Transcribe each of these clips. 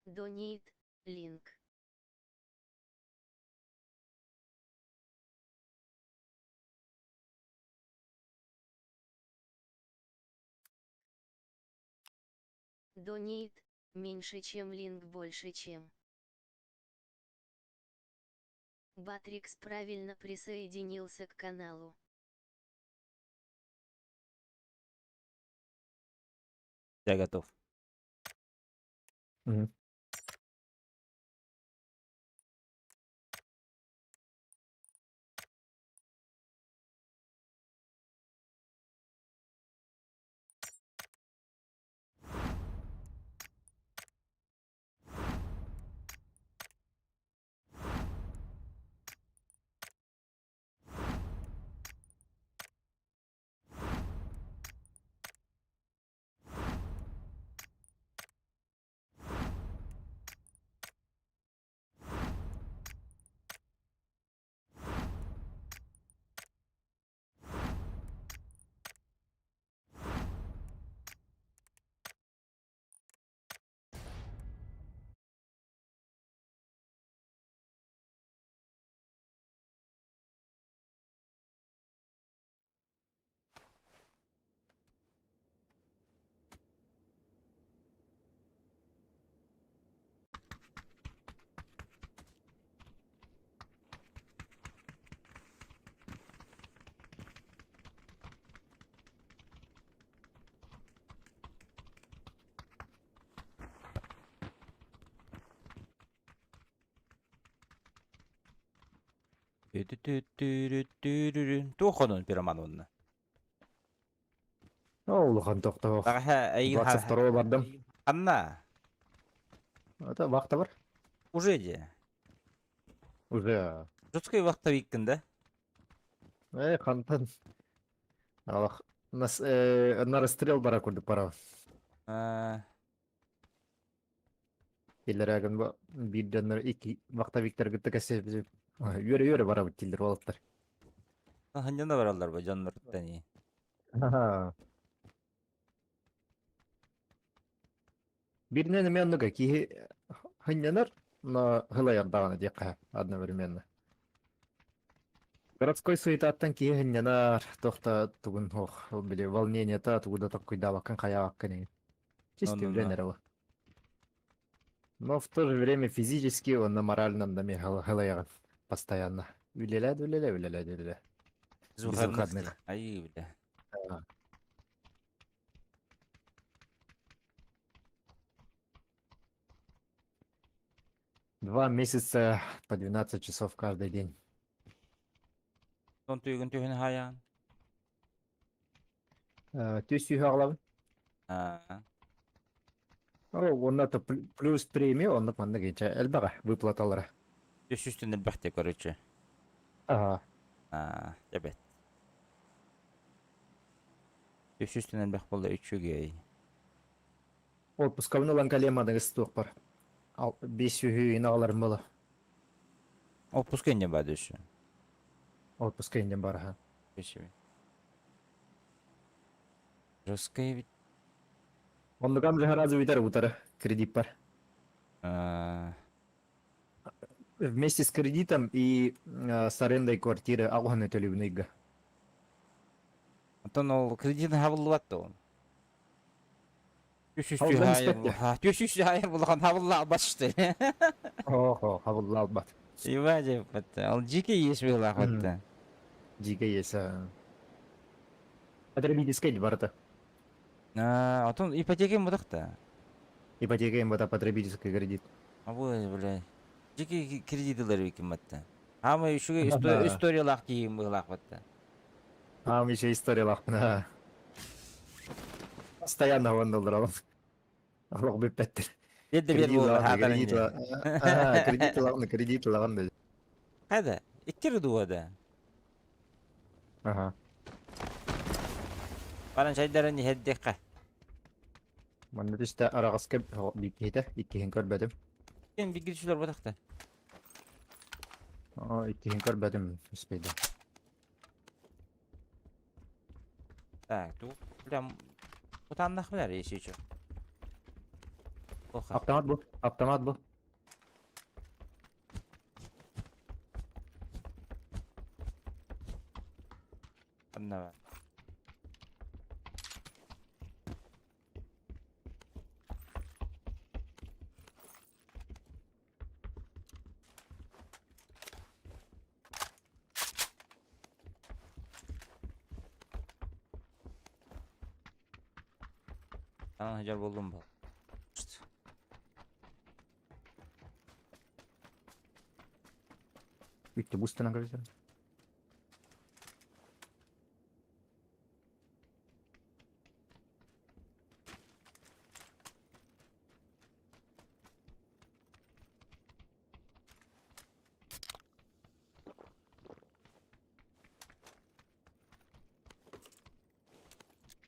Donate, link. Donate, меньше чем link больше чем. Батрикс правильно присоединился к каналу. Я готов. Мгм. Туох онон пироман уонна? Улахан тохтоох. Баҕаһа эйигин 22 бардым. Анна. Это вахта бар? Уже де. Уже. Жуткай вахтовиккин да? Э, хантан. Алах. Нас на расстрел бара курдук бара. Иллэрэгин бу биирдэннэр икки вахтовиктар кытта кэсэбит үөрэ-үөрэ барабыт дииллэр уолаттар. Ханньана бараллар бу дьоннортан. Биринэн эмиэ оннук киһи хынньанар, но хылайар даҕаны диэххэ одновременно. Городской суетаттан киһи хынньанар, туох да тугун ох, били волнениета тугу да токкуйдаабаккын хайаабаккын эҥин. Чисто Ну-ну-ну. үлэн эрэ Но в то же время физически уонна морально да хылайаҕын постоянно. Үлэлээ үлэлээ үлэлээ үлэлээ. Без Без выходных. выходных. Ай, бля. 2 месяца по 12 часов каждый день. Тон түйгін түйін хаян. Түс сүүһү аҕалабын. Уонна то плюс премия оннук маннык ичэ элбэҕэ выплаталара. Түс үстүн элбэхте короче. Ага. Эбет. Түс үстүн элбэх болла үчүгэй. Отпускабын ылан калемадыгыс туохпар. 5 сүүһү аҕаларым буола. Отпуска инде ба дөссө. Отпуска инден бараха. Спасибо. Жесткая ведь. Оннукам же сразу бүтэр утары кредит бар. Вместе с кредитом и с арендой квартиры аҕыһын төлүүбүн ыйга. Онтон ол кредит хабыллыбат да ол. Түс үстүү Хабыллан хайыр испэт түс үстүү хайыр булахан хабылла албат что. Охо, хабылла албат. Ива деп Ол жеке ес быһылаах батта. Дьиикэй иэс. Потребительскай барыта. Отон ипотека мудахта. Ипотека им бата потребительский кредит. Абы, бля. Жеке кредит ылар эбикин батта. Ама үчүгэй историялаах киһим быһылаах батта. Аам еще историялаахпын. Постоянно уонна Олох бүппэттэр. Биир да биэр Кредит буолар ылаҕын хаатар кредит инде. кредит ылаҕын кредит ылаҕын да. Хада, икки дуода. Ага. Баран чайдарын иһэрдиэххэ. Манна түстэ араҕаска биир иккиһин көрбөтүм. Ким бигирчилер батахта. Оо, иккиһин көрбөтүм успейда. Так, ту прям утаннах билэр если чё. Плохо. Автомат бу. Автомат бу. Одного. Aa, gel buldum bu. Şşt. Bitti bu üstüne karıştı.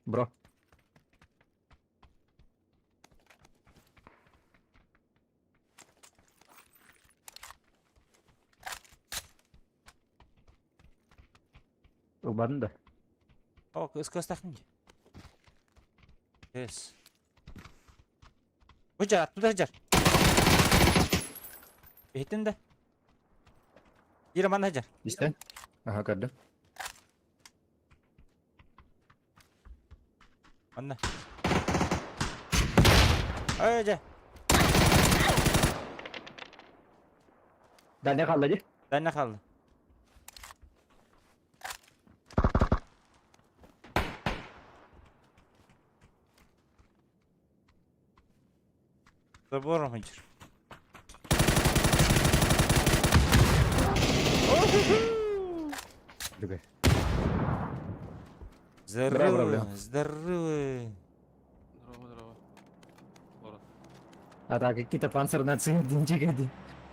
Bro. Убарын да. О, кыс-кыстахын. Yes. Бу жар, туда жар. Иһиттин да. Ира манна жар. Истэн? Аха көрдүм. Манна. Ай, жа. Да не хаалла дии? Данна хаалла. Забором идешь. Дүгэй. Здорово, бля. здорово. Здорово, здорово. Город. А так, какие-то панцирные динчики.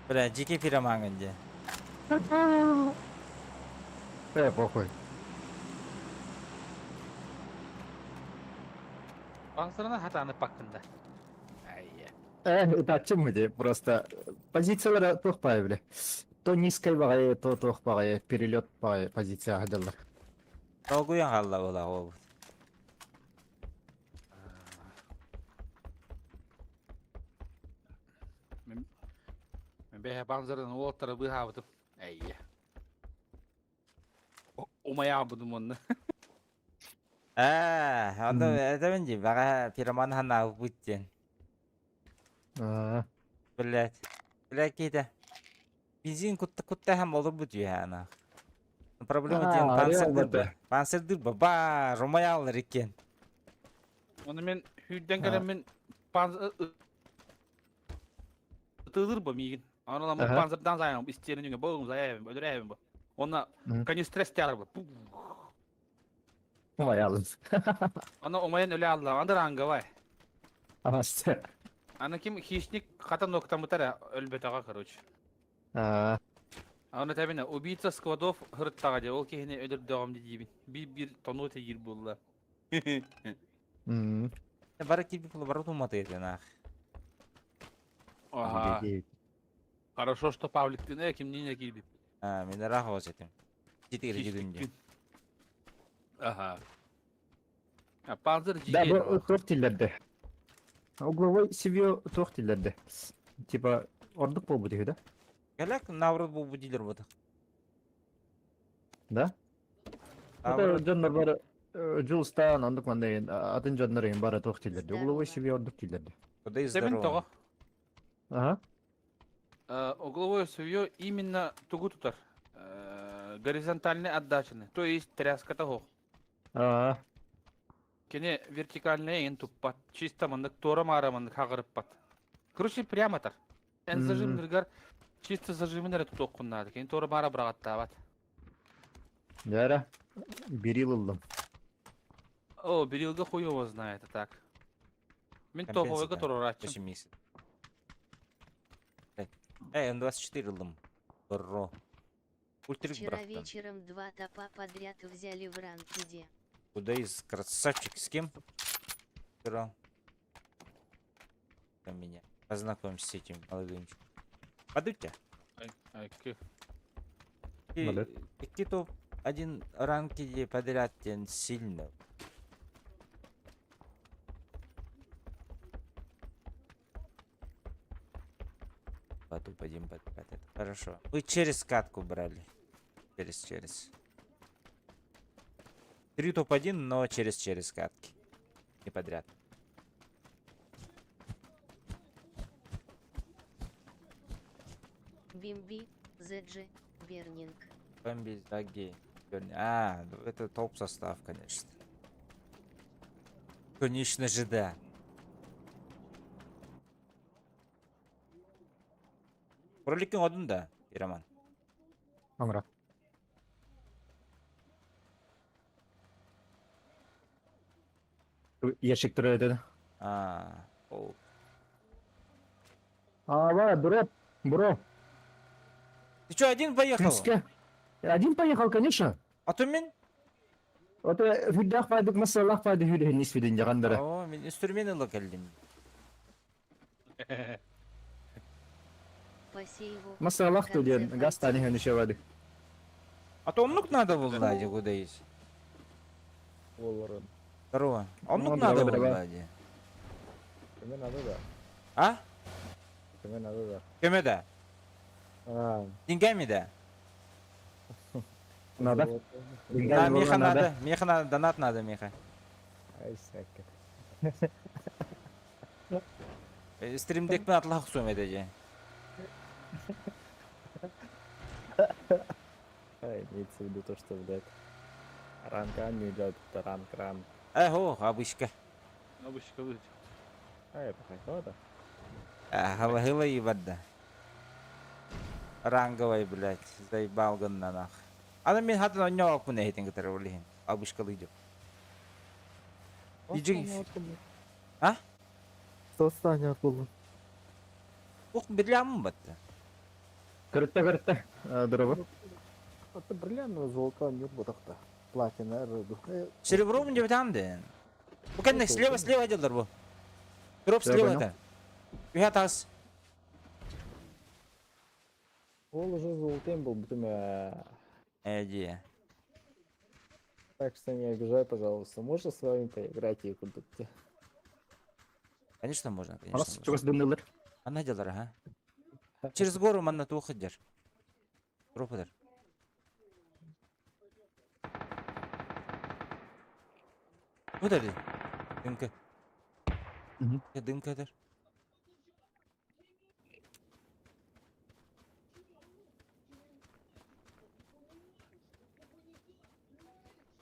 Бля, дикий пироман где. Э, похуй. Панцирына хатаны паккында. Айя. Э, это чем мы Просто позициялара туох баҕайы били. То низкой баҕайы, то туох баҕайы, перелет баҕайы позиция сылдьаллар. Долгуйан хаалла була ол. Мен бэһэ панцирын уолаттары быыһаабытым. Айя. Умайаабытым онно. Аа, онно этэбин дии, баҕа пироман ханаабыт диэн. Аа, Блять. Блять киһитэ. Бензин кутта куттаһан олорбут үһэ ана. Проблема диэн Аа, панцирдыр реал ба. Панцирдыр ба. Ба, румаялар иккен. Оны мен сүүрдэн Аа. кэлэммин панцир ытыылыр бу миигин. Аны Аха. панцирдан зайым истерин богум заяйбын, өлөрөйбүн бу. Онно Мгм. канистра стяр бу. умайалын. Аны умайан өлө алла, андыр ангавай. Амасты. Аны ким хищник хата ноктамытара өлбөтөҕө короче. Аа, Аны тэбине убийца складов хырыттаҕа дии, ол киһини өлөрдөҕүм диибин. Биир-биир тонуу тиийир буолла. м. Бары киирбит була бары туммата этэн аах. Ага. Хорошо, что Павликтыын э кимниин киирбит. Аа, мин ыраах оҕус этим. Дьиэтигэр дьиэтин дии. Хищниктин. Ага. А панцирь Да, дьиэ бу туох дииллэр Угловой себе туох дииллэр Типа, ордук буолбут үһү да? Кэлэк наоборот буолбут дииллэр буолбатах. Да? Это Наоборот. дьоннор бары Дьулустаан, оннук манна атын дьоннор эҥин бары туох дииллэр Угловой Здорово. себе ордук дииллэр Куда и Себин здорово. тоҕо? Ага. Угловое свое именно тугу тутар. Горизонтальной отдачаны, то есть тряска того. Аа, Кини вертикальный эҥин туппат, чисто маннык туора маара маннык хаҕырыппат. Короче, прямо тар. Эн зажим М. ныргар чисто зажимын эрэ тутуоххун наада. Кини туора маара быраҕаттаабат. Дьэ берил ыллым. О, берилга хуй его знает, а так. Мин топовойга Компенсация. туруорааччым. 8 месяцев. Эй, М24 ыллым. Бро. Ультрик Вчера бырахтым. вечером два топа подряд взяли в ранкеде. Куда из красавчик с кем? Играл. Там меня. Познакомься с этим молодым. Падут тебя? Ай, ки. Молодец. Икки топ один ранки подряд тен сильно. Два топ-1 подряд. Это хорошо. Вы через катку брали. Через, через. Три топ-1, но через-через катки. Не подряд. Бимби, Зеджи, Бернинг. Бэмби, Заги, Берни. А, ну это топ-состав, конечно. Конечно же, да. Роликкин одун да, Роман? Оҥоро. Ящик турар этэ. А, ол. Ава, бро, бро. Ты что, один поехал? Күнскэ. Один поехал, конечно. А то мен? Вот хүллээх файдык масалаах файды хүлэһин ис видин дьаҕандара. О, мен инструмент ыла кэллим. По сейву. Масалаах в ту конце диэн газ файтинг. таани хөнүшэ А то оннук надо было, Лади, куда есть. Олорон. Здорово. Оннук Ну, надо здорово, было, здорово. Лади. Кеме надо да. А? Кеме надо да. Көмө да? А, Деньгами да? Надо. вот. Да, Деньгами меха было надо. надо. Меха надо, донат надо, меха. Ай, сәкке. Стримдекпен атлах охсуом этэ дии. Ай, имеется в виду то, что, блядь, ранг А не идет, это ранг ранг. Э, о, обычка. Обычка выйдет. Ай, это да. Халахыла ебать Ранговый, блядь, заебал гынна нах. Аны мин хатын ойноо оппун эһитин кытары олиһин. Обычкалы идет. Иджи... А? Состояние было. Ух, билямын батты. Көрүттэ көрүттэ. Здорово. Это бриллиантного золота нет ботахта. Платина, рыду. Серебром деп там ден. Бу кэннэ слева слева делдер бу. Дроп Я слева понял. это. Үһэ таас. Ол уже золотым был, бутуме. Эди. Так что не обижай, пожалуйста. Можно с вами поиграть и куда-то? Конечно можно, конечно. Алас можно. чугас дымнылар. Ана делар, ага. Через гору манна туох дер. Дропадар. Бу дер. Дымка. Мгм. Дымка дер.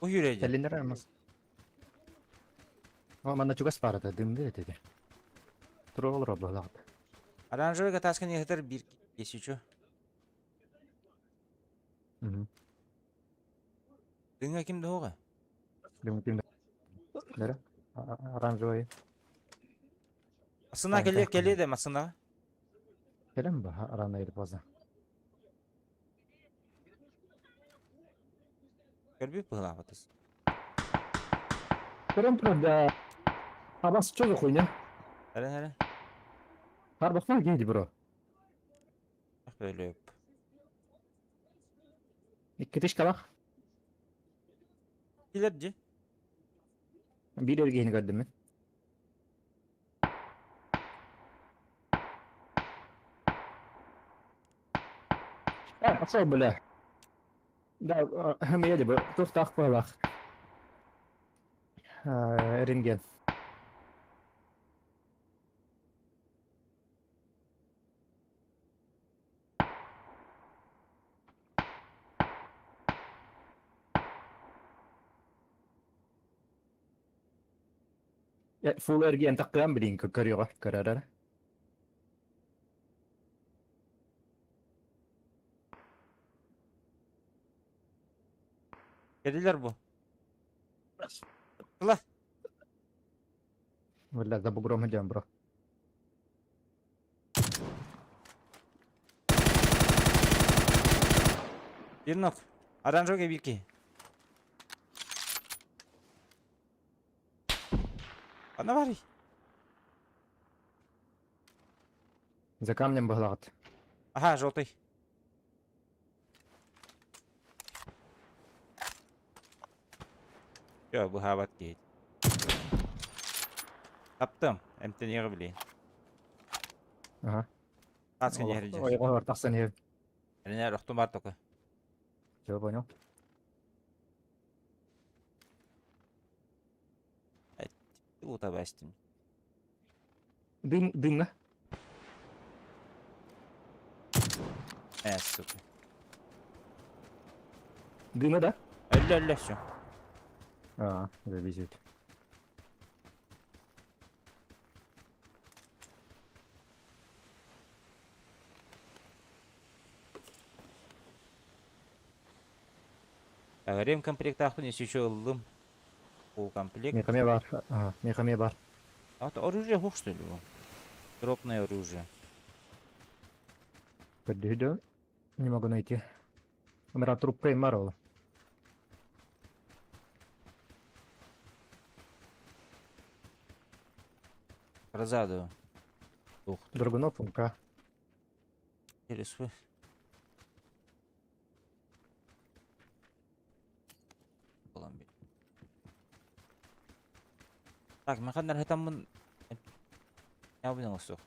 Бу yüreği. Кэлиннэр амас. О, манна чугас барата дымды этэ. Туролор обладат. Оранжевый катаскан ехтер бир если чё. Мгм. Дыңа ким дога? Дым ким. Дара. Оранжевый. Асына Так, келе так, келе де масына. Келем ба арана ирip база. Көрбү пыла батыс. Көрөм турар да. Абас чого хуйня. Әре әре. Харбахма гейди бро. Ах бөлөп. Иккитиш калах. Килер ди. Бир эргейни көрдүм мен. А, пошел, бля. Да, хм, бу. Тухтах балах. Рентген. Full эрген таккан билин көрüyor, көрөр. Келилер бу. Бля, за бугром идем, бро. Бир нок. Оранжевый бирки. Ана бар. За камнем баглат. Ага, желтый. Yo, бу хабат кейт. Таптым. Эмтен били. Ага. Тацкан иһэр Ойоҕоһор тахсан иһэр. Эринээр охтум бар тока. Все понял. Ута бастым. Дым, дымна. Э, сука. Дымы, да? Өллө, өллө, все. А, зависит. Ремкомплектаахпын если еще ыллым. Полукомплект. Мехаме бар. Ага, мехаме бар. А это оружие хух, что ли? его? Дропное оружие. Подожди. Не могу найти. Номера труппа и Марвел. Розаду. Ух, Драгунов МК. через Так, механнар хатаммын Ябын оҥостуох.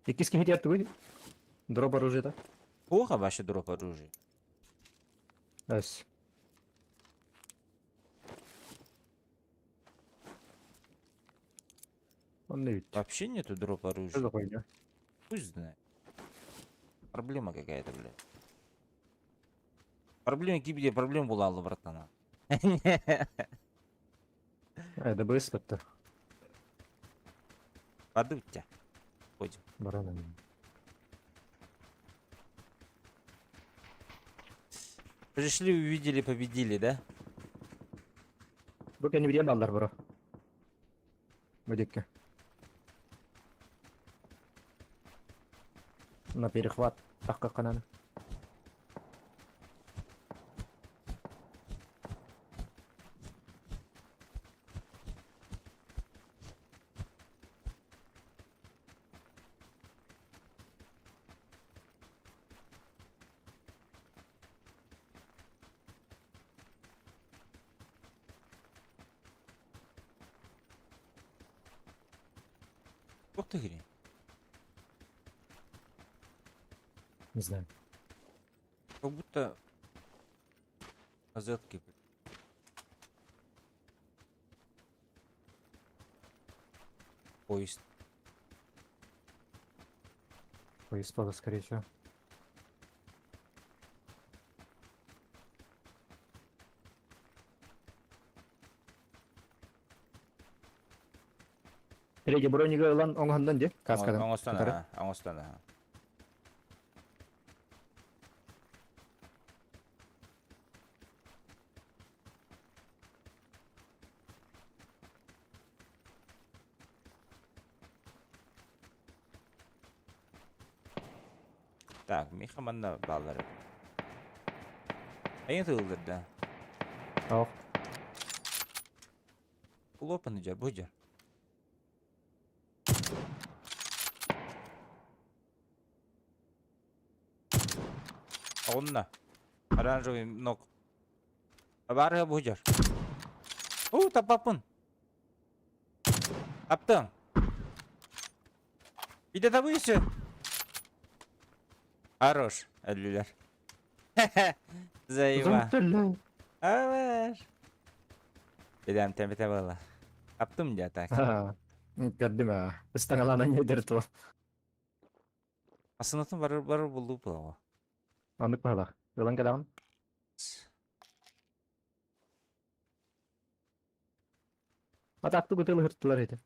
Иккис киһи диэн тугуй? Дроп оружиета. Плохо вообще дроп оружие. Эс. Онно ведь. Вообще нету дроп Что оружия. за хуйня? Пусть знает. Проблема какая-то, блядь. Проблема кибде проблема була алла, братана. Э, ДБС то Подуть тебя. Ходим. Барана. Пришли, увидели, победили, да? Бу кэнни билиэн баллар бро. Бу дикки. На перехват. Тахка кананы. Ух ты, хрень. Не знаю. Как будто розетки. Поезд. Поезд скорее всего. Третий бронига ылан оҥоһуннан дии каскадан. Оҥостон, Кытары. аха, оҥостон, аха. Так, Миха манна бааллар. Айын тылылыр да. Ох. Улопаны дьэр, бу дьэр. Онно. Оранжевый ног. Барыга бу дьэр. У, таппаппын. Таптым. Биде табыйсы. Хорош, өллүлэр. Заеба. Аваш. Бедам темпете была. Таптым дьэ так. Көрдүм аа. Ыстаҥалаан ньэдэр туо. Асынатын барыр барыр булду була. Оннук баһылаах. Ылан кэлэҕин? Атаактык ытылыһыртылар этэ.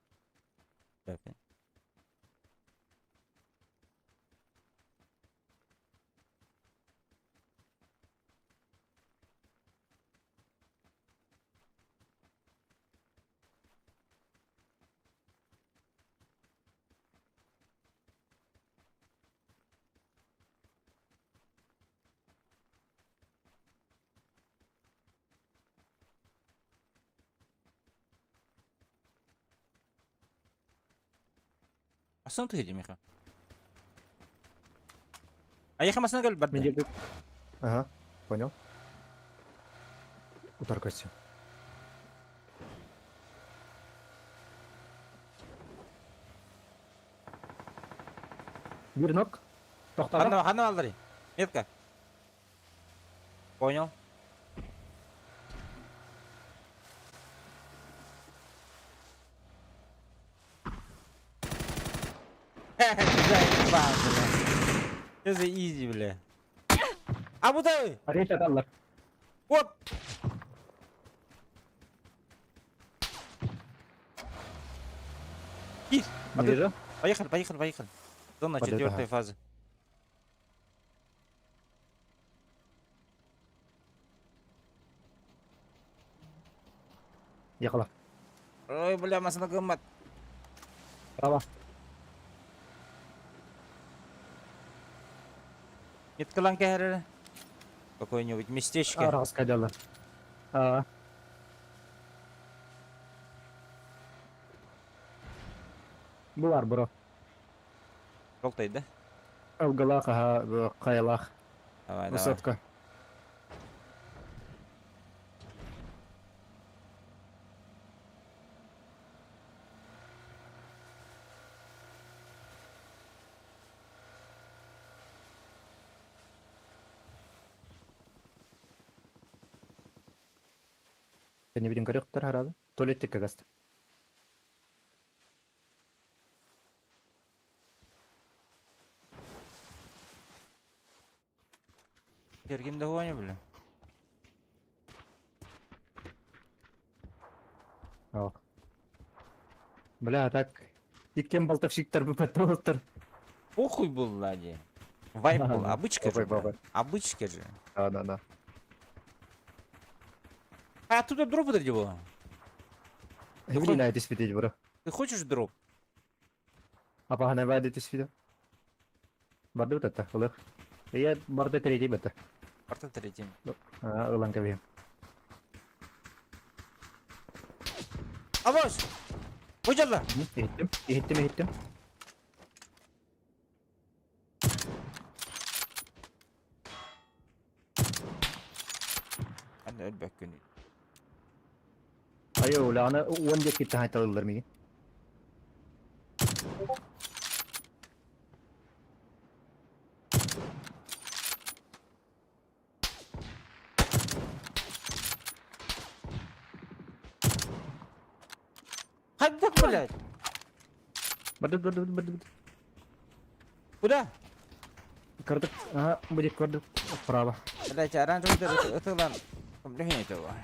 Асын тыһы Миха. Айыха масына кэл барда. Мен Ага, понял. Утар көстү. Бирнок. Тохтоото. Ханна, ханна балларый? Метка. Понял. Заебал, бля. Что за изи, бля? А вот эй! Ареча аталлар. Вот! Кир! Не вижу. Поехали, поехали, поехали. Зона Подойду, четвертой ага. фазы. Ехала. Ой, бля, масына гыммат. Право. Меткалан кэһэрэр. Какое-нибудь местечко. Араҕаска дьаллар. Аа. Булар бро. Толтай, да? Ылгылаах аһа хайалаах. Давай, давай. Высотка. Не видим корректор харады. Туалеттик кагаст. Кергин да гоня, бля. Ох. Бля, так. Иккен болтовщиктар бупатталыктар. Похуй был, лади. Вайп был, обычка же, Бабай, бля. бабай. Обычка же. Да, да, да. А оттуда дроп вот его. Еврей на светить, бро. Ты хочешь дроп? Апаһана баады түспүтэ. Барды бытатта, ылых. Я барды третий быта. Порта третий. Ылан кэбиһим. Авось! Выдержала! Иһиттим, иһиттим, иһиттим. Аны өлбөккүн. Айо, аны уон диэки таһайталыллар миги. Хайдах, блядь? Барды, барды, барды, барды. Куда? Көрдүк, ага, будет көрдүк. Вправо. Блядь, оранжевый ытылан. Блин, этого.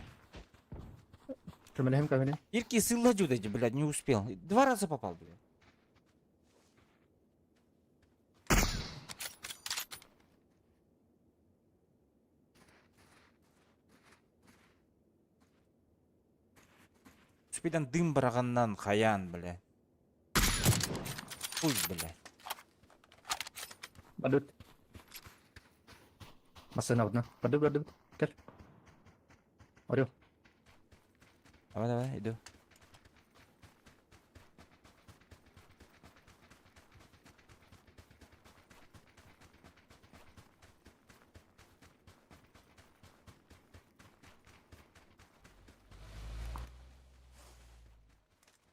Көмөлөһүм, көмөлөһүм. Ирки сылла эти, блядь, не успел. Два раза попал, блядь. Успедан дым бараганнан хаян, бля. Хуй, блядь. Бардыт. Массына одна. Барды, барды, кел. Орел. Давай, давай, иду.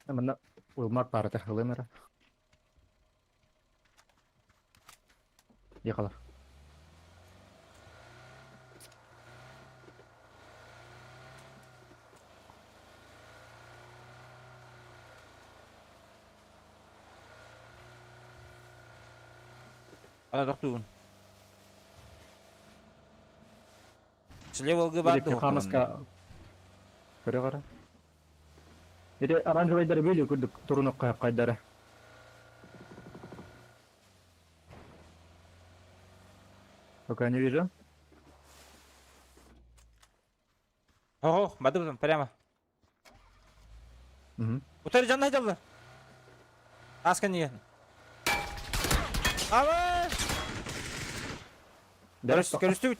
Манна Уилмар парата хылымера. Ехала. Ана тохтуун. Слева лгыбарды. Хамаска. Көрө кара. Эде оранжевайдары бөлү көрдүк турунук кайдары. Пока не вижу. Ого, бадыбытым прямо. Угу. Утары жанна айдаллар. Аска не. Ава! Көрүстүбүт.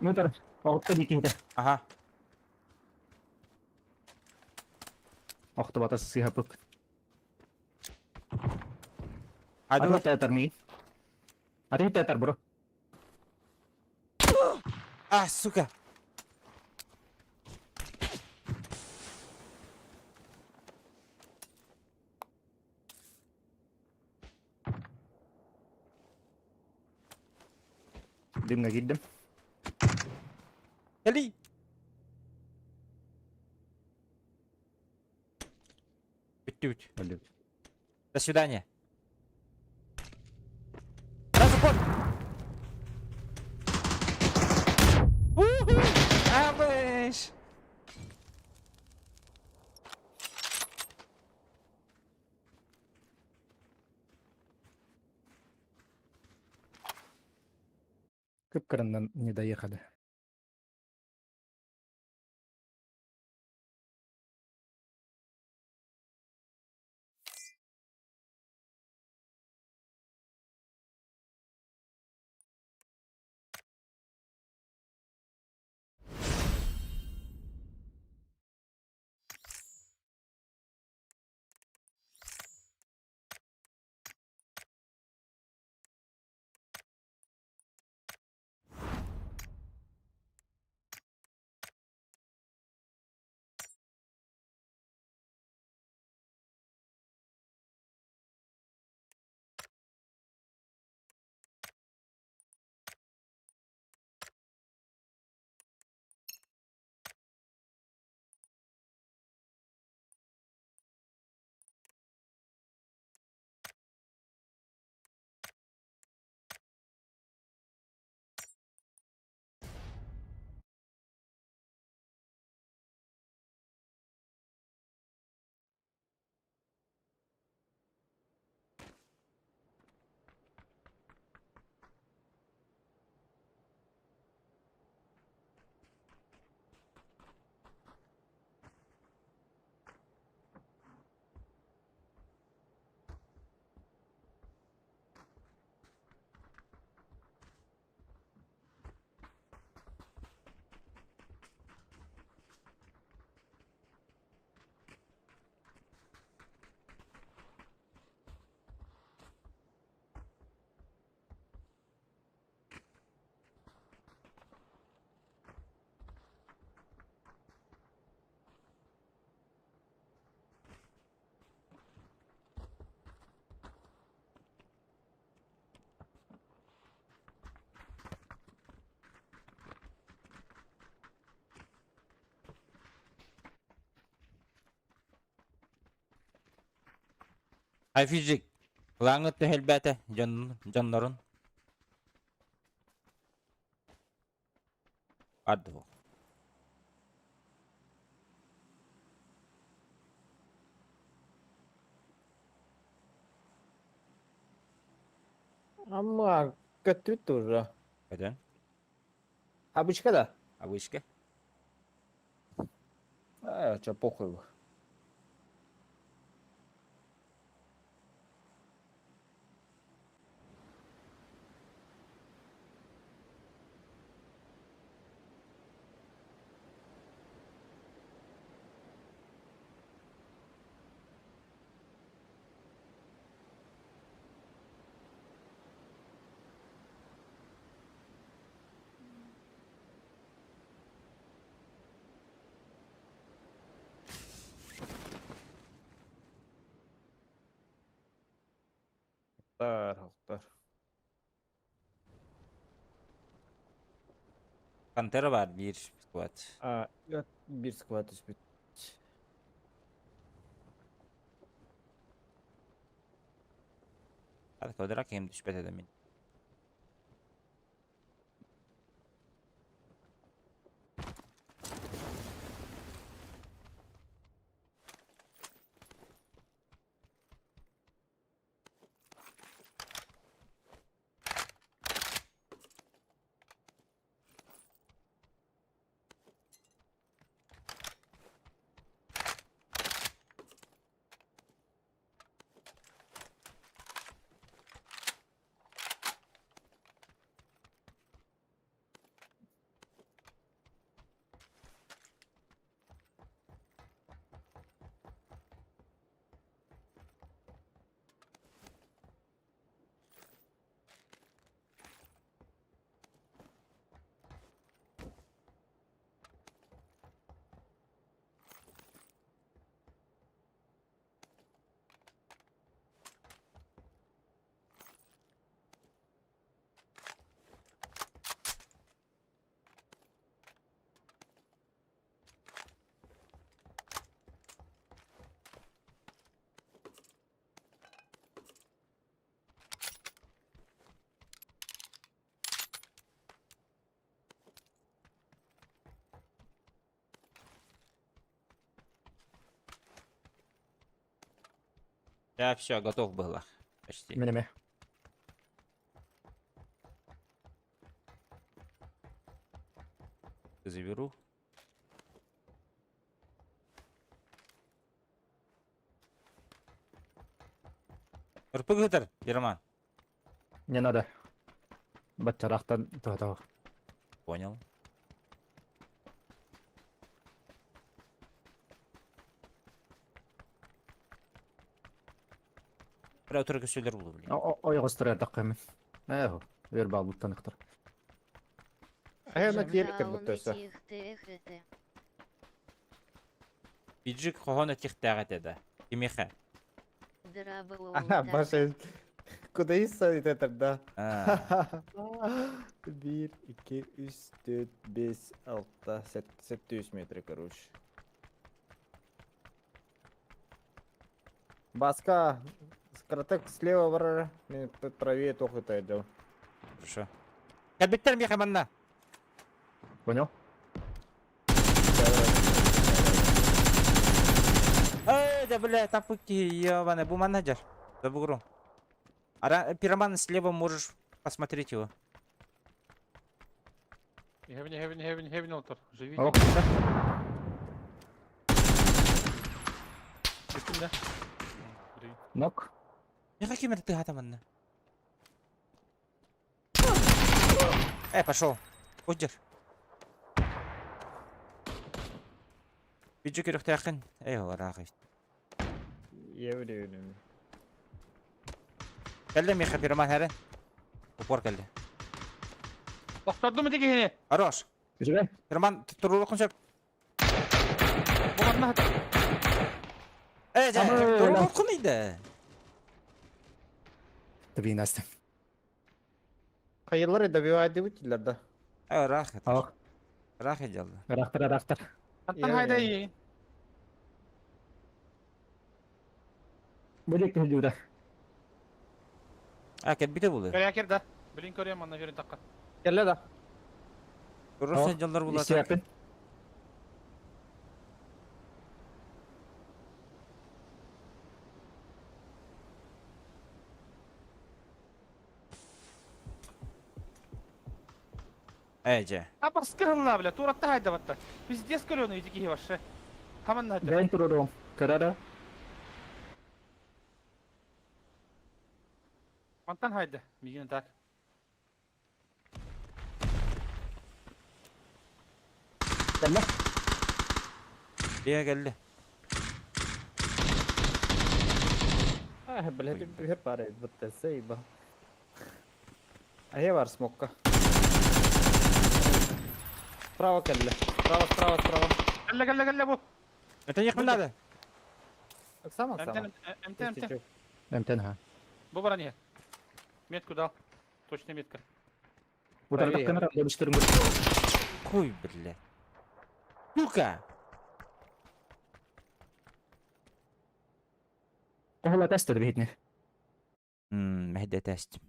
Ну тар, оғытта дикейді. Ага. Оқты бата сыйхапык. Айдалар. Ата тармей. А ты тетер, бро. А, сука! Дымҥа киирдим. Кэлий! Бүттүбүт. Өлүбүт. До свидания. На support! Абыш! Кып-кыраннан не доехали. Айфижик, Плаҥҥыт төһөлбөтө дьоннорун Ардыһу. Ама көттүбүт уже. Көтөн. Обычка да? Обычка. А, чё, похуй. Тар, тар. Пантера баар биир squad. А, биир squad түспүт. Кодера ким түспэт этэ мин. Я все, готов было. Почти. Мин эмэ. Заберу. РПГ ытар, Роман. Не надо. Баччарахтан туһатах. Понял. Бля, утары көсөлөр булу, блин. Ойоҕостор эрдаххымын. Ээ, өр баалбыттан ыктар. Аяна телек как будто все. Биджик хоһон этихтээх этэ да. Кимиэхэ? Ага, баша, куда иссает это, да? А, 1, 2, 3, 4, 5, 6, 7, 700 метр, короче. Баска, скоротек слева вара, правее только это идет. Хорошо. Кэлбиттэр миэхэ манна. Понял? Эй, да бля, тапыки, ебаный, бу манна дьэр. За бугром. Ара, пироман слева можешь посмотреть его. Хевни, хевни, хевни, хевни олтор. Живите. Ох, Бүттүм да. Блин. нок. Миэхэ ким эрэ тыаһаата манна. Э, пошел. Удер. Биджик үрүхтээххин. Эй, олараах. Я времени. Кэллэ миэхэ пироман хэрэ. Упор кэллэ. Охтордум ити киһини. Хорош. Үчүгэй. Пироман туруруоххун сөп. Бу манна Э, дьэ, Амы, туруруоххун ыйда. Табинастым. Хайылары добивают дебютилер, да? Э, ыраах. Ох, Ыраах дьалла. рахтар, рахтар. Антон хайда и. Будет күлдүдэ. А, кэлбитэ булы. Көрәкер да. Блин көрөм манна верин такка. Келле да. Туруруох дьаллар булата. Истиэппин. Э, дьэ. А баскырылла бля, туратта хайда батта. Пиздец көрөну ити киһи вообще. Хаман хайда. Бэйн турурум. Көрөрө. Мантан хайда. Мигин так. Кэллэ. Бия кэллэ. А, блядь, бер пара, будто сейба. А я вар смокка. Справа келле. Справа, справа, справа. Кэллэ кэллэ кэллэ бу. Это не надо. Оксана, Оксана. МТ МТ МТ. Эмтен ха. Бу баран иһэ. Метку дал. Точно метка. Утардах камера дебиштерин. Хуй, блядь. Сука! Кохола тестер бихитне. Мм, тест.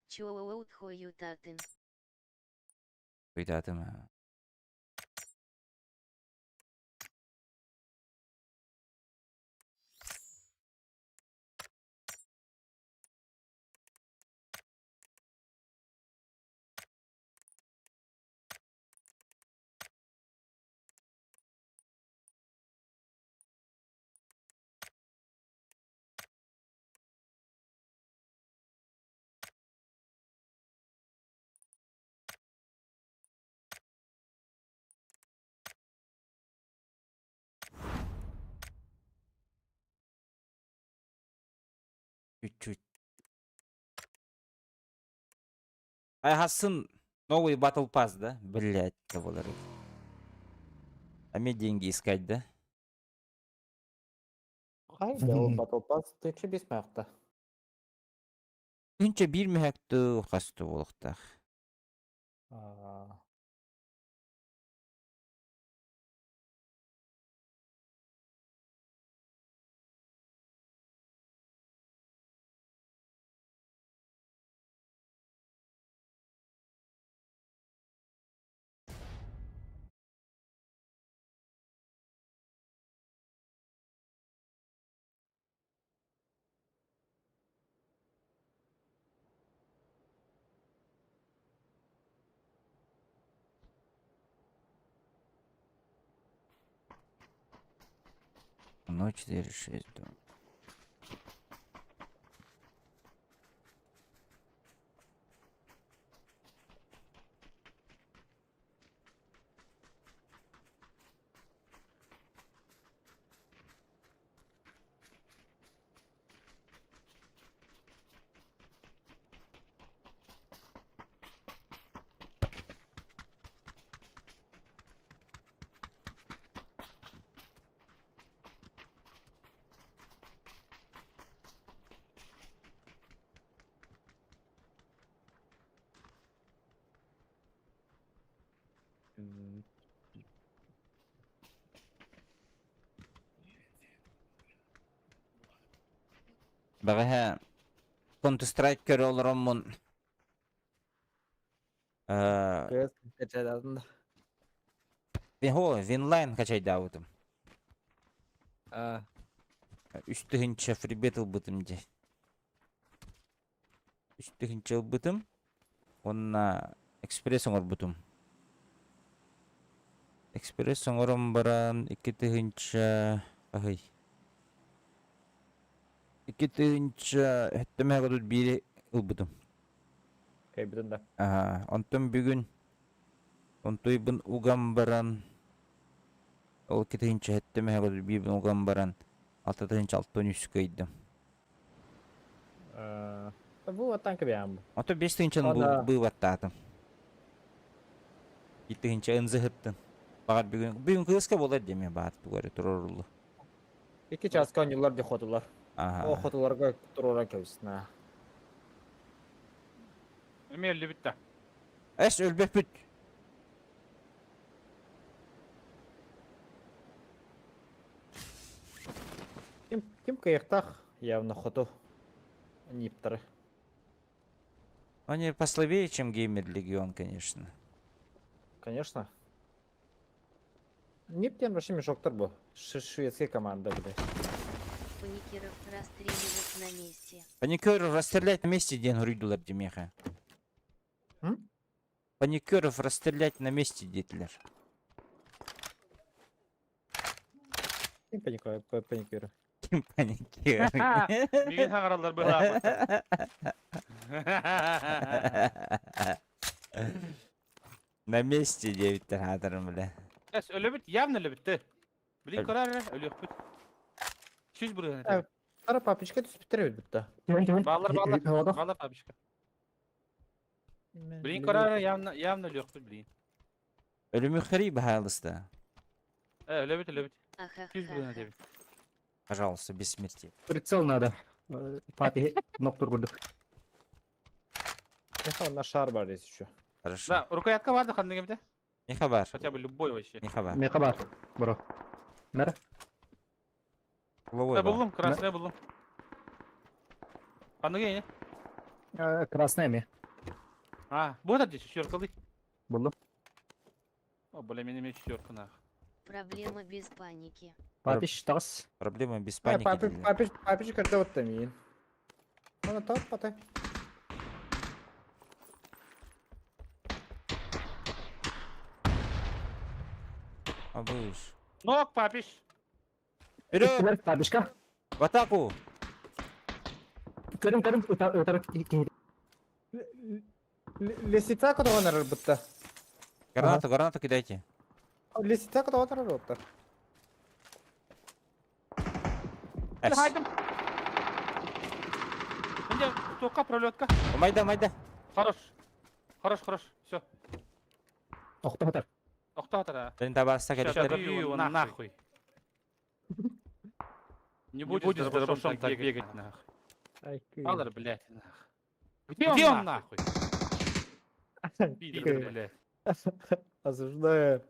Чоут хоютатын. Уйдатым. А. Чуть-чуть. Айхасын новый Battle Pass, да? Блять, доллары. А мне деньги искать, да? Хайда ол Battle Pass текши бес маяқта. Күнче бир мөһәктү хасту болохтах. А, 0, 4, 6, 2. Бэҕэһээ Counter-Strike көрө олороммун Кыыс качадан. О, Винлайн качайдаабытым. А, Үс тыһыынча фрибет ылбытым дии. Үс тыһыынча ылбытым уонна экспресс оҥорбутум. Экспресс оҥорон баран 2 тыһыынча аһый 2 тыһыынча сэттэ тут биири ылбытым. Кайбытын да. Аха, онтон бүгүн онтуйбун уган баран ол 2 тыһыынча сэттэ биирбин уган баран 6 тыһыынча 63 кыайдым. Бу аттан кэбиһэм. Ото 5 тыһыынчаны Ана. быыбаттаатым. 2 тыһыынча ынзыһыттын. Баҕар бүгүн бүгүн кыыска буолар диэме баар тугу эрэ туроруллу. 2 чааска оонньуулар дии хотулар. О Аха. хотуларга туруоран кэбиснэ. Эмиэ өллүбүт да. Эс өлбөппүт. Ким ким кыайыахтаах явно хоту. Ниптары. Они послабее, чем Геймер Легион, конечно. Конечно. Ниптен вообще мешоктар бу. Шведская команда, блядь. Паникеров расстреливать на месте. Паникеров расстрелять на месте диэн суруйдулар диэхэ. М? Паникеров расстрелять на месте диэтилэр. Ким паникер? Паникеры. Ким паникер? Миигин хаҥараллар быһаабыт. На месте диэбиттэр хаатарым бля. Эс өлөбүт явно өлөбүт. Билин көрөр өлүөхпүт. 100% этэ. Ара папичка түспүттэр эбит бутта. Баалар баалар. Баалар папичка. Билин көрөр явно явно өлүөхпүт билин. Өлүмүхтэри баһаалыста. Э өлөбүт өлөбүт. 100% Ахахаха. этэбит. Пожалуйста, без смерти. Прицел надо. Папи ноктур курдук. Меха на шар бар здесь еще. Хорошо. Да, рукоятка бар да ханнык эбитэ. Не хабар. Хотя бы любой вообще. Не хабар. Меха бар. Бро. Мэр. Головой Да бар. буллум, красная буллум. Ханнык эйне? Красная ми. А, вот это четверка лы. Буллум. О, бля, меня имеет четверка нах. Проблема без паники. Папиш тас. Проблема без Э, паники. папи, дииллэр. папич, папичка когда вот там ин. Ана топ патай. А будешь. Нок, папиш! Вперед! Папишка. В атаку! Көрүм көрүм ытар киһи. Лисица куда будто. Гранату, гранату кидайте. Лисица куда будто. Эс. Хайдым! Инде, тока пролетка. Майда, майда. Хорош. Хорош, хорош. Все. Охто хатар. Охто Блин, табаста Сейчас кэлиттэр. добью его нахуй. Не будет с дробашом так бегать нахуй. Аллар, блядь, нахуй. Где он нахуй? Пидор, блядь. Осуждаю.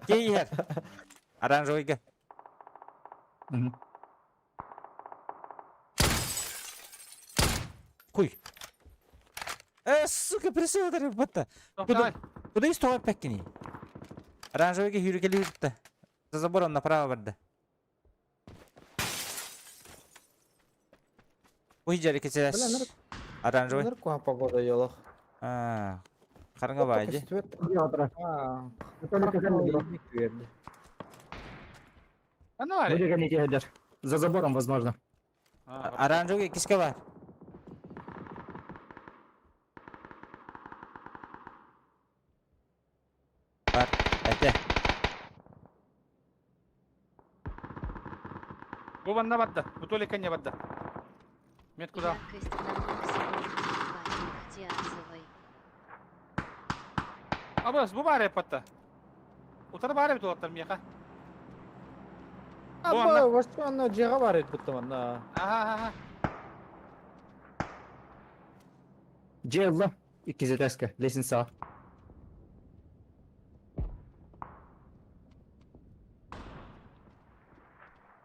Кейер! Оранжевыйга. Мгм. Хуй. Сука, прицел батта. Куда? Куда? Куда есть тоҕо эппэккиний? Оранжевыйга сүүрүкэлии бутта. За забором направо барда. Ой, дьэ, Бля, кэчэрэ. Оранжевый. Наркоа погода елах. А, хараҥа баайы. А ну, Бу деген ити За забором, возможно. Оранжевый киска бар. Бар. Этэ. Бу манна барда. Бу только не барда. Метку дал. Яркость на максимум. Тиазовой. Абас, бу баар эппатта. Утары баар эбит уолаттар миэхэ. Аба, вот оно дьиэҕэ баар эбит будто манна. Аха, Дьиэ ылла. Иккис этээскэ. Лестницаҕа.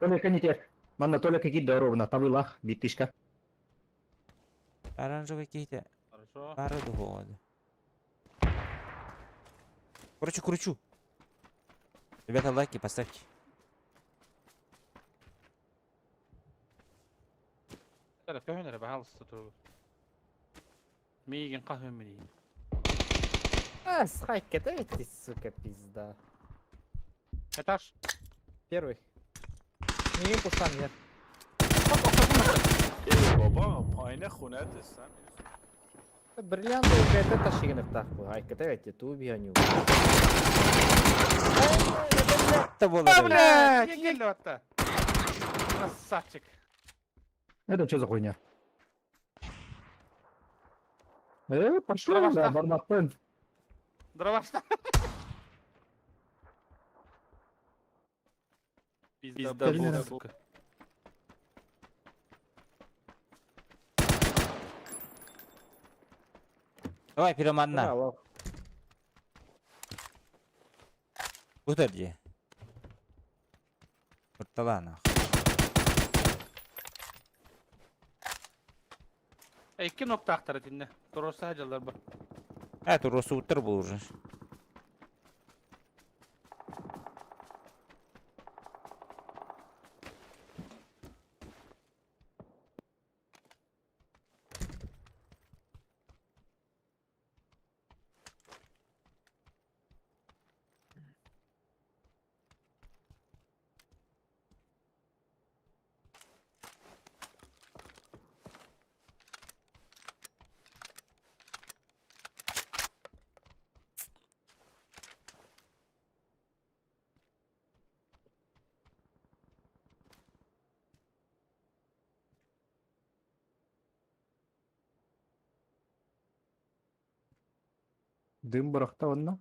Толика не тех. Манна Толика киирдэ оруобуна табыылаах биир Оранжевый киһитэ Хорошо. баара дуһуоҕа. Короче, кручу. Ребята, лайки поставьте. Эрэ, көһүн эрэ, пожалуйста, туру. Миигин хаһын миигин. А, схайка, это сука, пизда. Этаж. Первый. Миигин пуштан нет. ای بابا پایین خونه هستم Бриллиантовый это ташигин так хайка, давайте ту бионю. Это было. А, блядь, киирдэ батта. Красавчик. Это что за хуйня? Пошел, Дровашта. да, бармақпын. Дровашта. Пизда, Пизда, сука. Давай, пироманна. Утар же. Урталана. Икки ноктаахтар итиннэ. Туруорса дьаллар бу. Это просто утар был уже. Дым бырахта онно.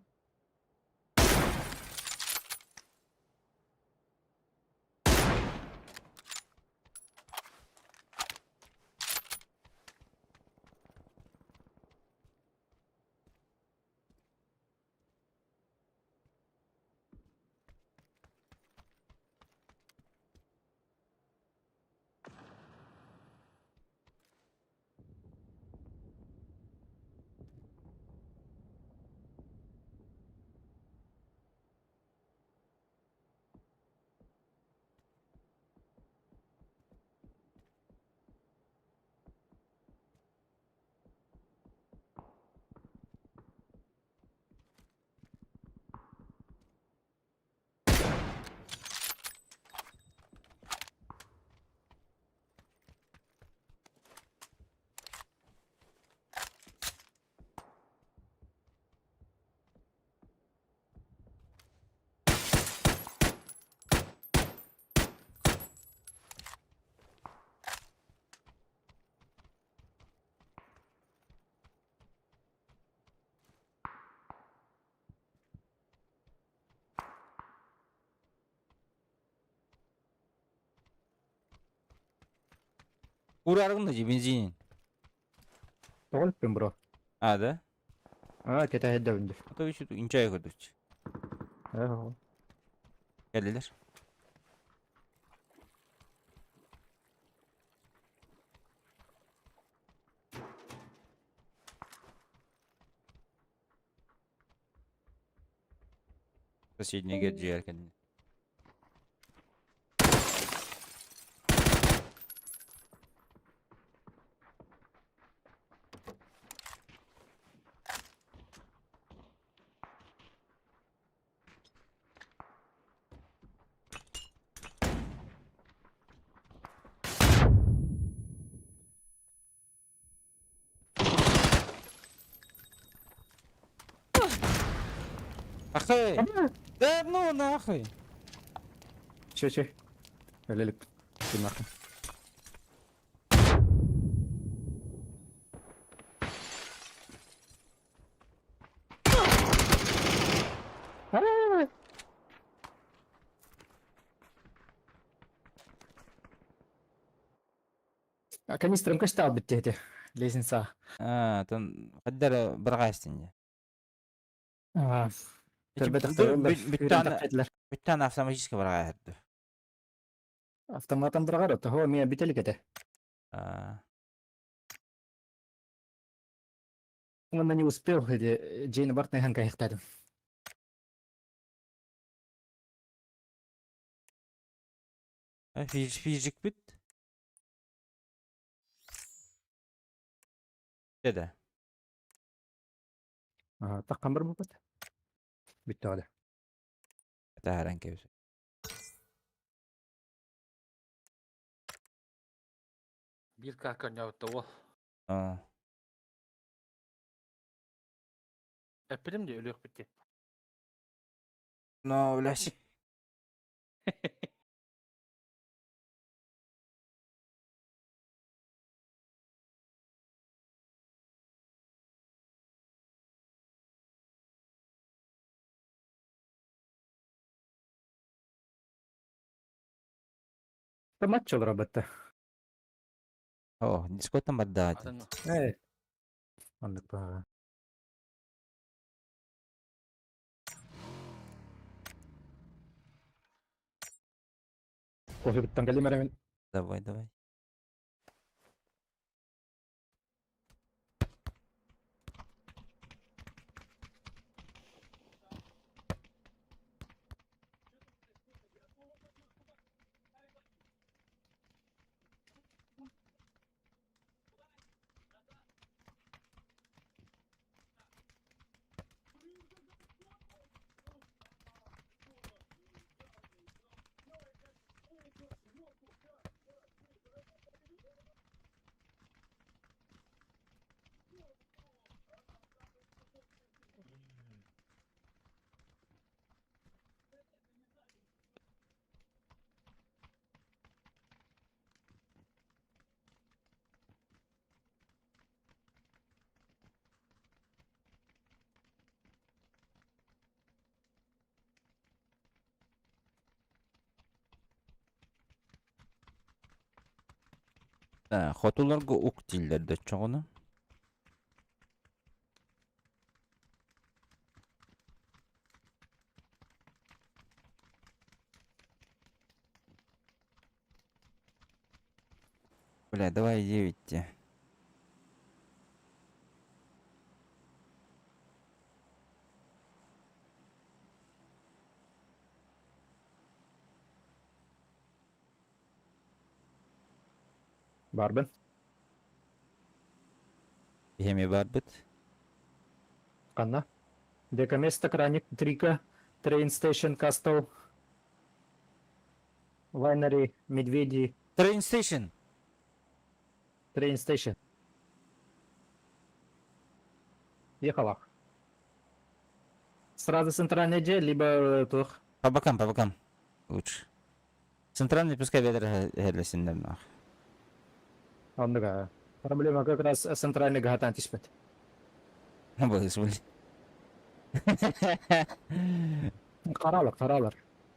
Ураргын же бензин. Тоҕо бро. А, да? А, кэтэһэддэ үнді. А то еще инчай көрдүч. Келдилер. Соседний жер kendine. Ахы! Да ну нахуй! Че, че? Өлелік. Тыыннаахпын. Канистрым качтаал битте ити. Лестница. А, тон хаддара бырҕаастын дьэ. Көрбөтөхтөр. Бүттään автоматически бырҕааһырды. Автоматом бырҕар, того эмиэ бүтэлик этэ. Уонна не успел, эти дьиэни бартыһан кайыктадым. Физик бүт. Деді. Таххан бар буолбат. Бүттэҕэ да. Таһааран кэбис. Биир каакка оонньообут уол. Аа. Эппитим дии өлүөхпүт диэн. Но, блядь. Матч олоро батта. О, дискотан барда. Э. Оннук баа. Кофе кэлим эрэ Давай, давай. Хотуларга ук дииллэр да оччоҕуна. Бля, давай девять. Барбын. Биһиэми барбыт. Ханна? Дека место, краник, Трика, Train Station, Castle, Winery, Медведи, Train Station! Train Station. Ехала. Сразу центральный дьиэ, либо туох. По бокам, по бокам. Лучше. Центральный пускай ведер херлесиннер нах. Оннуга. Проблема как раз центральный гатан түспэт. Болыс, Харалар, харалар.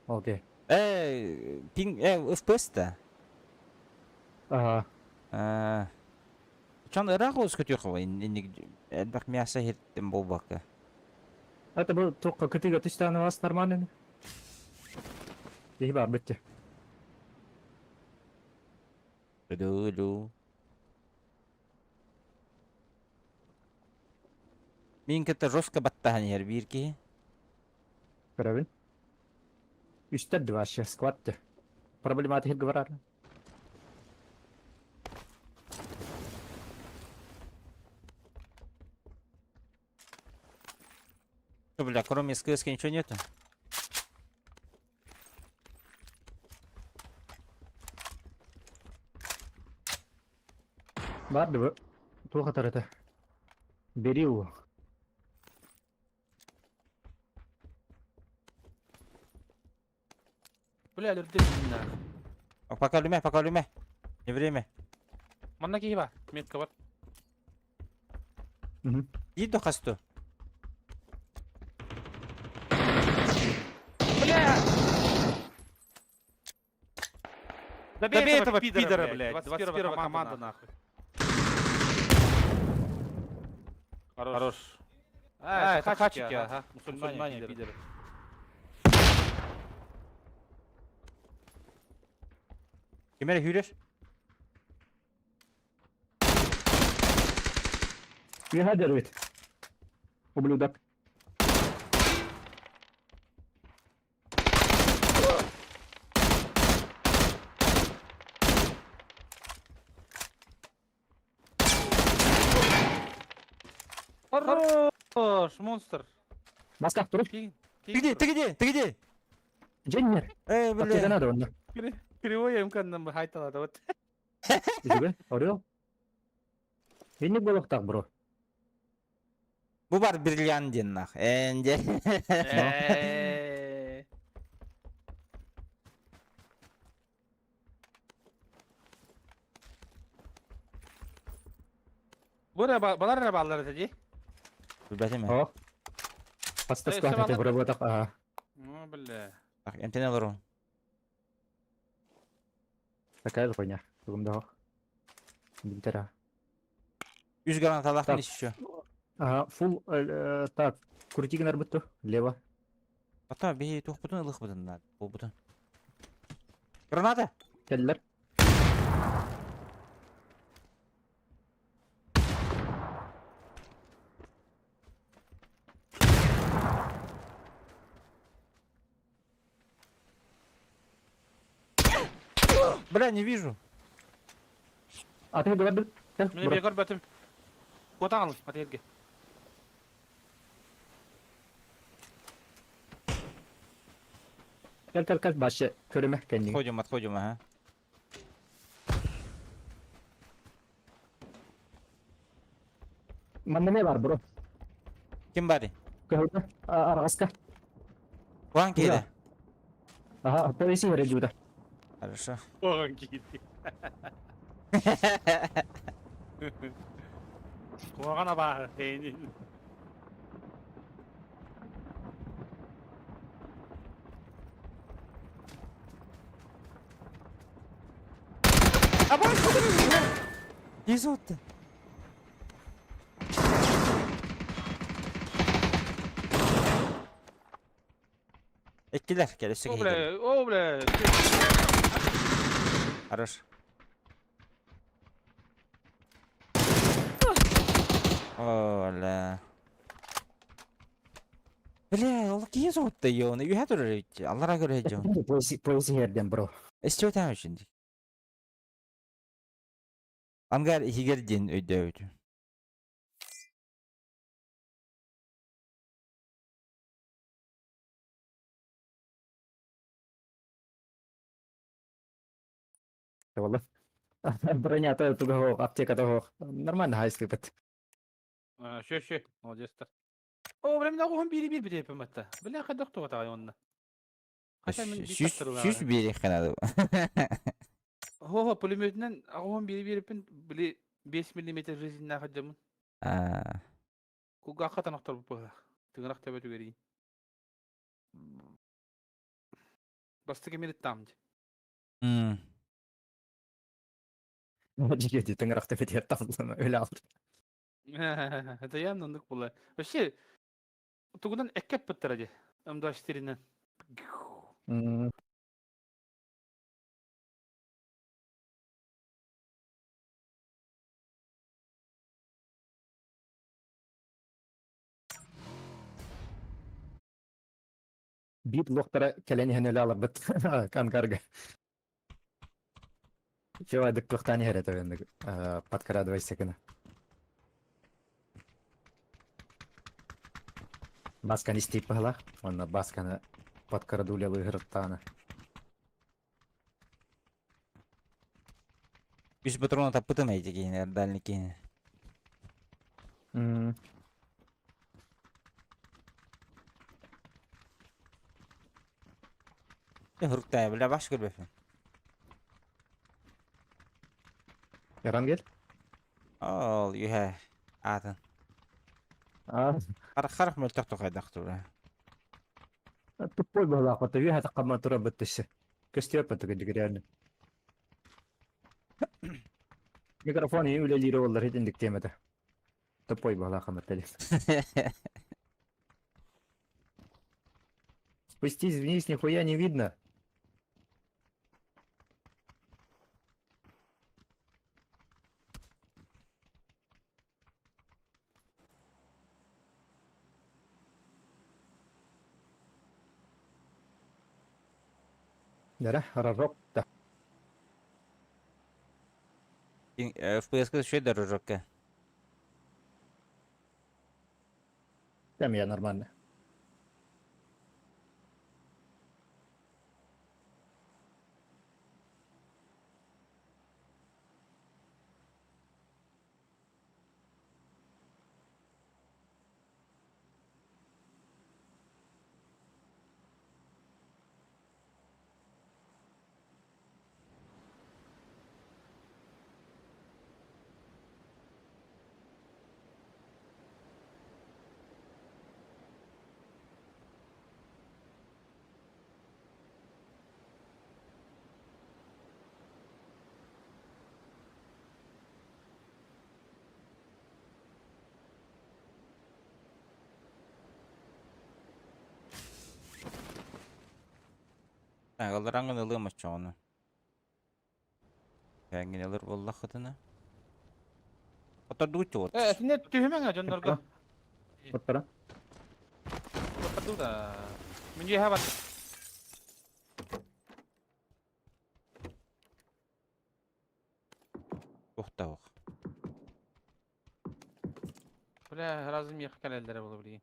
Окей. Пинг, FPS да. Ага. Чон ыраах олус көтүөх инник элбэх мясо хиртен буолбакка. Это был только кытыга түстәне вас нормально. Киһи бар битте. Лу-лу. Мин кытта жестко баттаһан иһэр биир киһи. Көрөбүн. Үстэр вообще сквад Проблематик говорар. Что, бля, кроме СКС ничего нету? Бар да туох это. Берил. Бля, өлөрдө нах. Пока өлүмэ, пока өлүмэ. Не время. Манна киһи бар. Метка бар. Биир да хасту. Бля! Добей, Добей этого пидора, пидора, блядь. 21 команда, нахуй. Хорош. Хорош. А, это хачики, ага. Мусульмане, Мусульмане пидоры. Кимere hürür? Үөһэ дөрүт. Ублюдок. Хорош, монстр. Маска, туруй. Ты Ты где, ты где, ты где? Дьэннэр. Эй, Аптека бля. надо онно. Кривой МК-ны хайталады вот. Үчүгэй, орел. Инник буолуохтаах бро. Бу бар бриллиант диэн нах. Энде. Э. Бу эрэ балар эрэ бааллар этэ дии. Билбэтим ээ. О. Хаста Э, склад этэ сабалар. бро аа. Ну, бля. Так, эмтэнэ олорун. Такая же хуйня. Тугум да Бинтера. Үс гранаталаах Так. еще. Ага, фул, так, крути гынар бутtu, лево. Ата биһи туохпутун ылыхпытын надо. Буолбутун. Граната! Кэллэр. Бля, не вижу. А ты говорил? Мин бегор бөтүм. Куотаң алыс, матыйырге. Кэл кэл кэл башы көрүмэ кэннигин. Отходим, отходим, ага. Манна не бар бро? Ким бары? Көһөрдө. Арҕаска. Куан киирэ. Ага, повеси вере Хорошо. Оған киирди. Куһаҕан абааһы тeenин. Изотта. Иккилэр кэлэ О, бля, о, бля. Хорош. О, ля. Бля, ол киһи соһутта ёны. Үһэ турар эбит. Аллара көрө дьон. Поэзия эрден бро. Эстио таам үчүн. Ангар иһигэр диэн өйдөөбүтүм. والله бронята туга аптеката хоох. Нормально хайстыпыт. Шө, шө, молодецтар. О, бля, мин оҕуһум биири биир бүтээппин батта. Бля, хайдах тугатаҕай онно? Хотя мин биир Сүүс тахсарылаҕа. сүүс биэриэххэ наада. Хо-хо, пулеметинэн оҕуһум биири биириппин, били 5 миллиметр жизненнээх дьоммун. Аа. Кулгаахха тонохторбут быһыылаах. Тыҥырах төбө түгэриин. Бастакы минуттаам дии. М. Жигети тыҥырах төбөтүгэр тахсана өлө алды. Это явно оннук буолла. Вообще, тугунан эккэппиттэрэ дии. М24-нэн. Биир лохтара кэлэн иһэн өлө аларбыт ангарга. Чего дык туохтаан иһэр этэ подкрадывайся гына. Басканы истип баһалаах, онно басканы подкрадулялыы ыһырыттаҕына. Үс патрона таппытым эти киһини, дальний киһини. Хуруктай, бля, баш көрбөппүн. Эрангел? Ол үһэ аатын. А, Харах мөлтөх тохайдах тура. тупой быһылаах бата үөһэ таххамма турар быттышы. Көстүөп баттыга реально. Микрофон и үлэлиирэ боллар итинник темата. Тупой быһылаах хаматтали. Спустись вниз, нихуя не видно. Нера, рожок, да. FPS-ка үчүгэй да рожокка. Там я нормально. Аҕалараҥҥын ылыам оччоҕуна. Кээҥҥин ылар буоллаххытына. Отордугут чугут. Э, итиннэ түһүмэҥ а дьоннорго. Оттара. Оторду да. Мин дьиэһэ бар. Ухтаух. Бля, разом миэхэ кэлэллэрэ буолуо билигин.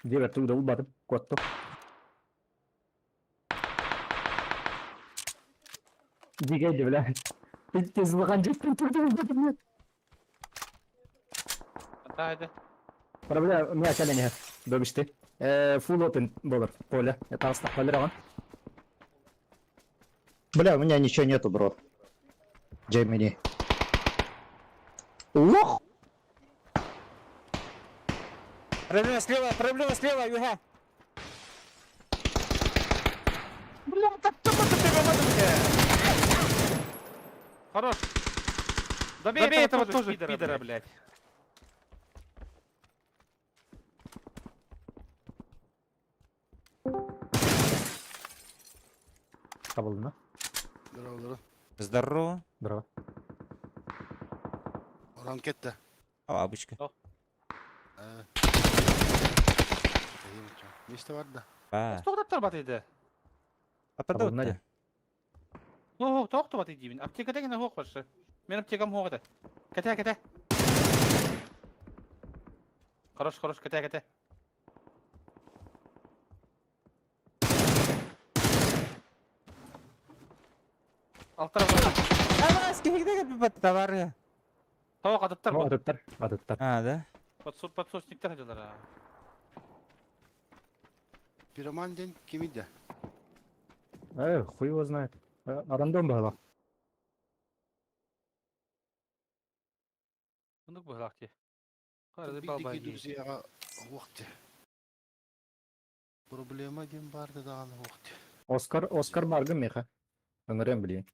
Диэбэр тугу да булбатым. Куоттум. Дикэй бля. Пиздец, улахан дьиэттэн тугу да булбатым, блядь. Тайды. Бля, миа кэлэн иһэр. Бөбүсти. Full open болар, поле. Это астахпалар аҕан. Бля, у меня ничего нету, бро. Джеймини. Лох! Проблема слева, проблема слева, юга. Бля, так что ты бля? Хорош. Добей, Добей этого, этого тоже тоже пидора, пидора, блядь. Табылына. Здорово, здорово. Здорово. Здорово. Уран кетті. А, бабочка. Месте бар да. Ба. Тоқтаттар бат еді. Табылына Аппадотта. О, тоқты бат еді. Аптека деген хоқ баршы. Мен аптекам хоқ еді. Кете, кете. Хорош, хорош, кете, кете. Алтар бар. Абас, кихигде бат товары. Тоқ атыттар бұл. Атыттар, атыттар. А, да? Подсосниктер hadалар. Пироман ден ким иде? Хуй его знает. Рандом было. Бұндық бұғылақ те. Қарды балбай. Бидики друзьяға уақыт. Проблема ден барды даған уақыт. Оскар, Оскар Маргын меха. Өңірен білейін.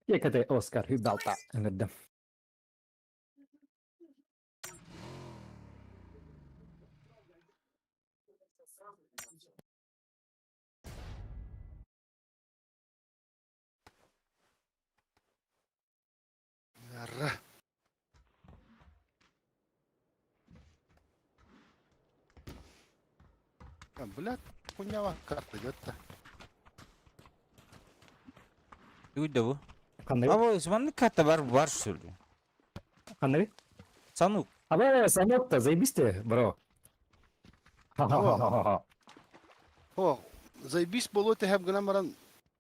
Екате Оскар Хүбалта ыҥырдым. Ра. А, блядь, хуйня карта идет-то. Тугуй да бу? Ханныгы? Або маннык карта бар бар что ли? Ханныгы? Санук. Абе, Санек-то, заебись ты, бро. Ха-ха-ха-ха-ха. О, заебись болот эһэм гынан баран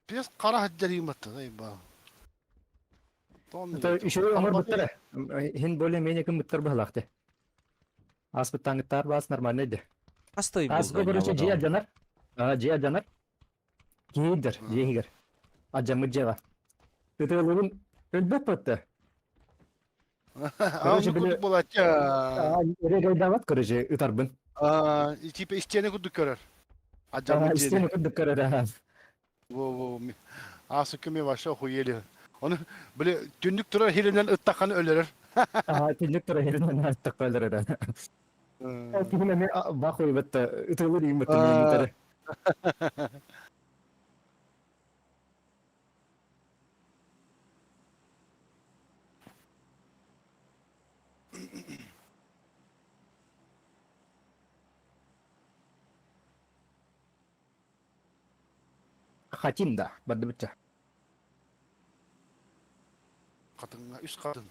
пес қара хаджар юматты, заеба. Это еще оҥор буттара. Хин более-менее кым буттар быһалаахты. Ааспыттааҥыттаар баас нормальный де. Хастой Ааспы, короче, дьиэ алдьанар. А, дьиэ алдьанар. Киирдэр, дьиэ иһигэр. Алдьаммыт дьиэҕэ. Ытыалыыбын өлбөт батта. Короче, били... Буолаччы. Регайдаабат, короче, ытарбын. Типа истиэни курдук көрөр. Алдьаммыт дьиэни. Истиэни курдук көрөр. Во-во, аасыкка ми вообще охуели. Оны, били, түннүк турар хиринен ыттахханы өлөрөр. Аа, түннүк турар хиринен ыттахха өлөрөр. Ол киһим эмиэ бахуй бытта ытылыр иим бытта миин ытары. Хотим да, бардыбытча. Хатыҥҥа үс хатын.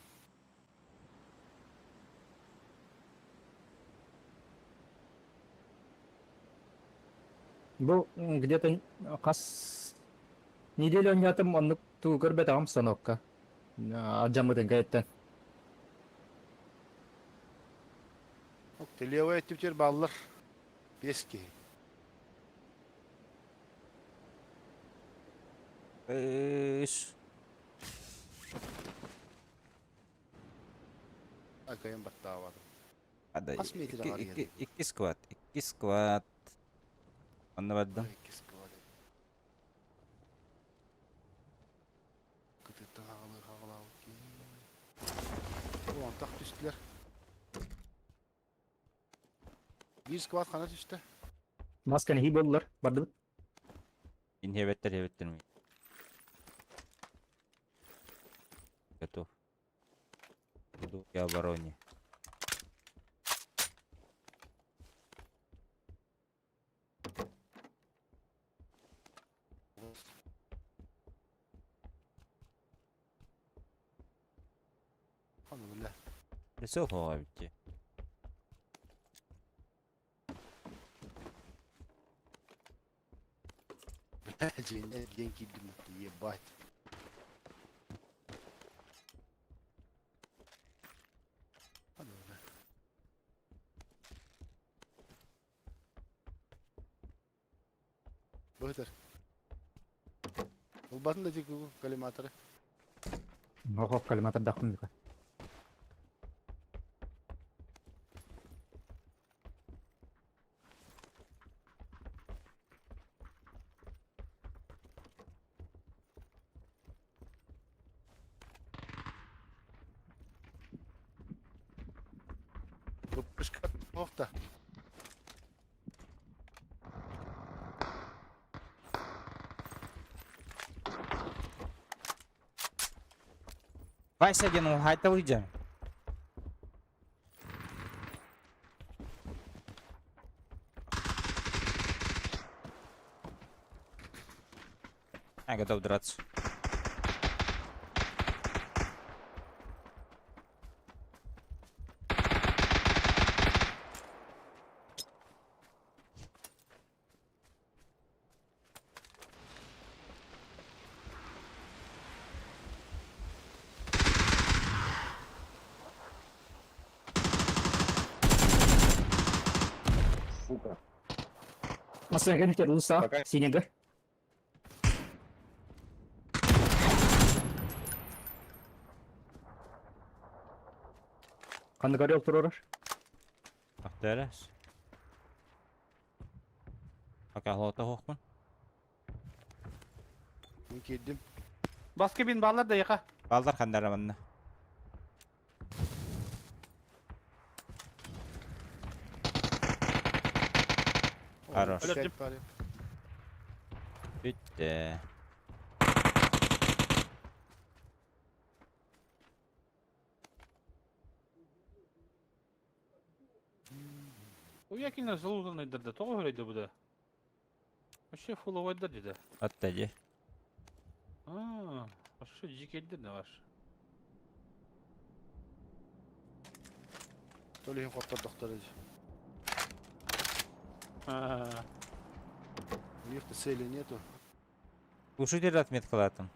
Бу где-то хас неделя оонньоотум оннук тугу көрбөтөҕүм станокка. Алдьаммытын кэйэттэн. Левая өттүбүтүгэр бааллар биэс киһи. Үс. Акайын баттаабатым. Ада Хас метр икки, аҕар икки, икки сквад, икки сквад. Онно бардым. Икки сквад. Кытыттан аҕалыы хаҕалаабыт киһи. Уонтах түстүлэр. Биир сквад хана түстэ. Маска нэһии буоллар, бардыбыт. Инһиэбэттэр, иһэбэттэр ми. Готов. Буду я обороне. Аны бile. Прицел хоға бітті. Дьиҥэ диэн киирдим ебать. Аны бile. Быһытар. Ылбатын да тик коллиматоры. Оһох коллиматордаахпын бүкэ. Выпускать да. Вася диэн уһаайталыйдьа. Я готов драться. Сука. Массыына кэнниттэн улуустаах Пока. синега. Ханнык орел туруорар? Ахтарас. Пока холота хоқпын. Мин киирдим. Баска бин баалар да яха. Бааллар ханнара манна. Хорош. Бүттэ. Уя кинилэр залузанныйдар да тоҕо хөрөйдө бу да? Вообще фуловойдар деді. Атта дии. А, вообще дьикейдер да ваш. То ли хоттордохтор А, У них-то цели нету. Глушитель отметкалаатым.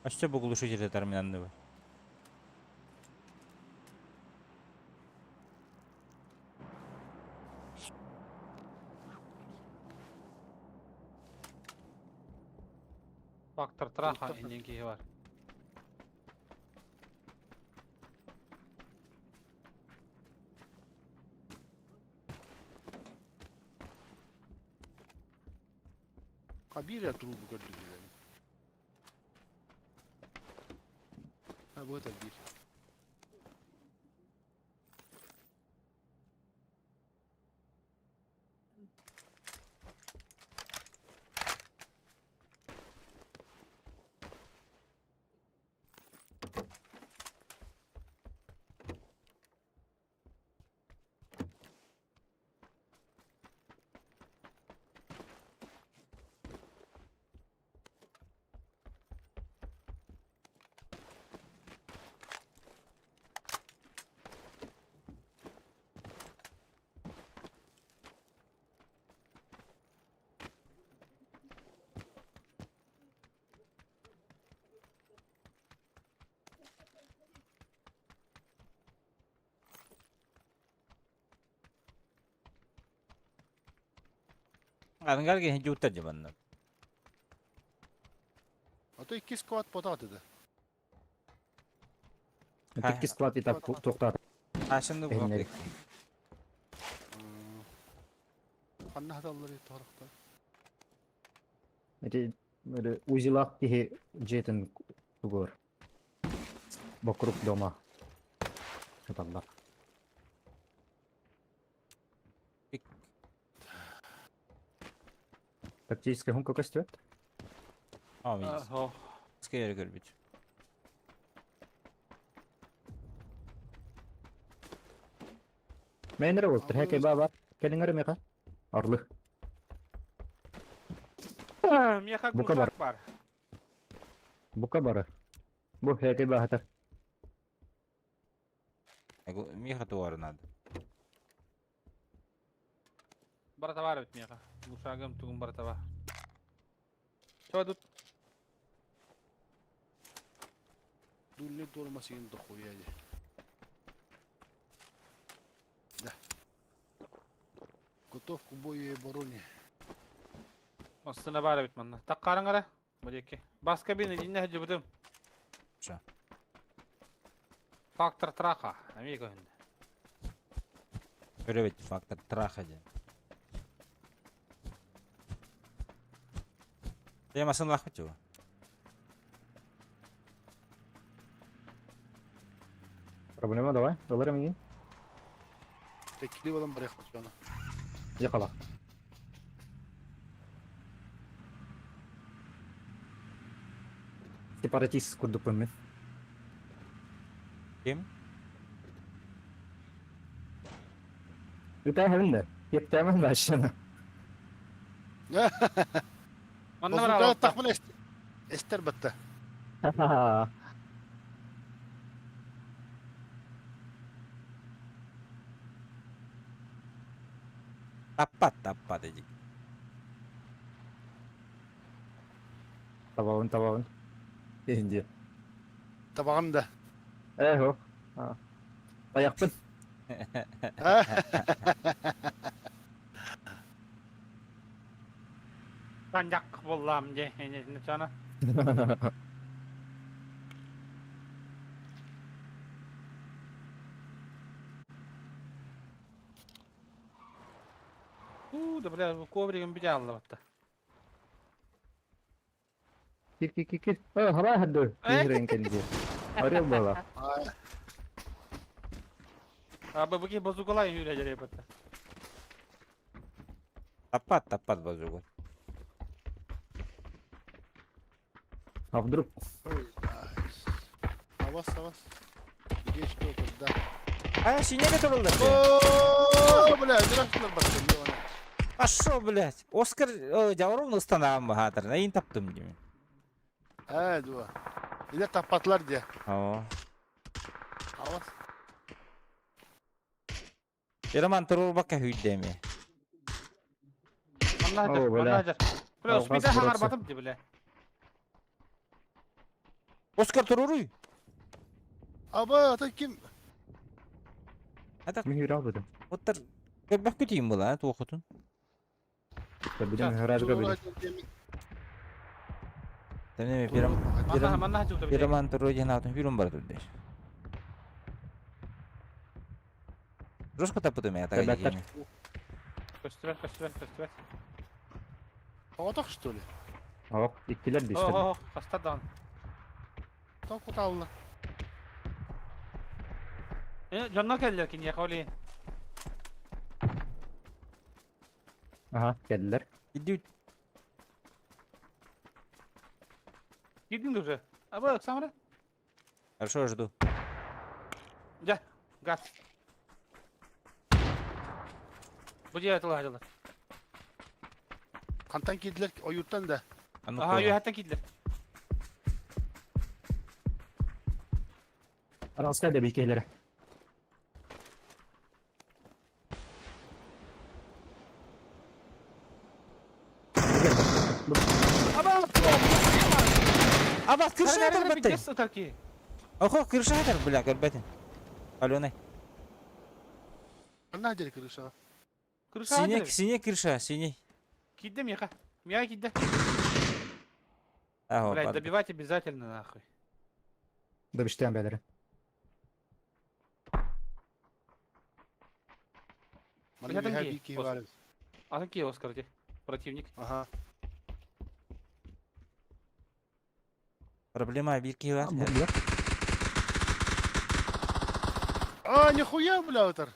Өссө бу глушитель терминанныбы. Фактор траха иннин киһи бар. А биир трубу көрдүм. А вот это биир. Аныгар киһи дьууттар дьыбанна. А то икки склад потат это. Икки склад и так туохтаата. Ашынды Эһиннэри. Ханна хаталлар торохтар. Эти узилах киһи дьиэтин тугур. Вокруг дома. Сыталлар. Тактическая хунка көстүбэт. Aa, Скейер көрбүт. Мэнere болтыр. Хэкэй баба. Кэлиҥэр меха. Орлы. Меха Бука бар. глушак бар. Бука бары. Бу хэкэй баһатар. Миха туары надо. Барата бар бит меха. Глушагым тугум барата бар. Чё тут? Дульный тормоз дохуя. Да. Готов к бою и обороне. Астына бар бит манна. Таккарың ара. Булеке. Баска бин идинне хаҗыбытым. Ша. Фактор траха. Амиго инде. Көрөбүт фактор траха диэн. Я масын лахпыт его. Проблема давай. Доллар мигин. Текили балам барых бачана. Якала. Сепаратист курдук мен. Ким? Үтә хәбинде. Ептәмен башына. Манна бар. Тахмын эстер батта. Таппат, таппат дедик. Табабын, табабын. Инде. Табагын да. Эхо. Аяқпын. Санжак боллам же. Эне чана. Уу, да бля, бу ковригым бile аллабатта. Кир кир кир кир. Э, хара хадды. Киирен кэлди. Орел была. А бабыки базукалай юрэ батта. Таппат, таппат базугу. А вдруг? Ой, найс. Авас, авас. Где что, когда? А, синеге турулдар. О, бля, здравствуй, братан. Пошел, блядь. Оскар Жаворовна ыстанаан баһаатар. Эйин таптым дим. Э, дуа. Или таппатлар де. О. Авас. Роман турулбакка хүйдэ эми. Манна О, хадыр, бля. манна хадыр. Бля, Алгас успейда хаңар бұрасы. батым ди, бля. Оскар туруруй. Аба, ата ким? Ата Мин хүрэ албытым. оттар көрбөх күтүйүн була туохутун. Бидем гаражга били. Тэмнеме пирам Манна манна хадыр, бля. пираман туруй диэн аатын хүрүн бара турдеш. Жестко тапытым я так Ребята. Көстүбэт, көстүбэт, көстүбэт. Оғатақ, что ли? Ок, иккилер О, биштер. о, хаста дан. Тау куталына. Э, жонно келлер кин яхоли. Аха, келдилер. Иди Кирдиң уже. Аба, Оксамра. Хорошо, жду. Жа, газ. Бу жер атыла хадылар. Қантан кеділер, ойырттан да. А ну Аха, үйәттен кидилер. Араска да бикелер. Аба, Аба, крыша атар баттay. Ытар ки. Охо, крыша атар, бля, көрбөтүн. Аленай. Ана дер крыша. Крыша Синий, хадыр. синий крыша, синий. Киддем яха. Мия кидде. Ага, Блядь, бар. добивать обязательно нахуй. Да биштен бәлер. Мана Бля, миха танки. бики бар. А какие Оскар где? Противник. Ага. Проблема бир бар. Бу А, нихуя, бля, отар.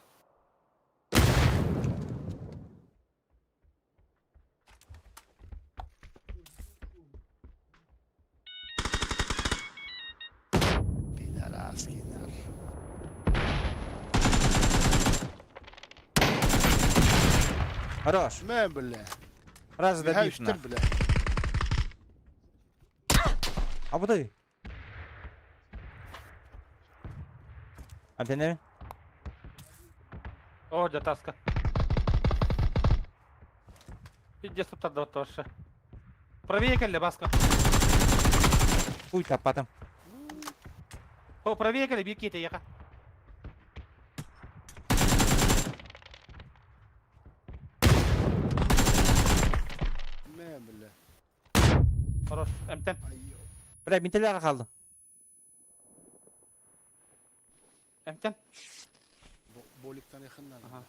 Пидораски, нар. Хорош. Мә, бля. Раз Миха добив үштер, на. бля. А bu da. Antene mi? О, да таска. Пиздец, тут тоже. Правее келли, баска. Уй таппатым. О, правее келли, бир кете яха. Мә, бля. Хорош. Эмтен. Айо. Бля, бинтелер kaldım. Эмтен. Боликтан yakından. Ага.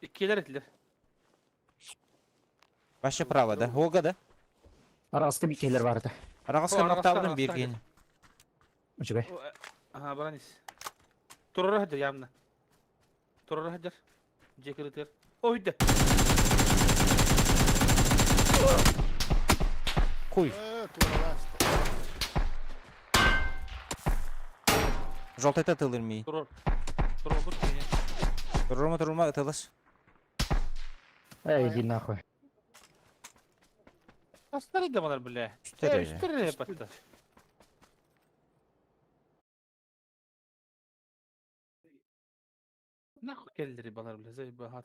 Иккилер этилер. Вообще право, да? Ога да? Араска бикелер бар да. Арағасқа О, арағасқа, нокталдым бир арағасқа. кийин. Үчүгэй. Ага, баранис. Турора хадыр явно. Турора хадыр. Жекиритер. Ой, да. Куй. Э, туралас. Жолтайта тылыр ми. Турор. Турор бут кийин. Турурма турурма тылыш. Эй, иди нахуй. Астары да балар, бля. Үстер Э, үстер батта. Нахуй келдери балар, бля, заебал.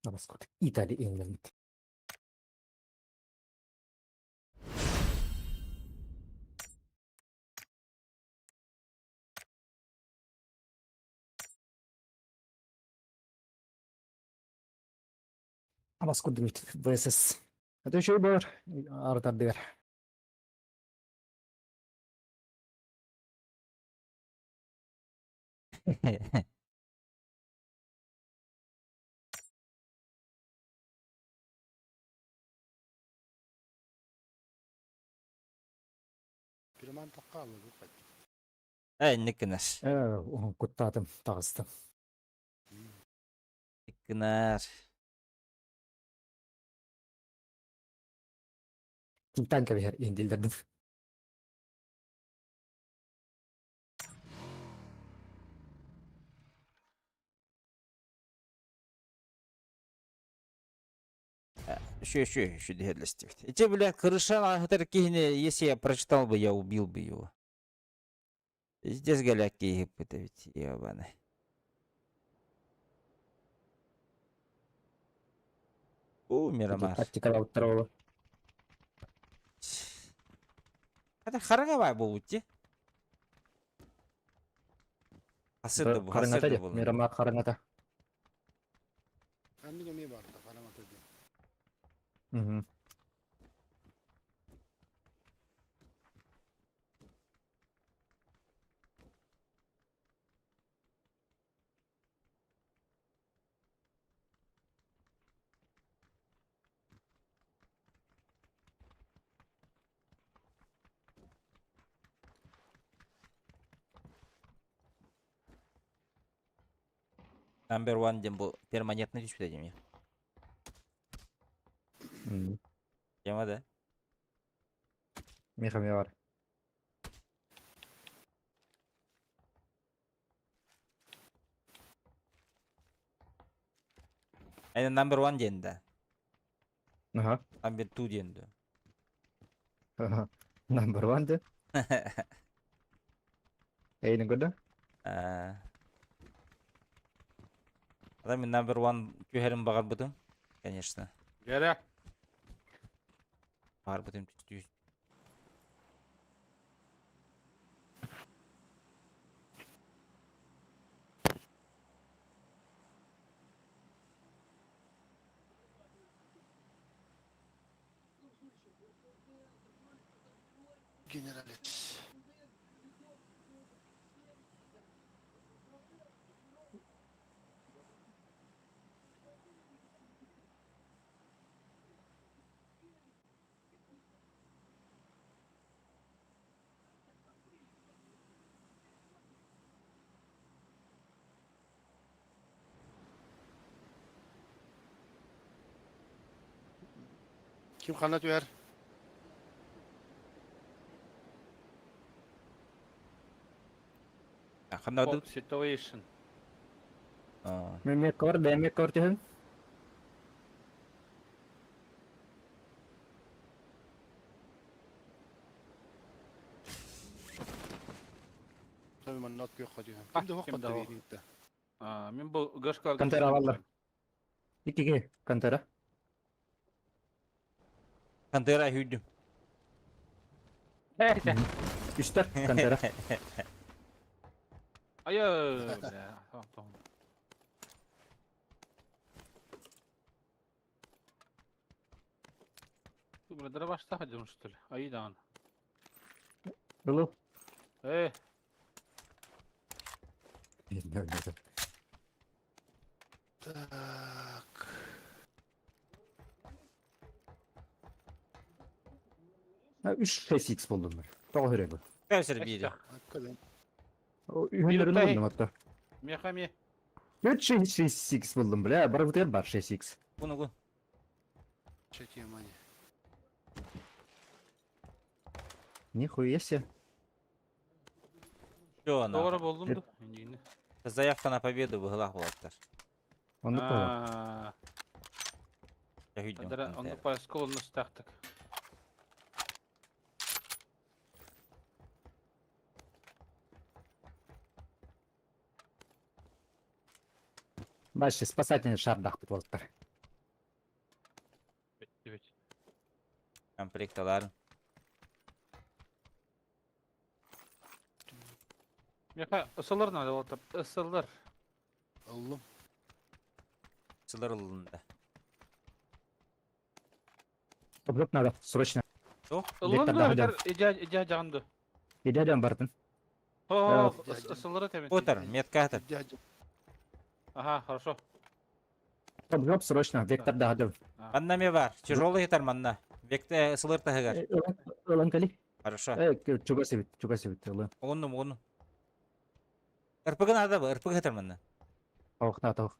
Абаскот. Итали, England. Абаскот Дмитрий, ВСС. Это еще бар артардыгар. Пироман таққалы бұл қайт. Э, инник гынар. Э, куттаатым, таҕыстым. Инник гынар. Титан кэбиһэр индилдэрдим. Еще, еще, еще дехерлестибит. Эти, бля, крыша аһытар киһини, если я прочитал бы, я убил бы его. Здесь голяки это ведь, ебаный. У, Мирамар. Тактикалаабыттар ол. Это хараҥа буолбут дии. Хасыр да бу, Хараҥата хасыр да дии. буолан. Мирамар хараҥата. Анныга ме бар да, хараҥата дии. Мгм. Number one диэн бу перманентный түспүтэ дии. Тема да? Миха бар. Aynen number one диэн да. Аха. Number two диэн да. Аха. Number one дии. Эйин көрдө? Адам мин number one түһэрин баҕарбытым. Конечно. Гэрэ. Баҕарбытым түс. Генералец. Ким ханна түһэр? Ханна Pop situation. Мен кор, бэйэм кор түһэн. Tabii манна от күйөх қадихан. А, Ким да ким хоқ да хоқ. қаттар А, мин бу гашка Кантера баллар. Иккиге кантера. Кантера хүйдүм. Үстэр кантера. Айы, бля. Tamam, tamam. Бля, башта ходим, что ли? Айдан. Ылу. Э, Так. Үш 6x болдум мен. Тоҕо хүрэ бу. Кәсір бири. Hakikaten. Үһүннэрин Бир булдум атта. мехами. Үч 6x булдум бля, бар бутер бар 6x. Буну гун. Четием они. Нихуя себе. Чё она? Doğru buldum da. Yine. Заявка на победу быһылаах буолаттар. Оннук буолар. Аа, Хүйдүм. Андра, онны паскол тахтык. Дальше спасательный шардах буолаттар. Evet. Комплекталарын. Меха, ысылар надо вот ысылар. Аллым. Сылар ылында. Топ надо, срочно. Ыллан Вектор да даһа битер идя жаганды. Иде дем бартын. О, ысылары темен. Отыр, метка атыр. Ага, хорошо. Топ срочно, вектор даһа дем. Манна ме бар. Тяжелый хитар манна. Векте сылыр тахыгар. Ылан кали. Хорошо. Чуга себит, чуга себит, ылан. Оғынным, оғынным. РПГ надо бы, РПГ хитар манна. Ох, на тох.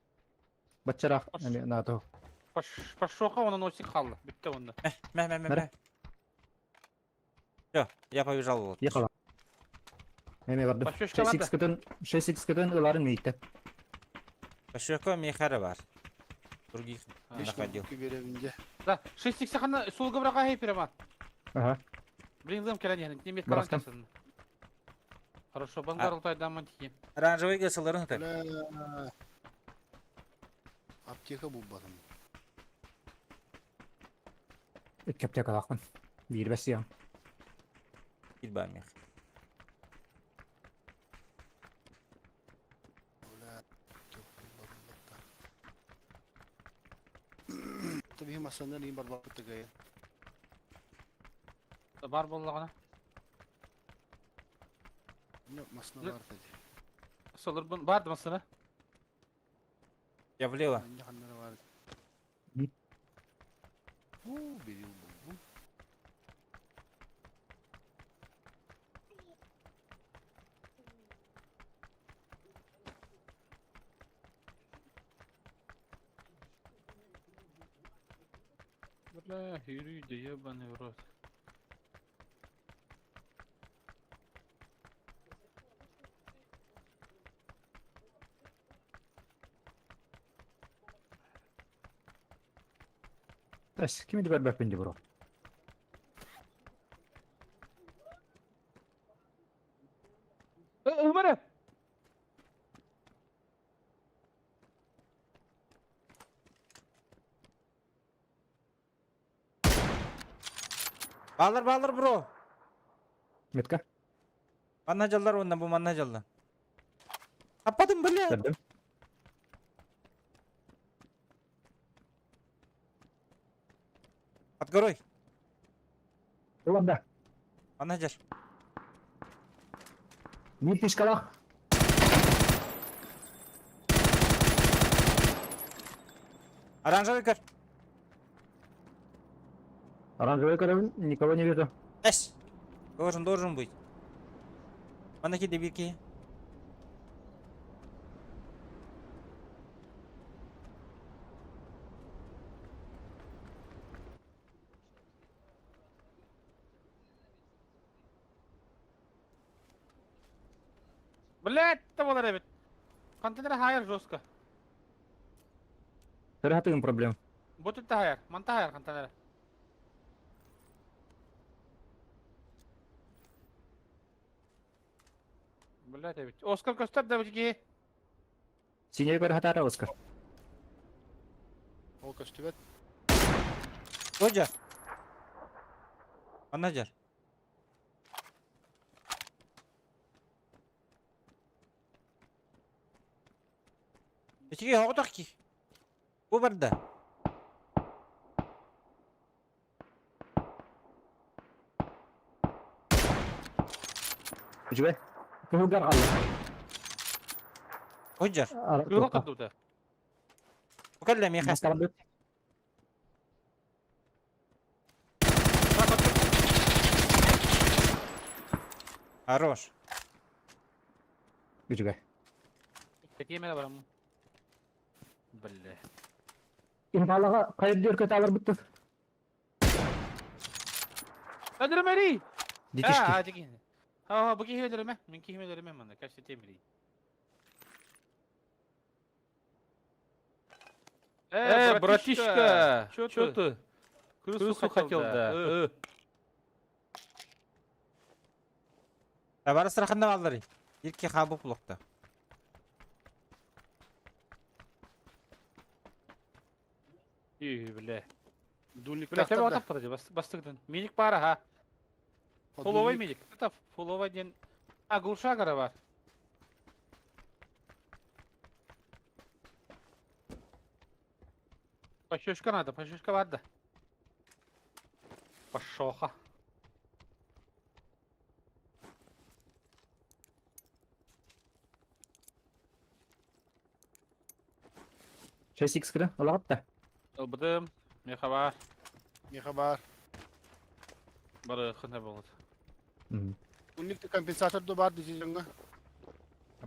Бачарах, на тох. Пашоха оны носик халды. Битте онда. Мә, мә, мә, мә. Все, я побежал вот. Ехала. Неме барды. Пашошка барды. 6x көтөн, 6x көтөн ыларын мейте. Пашока мехара бар. Других находил. Да, 6x хана сулга брака хей прямо. Ага. Блин, лым келен яны. Не метка Брактым. Хорошо, бангар алтайдан тием. Оранжевый сылырын хитар. Бля. Аптека булбадым. Кептек алакмын. Бир бес ян. Килба мех. Бля. Аптека булбадым. Tabii masandan iyi bardak tıkayı. Бар боллагана. Ne masna Ne? var dedi. Сылыр бун барды масына. Я влево. Ne hanları var. Hı. Bu bir yıl bu. Бля, юрий, да ебаный в рот. Эс, кими дибер бәпин бро. Өмірі! Балыр, балыр, бро. Метка. Манна жаллар онна, бу манна жалла. Аппадым, бля. Көрдүм. От горой. Ылан да. Манна жар. Бир тишкалах. Оранжевый көр. Оранжевый көрөбүн, никого не вижу. Эс. Должен, должен быть. Манна ки дебирки. Блять, того ребят. Контейнер хайер жестко. Төрө проблем. Бутыль хайер, манта хайер контейнер. Блять, ведь. Оскар Костер, давайте. Синий көрө хатара Оскар. Ол көстүбэт. Ожар. Манна жар. Ичиге хоғдақ ки. Бу барда. Үчүгэй. Кыһылгар алла. Ожар. Юра кадуда. Укалла меха. Басталды. Хорош. Үчүгэй. Такие меня барам. Бля. Инфалага кайыр көтө алар бүттү. Öldürmeli. Дитишки. А, тики. Ha, bu ki öldürme. Min ki öldürme manna. Kaç temiri. Э, братишка, чё ты? Крысу хотел, да. Табары сырахында балдары. Ирки хабы пулукта. И, бля. Дульник Бля, тебе тахтар да. атап подожди, бастыгдан. Миник пара, ха. Фуловый миник. Это фуловый день. А, глушагара бар. Пощечка надо, пощечка бар да. Пошоха. 6 икс кыра, олоҕут да. Ылбытым. Миэхэ баар. Миэхэ баар. Бары хына болот. Унник компенсатор да баар дизелиҥҥа.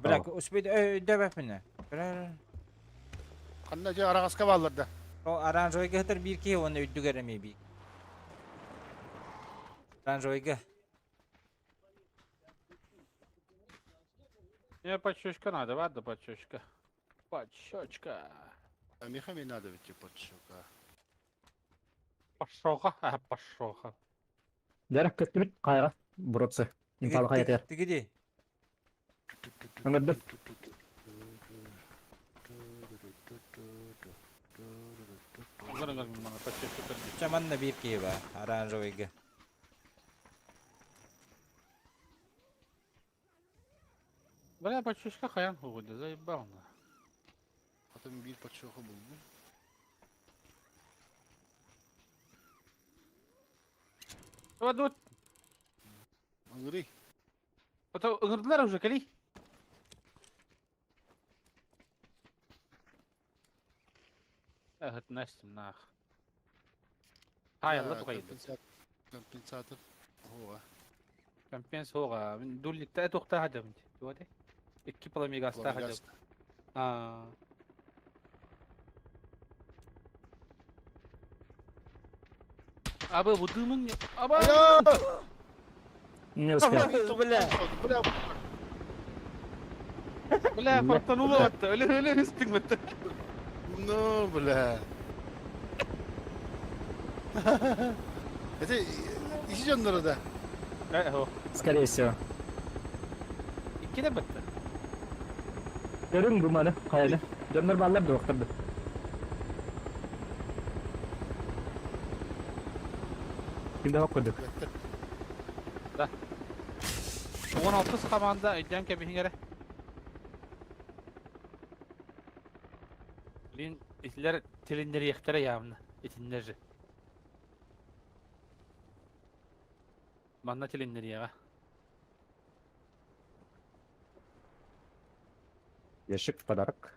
Бля, успей өйдөбөппүнэ. Бля. Ханна дьэ араҕаска бааллар да. О, оранжевыйга сытар биир киһи уонна үрдүгэр эмиэ биир. Оранжевыйга. Мне подщечка надо, ладно, подщечка. Подщечка. А миэхэ эмиэ надо ведь подщека. Пошоха, а, пошоха. Дәрәк көттүбүт хайаҕа буротсы. Импалы хайатыгар. Тигиди. Ыҥырдым. Ыҥыр ыҥыр маны подщечка көрдүк. Чэ манна биир киһи баар, оранжевыйга. Бля, подщечка хайан хугуды, заебал на. Потом биир подщека булдум. Вот, Ыҥырый. А то ыҥырдылар уже, кэлий. Эһэт Настя нах. Таайалла тугайды. Компенсатор. Ого. Компенс оға. Мин дульникта туохта хадабын. Туоте. Икки пламигаста хадабын. Аа. Абы будымын. Аба. Не успел. Бля. Бля. Бля, фартанула батта. Өлө өлө үстүң батта. Ну, бля. Это иши дьонноро да? Скорее всего. Икки батта. Көрүҥ бу маны, хайаны. Дьоннор бааллар да уохтар да. Ким да көрдүк. Да. 16 команда өйдөөн кэбиһиҥ эрэ. Блин, итилэр тилиннэриэхтэрэ явно. Итиннэр же. Манна тилиннэриэҕэ. Ящик в подарок.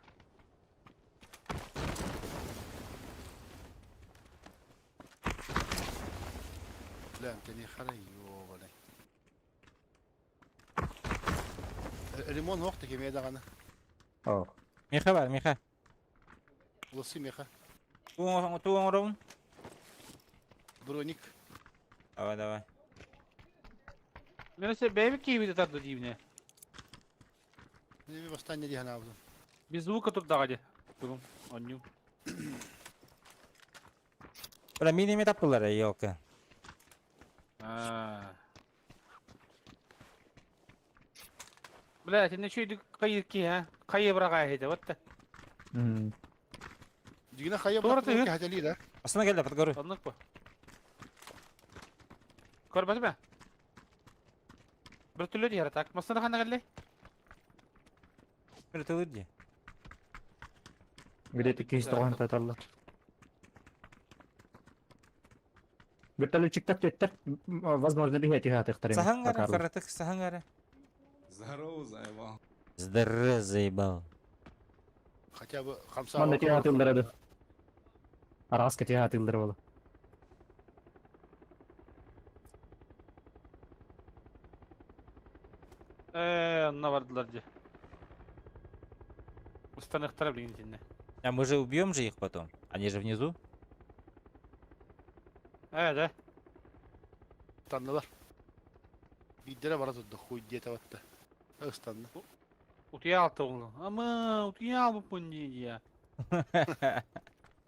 Бля, ты хара ёбаный. Лимон ох таки даҕаны. О, Миха бар, Миха. Лоси меха. Туу оҥоробун? Броник. Давай, давай. Мен өссө бэйэбит киһибит ытар диибине. Неме бастаан дии санаабытым. Без звука турдаҕа дии. Тугум, онньуу. Бля, мин эми таптылар, елка. Аа. Бля, итиннэ үчүгэйдик хайыыр киһи, а? Хайы быраҕаа иһитэ, вот да. Дьиҥинэ хайа Туора бырахпыт түһү. кэһэтэлиир а? Астына кэллэ, под гору. Оннук бу. Көрбөтүм ээ. Бөртөлүөт иһэр так. Массыына ханна кэллэй? Бөртөлүөт дии. Где-то киһи тоҕон таталлар. Вертолетчиктар төттөр, возможно, биһи тиһаатыктар эми. Саһаҥ эрэ, кыратык саһаҥ эрэ. Здорово, заебал. Здорово, заебал. Хотя бы Манна хамсаабакка тиһаатыллара да. Араска тиһаатыллара буолла. Ээ, онно бардылар дии. Ыстаныахтара билигин итиннэ. А мы же убьем же их потом. Они же внизу. Ээ, да. Ыстаннылар. Биирдэрэ бара турда, хуй диэтэ батта. Ыстанна. Утуйа алта оҕолор. Ама, утуйа албыппын дии дии.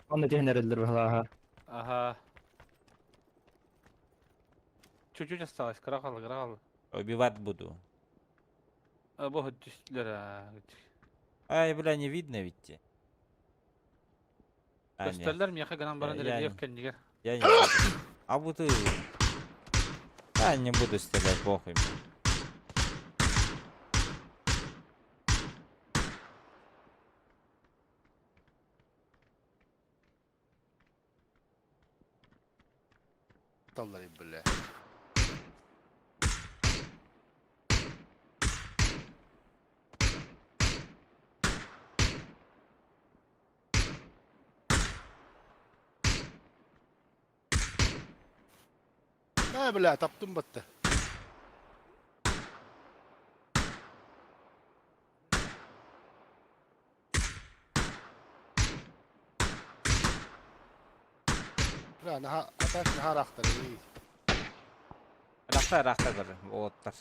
Онно түһэн эрэллэр быһалааха. Ага. Чуть-чуть осталось, кыра хаалла, кыра хаалла. Убивать буду. А, бу түстүлэр аа. Ай, бля, не видно ведь. те. А, нет. Көстөллөр миэхэ гынан баран Я- я рельеф не- кэннигэр. Я не буду. А буду... А, не буду стрелять, похуй. мне. Таллар, бля. Мэ, бля, таптым батта. Бля, наһаа, аташ наһаа ыраахтар. Ыраахта ыраахта бар, уолаттар.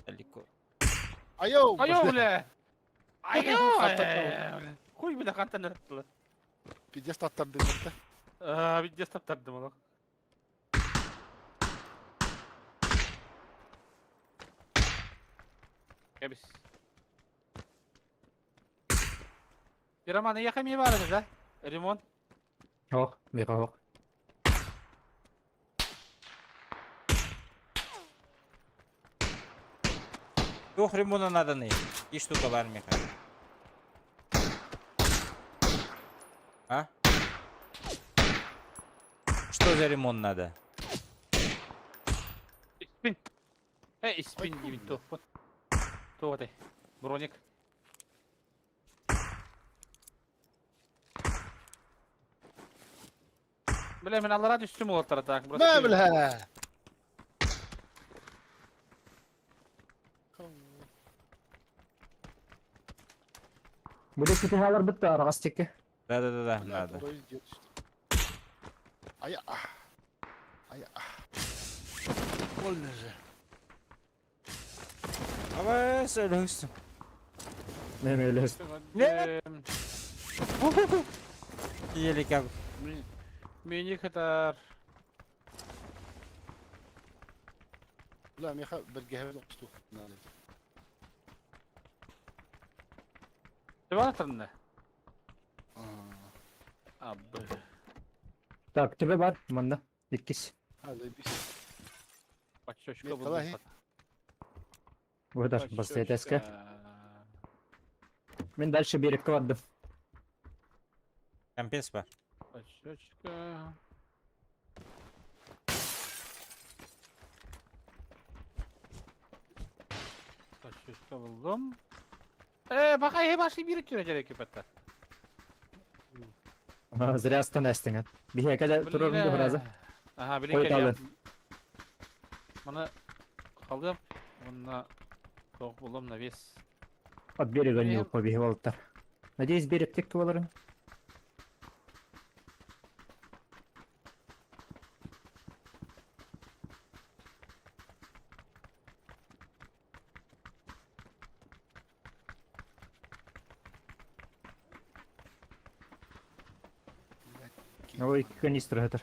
Далеко. Айоу! Айоо, бля! Айоо! Хуй, бля, хантан ырыттылар. Пиздец таттардым батта. Аа, пиздец таптардым олох. Кэбис. Роман, эйиэхэ эмиэ баар этэ да? Ремонт. Ох, миэхэ ох. Туох ремонта наданый? И штука бар миэхэ. А? Что за ремонт надо? Испин. Э, испин диэбит туохпут. Туох этэй? Броник. Бля, мин аллара түстүм уолаттар так. Мэ, бля! Бу диэки хааларбыт да араҕас диэки. Да-да-да, надо. Ая. Ая. Больно же. Абай, сөйлөһүстүм. Мен өлөс. Еле как. Мини хатар. Бля, миэхэ бэргэһэбин отту. Төбө Абы. Так, тебе бар, манна. Иккис. А, заебись. Подщечка Мен булдум. қалай? Выдаш, бастайтеска. Мен дальше берекке бардым. Компенс бар. Подщечка. Подщечка булдум. Э, бака э башы бир өтүрө керек кепетте. Зря останастың. Биһиэхэ турарым да фраза. Ага, билин Қой кэлиэм. Маны қалдым. Онна тоқ булдум навес. От берега не Мен- побегивал-то. Надеюсь, берег тек туаларын. Ой, канистра это.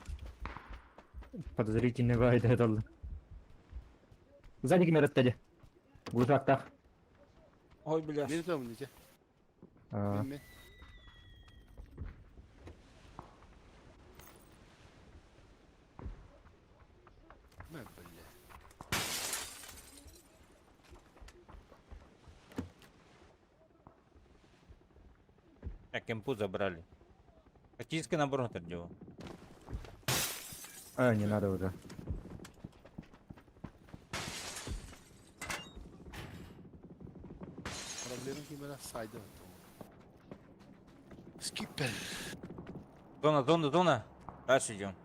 Подозрительный вайда это. Сзади кемер оттади. Глушактах. Ой, бля. Мени там нете. Мен. Мэ, бля. Так, импу забрали. Тактический набор отдел. А, не надо уже. Проблема кимера сайды. Скипер. Зона, зона, зона. Дальше идем.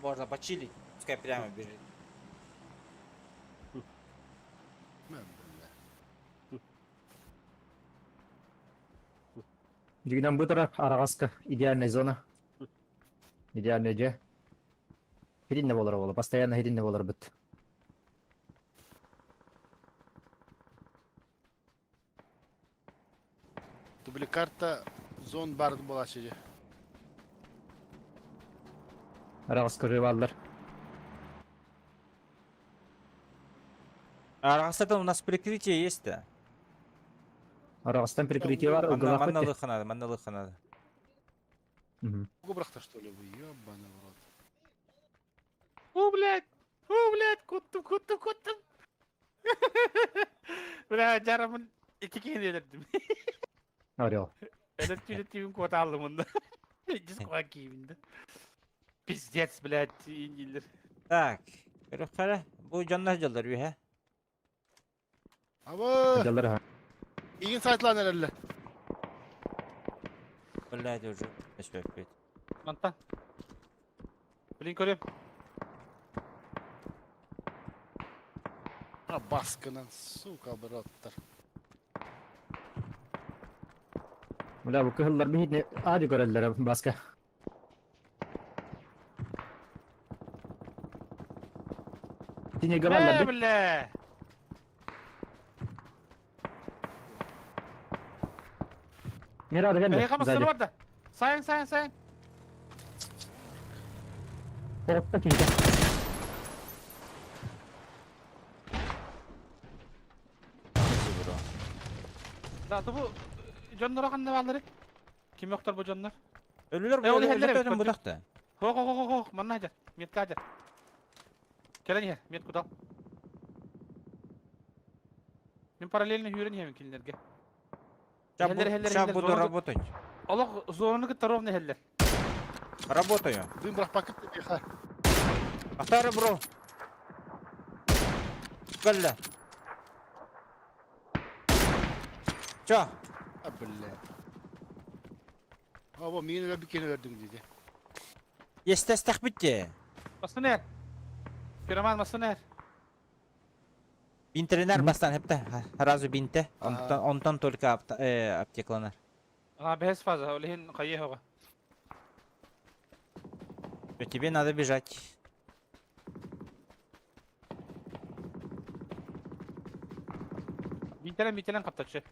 Можно почилить, пускай прямо бежит. Мэ, бля. Дигнан бытыра арагаска идеальная зона. Идеальная же. Хидинне болар ола, постоянно хидинне болар бит. Дубликарта зон барды болачы же. Арагаска рыбалдар. А раз это у нас прикрытие есть-то. Арагастан прикрытие бар, Манна, угылак манна бит. лыха надо, манна лыха надо. Губрахта что ли вы, ёбаный в рот. О, блядь! О, блядь! Куттум, куттум, куттум! Бля, жарамын икки киһини өлөрдүм. Орел. Этот тюлетивин куотааллым онно. Дискуа киибин да. Пиздец, блядь, индилер. Так, көрөххөрө. Бу дьоннор дьоллор үһэ. Аба! Дьаллар аха. Игин сайтлаан эрэллэр. Блядь, уже өспөппүт. Мантан. Блин, көрөм. А баскынан, сука, браттар. Бля, бу кыһыллар биһитини аadi көрөллөр баска. Тинеге баллар Э, бит. бля! Мира да Эй, кэллэ. хамассаны Сзади. барда. Сайын, сайын, сайын. Оҕотто киһитэ. Бро. Да, бу дьонноро ханна бааллары? Ким yoктор бу дьоннор? Өлүлөр Э, ол иһэллэр эбит, бу бутахта. Хо, хо, хо, хо, манна хадьар. Метка хадьар. Кэлэн иһэр, мет кутал. Мин параллельно хүрен иһэбин кинилэргэ. Иһэллэр, иһэллэр, Сейчас иһэллэр, буду зону- работать. Олох зонаны кытта ровно иһэллэр. Работаю. Дым бырахпаккыт тиэхэ. Ахтары бро. Кэллэ. Чё? А, бля. Аба, миин өлөр бикени өлөрдүң диде. Естестах битте. Масын эр. Пироман масын эр. Бинтеринер бастан хепте. Сразу бинте. Ага. Онтон, онтон только аптекланар. А, бэһэс фаза, ол иһин хайыы хоҕо. Всё, Тебе надо бежать. Бинтелен, бинтелен хаптачы.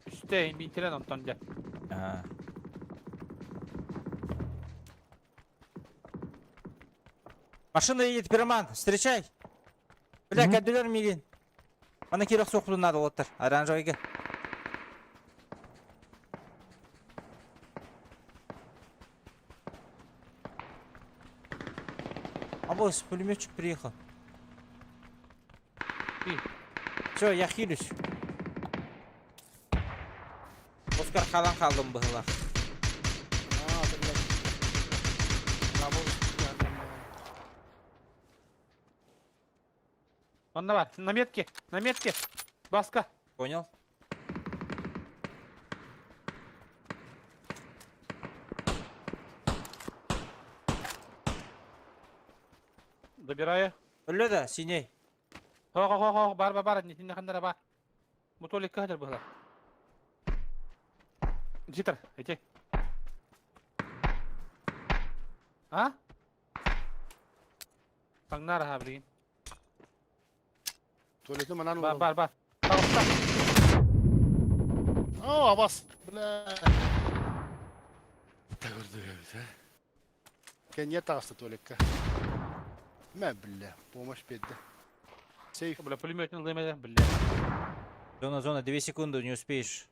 Үстэ, бинтелен онтон дьэ. Ага. Машина едет, пироман, встречай. Бля, Мгм. кәділер мигин. Ана кирок соқпыды надо оттар. Оранжевыйга. А босс, пулеметчик приехал. И. Все, я хилюсь. Оскар халан қалдым бұғыла. А, бля. Манна бар, на метке, на метке. Баска. Понял? Добираю. Өлі да, синей. Хо, хо, хо, хо, бар, бар, бар, нитинне ханнара бар. Бу толик кахар быһыла. Житер, эти. А? Таҥнар аха билигин. Туалеты манан Бар, бар, бар. Таҕыста. О, абас. Бля. Тагырды эбит, а. Кенье таҕыста туалекка. Мэ, бля, помощь бедде. Сейф. Бля, пулеметин ылыма, бля. Зона, зона, 2 секунды, не успеешь.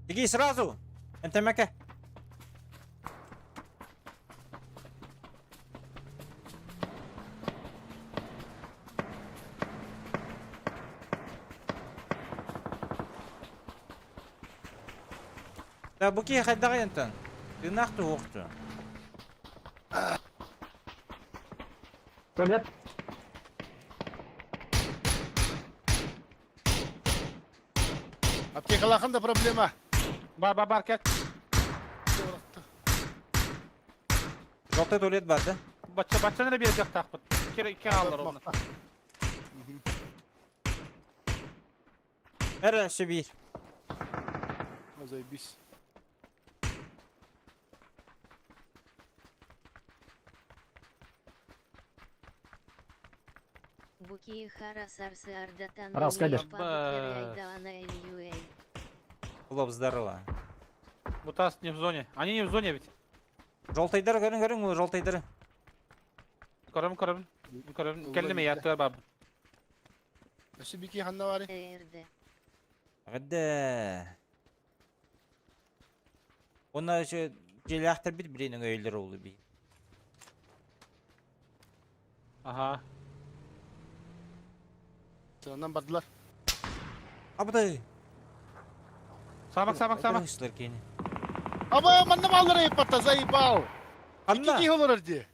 Беги сразу! НТМК! Да, буки хайдагай Антон. Ты нахту ухту. Туалет. Аптекалахан да проблема. Бар, бар, бар, кет. Желтый туалет бар, да? Бачча, баччаны эрэ биэрдиэхтаахпыт. Кире хааллар онно. Эра, Сибирь. Заебись. Буки хара сарсы ардатан Раз, конечно. Хлоп, здорово. Бутас не в зоне. Они не в зоне ведь. Желтыйдар, көрүн, көрүн, желтыйдар. Көрөм, көрөм. Көрөм. Кэллим я туар баб. Өссө бики ханна бары. Гадда. Оны еще желяқтар бит білейін өйлер олы би. Ага. Сынан бардылар. Абытай! Самак, самак, самак. Сылар кини. Аба манна бааллар айыппатта заебал. Икки Анна! киһи олорор дии.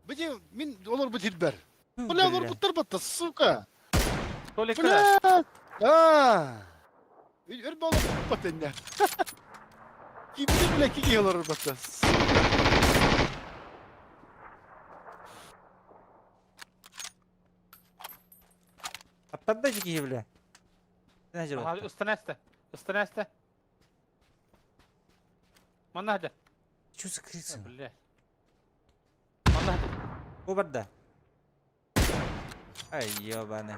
Бити мин олорбут ирбэр. Бля олорбуттар батта, сука. Толик Бля! Аа! Өр болорбут батыння. Кимди бля икки киһи олорор батта. Аттарда киһи бля. Ыстана эстэ. Ыстана эстэ. Манна хадя. Чё закрыться? Бля. Манна хадя. Бу барда. Ай, ёбаный.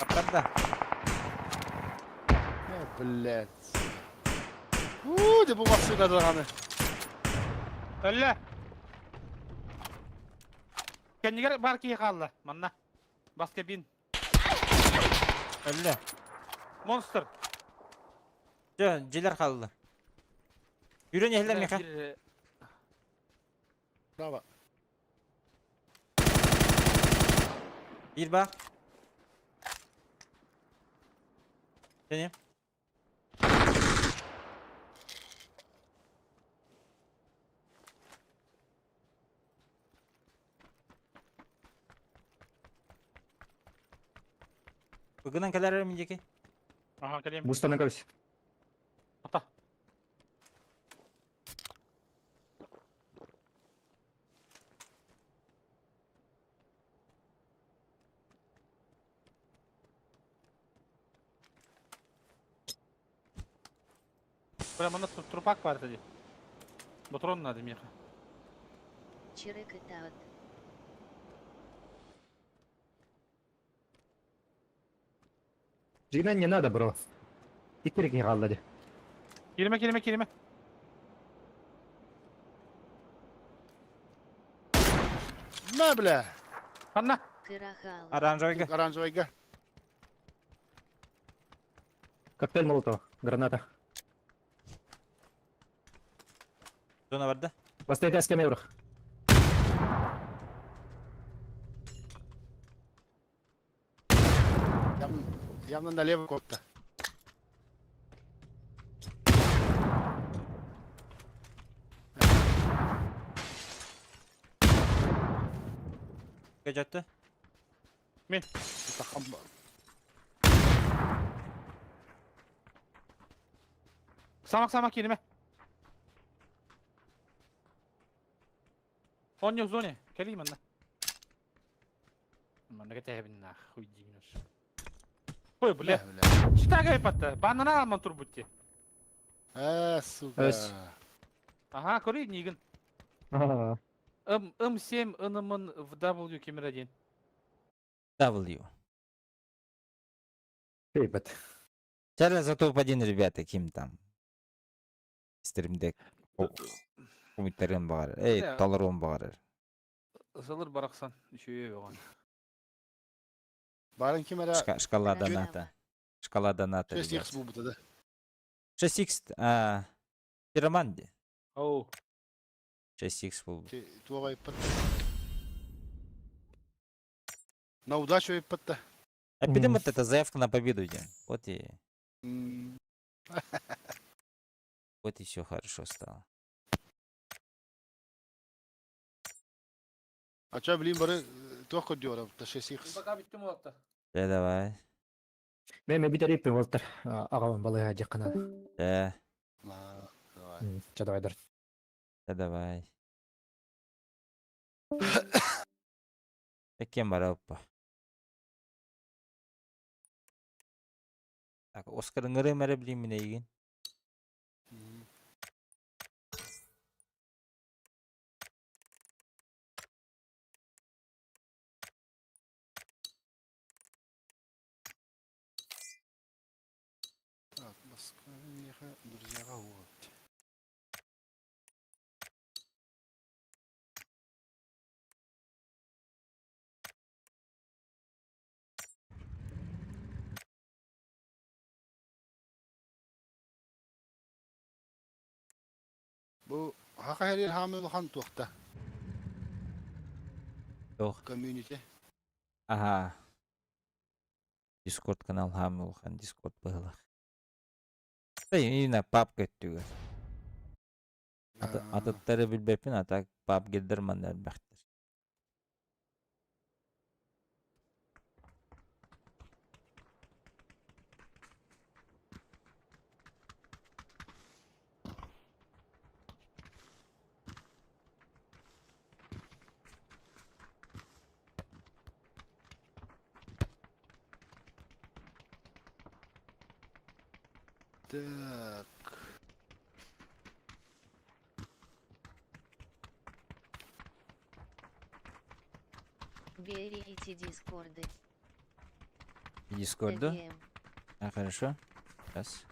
Аттарда. Э, блядь. Уу, де бу машина даҕаны. Өллө. Кэннигэр бар киһи хаалла. Манна. Баскабин. Өллө. Монстр. Дьэ, дьилэр хаалла. Үрэн иһэллэр миэхэ. Браво. Биир баар. Сени. Ыгынан кэлэр мин диэки. Ага, кэлиэм. Бустанан көрүс. Ата. Бля, манна трупак баар этэ дии. Ботурон надо миэхэ. Чирик ытаат. Жигнан не надо, бро. Икки киһи хаалла дии. Кииримэ, кииримэ, кииримэ. Мэ, бля. Ханна? Кырахаала. Оранжевыйга. Оранжевайга. Коктейль Молотова. Граната. Зона барда. Бастайта эскемеврах. Явно, явно налево копта. Көдьөттө. Это хамба. Самак, самак кииримэ. Он не в зоне. Кэлиий манна. Манна кэтэһэбин нахуй диибин Ой, бля. Бля. Читага ипатта. Банана алман турбутти. Э, сука. Өс. Ага, көрүй нигин. Ага. М, М7, НМН в W кемер один. W. Ребят. Сейчас за топ-1, ребята, ким там. Стримдек. Умиттарым баар. Эй, Да. таларым баар. Ысылыр барахсан. Үшөйө оған. Барын ким эрэ Шкала Красава. доната. Шкала доната, 6 ребят. х буолбута да. 6x, а, Пироманди. Оу. 6x был. Туоҕа ыппат. На удачу ыппатта. А М. вот это заявка на победу идем. Вот и, вот и все хорошо стало. А чё, блин, бары туох көрдүөр 6 х. Пока бүттүм олатта. Да, давай. Мен мен битер иппин болтар. Ағабын балыға жақына. Да, Давай. Чадавайдар. да, давай. Кем бараппа. Так, Оскар ыңыры мәрі білейін мен егін. Так, Москва, друзья, вот. Бу хаха хэрир хаамы улахан туохта Туох? Комьюнити. Аха. Дискорд канал хаамы улахан Дискорд быһылах. Именно папка өттүгэр. Атыттары билбэппин, а так пабгердер манна элбэхтэр. Так. Берите дискорды. Дискорду? А, хорошо. Сейчас.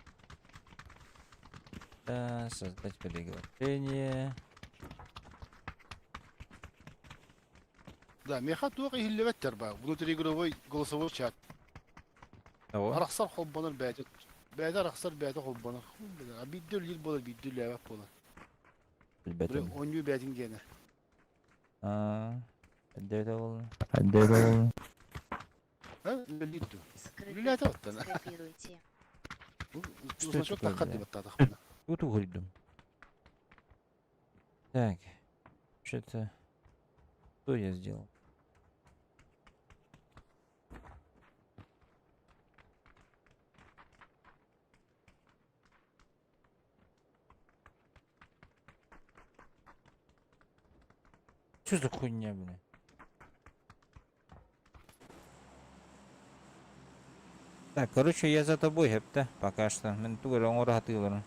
Да, создать приглашение. Да, меха туох иһиллибэттэр баа. Внутриигровой голосовой чат. Того. Арахсар холбонор бэйэтэ. Бэйэтэ арахсар бэйэтэ холбонор. А биирдэ үлэлиир буолар, биирдэ үлэлээбэт буолар. Билбэтим. Оонньуу бэйэтин гиэнэ. А, эрдэ буолла. А, үлэлиир дуо? Скрыто Үлэлээтэ оттон. скопируйте. Что Значок такое, таххар бля? диэбэттаатахпына. Тут угрюдум. Так. Что-то... Что я сделал? Что за хуйня, бля? Так, короче, я за тобой, хепте, пока что. Мен тугар оңор хатыыларын.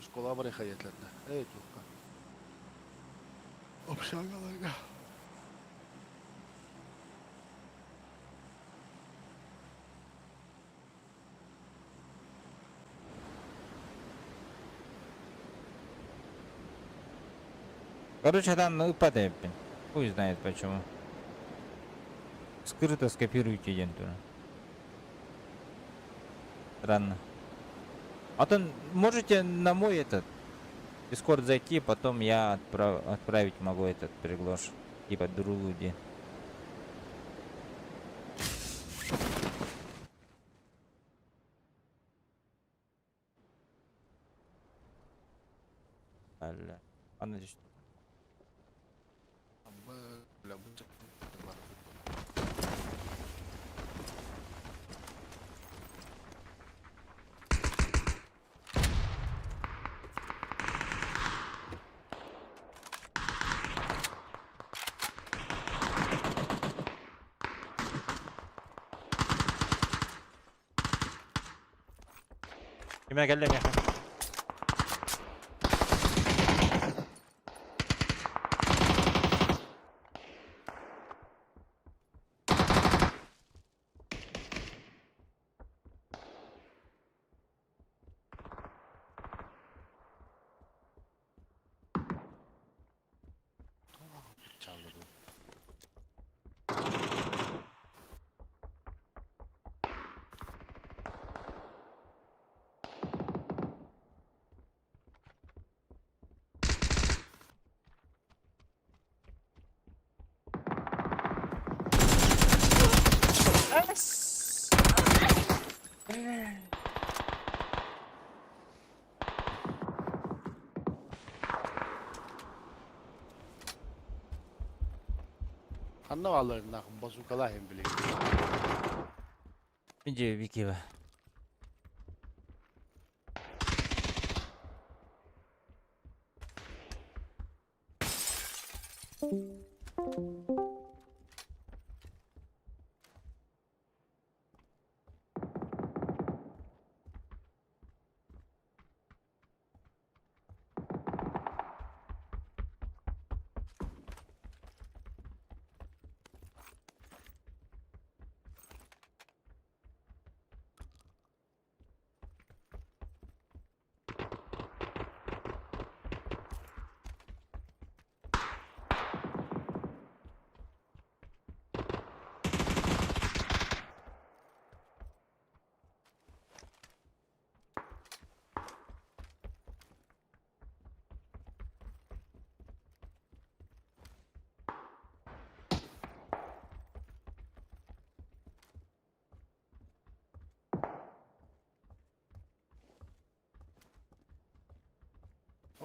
Школа бар хайатларда. Эй, туққа. Общагаларга. Короче, там ыппат эбиппин. Хуй знает почему. Скрыто скопируйте диэн турар. Странно. А то можете на мой этот Дискорд зайти, потом я отправить могу этот приглаш. Типа другу где. Бля. А, здесь. Бля, Кимэ кэллэ миэхэ. Ханна баалларыннаах базукалаах билигин. Иди, Викива.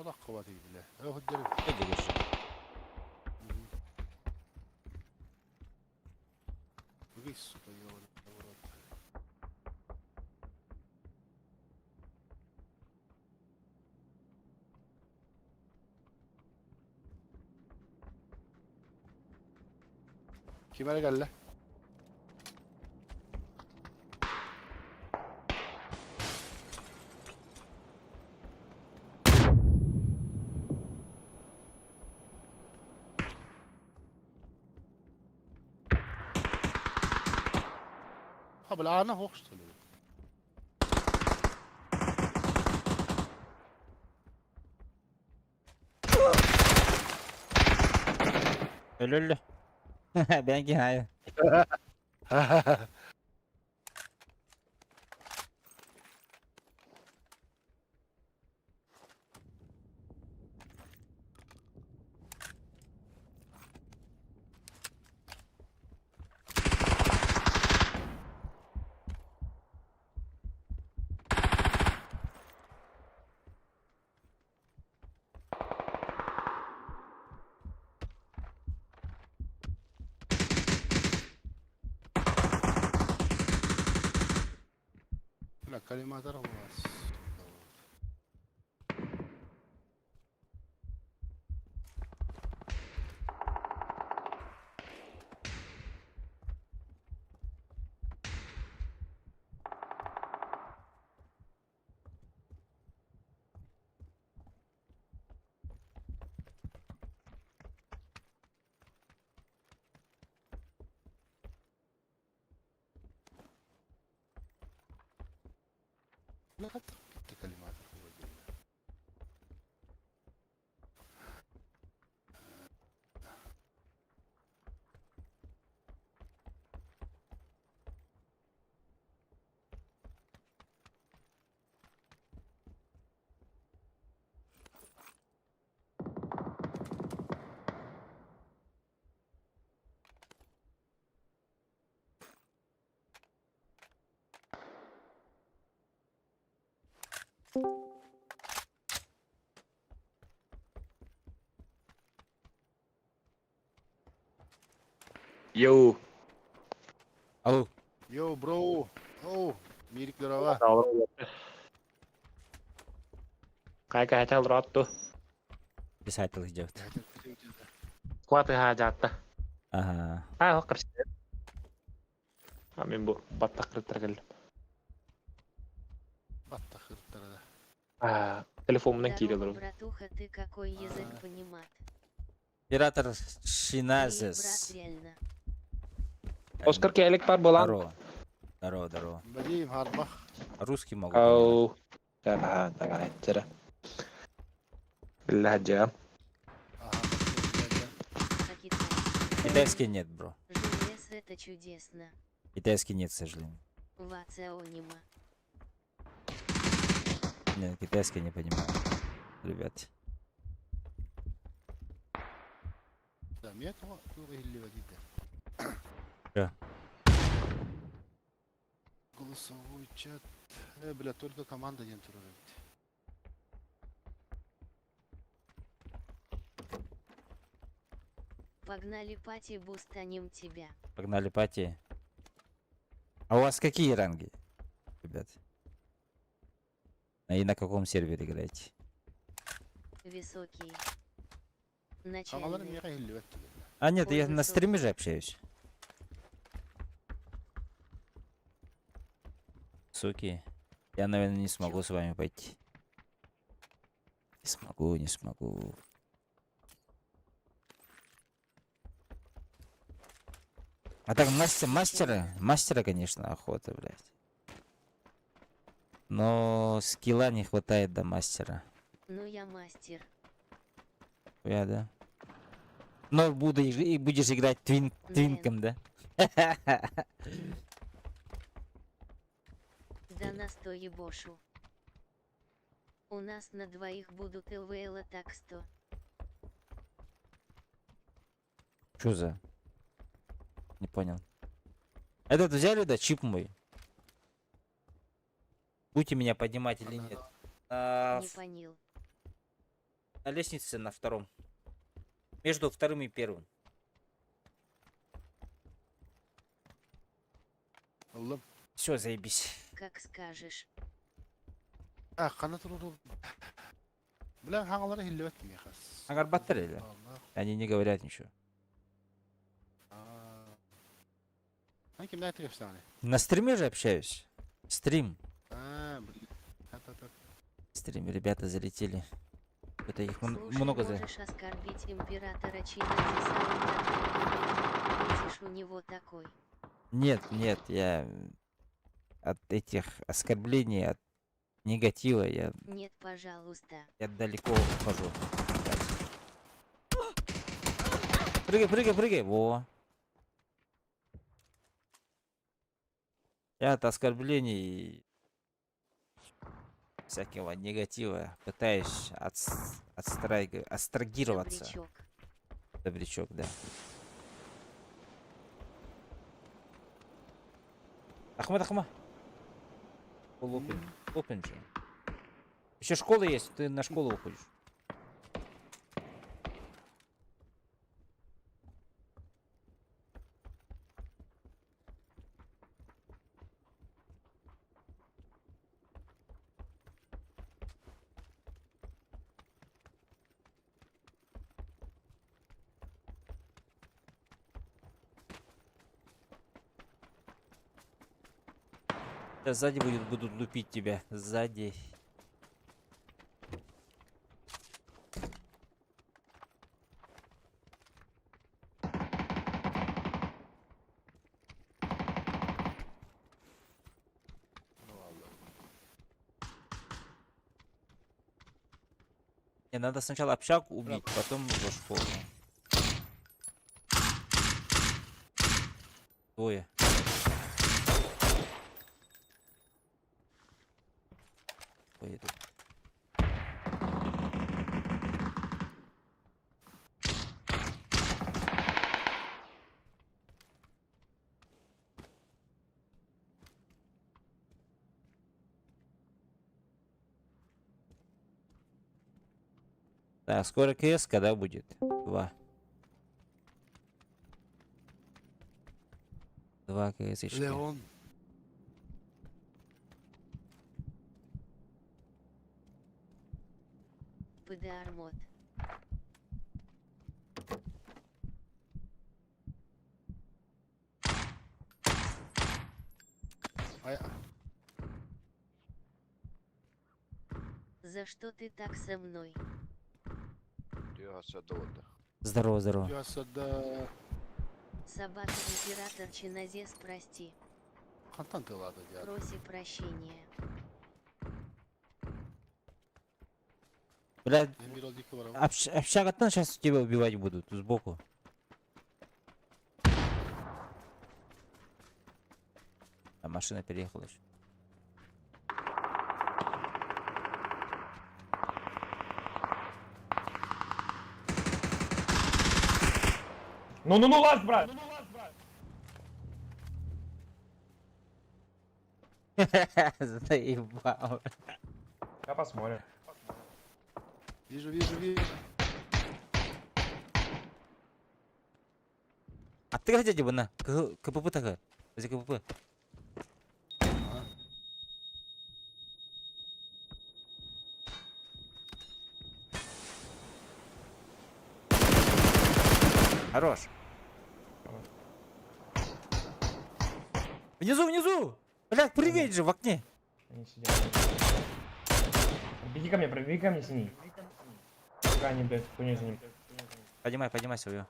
Тоҕо бля. Өө Иди, Вы, сука, ёбаный в рот. Ким эрэ кэллэ? Ha, бля, аана суох что ли? Өлөллө. Бэйэҥ киһи Бля, коллиматор у вас. Бля, это коллиматор. Йоу. Алло. Йоу, бро. Оу, Мирик, здорово. Кайка хотел роту. Писатель идет. Куаты хаджатта. Ага. А, хоккар. А мен бу баттакырыттар Баттахырттар да. А, телефонумдан Здорово, киирелер. братуха, ты какой язык понимат? Оператор Привет, брат, Шиназес. реально. Оскар келик бар болан. Здорово. Здорово, здорово. Бадиим харбах. Русский могу. понимать. Ау. Да, да, да. Билля Ага, да, А китайский? Китайский нет, бро. ЖС это чудесно. Китайский нет, к сожалению. Вацеонима. Нет, китайский не понимаю. Ребят. да. Мен туға илли да. Да. Голосовой чат. Бля, только команда не турар. Погнали пати, бустанем тебя. Погнали пати. А у вас какие ранги, ребят? А И на каком сервере играете? Высокий. Хагалар Начальный. мега илли А нет, Ой, я на высокий. стриме же общаюсь. Суки. Я, наверное, не смогу с вами пойти. Не смогу, не смогу. А так мастер, мастера, мастера, конечно, охота, блядь. Но скилла не хватает до мастера. Ну я мастер. Я, да? Но буду и будешь играть твинком, да? Да на сто ебошу. У нас на двоих будут ЛВЛ так 100. Чё за? Не понял. Этот взяли, да, чип мой? Будете меня поднимать или нет? Не понял. На лестнице на втором. Между вторым и первым. Ыллым. Все, заебись. Как скажешь. А, ханна туру. Бля, хаҥалара иһиллибэт миэхэ. Саҥарбаттар или? Они не говорят ничего. Эн кимнээх кэпсээни? На стриме же общаюсь. Стрим. А, блин. Та-та-та. Стрим, ребята залетели. Это их Слушай, много за... можешь оскорбить императора Чиназиса, он такой, видишь, у него такой. Нет, нет, я от этих оскорблений, от негатива я, Нет, пожалуйста. я далеко ухожу. Прыгай, прыгай, прыгай. Во. Я от оскорблений и всякого негатива пытаюсь абстрагироваться. Добрячок. Добрячок, да. Ахмад, Ахма. Open. Open же. Еще школа есть, ты на школу уходишь. Сейчас сзади будут лупить тебя. Сзади. Не, надо сначала общагу убить, потом уже школу. Двое. Двое тут. Да, скоро КС когда будет? Два. Два КС. Леон. ПДАР мод. Ай, За что ты так со мной? Здорово, здорово. я Собака император Чиназес, прости. Хантан ты ладно, дядя. Проси прощения. Бля, Я мирал дико барам. общага сейчас тебя убивать будут сбоку. А машина переехала еще. Ну-ну-ну, лаз, брат! Заебал. Я посмотрим. Вижу, вижу, вижу. А ты где на? КПП такая. За КПП. Хорош. Внизу, внизу! Блядь, прыгай же в окне. Они сидят. Беги ко мне, пробеги ко мне, синий. Пока они, блядь, хуйней за ним. Поднимай, поднимай свою.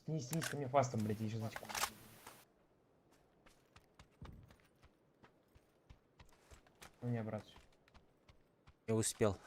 Снизь, снизь ко мне фастом, блядь, я сейчас затеку. Ну не, брат. Я успел.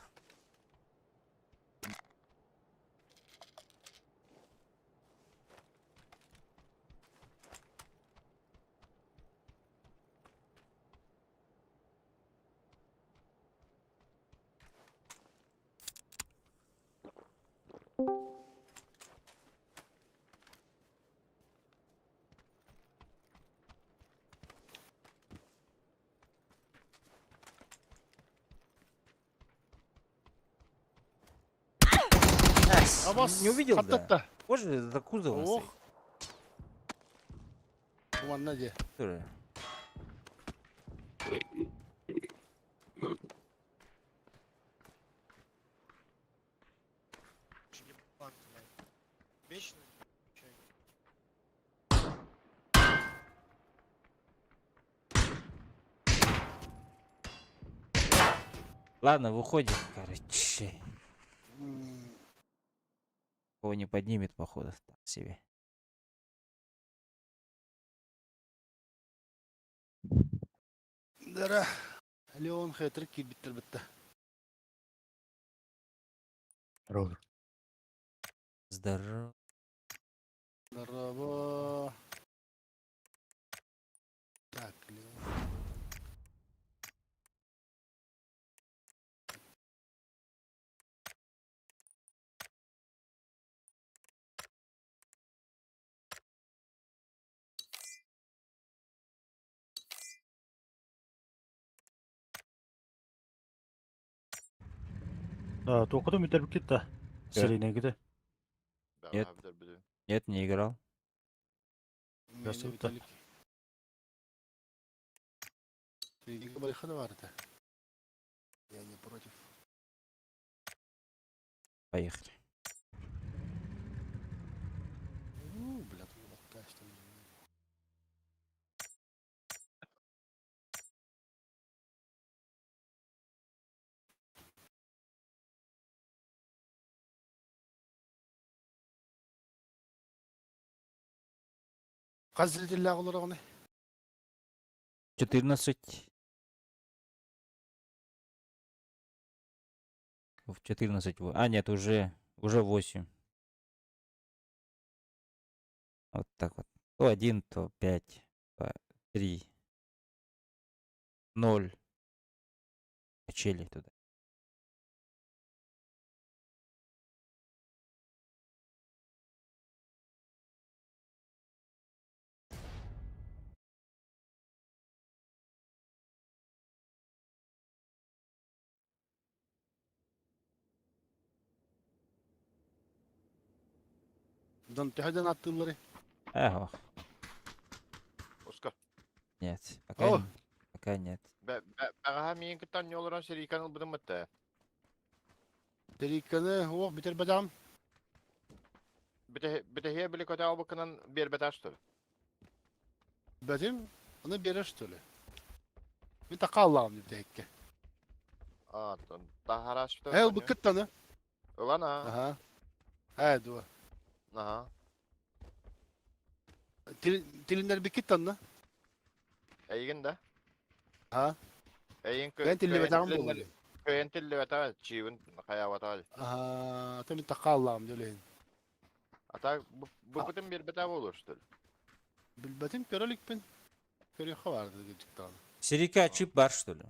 Абас, Не увидел, да? хаттатта. Позже за кузовом Ох. стоит. Манна дьэ. Тоже. Ладно, выходим, короче. Кого не поднимет, походу, так себе. Дара. Леон хетрик киирбиттэр бытта. Здорово. Здорово. Здорово. Так, Леон. Да, только бүтэрбиккит да. Сиренегите. Нет. Нет, не играл. Красота. Я не против. Поехали. Ну, бля, тут вот та, что ли. Хас зрителлээх олороҕуный? 14. В 14. А, нет, уже 8. Вот так вот. То 1, то 5, то 3, 0. Качели туда. Дон төһөдөн аттыыллары? Эх, Оскар. нет, пока, О! пока нет. Бэҕэһээ миигин кытта олорон сэрии ылбытым бытта. Тэрикканы уох бүтэр бадаҕым. Бүтэһиэ били көтө албыккынан биэрбэтэ что ли? Бэтим, аны берер что ли? Мин такааллаҕым диэбитэһиккэ. А, таһараашты. Ээ, ылбыккыттаны. Ылан аа. Аха. Ээ, дуо. Аха. Тилиннэрбиккиттанна. Эйигин да? Аха. Эйигин Бэйэн тиллибэтэҕим буолуо. Көйөн тиллибэтэҕэ, чиибин хайаабатаҕа. Аха, ата мин такааллаҕым диэлэһин. А так быпытын биэрбэтэ буолуо что ли? Билбэтим, көрө иликпин. Көрүөххэ баар дьиктаҕына. Серика чип бар, что ли?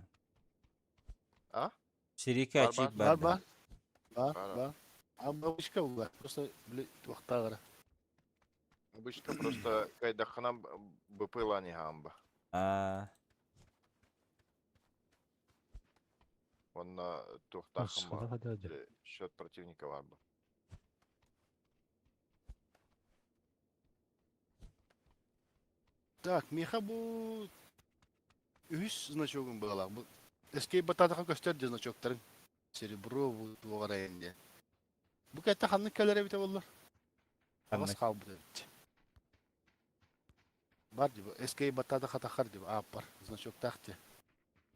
А? Серика Бар, чип Бар, бар, да? бар. Бар, Бар. бар. А бабочка була. Просто, били, туохтааҕара. Обычно просто кайдахына быпыла не хамба. А, Онно туохтаахым счет противника бар бу. Так, миэхэ бу үһүс значогун быалаах. Бу Escape батаатаха көстөр дии значоктарын. Серебро бу туоҕар айан диэн. Бу кэтте ханнык кэлэр эбитэ буоллар? Аҕас ханнык? хаалбыт эбит. Бар дии бу Escape батаата хатахар дии бу ааппар значоктаах дии.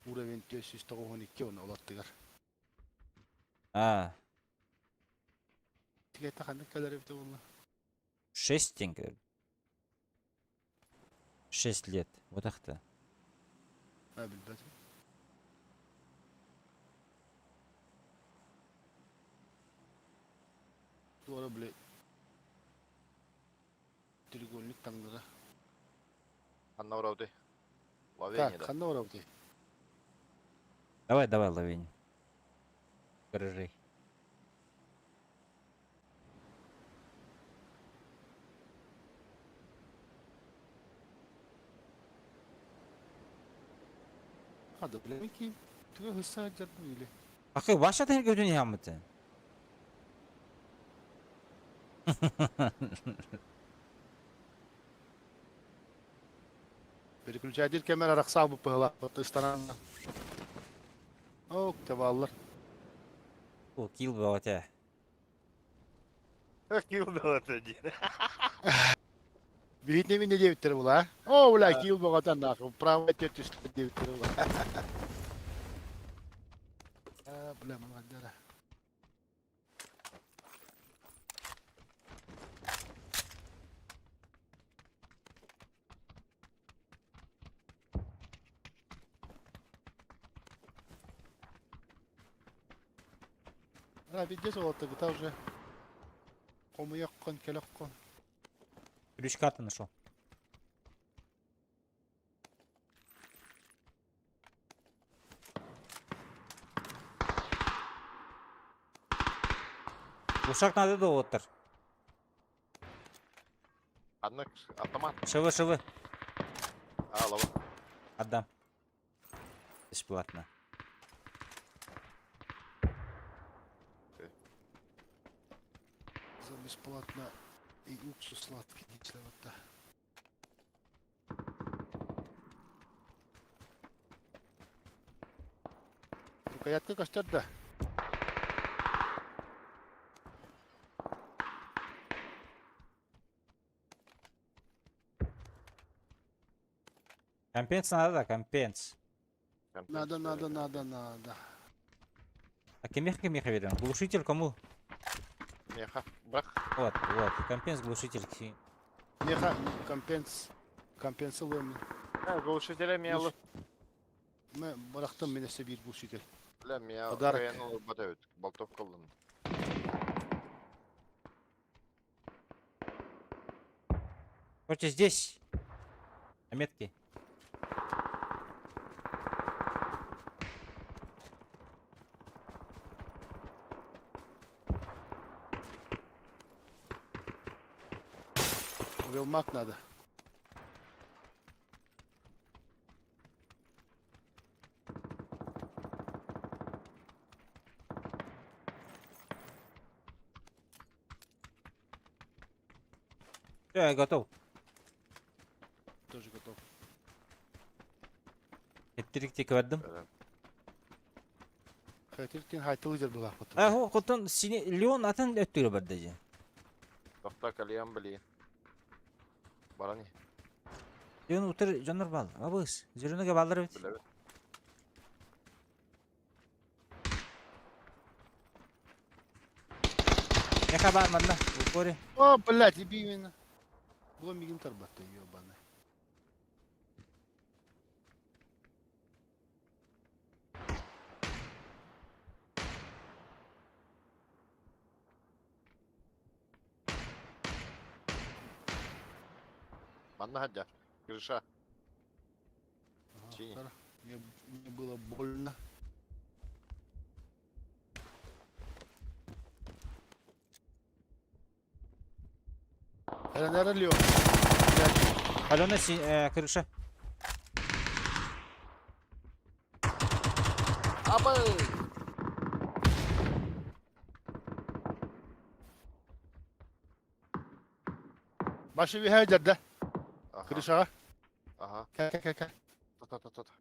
Уровень 492 оны олаттыгар. А, Тикетте ханнык кэлэр эбитэ буолла? 6 тенге. 6 лет. Вот так-то. Ha билбэтим. Туора били треугольник таҥнара. Ханна урауды. Лавения Так, да. ханна барабытый? Давай, давай, лавинь. Гаражей. Хада билэмин киим. Туга хысса дьарбын или. Акы баша тен көтүн ямыты. Переключатель кэмэр арахсаабыт быһылаахпыт ыстанан. Ок, табаллар. О, килл бөҕөтө. Килл бөҕөтө диэн. Биһитне мине диэбиттэр була. О, бля, килл бөҕөтө нахуй. Правый өттө түстэ диэбиттэр була. А, бля, молодец. А, пиздец, вот тогда уже. Хомуйаххын, кэлэххин. Ключ карты нашел. Ушак надо доллар. Одна автомат. ШВ, ШВ. А, лава. Отдам. Бесплатно. За бесплатно и уксус сладкий не вот да. Рукоятка көстөр да. Компенс надо, да, компенс. Надо, надо, надо, надо. А кимиэхэ кимиэхэ биэрэн? Глушитель кому? Меха. Брак. Вот, вот. Компенс, глушитель. Меха, компенс. Компенсылыам. Глушителя мелы. Мэ бырахтым мин өссө биир глушитель. Бля, меня Подарок. Подарок. Болтовка ыллым. Короче, здесь. На метке. Велмак надо. Все, я готов. Тоже готов. Эттирик көрдүм. Хайтыркин хайтылы была потом. А, хотон сине Леон атын өттүрө барды же. Тохта калиям били. Барани. Леон утыр жонор бал. Абыс. Зеленыга балдар бит. Билебит. Яка бар манна. Упоре. О, блядь, иби именно. Было мигин тарбатты, ебаный. Манна хадя. Крыша. Ага, Чини. Мне, мне было больно. РНР Леон. Алена си крыша. Абы! Башы бихэ да. Ага. Крыша. Ага. Ка ка ка. Та-та-та-та.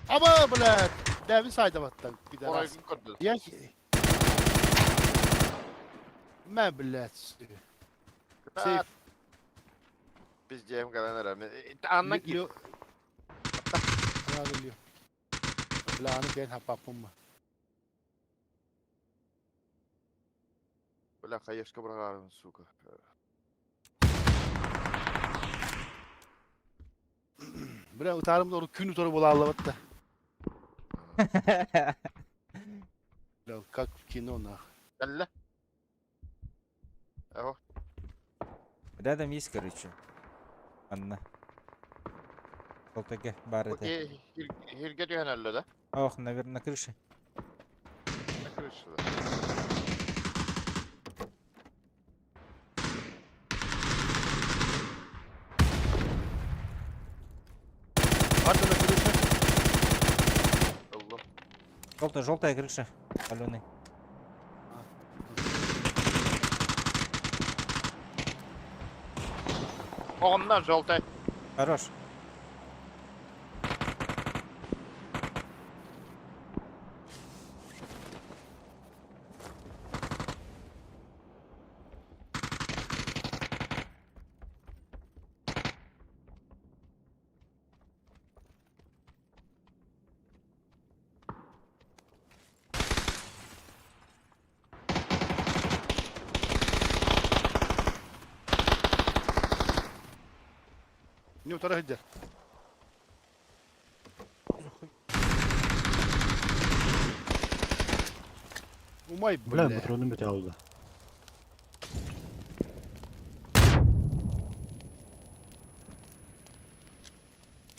Аба, блядь. Дэвин сайда баттан. Пидорас. Орайгын көрдү. Я... Мэ, блядь. Сейф. Пиздем кэлэн эрэ. Анна киир. Ана Лео. Бля, аны кэн хапаппым. Бля, хаешка быраҕаарым, сука. Бля, утарым doğru күн утары бола аллабатта. Бля, как в кино, нах. Кэллэ. Эho. Рядом есть, короче. Анна. Полтаге бар это. Хирге түһэн өллө да? Ох, наверное, на крыше. На крыше да. Барды на крыше. Ыллым. Желтая, желтая крыша. Алены. Оҕонно желтый. Хорош. Не утары сылдьар. Умай, Бля, бля. патроным бите алды.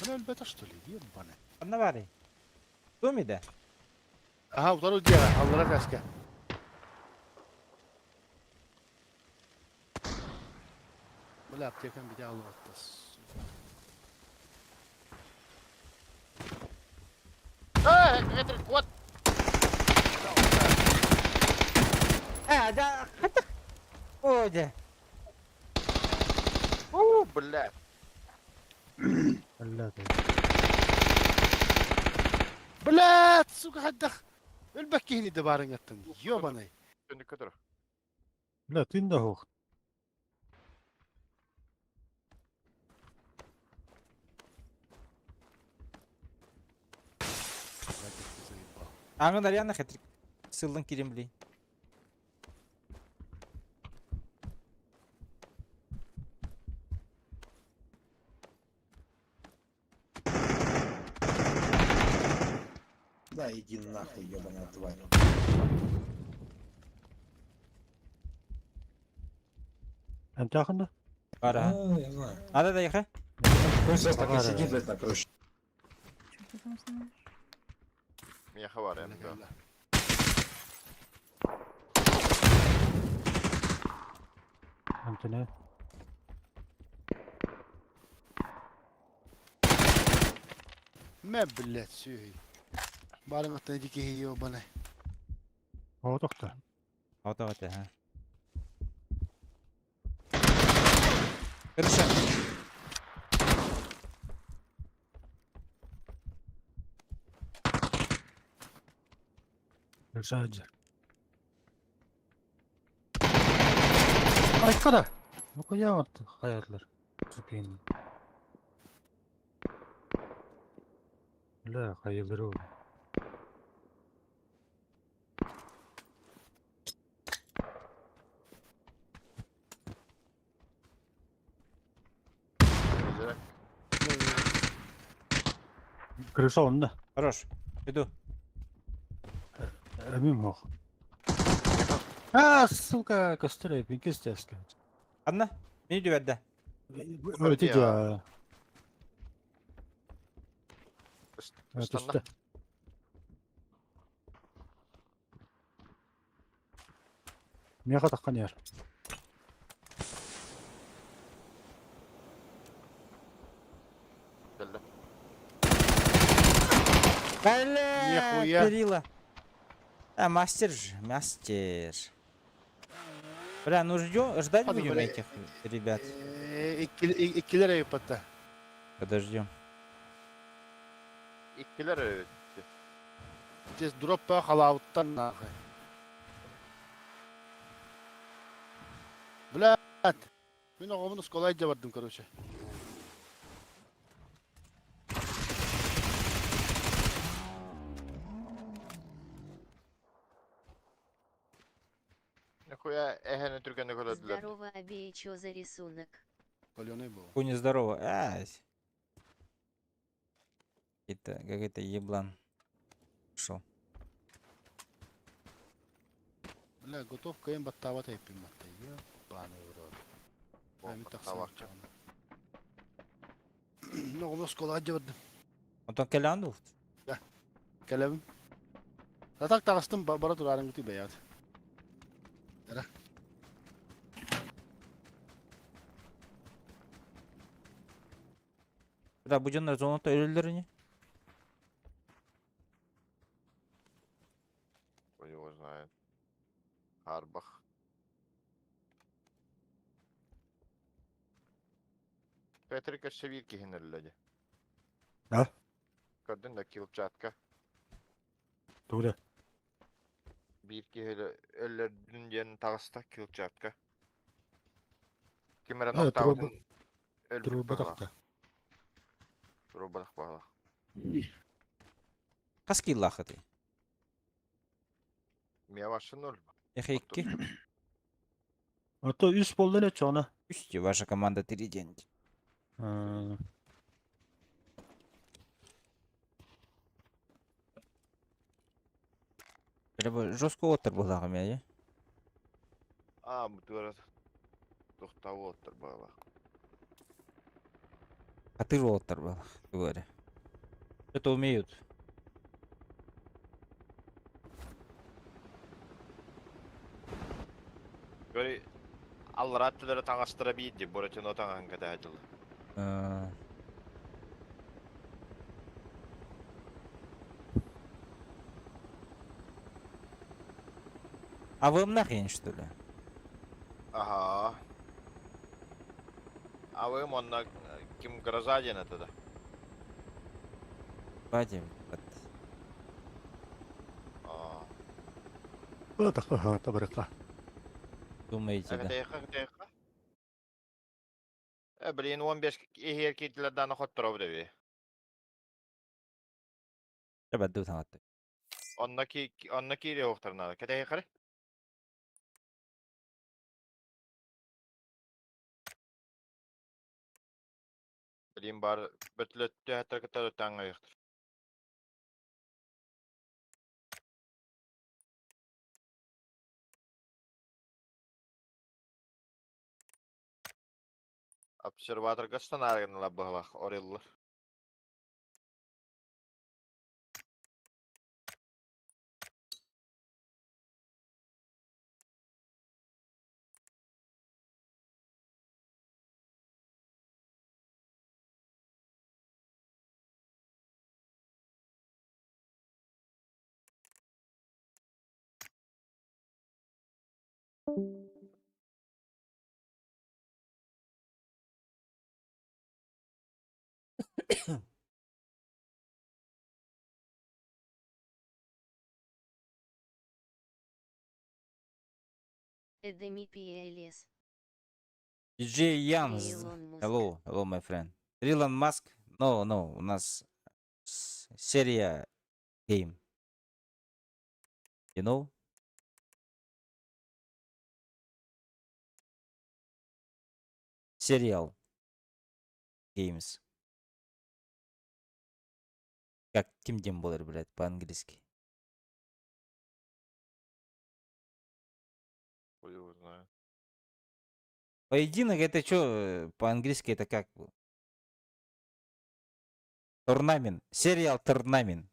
Бля, өлбөтө что ли? Ебаный. Ханна баарый? Туом идэ? Аха, утары дьиэҕэ, аллара каска. Бля, аптекам бите аллаттас. Э, это кот. А, да, хатах. О, дьэ. У, блядь. Бля, Блядь, сука, хайдах. Өлбөк киһини да баарыҥҥаттан. Ёбаный. Түннүккэ турар. Бля, тыын да суох. Блядь, ты заебал. Аңын Ариана хетрик. Сыллын кирим бли. Да иди нахуй, ебаная тварь. Эмтээх да? Бара. Ну, я знаю. Надо да ехать. Пусть сейчас так и Ага, сидит, блядь, на крыше. Миэхэ бар эм да. Эмтэнэ. Мэ, блядь, сүүй. Баарыҥҥаттан ити киһи ёбаный. О, тохто. Вот вот, ага. Крыша. Саджер. Айкара. Ну я вот хаятлар. Супин. Бля, хайылдыру. Крыша онно. Хорош. Иду. Эмим хох. А, сука, костыля, пинкистеска. Одна. Не иди да. Өте да. Ыстанна. Меха таққан ер. Кэллэ. Бля, Нихуя. перила. А, мастер же, мастер. Бля, ну ждем, ждать Ладно, будем бля. этих ребят. Иккилэр эйпатта. Подождем. Иккилэр эбит. Здесь дроп па халауттан нахуй. Блядь. Мин оҕобун оскуола илдьэ бардым, короче. Нихуя эһэни түргэнник өлөрдүлэр. Здорово, Аби, чё за рисунок? Каленый был. Хуй нездорово. Ай. Это какой-то еблан. Шел. Бля, готов кайын баттаабат эппин батта. Ебаный в рот. Ами тахсан. Мин оҕобун оскуолаҕа илдьэ бардым. Онтон кэлэн дуу? Кэлэбин. Атак таҕыстым бара тураарыҥҥытый бэйэҕит. Эра. Бля, бу дьоннор зоната өлөллөр ини. Хуй его знает. Арбах. Петрик өссө биир киһини өллө дии. А? Көрдүн да килчатка. Тугу Биир киһи өллөрдүн диэн таҕыста килчатка. Ким эрэ Э, ноктаабытын өлбүт Турбатах быһыылаах. да. Турбатах быһыылаах. Хас кииллааххытый? Миэ вообще ноль. Эхе икки. А то үс буолла не чона. Үс ваша команда три день. Бля, жестко оттар буоллаҕым ээ. А, бу туора тохтообу оттор быһыылаах. Хатыр уолаттар буоллах, говоря. Это умеют. Көрү аллараа өттүлэрэ таҥастара биир дии, Буратино таҥаһын кэтээһи дылы. А вы нахрен, что ли? Аһаа. Абыым онно ким гроза диэн этэ да. Бадим. Вот. Аа. Бата табарыка. Думаете, да? Кэтэйхэ кэтэйхэ. Э, блин, 15 иһиэр киирдилэр дааны хотторобут эби. Бадду таҥатты. Онно ки онно киириэ уохтарнаада. Кэтэйхэ Блин, бар бөтүлөттү хаттар кытары таҥҥайыхтар. Обсерваторга станааргыналар быһылах ореллар. Эдеми PLS. DJ Янз. Илон Муск. Hello, hello, my friend. Илон Маск? No, no, у нас серия game. You know? Сериал Games. Как ким дем болар, блядь, по-английски? Хуй его знает. Поединок это что, по-английски это как был? Tournament. Сериал Tournament.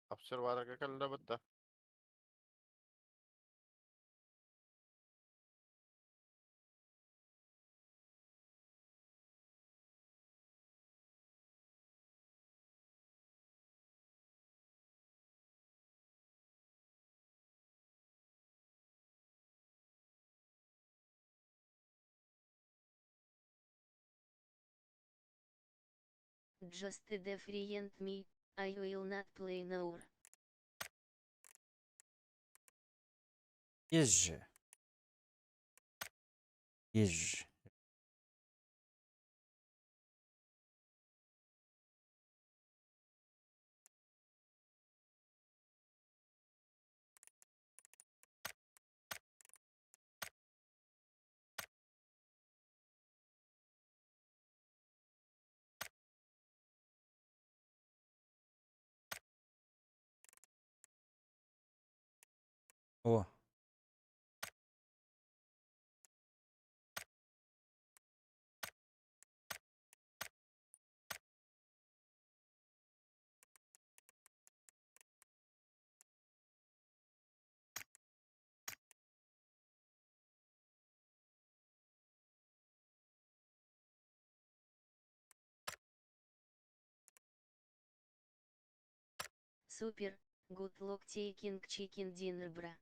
Обсерваторга кэллэ бытта. Just defriend me, I will not play now. Есть же. Есть же. О. Супер, good luck taking chicken dinner bra.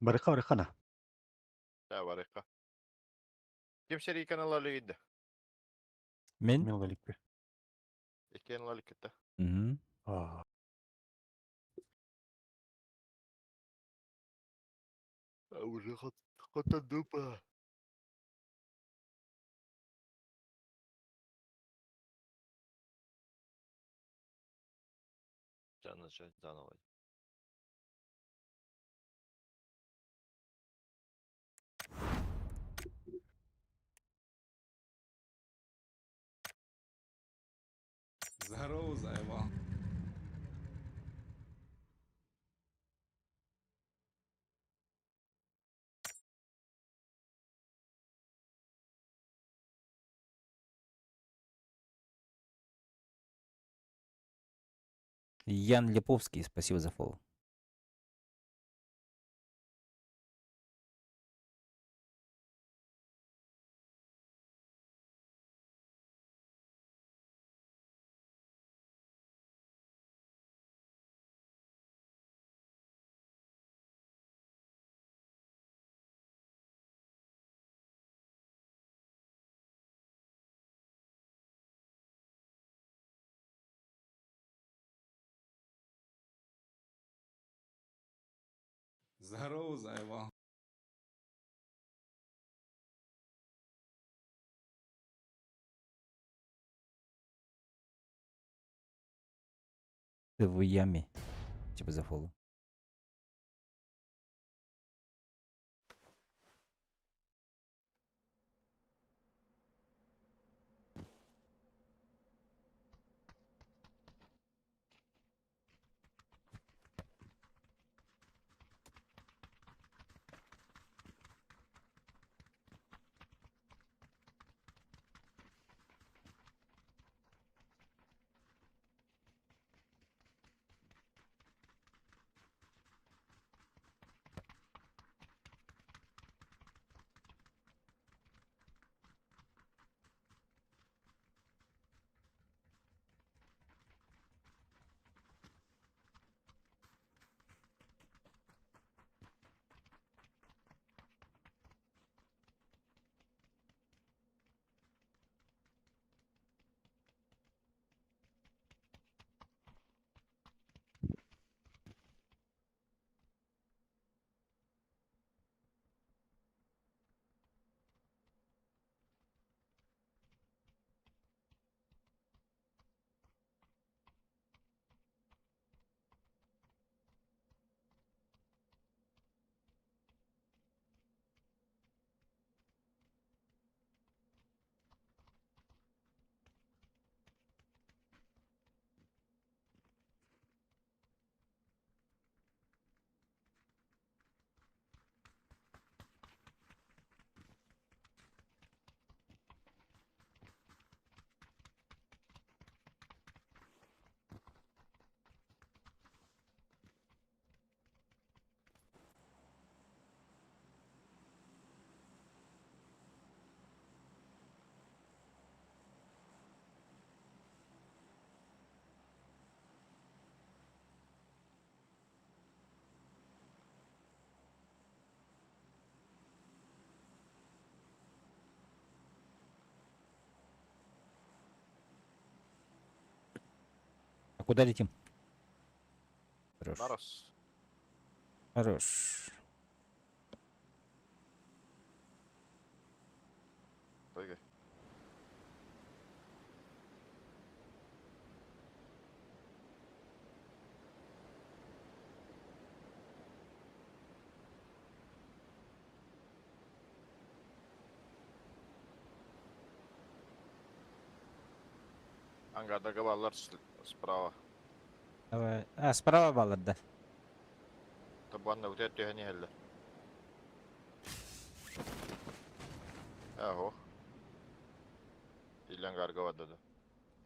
Барыха барыхана. Да, барыха. Ким сэрии каналлары киирдэ? Мин? Мен лаликпи. Иккиэн лаликкытта. Мгм. Аа. Уже хата дупа. Начать заново. Здорово, заебал. Ян Липовский, спасибо за фоллоу. Здорово, заебал. Ты в яме. Спасибо за фоллоу. Куда летим? Хорош. Нарос. Хорош. Прыгай. Ангардарга бааллар справа. Давай. А, справа бааллар да. Табанна утер түһэн иһэллэр. Охо. Или ангарга барда да.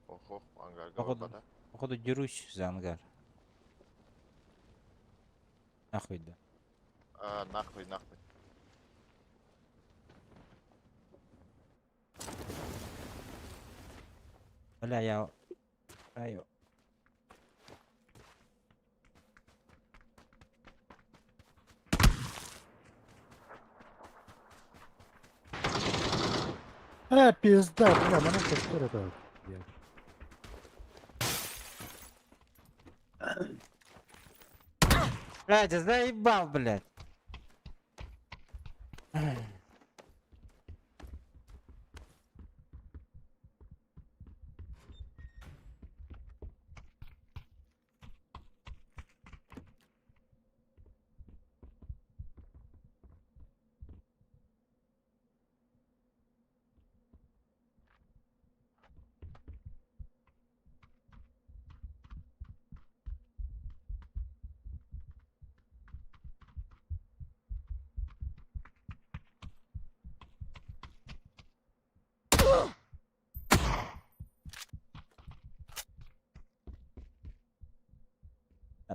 Охо, ангарга Походу, барбата. походу дерусь за ангар. Нахуй да. А, нахуй, нахуй. Бля, я... Ай, Э, пизда, бля, манан көстөр это. Блядь, я заебал, блядь.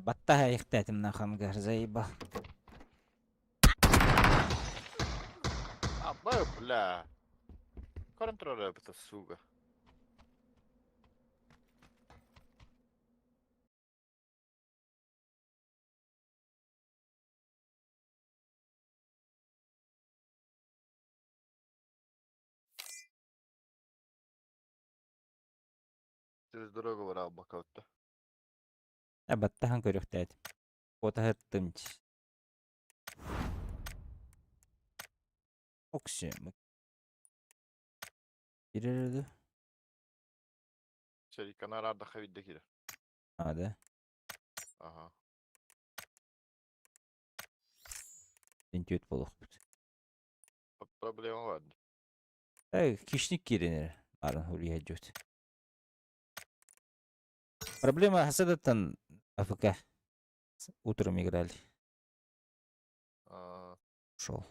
Баттаһа ихтэтим нахуй ангар, заебал. А, бля. Контроль это, сука. Через дорогу варал бакаутта. Баттаһан көрүөхтээт. Куотаһыттым. Окси. Кирерді. Сериканар арда хавидде кире. А, да? Ага. Интүйет болуқпыт. Проблема бар. Эй, хищник киренер. Арын хулия жөт. Проблема хасадаттан АФК. Утром играли. А, Ушел.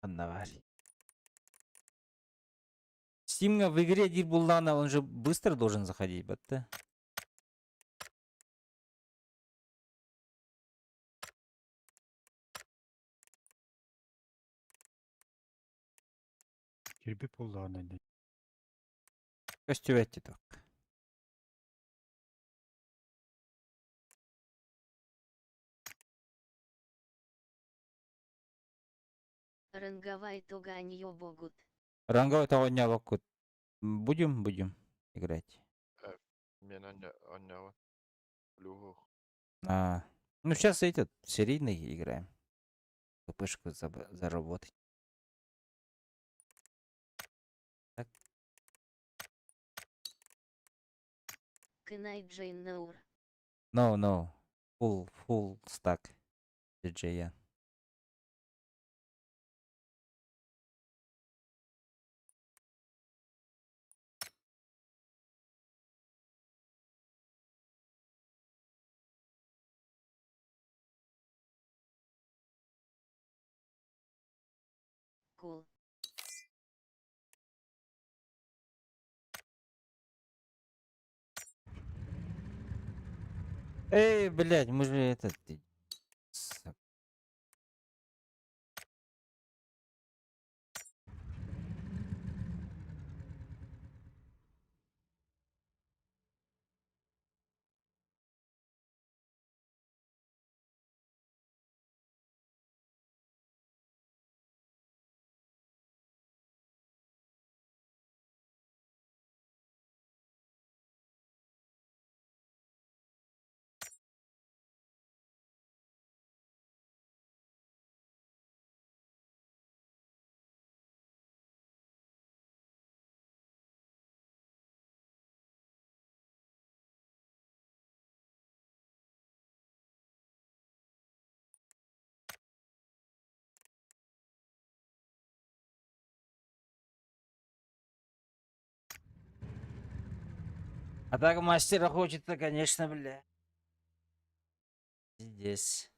Аннавари. Стимга в игре Дир Буллана, он же быстро должен заходить, батта. Кирби пуллаана ди. Көстүбәтти ток. Ранговай тоганьё богут. Ранговый того дня вокут. Будем, будем играть. Мен ання Плюху. А, ну сейчас этот серийный играем. ППшку заработать. Так. Can I join now? No, no. Full, full stack. DJ. Cool. Эй, блядь, мы же этот... А так мастера хочется, конечно, бля. Здесь.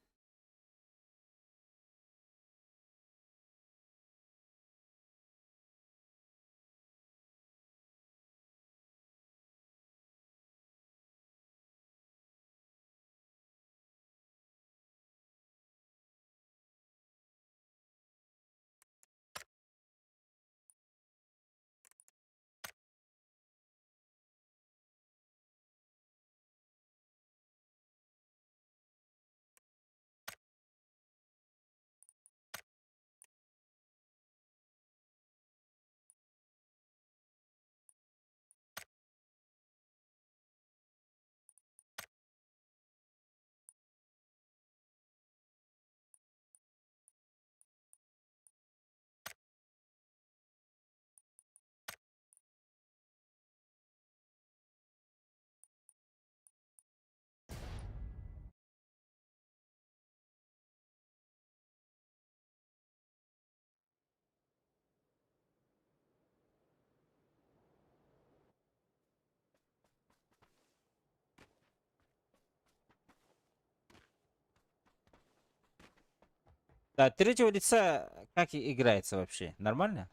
Да, третьего лица как играется вообще? Нормально?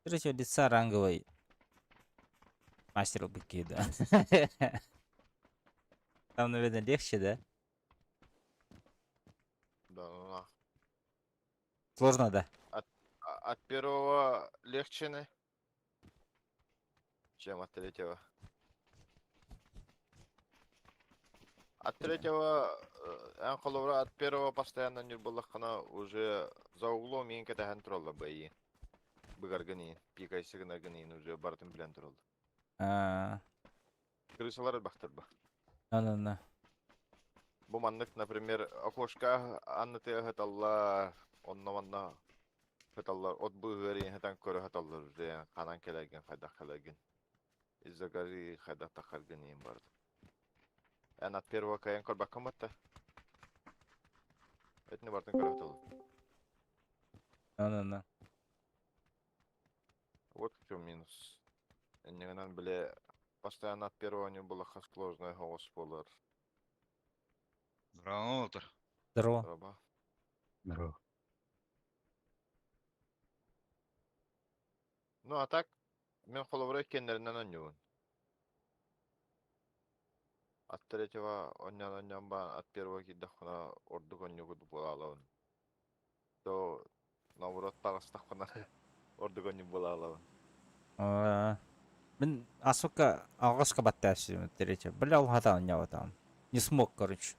Третьего лица ранговый мастер быки, да. Там, наверное, легче, да? Да, ну нах. Сложно, да? От, от первого легче, не? Чем от третьего. От третьего, эн холобура от первого постоянно не буоллаххына уже за углом иин кэтэһэн тураллар бэйи. Быгаргын иин, пикайсы гынаргын иин уже барытын билэн тураллар. А, Крысалар элбэхтэр ба. Ну-ну-ну. Бу маннык, например, окошко анны тыаһыталлар, онно-манна сыталлар, от быыһыгар иин сытан көрө сыталлар уже ханан кэлэргин, хайдах кэлэргин. Из-за горы хайдах тахаргын иин барыта. Эн от первого кайан көрбөккүн батта. Этини бартын көрө сыталлар. Ну-ну-ну. Вот в чем минус. Иннигинэн бile постоянно от первого не было сложная соҕус буолар. Здорово, Здорово. Здорово. Здорово. Ну а так, мин холобура иккиэннэринэн оонньуубун. От третьего оонньоон оонньоон баран от первого киирдэххинэ ордук оонньуугут буолаалабын. То наоборот таҕыстахпына ордук оонньуур буолаалабын. А, Мин асука алҕаска баттаасым третьего. Бля, ол хата оонньообатаҕым. Не смог, короче.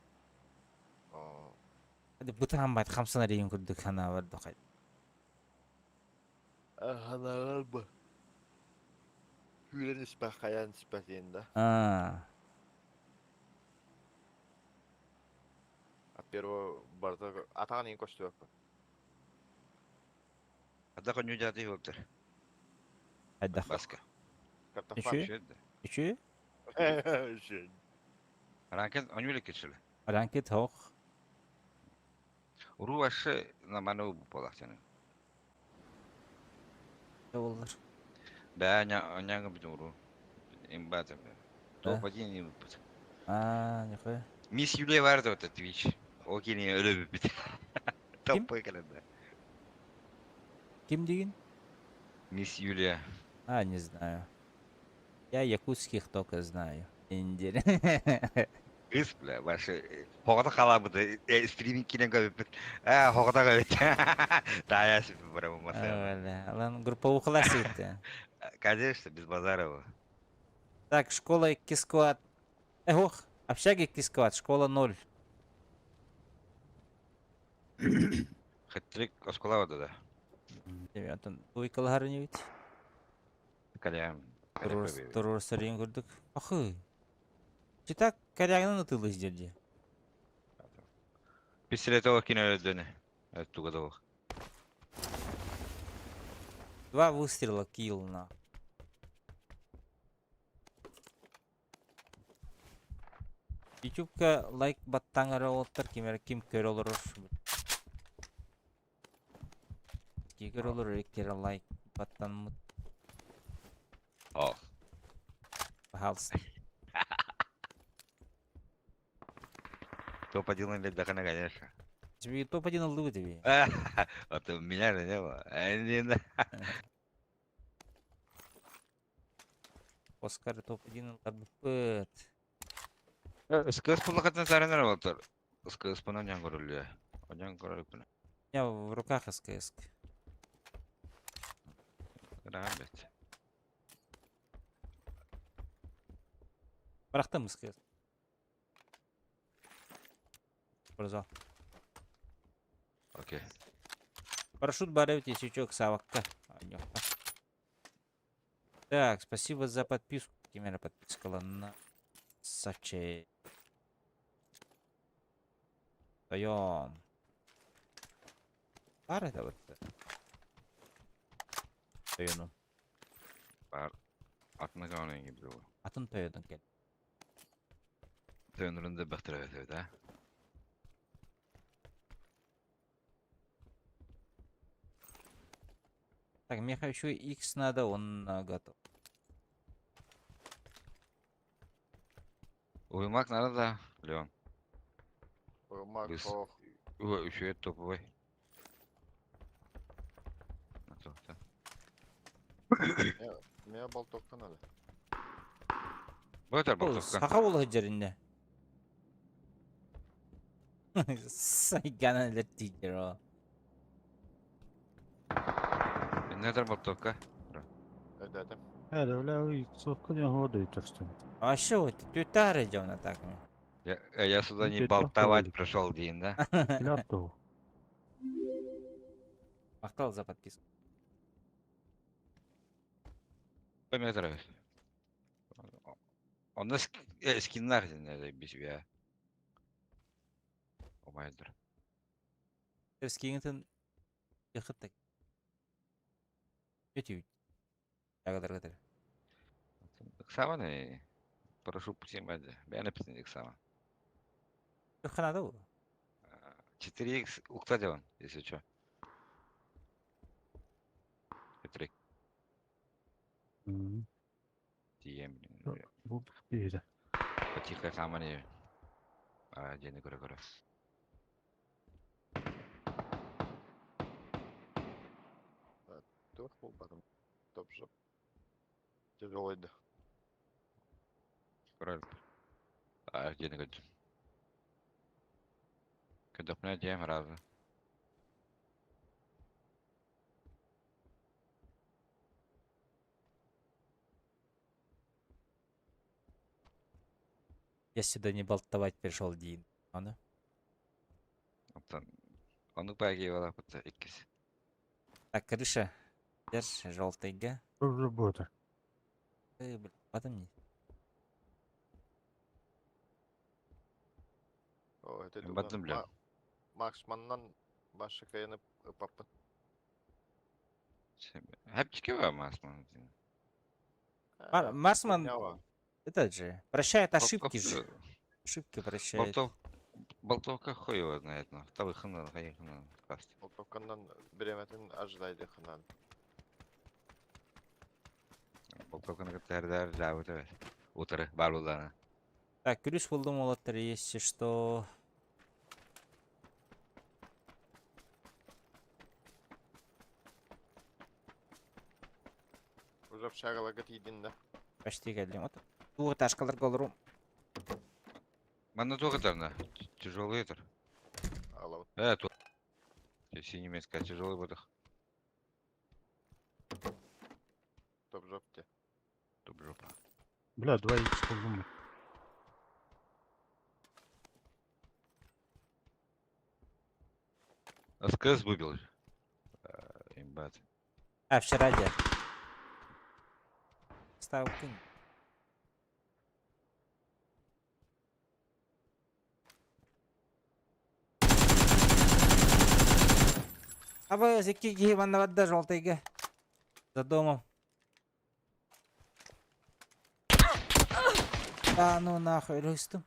Бытаан байт хамсанар иһин курдук санаабар дохай. Ханаҕар бу. Күүрэн испэх, хайаан испэх диэн да. Аа. От первого барыта атаҕын иһин көстүбэппин. Ада коню дяти болтар. Хайдах. Баска. Картофан. Үчү? Үчү? Үчү. Ранкен онюле кечеле. Ранкет хоох. Уру вообще нормально буолахтаны. Боллар. Бә аняга бит уру. Имбата. Топ-1 не выпуск. Аа, нихуя. Мисс Юлия бар да вот Twitch. Ол кини өлө бүппүт. Топ кэлэнде. Ким диигин? Мисс Юлия. А, не знаю. Я якутских только знаю. Индир. Кыз, бля, ваши хоҕото халаабыты стриминг киирэн көрбүппүт. Ээ, хоҕото көрбүт. Таайа сүппүт бара бу Алан групповой класс Конечно, без Базарова. Так, школа икки склад. Эх, общага икки склад, школа 0. Хэт-трик оскуола да. Онтон уйкалаһар инибит. Калям. Туруорсарыйын курдук. Ахы. Читак корягынан ытылы дии. Пистолет ол кино өлдөне. Туга да Два выстрела килл на. Ютубка лайк баттаҥ эрэ уолаттар ким эрэ ким көрө олорор. Ким көрө олорор икки эрэ лайк баттаммыт. О. Пожалуйста. Топ-1 биэрдэххинэ, конечно. Тебе топ-1 ыллыбыт тебе. Вот у меня же не было. Не Оскар топ-1 ылларбыппыт. СКС пулакатын сарынар болтор. СКС пынан ян көрүлүө. Онян көрүлүө. У меня в руках СКС. Рахмет. Бырахтым СКС. Спортзал. Окей. Парашют бар эбит, если чё, савакка. Так, спасибо за подписку. Кимера подпискала на Саче. Тойон. Баар это вот. Тойону. Бар. Атына каҕан gibi bu. Атын тойонун кел. Тойонурун да бахтыра бет да. Так, мне хочу X надо, он готов. Уймак надо да, Леон. Уймак, Быс. ох. Ой, еще это топовый. Меня болтовка надо. Бөтөр болтовка. Саха буола сылдьар Сайгана леттигер. Нетер болтовка. Это. Hadi бля, сотка не ходу тұрсын. А что, ты тары идем так? Я сюда не болтовать пришел, Дин, да? Ляпту. Махтал за подписку. Метр. Он на скиннар без я. Омайдыр. Скингтон яхыттак. Өтүү. Ягадыр гадыр. Ыксабаны. Прошу путем Бәне птин ыксаба. Ханада бу. 4х укта делан, если что. 3. Тием. Бу бир. Потихо хамани. А, дени көрө көрө. Туох буолбатым. Топ жоп. Тяжелый да. Көрө. А, дени көрдүм. Көдөпнө дем разы. Я сюда не болтовать пришел, Дин. Аны? Оттон Онук баги бала бутта иккис. Так, крыша. Держи, желтый га. Работа. Э, блин, потом не. О, это Баттым, бля. Макс маннан башы кайынып паппын. Хепчики бар Марсман. Марсман, этот же, прощает ошибки же. Ошибки прощает. Болтов Болтовка хуй его знает, но тавы хына, хына, каст. Болтовкандан биреметин ожидайды хынан. Болтовканы кытардар жабыт evet. Утыры бар булданы. Так, күрүс булдум олаттар, если что. Уже общагалага тиидин да. Почти келдим. Вот. Туғы ташкалар голрум. Манна тугытарна. Тяжелый этер. Алабыт. Ту. Синий немецкая тяжелый будах. Топ жоп те. Топ жопа. Бля, 2 х булдум. СКС выбил. Имбат. А, вчера я. Ставил кын. Аба, зеки гибанна вадда желтыйга. За домом. Да ну нахуй, рыстым.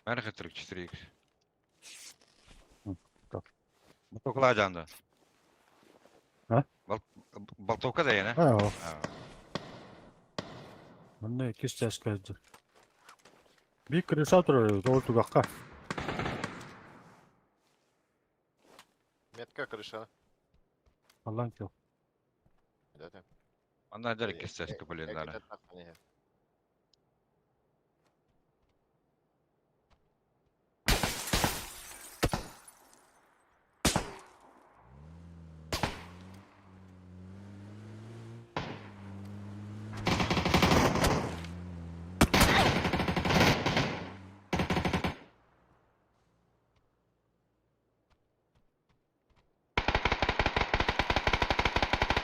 Мәрхет 4х. Так. Токла жанды. А? Болтовка да yana. А, о. Манна иккис чааска сылдьар. Биир крыша турар эбит, ол тугахха. Метка крыша. Аллан кел. Дэтэ. Манна дьэр иккис чааска блин дара.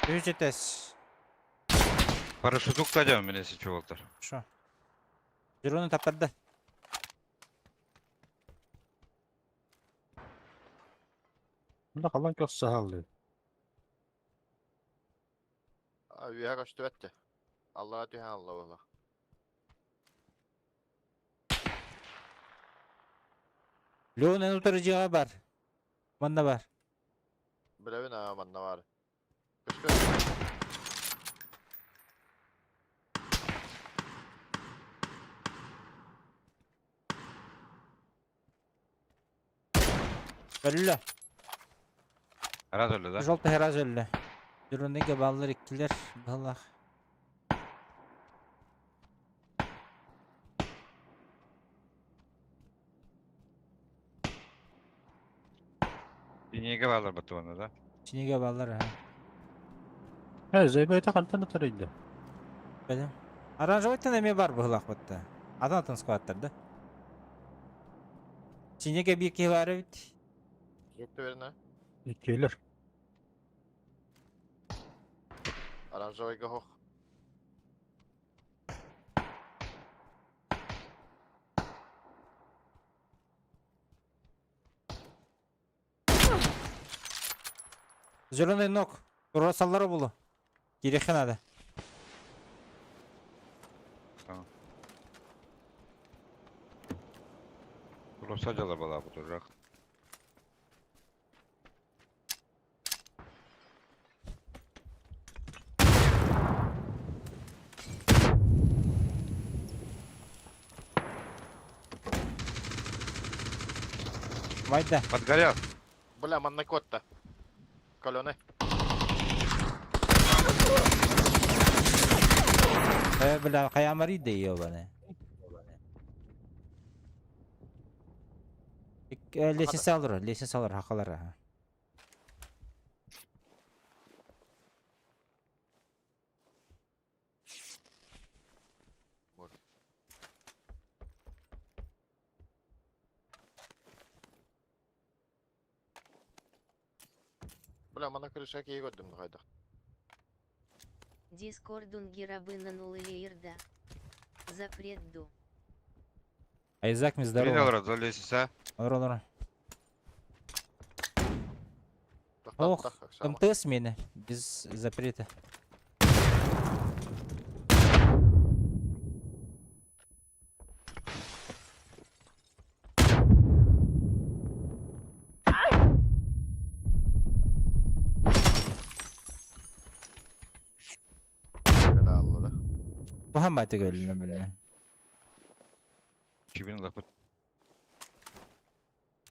Үчетес. Парашютук кадем мен если чувактар. Шо? Жироны таптарды. Мында қалан кел сахалды. Үөһэ көстүбэт Аллара түһэн алла буолла. Леон утары дьиэҕэ бар. Манна бар. Билэбин аа манна баар. Көстөр. Өллө. Раз өллө да? Желтый раз өллө. Дроныга баллар иккилер. Баллах. Синеге баллар баттыбаны да? Синеге баллар ha. Э, зайбайта хантан атар инде. Бәлем. Оранжевыйтан эме бар быһылах батта. Атын атын скваттар да. Синеге бир киһи бар эбит. Жетті Иккилер. Оранжевыйга хох. Зеленый ног. Росаллары булу. Кирехе надо. Rosa жалар бала бу турак. Майда. Подгорел. Бля, манна котта. Калены. Э, бля, каямари да ебаный. Лестница алыр, лестница алыр, хакалар. Бля, манна крыша кии көрдүм хайда. Дискордун герабына нулылейрда. Запрет ду. Айзак, ми Бин здорово. алыр, за лестница. Алыр, алыр. Ох, МТС мені, без запрета. Muhammed көрүлүн биле. Кибин лапыт.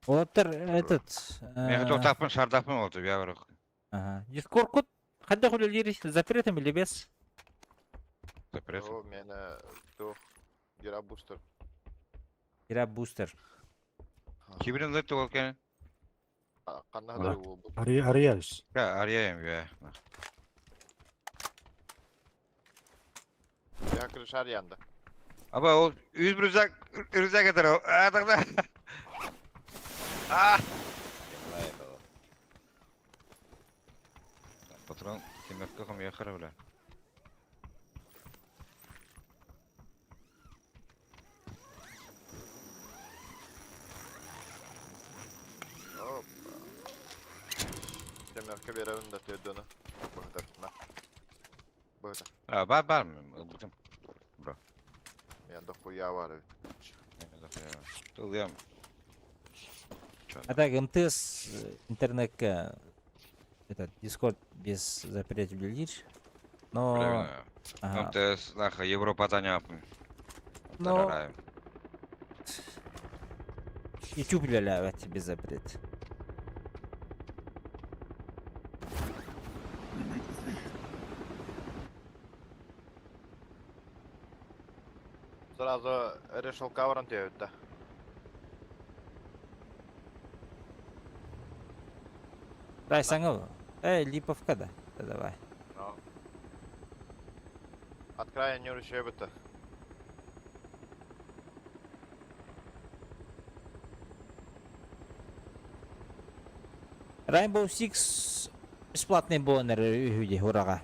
Олаттар этот... Мен тоқтаппын, шардаппын oldu я барык. Ага. Дискорд код қандай хүлелер запретом или без? Запрет. О, мені тух Гера бустер. Гера бустер. Кибин лапты ол кен. Қанна да ол бұл. Арияльс. Я арияем я. Я крыша аренда. Аба ол үз рюкзак рюкзак етер. А тогда. А. Патрон кемерке ком яхара бля. Опа. Кемерке беремин да төдөні. Быһыта. Быһыта. А, бар бар. Бутым. Бро. Мен де хуя бар. Тылыям. А так МТС интернетке. Этот Discord без запрет үлэлиир. Но ага. МТС, нахуй, Европа yapın. Но YouTube үлэлээбэт без запрет. Сразу решил каверн да. Дай саңыл. Эй, Липовка да. Да давай. Ну. От края не ручей-то. Rainbow Six бесплатный бонер үһү ураға.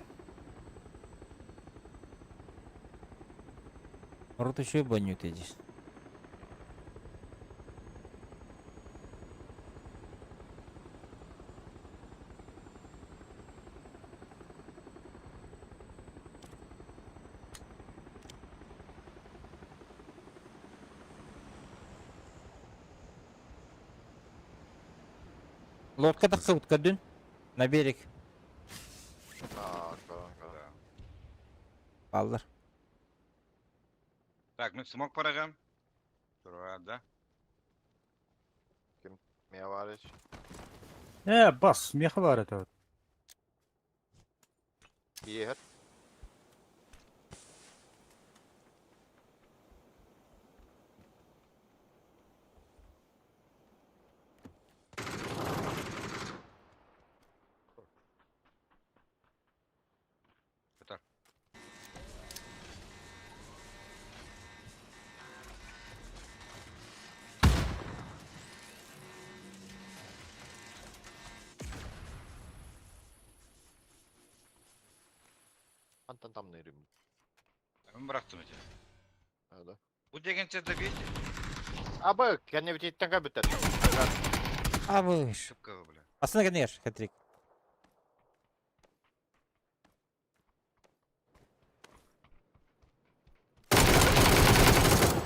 Рот еще бонют иди. Лодка тахсыбыт көрдүн. На берег. А, көрөн, көрөн. Баллар. Так, мен смок барacağım. Dur да. Ким Миаварич. Э, бас, меха бар это. Иехет. Көтөр. Антан там нырым. Мен bıraktım içeri. Да. Bu деген de bir Абы, кәне бит иттен кабыттар. А вы ж. Шипка бля. Астына кенер, хетрик.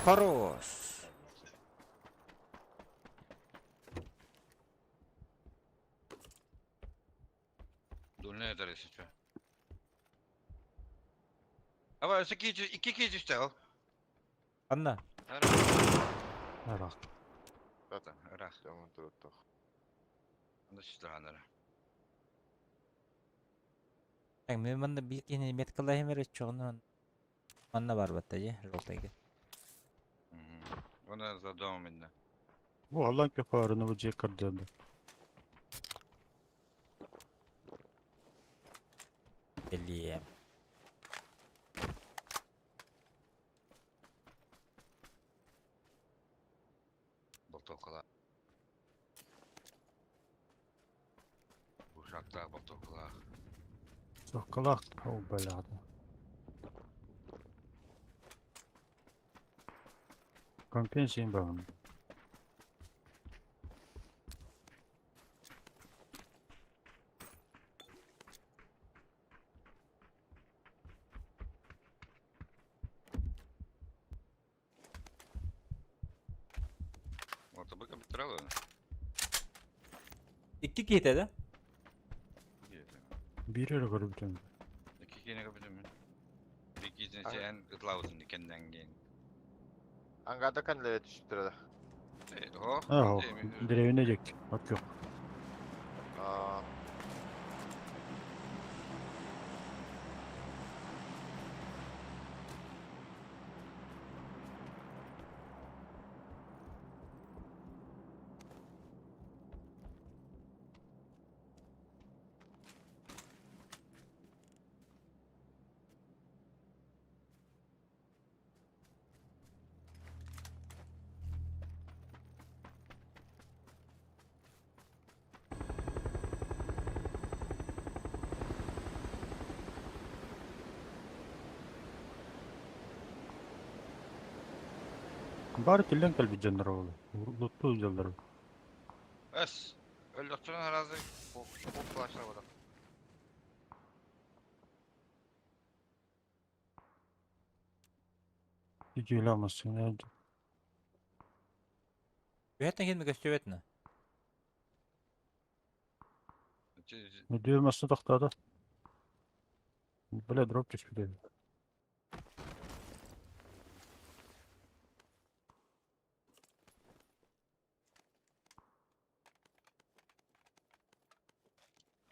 Хорош. Dur ne eder şu. Ama iki iki iki işte al. Анна. Арах. Ырах. Tamam dur dur. Анда сүтөр Так, мен манна бир кихини меткалайым эрэ чоҕунан манна бар батта же, желтайга. Оны за домом инде. Бу Аллан кепарını bu жеккерден. Элиэм. Болтокала. Ушакта болтокала. Сокалах, о, блядь. Компенсия багын. Орта быка битиралы. Икки киһитэ да? Бир өрө көрүптүм. Ики кене көбүтүм. Бир кийин сен ытлабытын дикенден кийин. Ангада кәнлере түшүп О. Ах, деревне жек. Ат yok. Аа. Бары тилен калби жандар ол. Лутту жалдар. Эс. Өлдөктөрүн аразы. Бок плашла бада. Жүйламасын. Үһэттэн кин көстүбэтинэ. Нүдүө масса тохтоото. Бля, дроп түспүт эбит.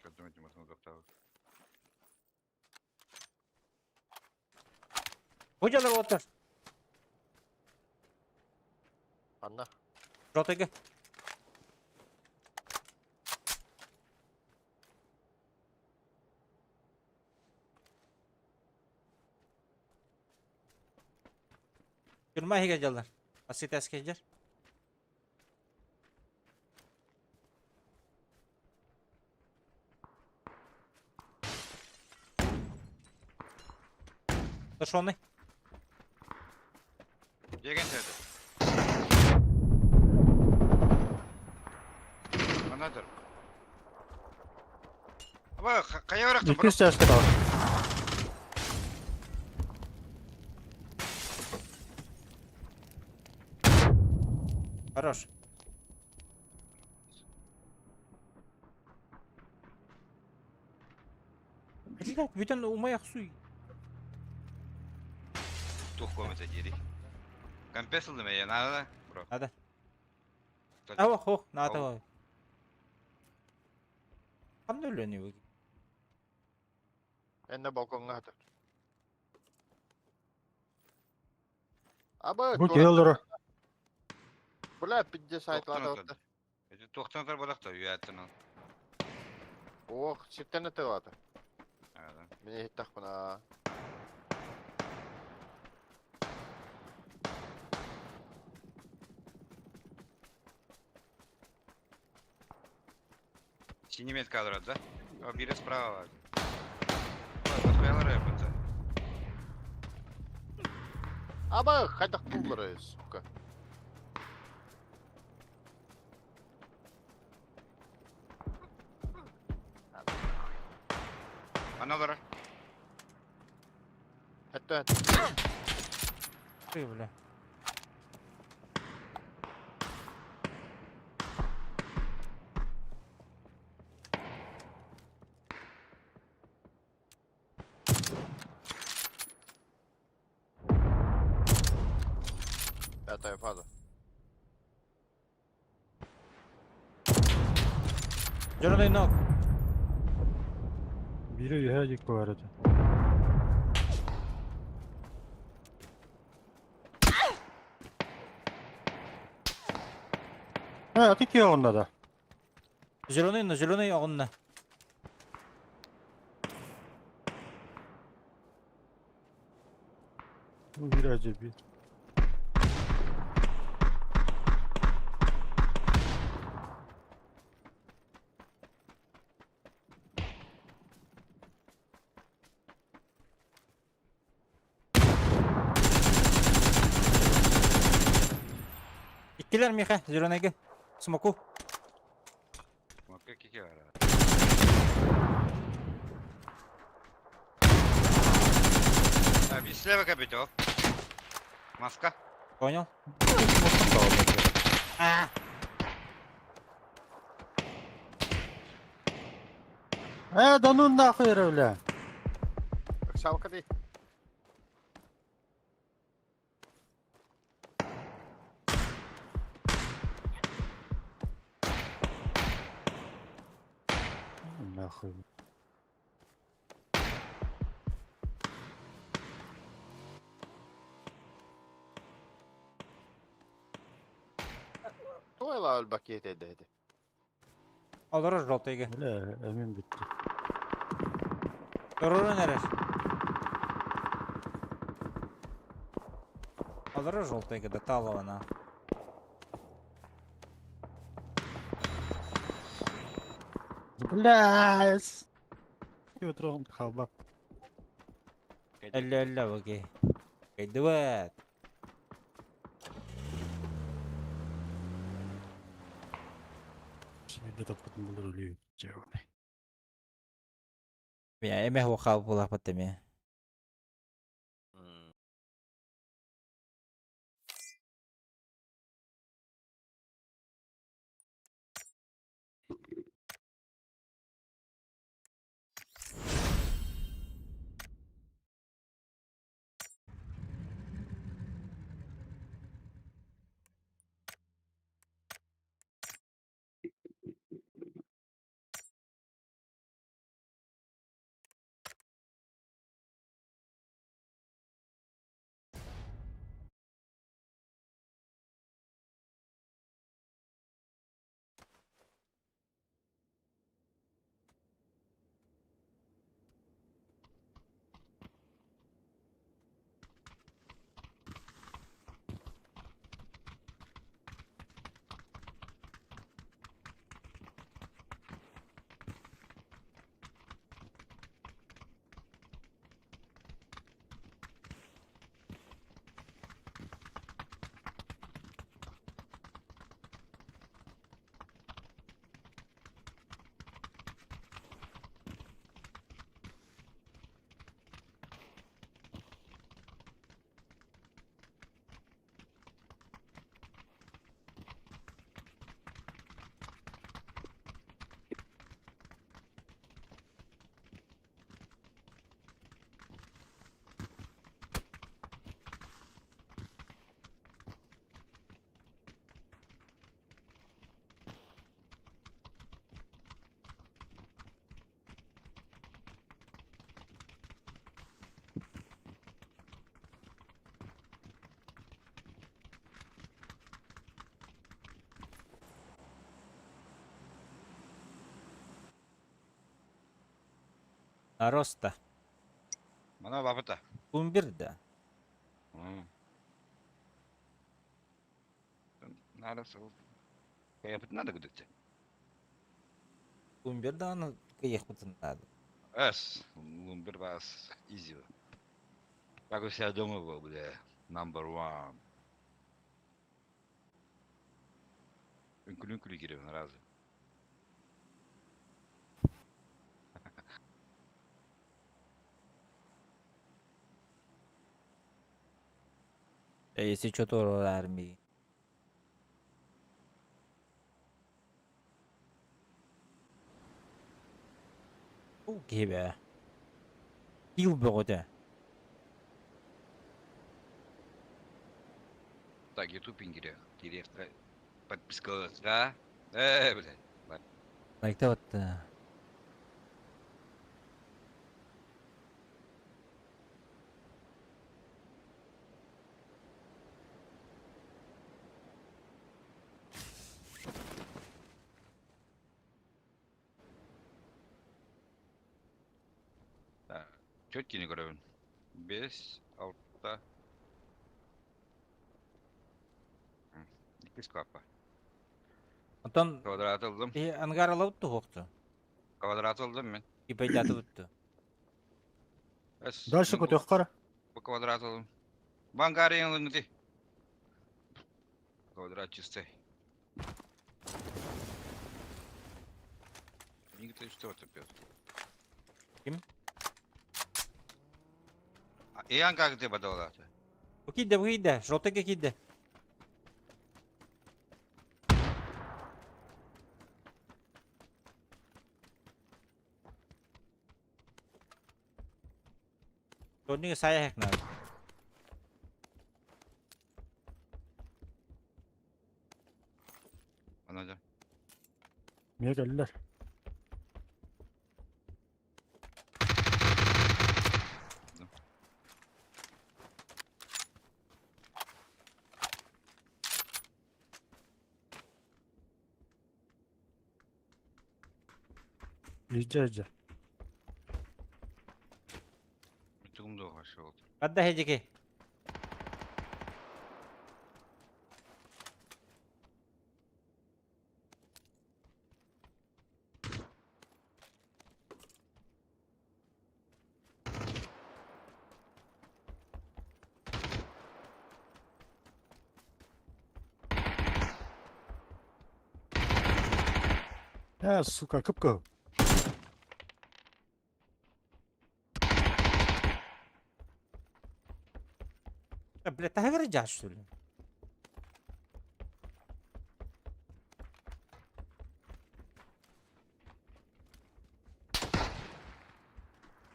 Көрдүм ити масына тохтообут. Бу дьалар уоттар. Анна. Ротыга. Тюрьма иһигэр дьаллар. Ассытас кэлдьэр. Тушеный. Дьиэгэн сөдө. Манна тұр. Аба, қая барақтың, бро? Иккис чааска тал. Хорош. Блядь, бүтэн умай охсуй. Тух комната дири. Компесылды ме, надо, бро? Надо. А, ох, ох, надо. Ханна өлөнү. Энне балконга хатар. Аба, Бу келдер. Бля, пидде сайтлады. Эти туохтан балакта үйәттен ал. Ох, сиртен тылады. Ага. Мені хиттах бына. Синий метка кадрат, да? О, бире справа. Ой, это. Аба, хайдах туллары, сука. Аналары. Хэтте. Ты, бля. Пятая фаза. Зеленый ног. Бири үһэ дик бар этэ. Э, аты ки онда да. Зеленый, но зеленый онна. Бу бир ажеби. Иккилер Миха, зеленыйга. Смоку. Макка кики бар. А, bir слева капитал. Маска. Понял? А, Э, да ну нахуй, бля. Оксалка ди. Нахуй. Туйла өлбакет эдеди. Олорор желтыйга. Бля, эмин битти. Торорун эрер. Олорор желтыйга да талована. Бля. Өтөрөн халбак. Әллә әллә окей. Кайдыбат. Şimdi тапкытын булыр үлүү. Жабы. Мя эме хал була патеме. Роста. Мана бабыта. Кумбир да. Надо сол. Кайапыт надо гудыкча. Кумбир даҕаны кыйыахпытын наада. Эс, лумбер бас изи. Как у себя дома был, бля, number one. Үҥкүлүн күлү кииребин разы. Если что, то армии. Уу киһи бээ. Киил бөҕөтө. Так, YouTube ингире. Кириэххэ подпискалыахха. Э, блядь. Лайкта вот. Четкий көрөбүн. 5, 6. Иккис капа. Онтон Квадрат ыллым. киһи ангар ылабыт туһуохту. Квадрат ыллым мин. Ипайдатыбыт. Эс, Дальше мин бу- көтөххөр. Бу квадрат ыллым. Бангарин ылыҥ Квадрат чистый. Никто что это пьет? Ким? Иан как ты подала? Бу киирдэ, бу киирдэ. Желтыйга киирдэ. Турнига сайа надо. Ана да. Миэ кэллэр. Иджа иджа. Тугум пошел. Хадда хедики. Э, сука, кып-кып. Бля, таһыгар дьаа что ли?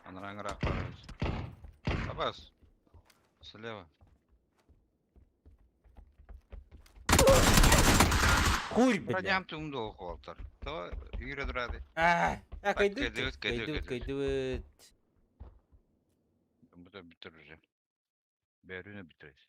Ана Абас. Слева. Хуй, бля. Броням тугум до холтер. То юре драды. А, а, кайдыбыт, кайдыбыт, кайдыбыт, кайдыбыт, кайдыбыт. Бу да битер уже. Бәрүнө битерес.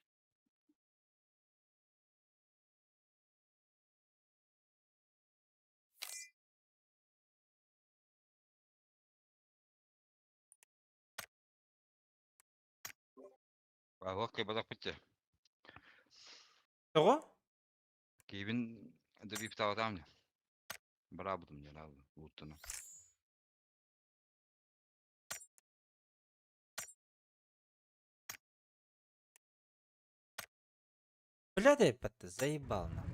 Аллах кайбадак битте. Тоҕо? Кибин дебип таватам. Барабытым жаралы. Уттана. Бля, да ты заебал на.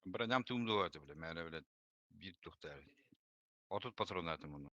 Броням туумду это, бля, мәрі, бля, бир тухтар. Отут патрон атым оны.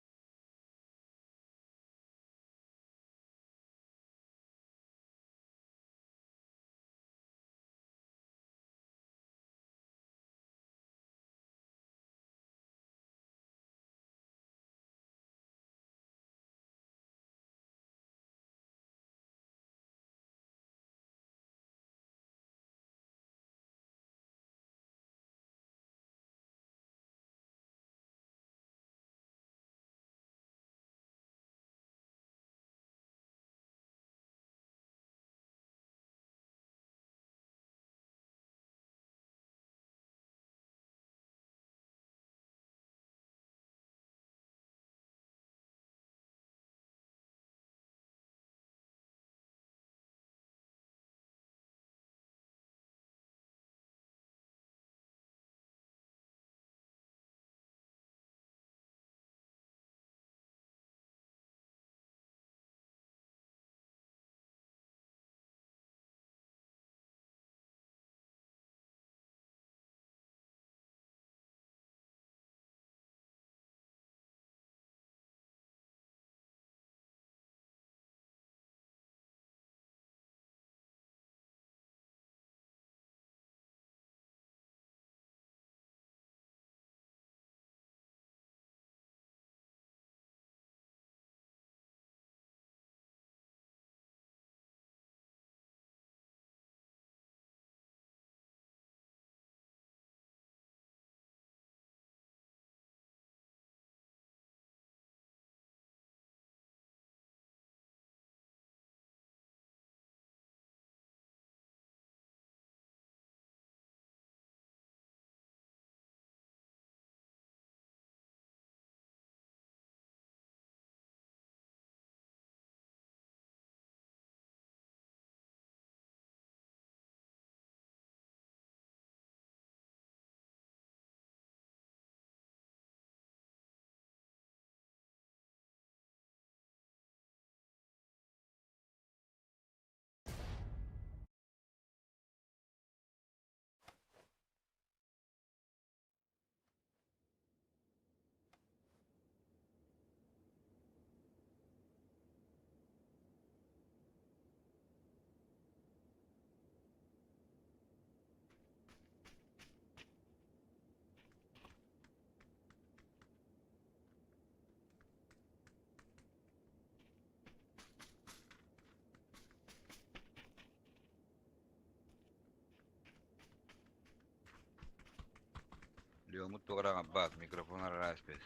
Леомут тугара бат микрофон араспет.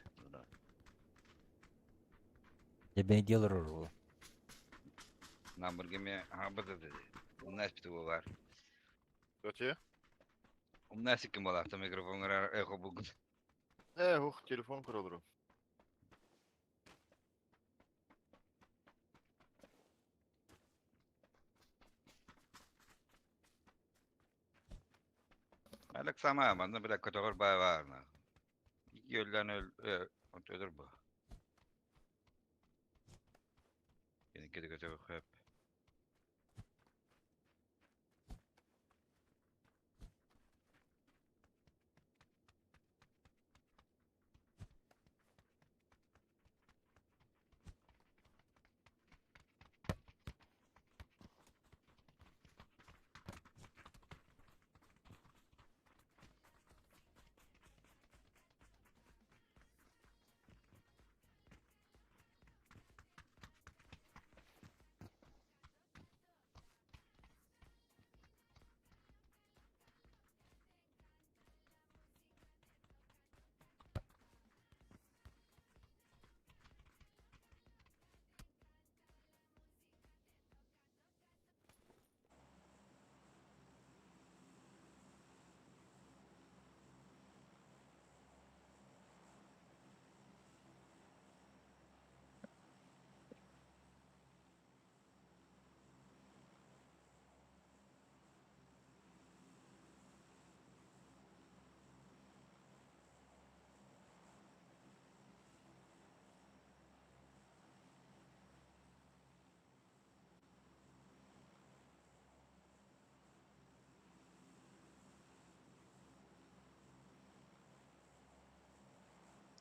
Дебен делар ору. Намыргеме хабыда dedi. Умнас бит бар. Өте? Умнас ким балакта микрофон эхо бугун. Э, ух, телефон көрөлөрү. Алек сама манна била көтөгөр бай барна. Йөллән өл өтөдөр бу. Кени кеде көтөгөр хөп.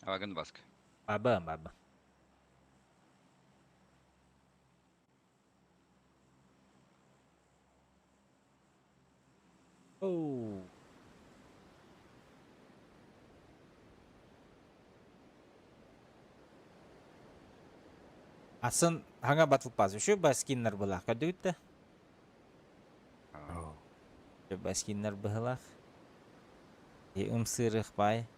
Агын баск. Баба, баба. Оу. Асын хаңа батыл паз. Үші баскиннар была. Көдүгүттэ? Үші баскиннар быһылах. И ымсырых бай.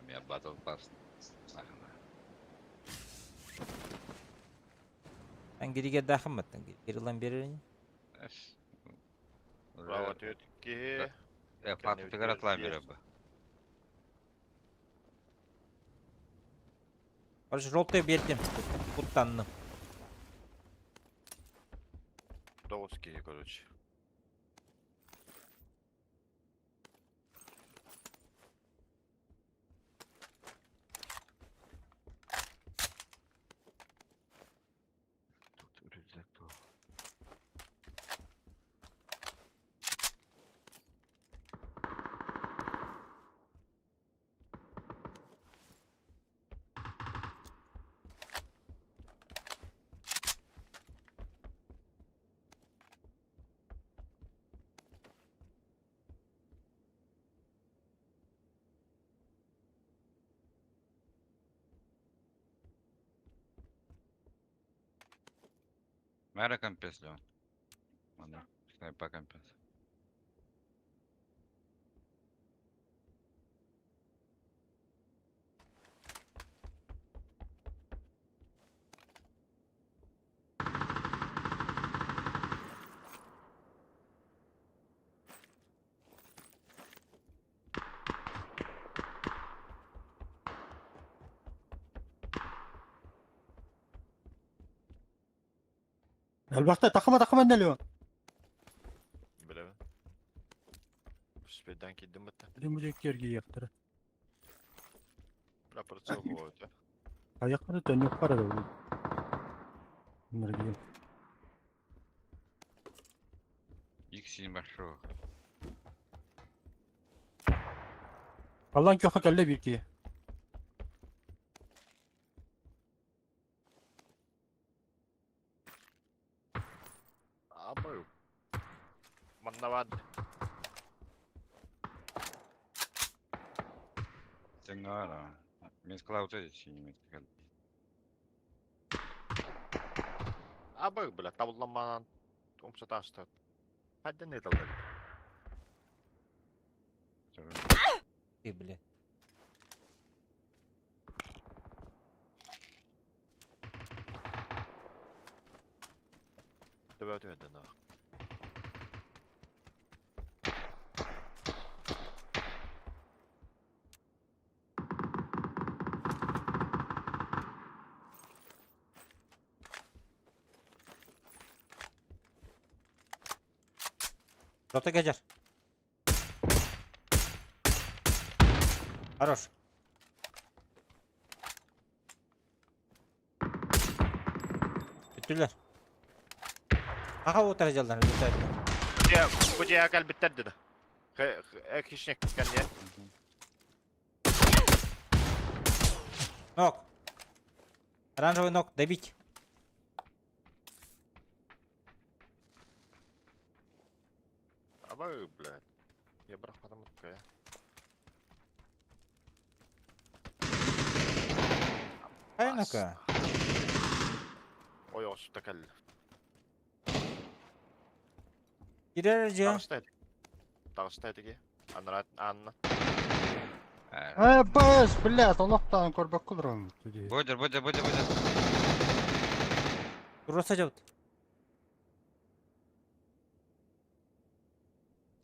Меня батл пас. Нахана. Ангириге дахымматтан. Кириллан берерин. Эс. Браво, төт ки. Э, паты тыгаратлан бере бу. Короче, желтый бердим. Куттанным. Тоғыз ки, короче. Тут рюкзак то. Мэра компес, Леон. Ладно, снайпа компес. Elbette takıma takıma ne Leon? Билебин. Спеддан киддим битте. Димүжек жерге яктыры. Прапорция болот. Аяктары төнүк барады. Мыргы. Икс небольшого. Аллан көхө келле бир ки. Абы. Маннавад. Сенгара. Мен сказал, вот эти синие. Абы, бля, табылламанан. Умса таста. Хадда не талдар. Ты, блин. Төбө түһэрдэ нах. Рота кәҗәр. Хорош. Бүттүлэр. Аха утара дьаллар бүтәдилер. Дьэ, бу дьиэҕэ кэлбиттэр деді. Хищник кэнниэ. Нок. Оранжевый нок, добить. Абы, блядь. Я бырахпатым такая. Ай, ну-ка. Ой, осута кэллэ. Кирер же. Таҕыста этик. Таҕыста этиги. Анарат Анна. Э, бэс, блядь, олохтоон көрбөккө олорон. Бодер, бодер, бодер, бодер. Туруса жабыт.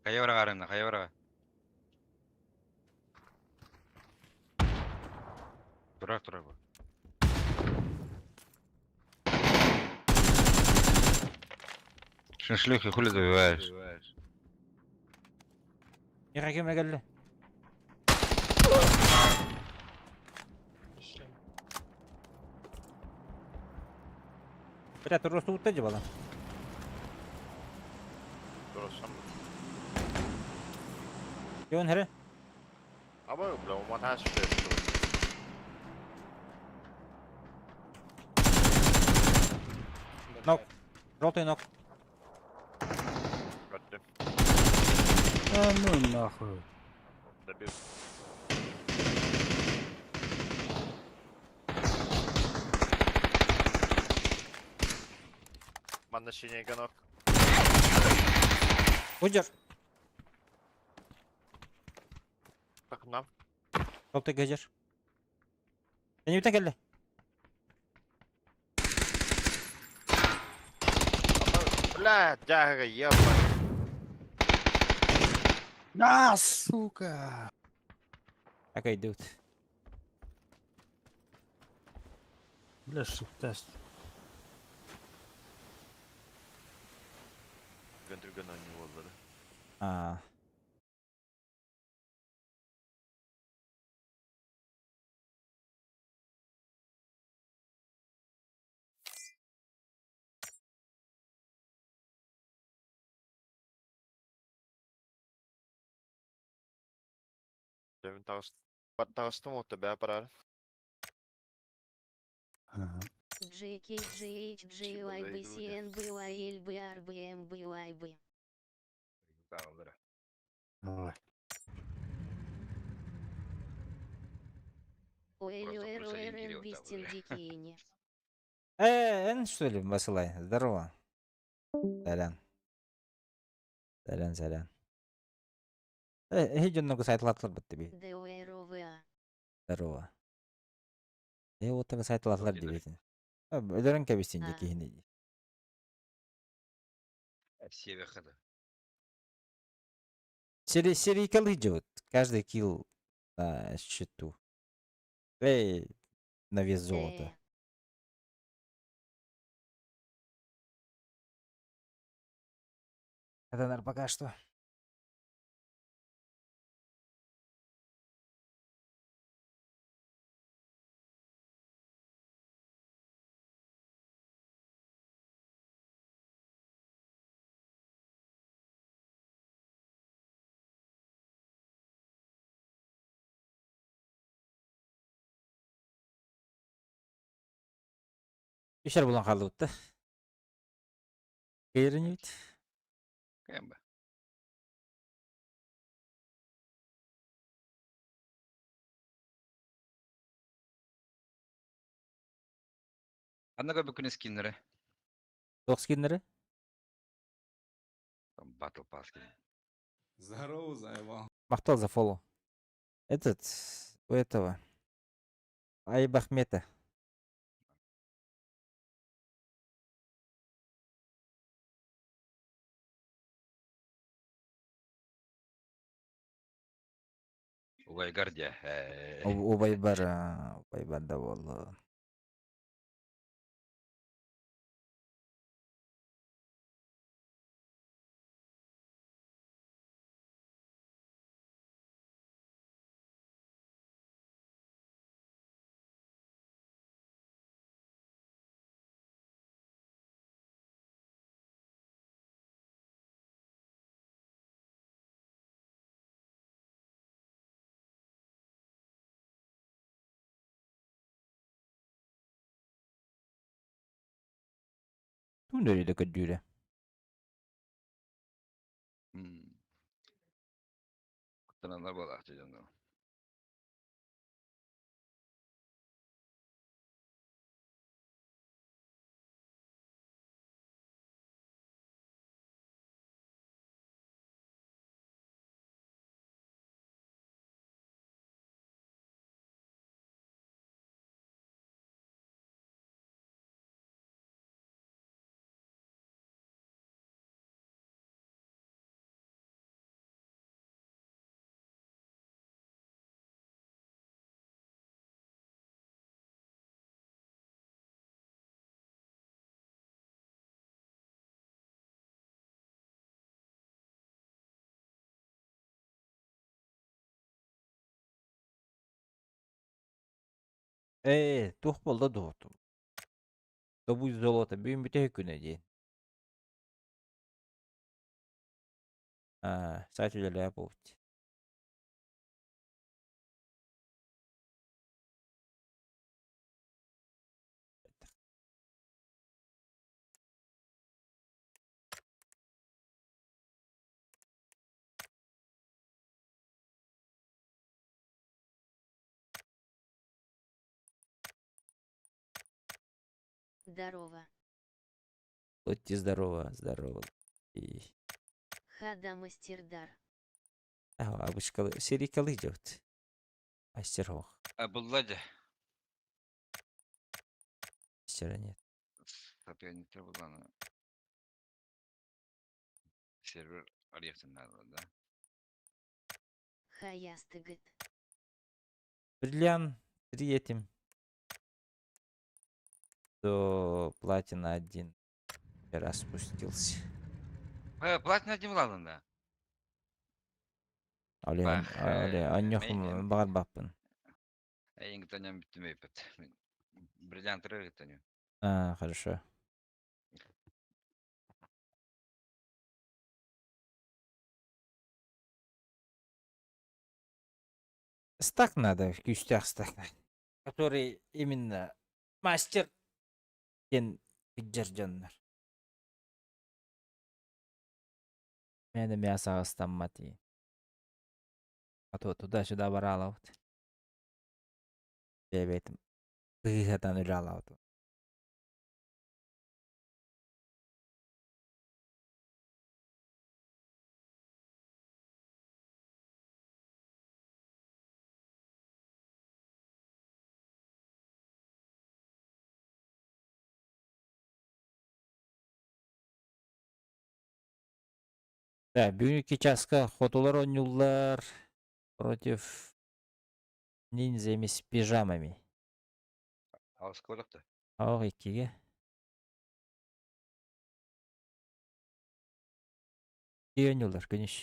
Хайа бараҕарына, хайа бараҕа. Турар, турар бу. Шлюхи хули забиваешь? Миха кеме келле. Бля, туруса утта жабала. Турусам. Йон хере. Абы, бля, уматаш сүтэ. Нок. Желтый нок. Көттүм. А ну нахуй. Добил. Манна синий ганок. Удер. Так, нам. Желтый газер. Я не келле. Абы, бля, дяга, ебать. На, сука! Так идут. Бля, шифтаст. Гөндүргөн ойнуу боллары. А. Дэмин таҕыстым уотта бээ параар. G K G H G Y B C N B Y L B R B M B Y B. Давай. O L Просто R O плюс R один N Кирилл B там Стин уже. D K N. Э, Н что ли, Басылай? Здорово. Сәләм. Сәләм, сәләм. Э, эй, дьоннорго сайтылатлар бытты би. D O R O V A. Здорово. Э, оттага сайтылатлар Владимир. дибетин. Өлөрөн кэбистин А. дии киһини. Все выходы. Сери серийкалы идет. Каждый килл на счету. Эй, на вес золота. Это, наверное, пока что. Үсэр булан хаалбыт да. Кэринибит. Кэмбэ. Анна бүгүн скиннери. Туох скиннери? Battle Pass кини. Здорово, заебал. Махтал за фоллоу. Этот, у этого. Айбахмета. Убайгар дьэ. Э, Убайбар, убайбар да буолла. Туун да көрдүүрэ. Куттаналар буолаахчы дьоннор. Ээ, туох буолла дуо? Добуй золото бүгүн бүтэһик күнэ диэн. Аа, сайт үлэлээх буолбут. Здорово. Будьте здорово, здорово. И... Хада мастердар. А, обычкалы, серикалы идет. Мастер ох. А булла дьэ. Мастера нет. Соперниктер булланы. Сервер арыйахтын надо, да? Хаястыгыт. Бриллиант 3 этим. До платина 1. Вчера спустился. Э, платина один булалын да. Оле, Бах, оле, анньох багар баппын. Эйингтаням бүттүмөйпөт. Бриллиант рыгытаню. А, хорошо. Стак надо, в кустях стак надо. Который именно мастер диэн дьоннор. Мээнэ мясо астаммат и. А то туда-сюда баралабыт. Бэбэтим. Быыһатан үлэ Да, бүгүнкү часка хотулар оонньууллар против ниндзями с пижамами. Аҕыс да. Ох, иккигэ. Оонньууллар күнүс.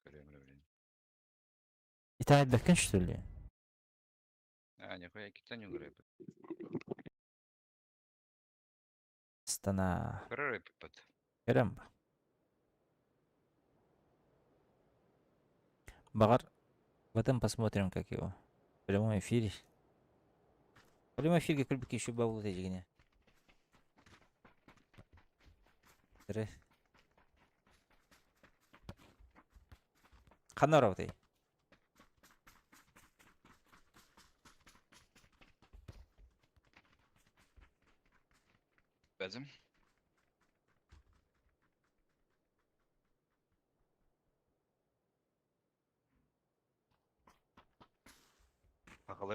Көрөм блин. Итаайбаккын что ли? А, нихуя китаню грэпет. Астана. Көрөр Көрөм. Багар, потом посмотрим, как его. В прямом эфире. В прямом эфире көлбүккэ еще бабул дегене. Тире. Ханна работай. Бәзім.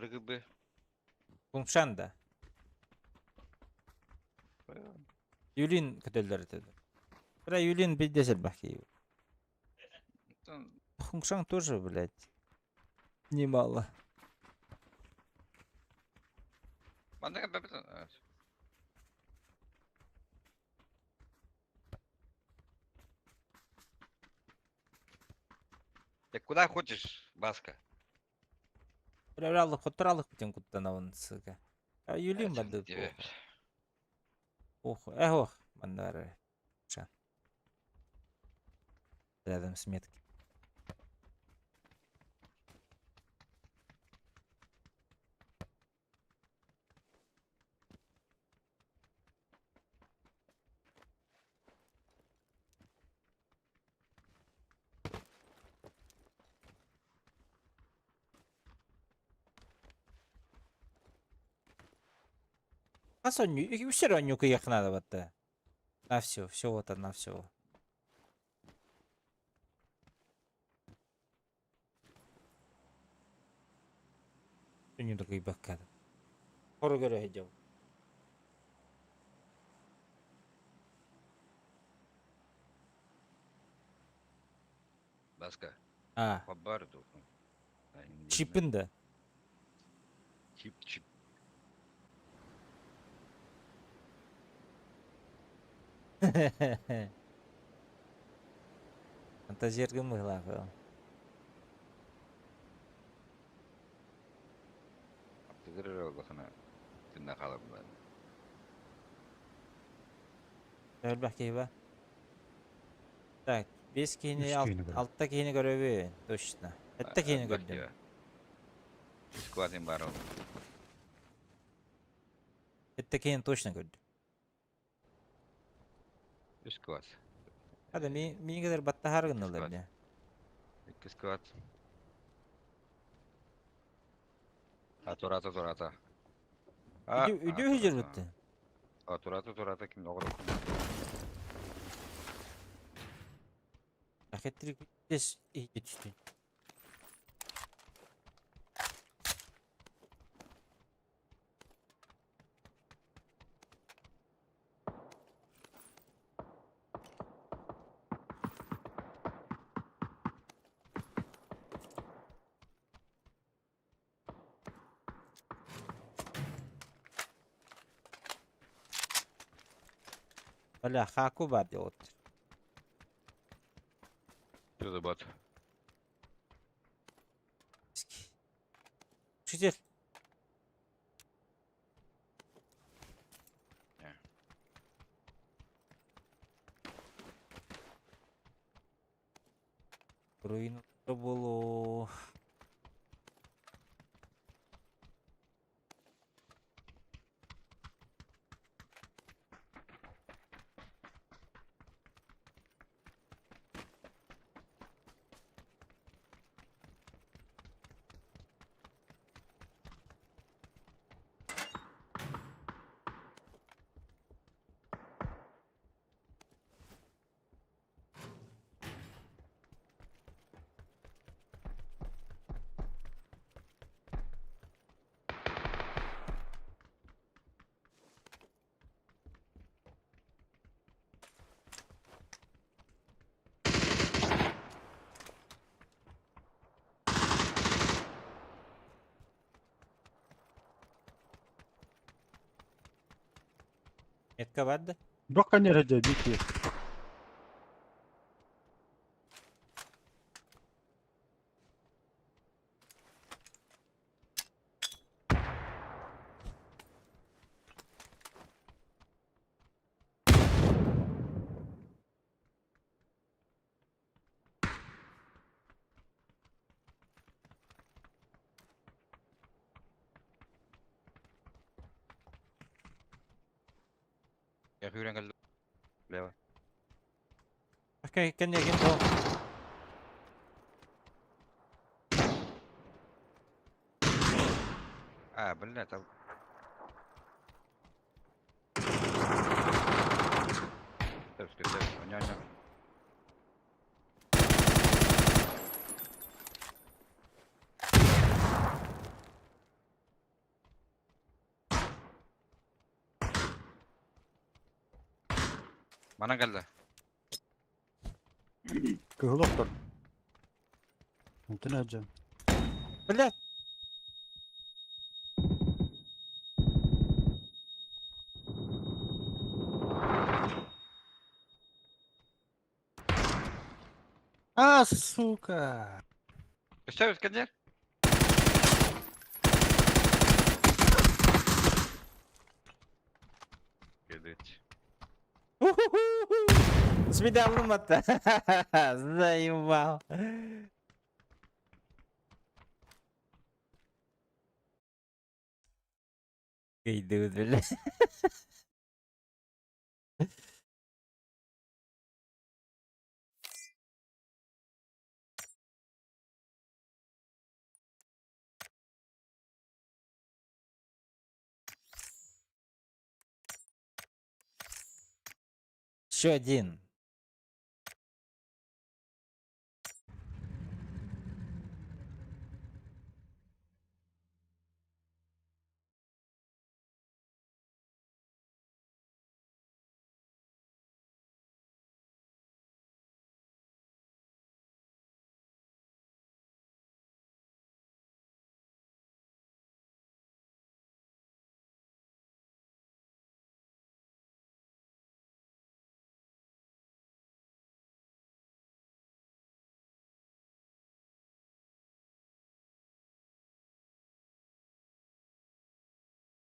Кыргыбы. Кумшан да. Юлин көтөллөр этэ. Бля, Юлин пиздец элбэх киһи. Хуншан тоже, блядь, немало. Манна бэбит. Ты куда хочешь, Баска? Бля, аллах, хотторалых бүтэн куттанабын, сука. А Юлин барды. Ох, эх, ох, маннары. Ша. Рядом с меткой. А Соню, все равно их надо вот. На все, все вот на все. Соню такой баккада. Хору көрө идем. Баска. А. Хабар ду. Чипин да. Чип, чип. Фантазерга мыглаха. Тыгырыр олохына. Тынна қалам. Элбэх киһи ба. Так, 5 киһини Үс киһини көрөбүн. 6 киһини көрөбүн, точно. 7 киһини көрдүм. Складын бар ол. 7 киһини точно көрдүм. Склад. Hadi ми ми kadar баттахар гыналар не. Икки склад. А турата турата. Үдү үдү хүжер битти. А турата турата ким оғыр. Ракетлик бес иди түстүн. Бля, хаку бар делать. Что за бот? Учитель. Руину было. Метка барды. Бок канер хәҗә бики. Я хүрен калды. Лево. Окей, кенне кем бу. А, блядь, ал. Сөп, сөп, сөп. Оня, оня. Манан кэллэ. Кыһыл охтор. Онтон аджан. Блядь. А, сука! Өстө Искендер? Кедет. Смедалым это. Заебал. Идут, блядь. Еще один.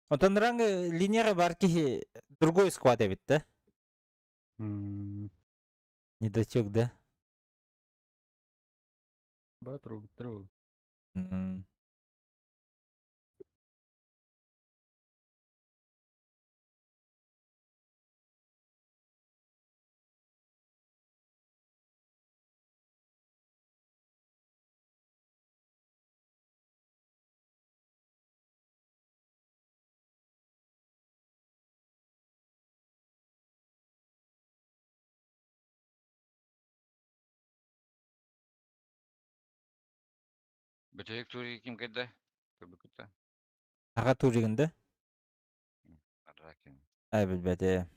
Вот он ранг линера барки другой склад ведь, да? Не дотек, да? Ба, тру, тру. М. Бөтөйүк тури ким кэллэ? Көрбүккүт да? Ага туригин, да? Аракин. Ай, билбете.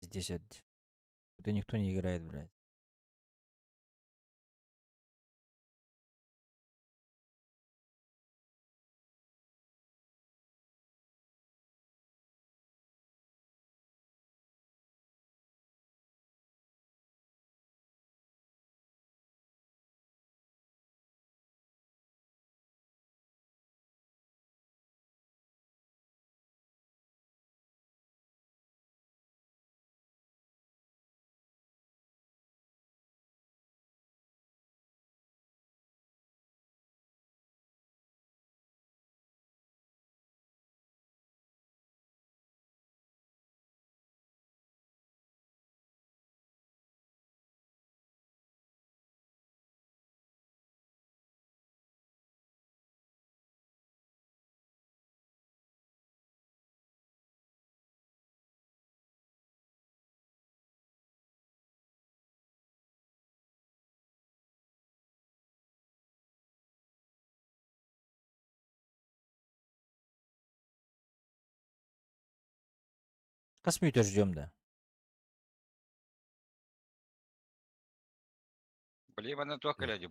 Здесь вот. Да никто не играет, блядь. Космютер ждем, да. Блин, она только гляди.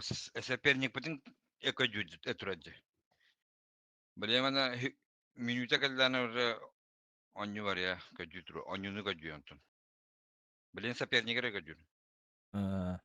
Соперник потом эко этуради. Блин, она минута когда она уже онню бар я көдүү оннюну көдүү онтон. Блин, соперник эрэ көдүүр. А.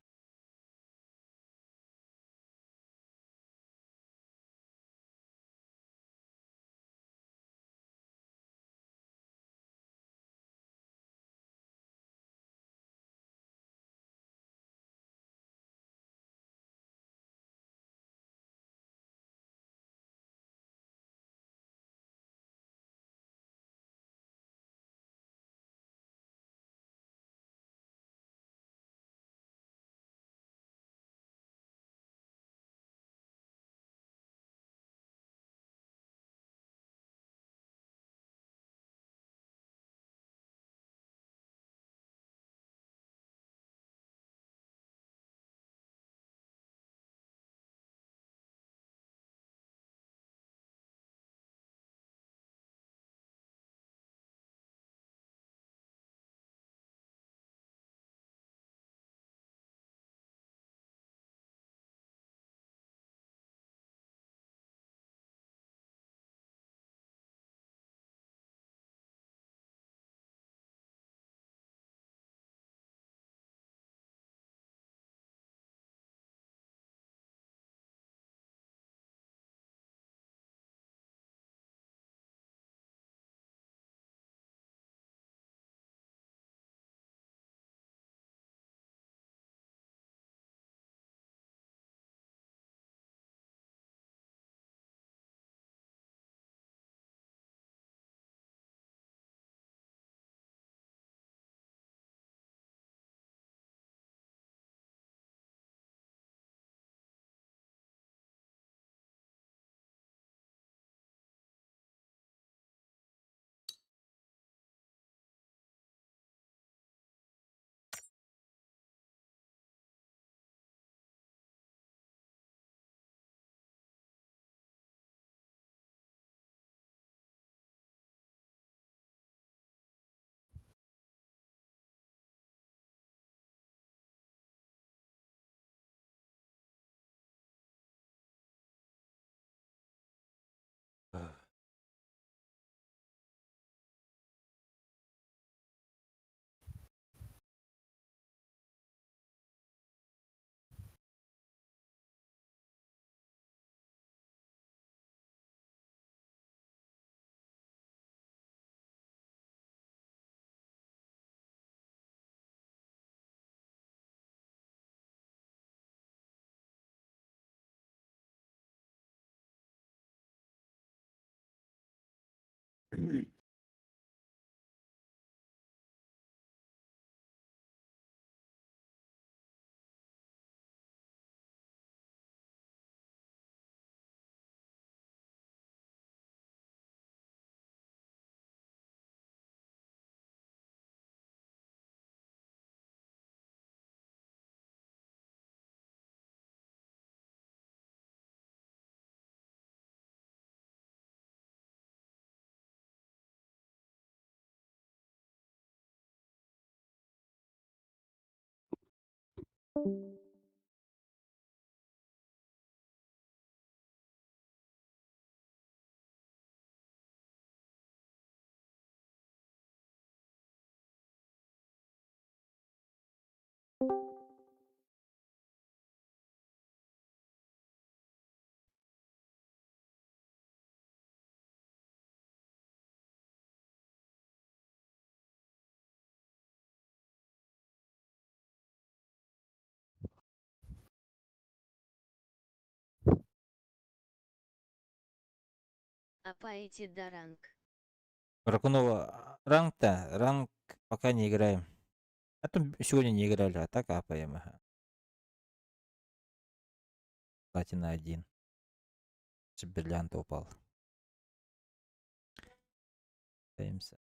Апаете до ранг. Ракунова ранг-то, ранг пока не играем. А то сегодня не играли, а так апаем. Ага. Платина 1. Бриллиант упал. Пытаемся.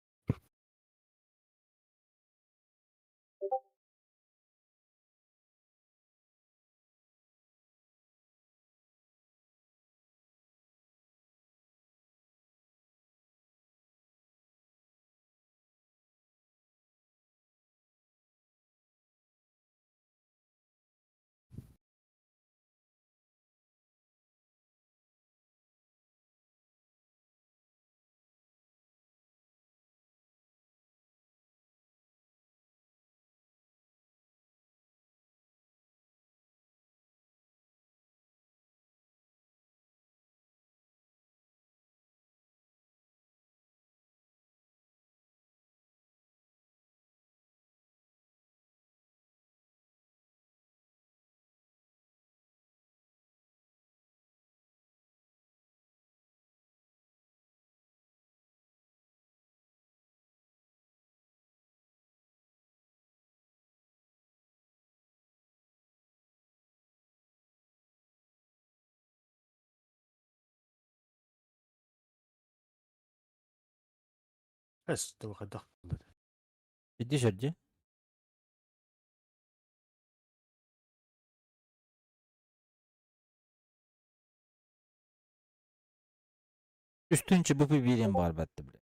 Эс, хайдах Иди сюда. Үстүн ЧБП биэриэн баҕарбатты, бля.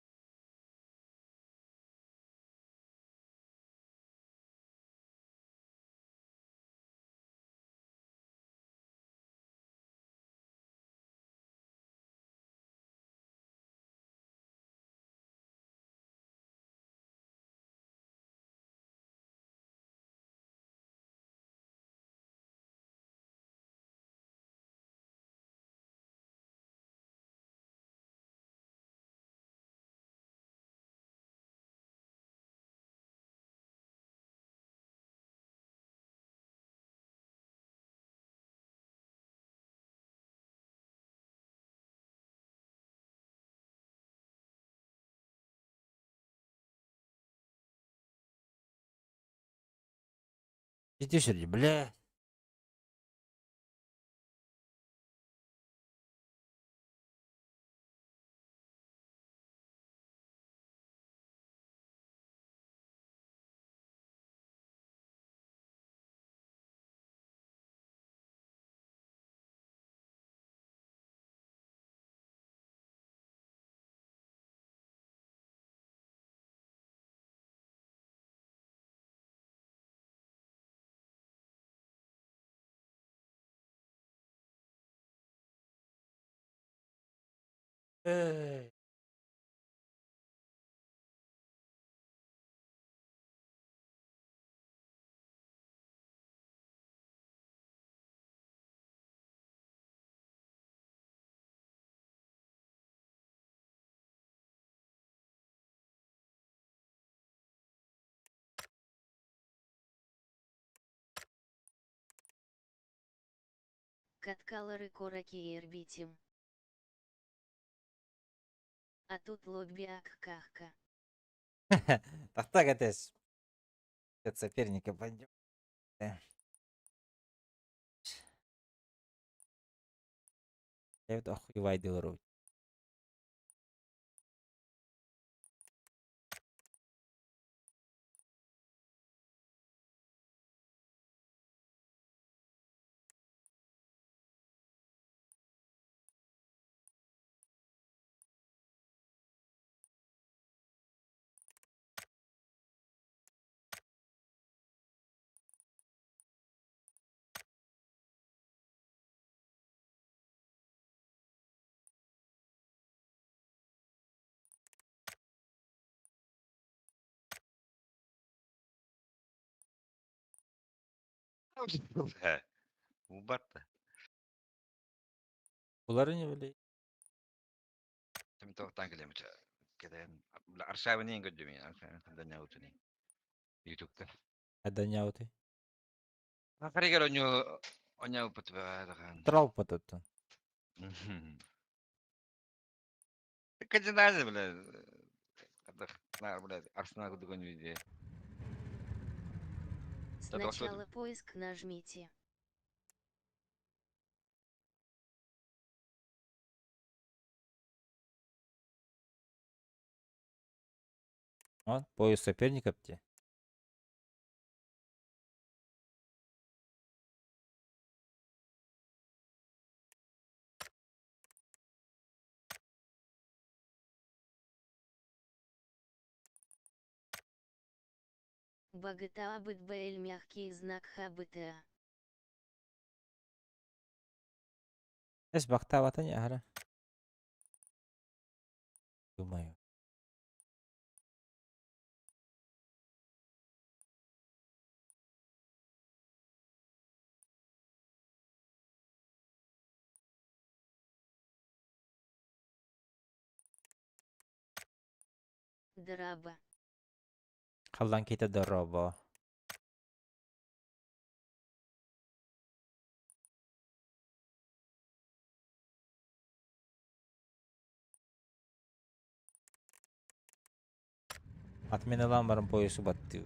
Иди сюда, бля. Эй. Каткалары кораки эрбитим. А тут лобби аккахка. Так так это от соперника пойдем. Я вот охуевай делаю. Убатта. Булары не билей. Тим тоқтан келем. Келен. Аршабын ең көдді мен. Аршабын утуни. Ютубта. Аданяуты. Акаригер оню оня упатбарахан. Трал пототтон. Кадиназы, бля. На, бля, Арсенал кудугон виде. Сначала поиск нажмите. Он, поиск соперника пте. Богата БЛ мягкий знак ХБТА. Эс бактавата не ара. Думаю. Драба. Халлан ките дороба. Отменылан баран поясу баттыы.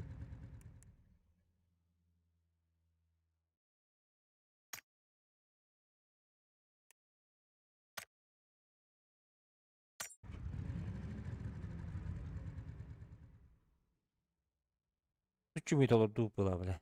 Үчүмүй толордуу была, бля.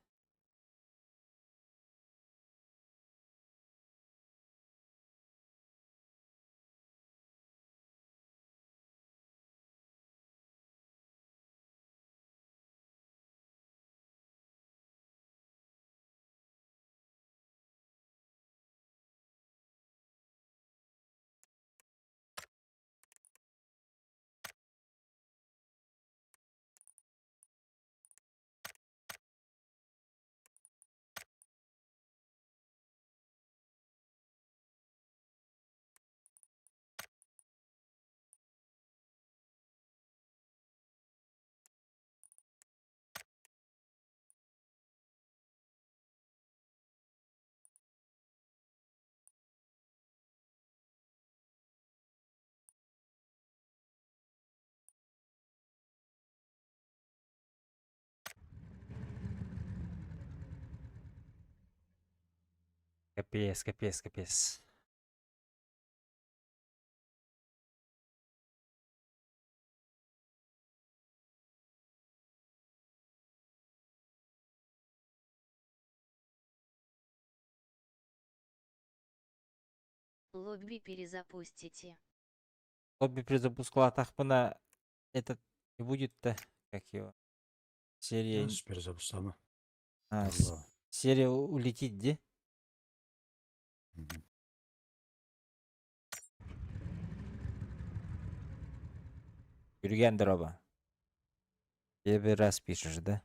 Капец, капец, капец. Лобби перезапустите. Лобби перезапускала этот не будет-то, как его? Серия... Перезапускама. А, серия улетит, где? Юрген Дроба. Первый раз пишешь, да?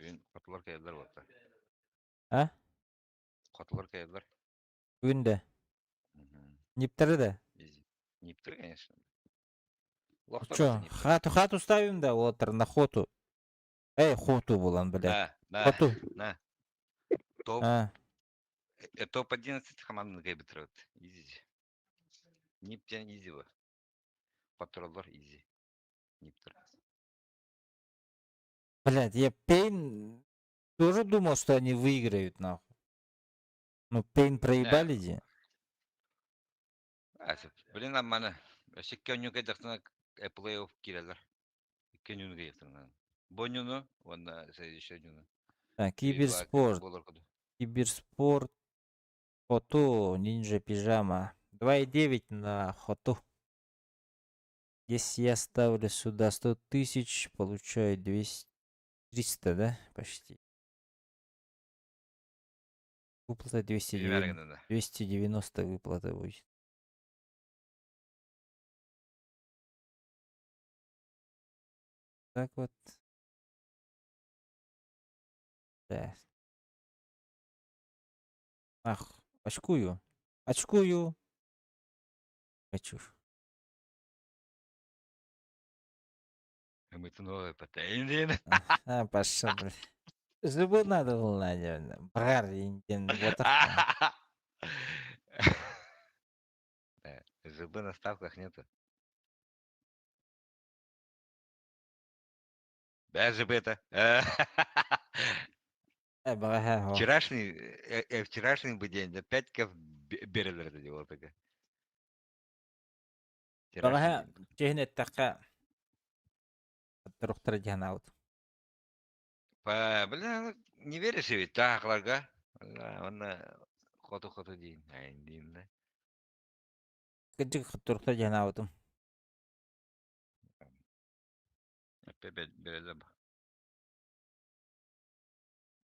Бүгүн хотулар кэллэр буолта. А? Хотулар кэллэр. Бүгүн да. Ниптары да? Изи. Ниптер, конечно. Чё, хату, хату ставим, да, вот, на хоту. Эй, хоту булан, блядь. На, на, Хоту. на. Топ, А, топ-11 команда кайбытыр. Изи. Ниптен изи ба. Патроллар изи. Ниптер. Блядь, я Пейн тоже думал, что они выиграют, нахуй. Ну, Пейн проебали, де. Блин, амманы. Өсекке оню кайдахтана плей-офф кирелер. Икки кайдахтана. Бонюну, онна следующий онюну. Так, киберспорт. Киберспорт. Хоту, нинджа пижама. 2,9 на хоту. Если я ставлю сюда 100 тысяч, получаю 200, 300, да? Почти. Выплата 290, 290 выплата будет. Так вот. Да. Ах, очкую. Очкую. Хочу. Мы это новое патент. А, пошел, блядь. Зубы надо было, наверное. Бар, вот. Зубы на ставках нету. Даже это. Вчерашний, вчерашний бы день, опять как берелер это дело такая. Бага, чехне така. Трохтар жанаут. Па, бля, не веришь ведь, так, лага. Он хоту-хоту день, ай, дин, да. Кыджык трохтар жанаутум. Опять берелер.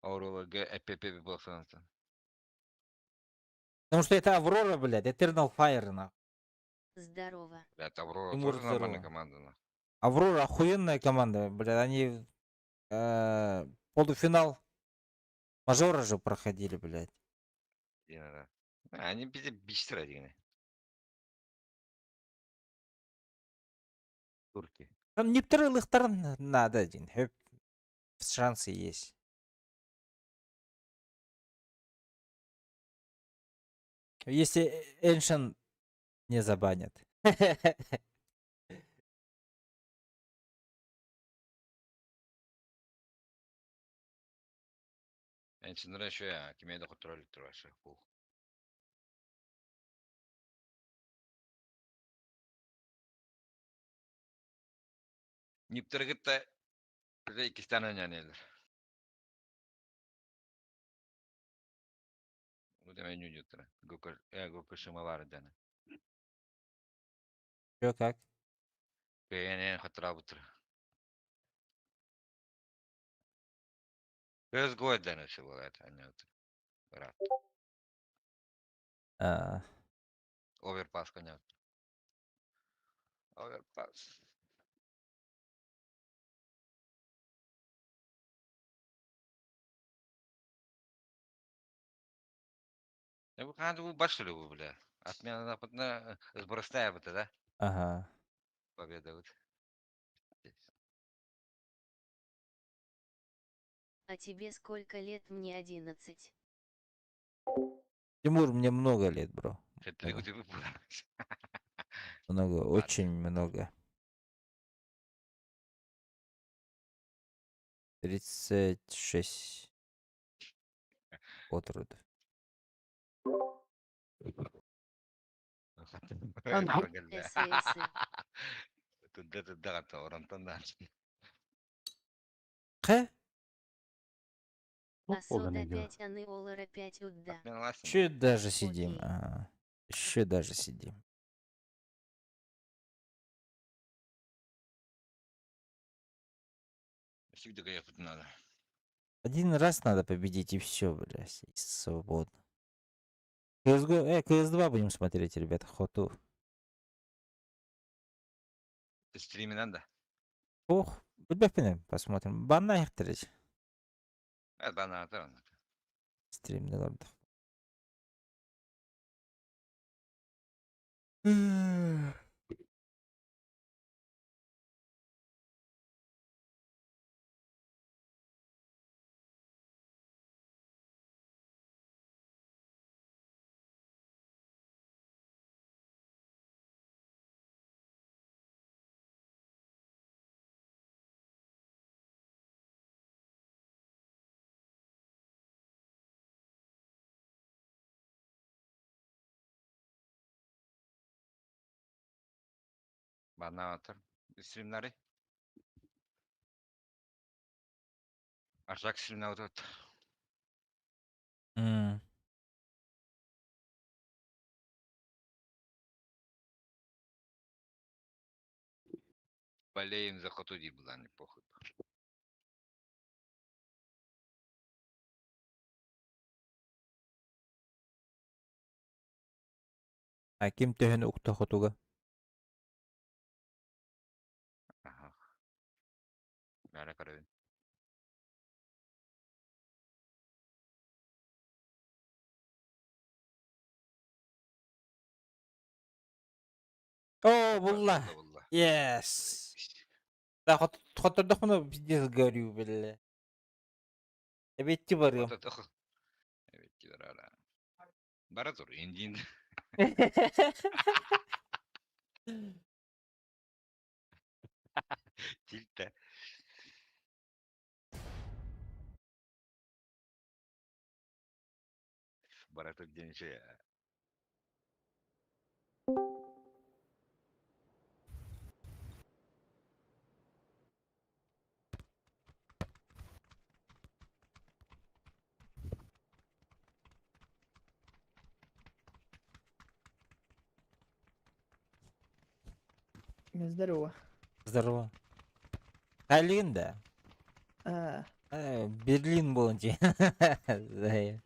Аврора Г, ЭПП был. Потому что это Аврора, блядь, Eternal Fire, нахуй. Здорово. Блядь, Аврора Тимур, тоже нормальная здорово. команда, нахуй. Аврора охуенная команда, блядь, они полуфинал мажора же проходили, блядь. Да. Они пиздец быстро один. Турки. Там ниптер надо один. Шансы есть. Если Эншен не забанят. Энчиннere şu ya, kime de kontrol ettir bu. Ниптерге bize iki tane önemlidir. Bu demek ne Gokul, Gokul şıma var dene. Чё, как? Beğenen hatıra butur. Göz goy dene şu bu evet anne Брат. А. Оверпас коня. Оверпас. Bu kanka bu başlıyor bu bile. Отмена западна сбросная вот да? Ага. Победа вот. А тебе сколько лет? Мне 11. Тимур, мне много лет, бро. Много, очень много. 36 от роду. Х? Асода 5, аны олара 5 удда. Еще даже сидим. Ага. Еще даже сидим. Всегда ехать надо. Один раз надо победить и все, блядь, и свободно. CSGO, CS2 будем смотреть, ребята, хоту. Стриме надо. Ох, ребята, посмотрим. Банна их Evet ben anlatarım. Стримде ладно. Ben anlatırım. Streamleri. Arşak streamler oturdu. Болеем за хоту была не похуй. А ким төһөн укта хотуга? Ага. Бәрі қарайын. О, булла. Yes. Да, хот хоттордохмуна пиздец горю, бля. Эбетти барыам. Эбетти барара. Бара тур, индин. Тильте. Бара тур деньше. Здорово. Здорово. Алинда. А. Берлин был Да.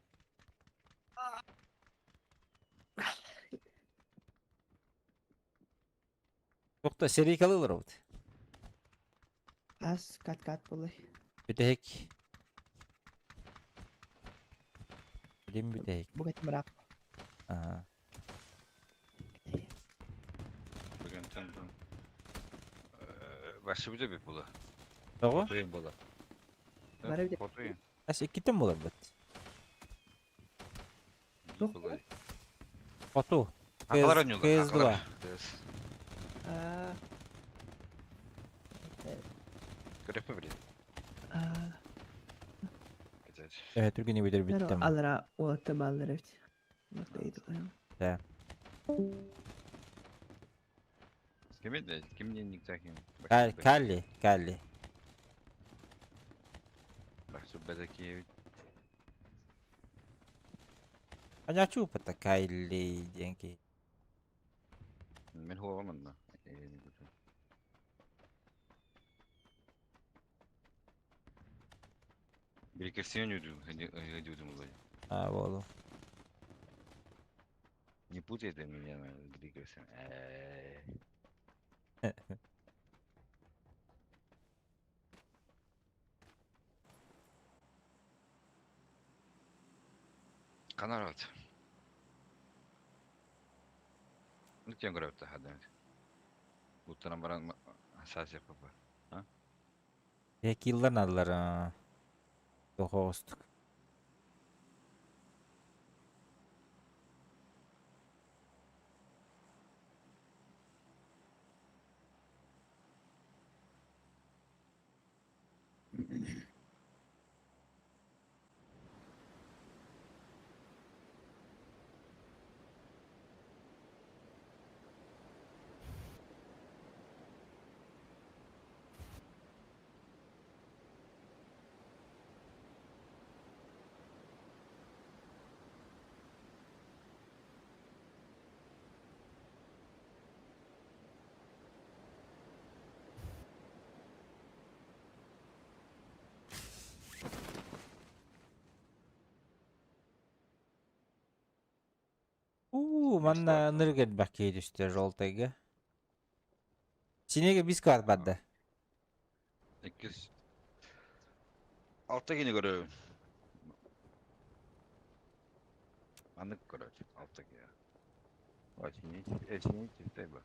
Тохта серийкалылар вот. Ас кат-кат болай. Бүтәһик. Билим бүтәһик. Бугат мырап. Ага. Бүгін Барсыбыта бит була. Тоҕо? Хотуйун була. Бары бит. Хотуйун. Ас иккитин буолар бит. Туох Була. Хоту. Акалар ойнуулар. КС2. Аа. Көрөппө билин. Аа. Э, түргени бүтэр бүттем. Алара уолатта бааллар эбит. Да. Ким это? Ким не никтахин? Калли, Калли. Бахсуббата киевит. Аня чупата Кайли деньги. Мен хуа манна. Бирикерсион юду, юду мулай. А, волу. Не путайте меня с Григорсом. Канарат. Ну, тем говорят, хадам. Утром баран асасия папа. А? Киллар надылар. Тохостук. У, манна ныргет бакей түсті жолтайга. Синеге бис кварт барды. Иккис. Алта кини көрөбүн. Анык көрөт. Алта кини. Очень очень ба.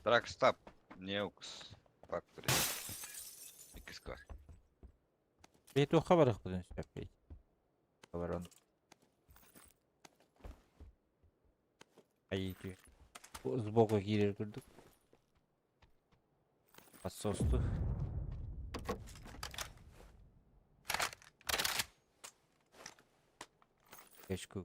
Тракстап. Неукс. Фактори. Иккис кварт. Бет оқа барық бұдын сөппей. Хабар он. Айы Сбоку кирер көрдік. Подсосту. Кечку.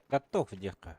Готов, девка.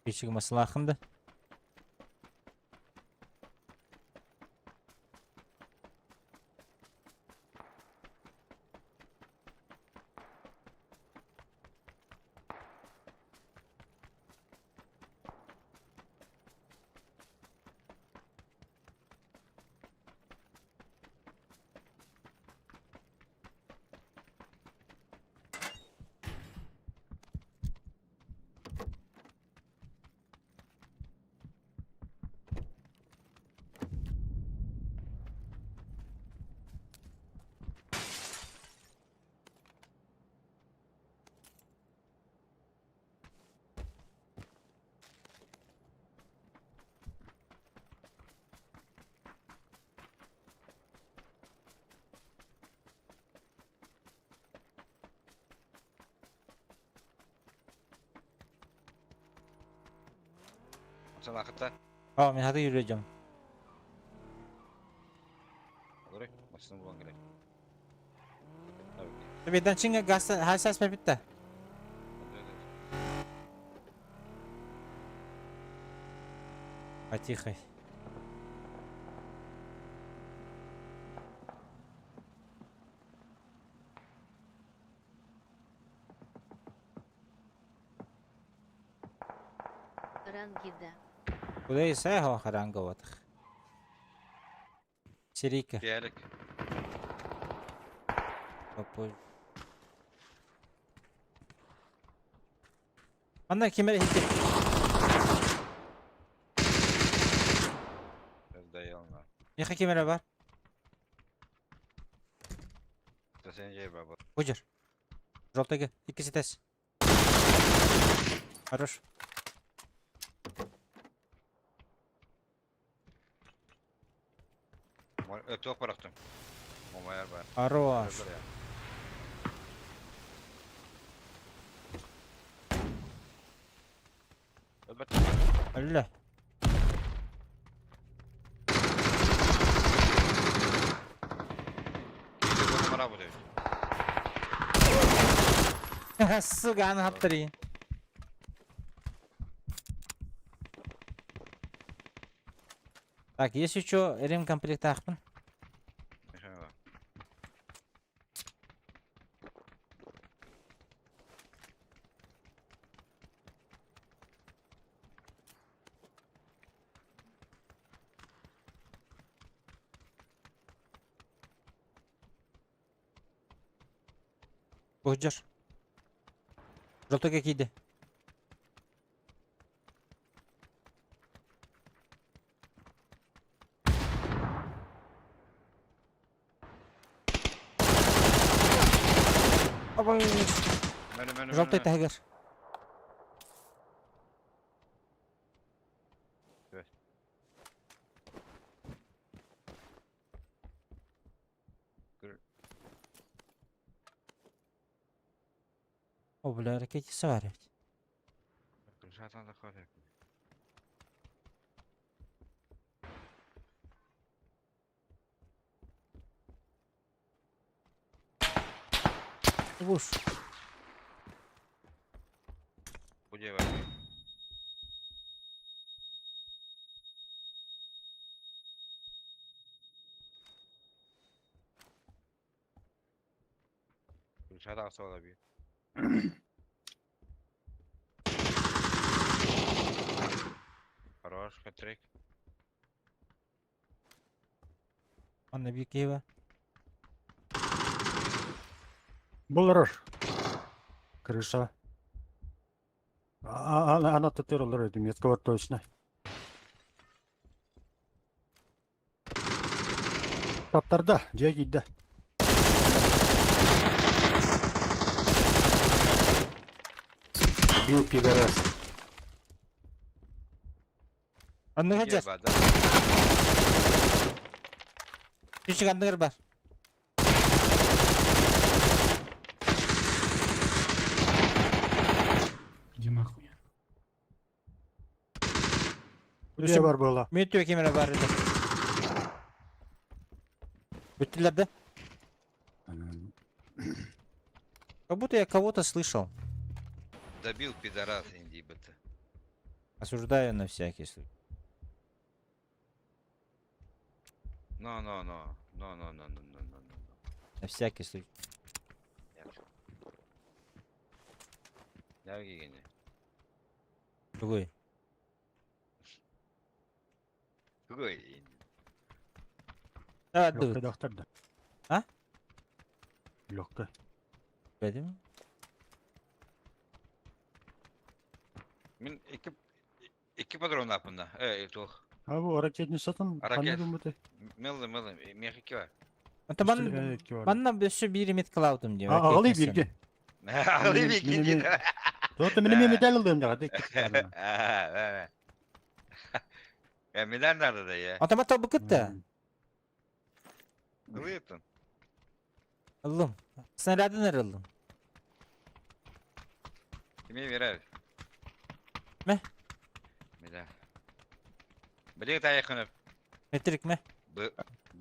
Кирпичик маслахын да. Санаахыта. А, мен хаты yürüyeceğim. Олорой, машина булан кэлэр. Бедан чинга газ хасас пепитта. Потихо. Ранги да. Куда исай хо харанга ватах. Сирика. Киэлик. Попозже. Анна кемере хитти. Сдаял на. Меха кемере бар. Сен жей баба. Бужыр. Жолтайга. Иккisi тес. Хорош. Тоқ барақтым. Омаяр бар. Хорош. Алла. Сука, аны хаптыры. Так, есть еще ремкомплект ахпын. Бужыр. Жолтайга кийди. Абай. Жолтай тагыр. О, бля, ракетица бар ведь. Уж. Где бар? Крышада асала bir. Хорош, хэтрик. Анна Бикеева. Буларар. Крыша. А, она, она татуировала этим, я сказал точно. Таптарда, дьэ киирдэ. Бил пидорас. Анныга жар. Küçük анныгар бар. Иди нахуй. Дьэ бар буола. Мүттү кемере бар edi. Бүттүлэр да? Как будто я кого-то слышал. Добил пидорас инди бт. Осуждаю на всякий случай. No, no, no. No, no, no, no, no, no, no. На всякий случай. Я гигене. Другой. Другой. А, Легкая дуд. доктор, да. А? Легкая. Бәдим? Мин iki iki патрон апында. Э, тух. А бу ракетницатын Ракет. ханны гыммыты? Мелді, мелді. Мех iki бар. Ата Үстел- икки бар. манна өссө биир меткалаутум диye. А, ағылый бирге. Ағылый Мин- бирге. мин- Тота мин эми медаль ылдым жага дек. Медаль надо да я. Ата мата букытта. Ылыйтын. Ыллым. Снарядын ырыллым. Киме берер? Мә. Медаль. Биле тайкынып. Метрик ме?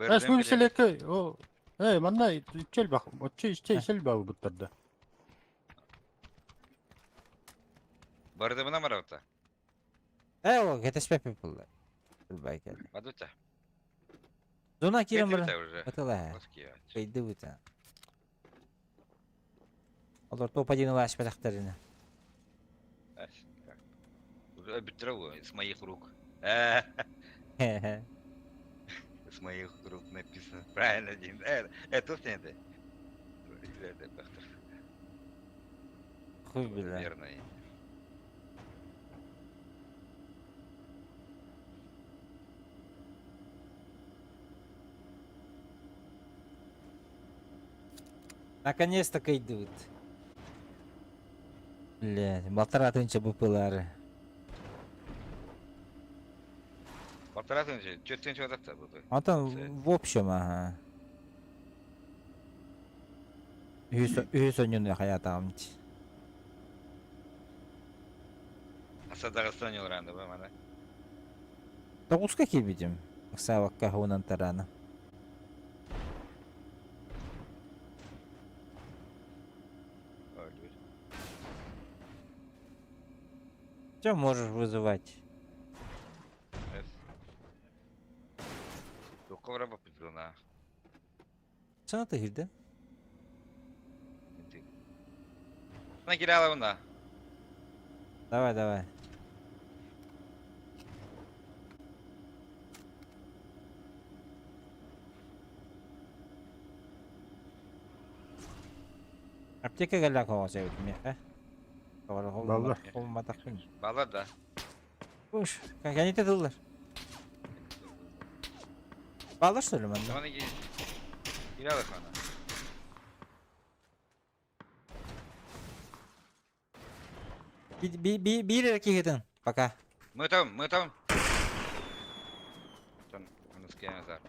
Эс бу селекке о Эй, манна ичел бак, отче ичте ичел бак буттарда. Барды мына мараута. Э, о, кетеспеп булла. Билбай кел. Бадута. Зона кирем Кетти бар. уже. Атала. Оски. Кыйды бута. Олар топ один улаш батактарына. Уже бүттүрө с моих рук. С моих рук написано. Правильно, Дим. Это это. Хуй бля. Верно. Наконец-то кыйдыбыт. Блядь, балтара тынча бупылары. Полтора тысячи, чуть тысячи вот это было. Антон, в общем, ага. Үс өнүн хаятамт. Асадагыстан юлранды бу мана. Тоғуска килбитим. Савакка хуунан тарана. Че можешь вызывать? Тоққа бара Сана ты да? На кирала мына. Давай, давай. Аптека галла хоғаса өтме, Баллар. Балар да. Уш, кәнете дыллар. Баллар что ли манда? Оны ки кирала хана. Би би бир кихетин пока. Мы там, мы там. Там, назар.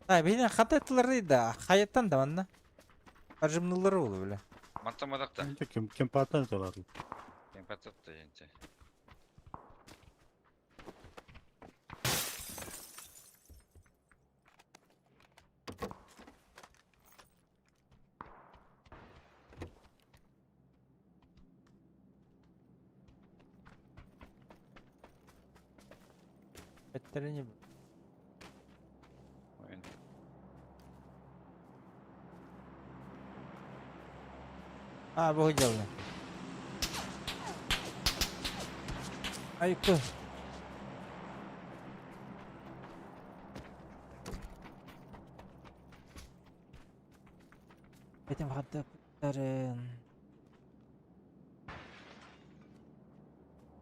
А, бейден хататтылар да, хаяттан да манна. Ажымнылары болу бля. Матта мадақта. Кем кем патан толар. Кем пататта енте. Беттерини. А, бу дело. Айкы. Этим хатта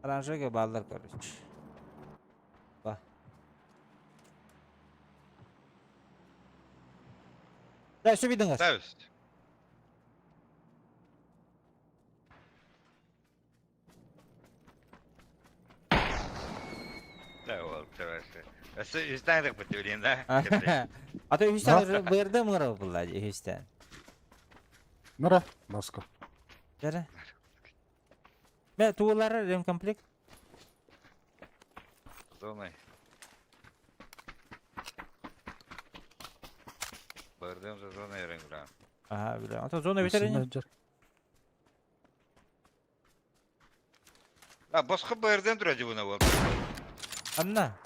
Аранжеге баллар, короче. Ба. Да, все видно. Да, Да, ол, Үстән дық бітті білейін, да? А то үстән бырды мыры булла, үстән. Мыра, баска. Жара. Бә, туылары ремкомплект. Зоной. Бырдым за зоной реңгра. Ага, бля. А то зона ветерани. А, босхо бырдан тура дьыбына бол. Анна.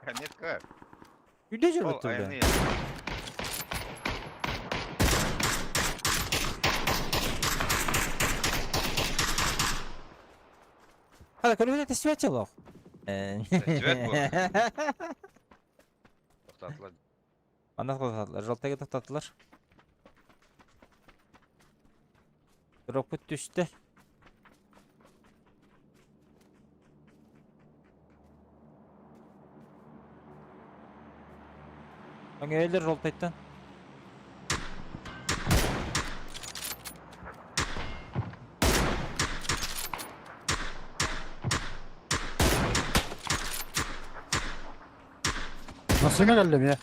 Конетка. Үйде Ол жүрбөт турда. айаны. Хада көрүбүт тестибет олох. Тестибет бу. Тоқтатылар. Ана тоқтатылар. Жалтайга тоқтатылар. Дроппут түстэ. Өҥөйөлөр жолтайтан. Массыына кэллим я.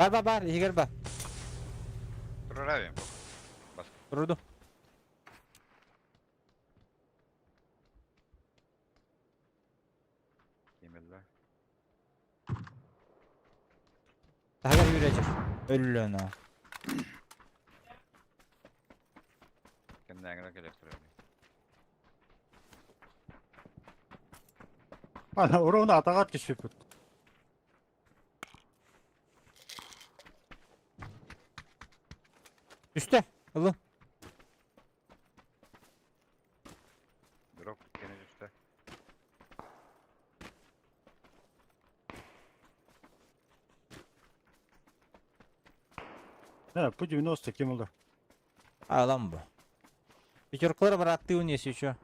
Бар бар бар, иһигэр бар. Турар Туруду. Кимелле. Таһыгар үүрээчир. Өллөөнө. Кэмнээҥҥэ кэлэр турар. Ана урона атаҕар түспүппүт. Түстэ. Ылын. Дроп кene түстэ. Э, бу 90 ким олор? Алам бу. Пятеркалар бараттыы унес еще.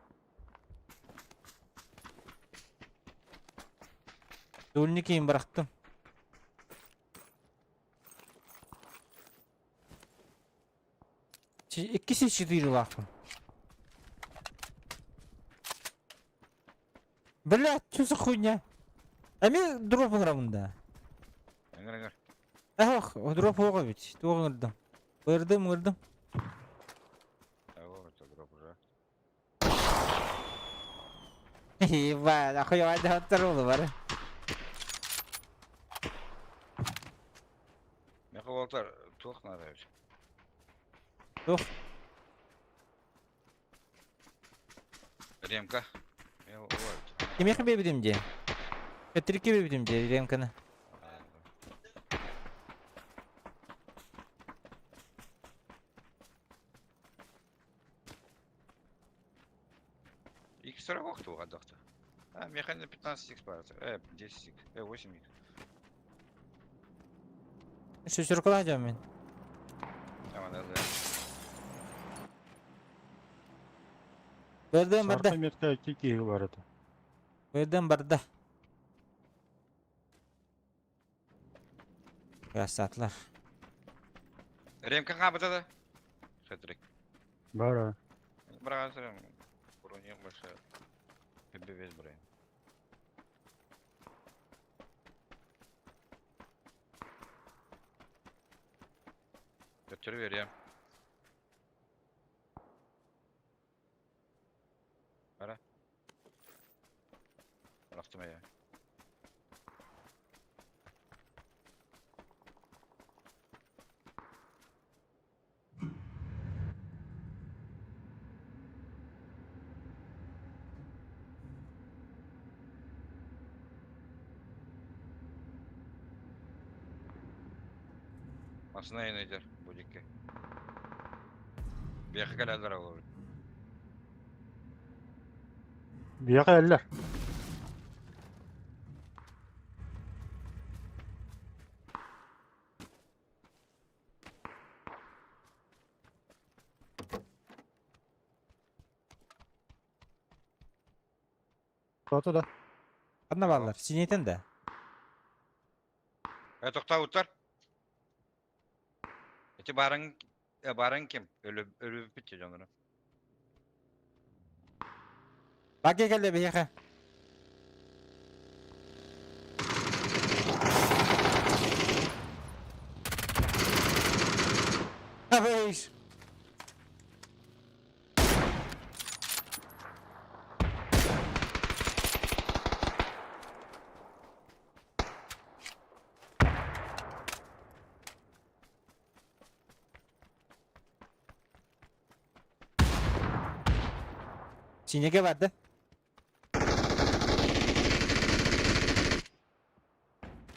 Дульник кийин бырахтым. Иккиси четыре лаахпын. Блядь, что за хуйня? Эми дроп ыҥырабын да. Ыҥыр ыҥыр. Эх, дроп оҕо ведь. Туох ыҥырдым? Ыҥырдым, ыҥырдым. Ого, это дроп уже. Ебать, охуевать да бар. Меха уолтар туох наада эбит. Туох? Ремка. Э, вот. Кимиэхэ биэбитим дии? Петрикке биэбитим дии, ремканы. X40 туға доқты. А, механика 15 x бар. 10 x, 8 x. Шестеркалаах дьон мин. Tamam, да. Бырдым барда. Сарпа метка икки киһи бар этэ. Бырдым барда. Красатлар. Ремка қабыта да? Хетрик. Бар. Бірақ броня большая. Весь броня. Götürü vereyim. Ara. Bıraktım ya. Масына енедер будикке. Бияқы кәләлер ол. Бияқы әллер. Тоты да. Ханна бааллар? Синейтен да. Э, тоқтауыттар. Эти барың, барың ким? Өлі, өлі бітті жаныры. Баке кэллэ биһиэхэ. Синеге бар да?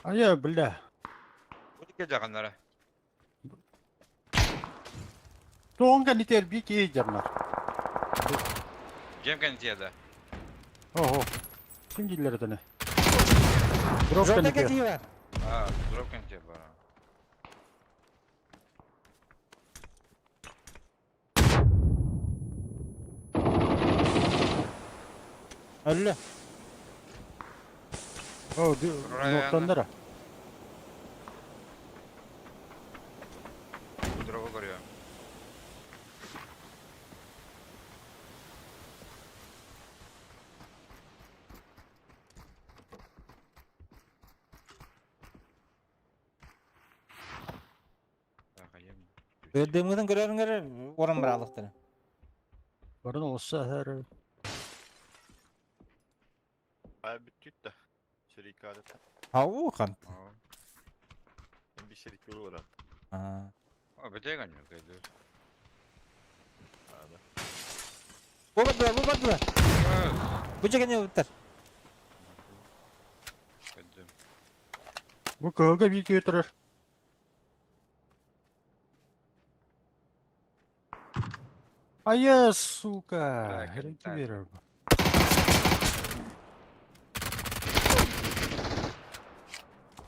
Айа, бля. Бу дьаҕаннара. Тоҕон кэннитэр би киһи дьарнар. Дьэм кэнтиэдэ. Ого. Ким дииллэр этene? Дроп Жолда кэннитэр. кэтии бар. А, дроп кэнтиэ бар. Өллө. О, ноктаннара. Дробу көрүөм. Дымгытын көрөрүҥэр орон быраалыктара. Барын олса хэр. А бүттүт да. Серикада. Ау хан. Bir серик olur. Аа. О, бэтэ ганню кэлэр. Бу бардыла, бу бардыла. Бу жегене уттар. Кэддем. Бу кыһылга бир киһи турар. Айа, сука. Так, Херенки так. берер бу.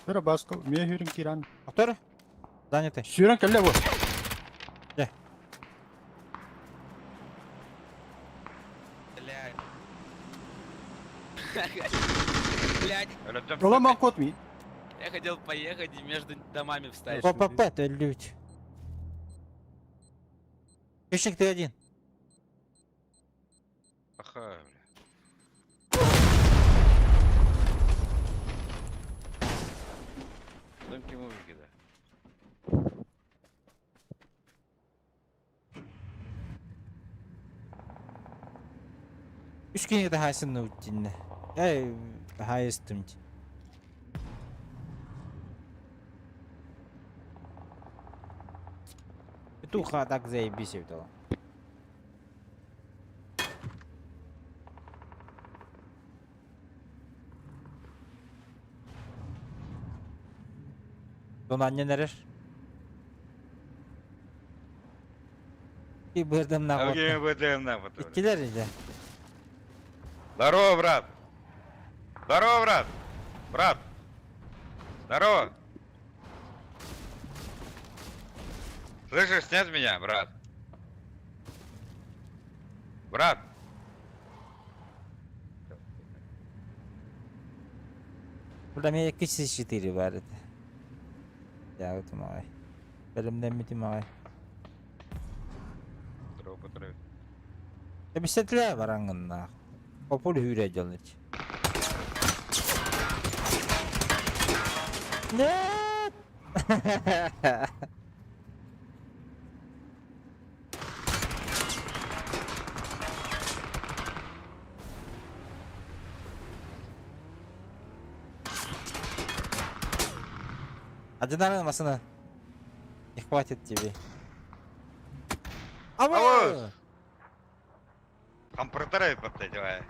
Бера баска, мия хүрін киран. Актор? Занятый. Сүйрен кәлле бу. Де. Блядь. Өлөттөм. Оламан кот ми. Я хотел поехать и между домами встать. ППП, өллүбүт. Хищник ты один. Аха, бля. Дым ким убили, да? Үс кинигэ таһаасын уттинне. Эй, таһаайыстым. Петуха так заебись этого. Дон аннен эрер. И бырдым на Окей, БДМ на потом. Иккилер иде. Здорово, брат! Здорово, брат! Брат! Здорово! Слышишь, нет меня, брат? Брат! Burada мен 204 бар edi. Я утум ағай. Бөлімден мүтім ағай. Здорово, поздравляю. Эбисетле бараңынна. Попул хүрэ дьолныч. Нет! Одинарная машина. Не хватит тебе. Авось! Авось! Компреторы подтадевай.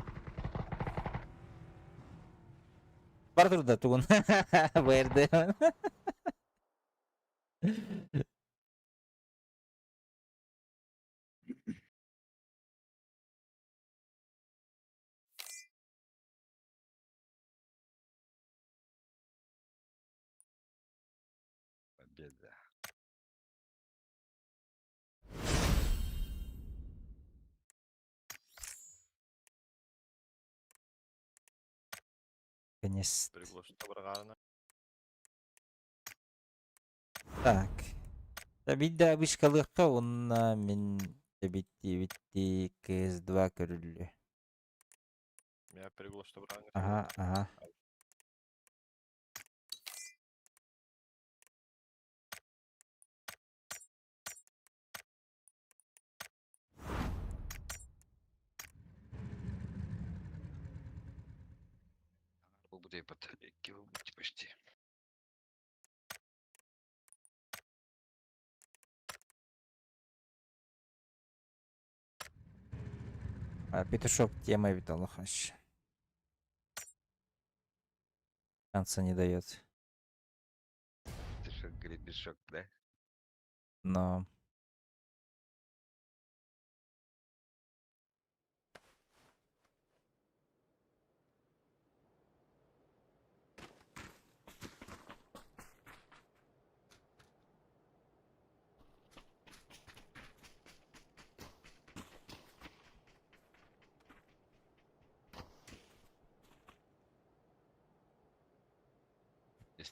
Бар турда тугун. БРД. Победа. Конечно. Приглушено барғанына. Так. Бидде вышкалыкка онна мен битти битти КС2 көрүллү. Меня приглушено барғанына. Ага, ага. Был бы батарейки выбыть почти. Петушок тема ведь Аллахаш. Шанса не дает. Петушок, гребешок, да? Но...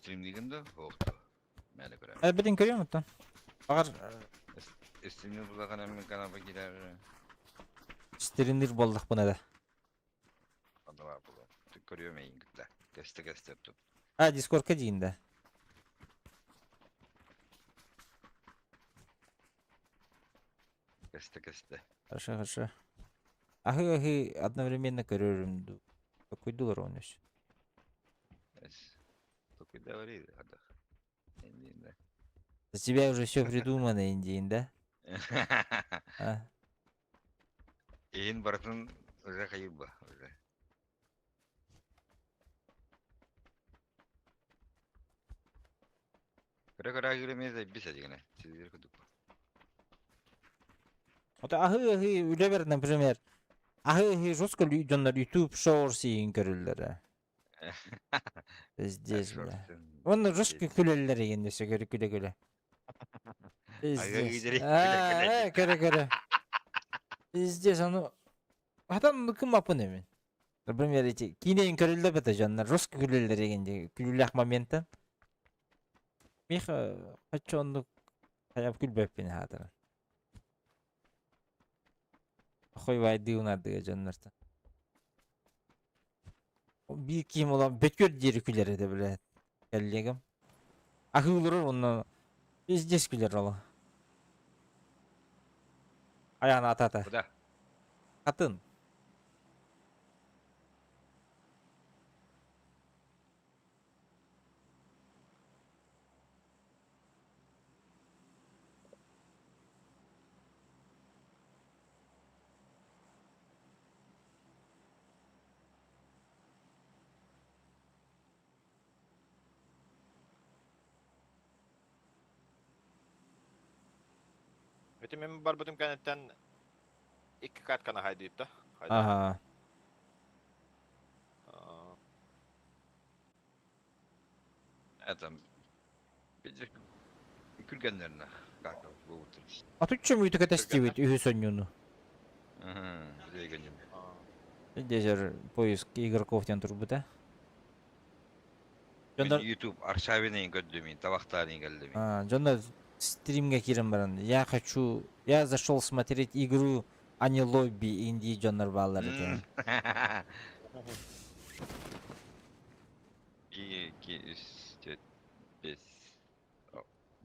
Стримнигин да? Охто. Мәлі көрәм. Ә, билин көрүөм оттон. Баҕар Стримниг буллаган мен каналга кирер. стримнир буоллахпына да. Анда була. Көрүөм эйин кытта. Кесте кесте тут. А, Дискордка диин да. Кесте кесте. Хорошо, хорошо. Ахы ахы одновременно көрөрүм ду. Какой доллар он еще? Только говори, адах. Индин, За тебя уже все придумано, Индиин, да? да? А? Иин бартын уже хайыба уже. Көрө көрө киремез бис адигene. Сиздер кудук. Вот ахы ахы үлебер, например. Ахы ахы жестко дьоннор YouTube Shorts иин көрүллэр. Пиздец, бля. Он жестко күлэллэр иин десе көрө күлэ күлэ. Пиздец. А, көрө көрө. Пиздец, аны Атам кым апын эмин. Например, эти кинейин көрүллөр бete дьоннор жестко күлэллэр иин күлүүлээх моменттан. Миха хочу оннук хайап күлбэппин хаатыран. Хой вайды унардыга дьоннортон. Биир киим olan бөткөр диэри күлэр этэ блядь. Коллегам. Ахыылырыр онно пиздец күлэр ол. Аяғына ата-ата. Куда? Хатын. Өтө мен барбытым кәнеттен икки катканы хайдыйып да. Хайда. Ага. Это бир күлгәннәренә как бу утыр. А тут чем үтү кэтестибит үһү сонньуну? Билеген. Дезер поиск игроков тен турбута. Дьоннор YouTube аршавины көрдүм, табактарын келдим. А, дьоннор стримге кирен баран. Я хочу, я зашел смотреть игру, а не лобби инди дьоннор баалар экен. 2, 3, 4, 5.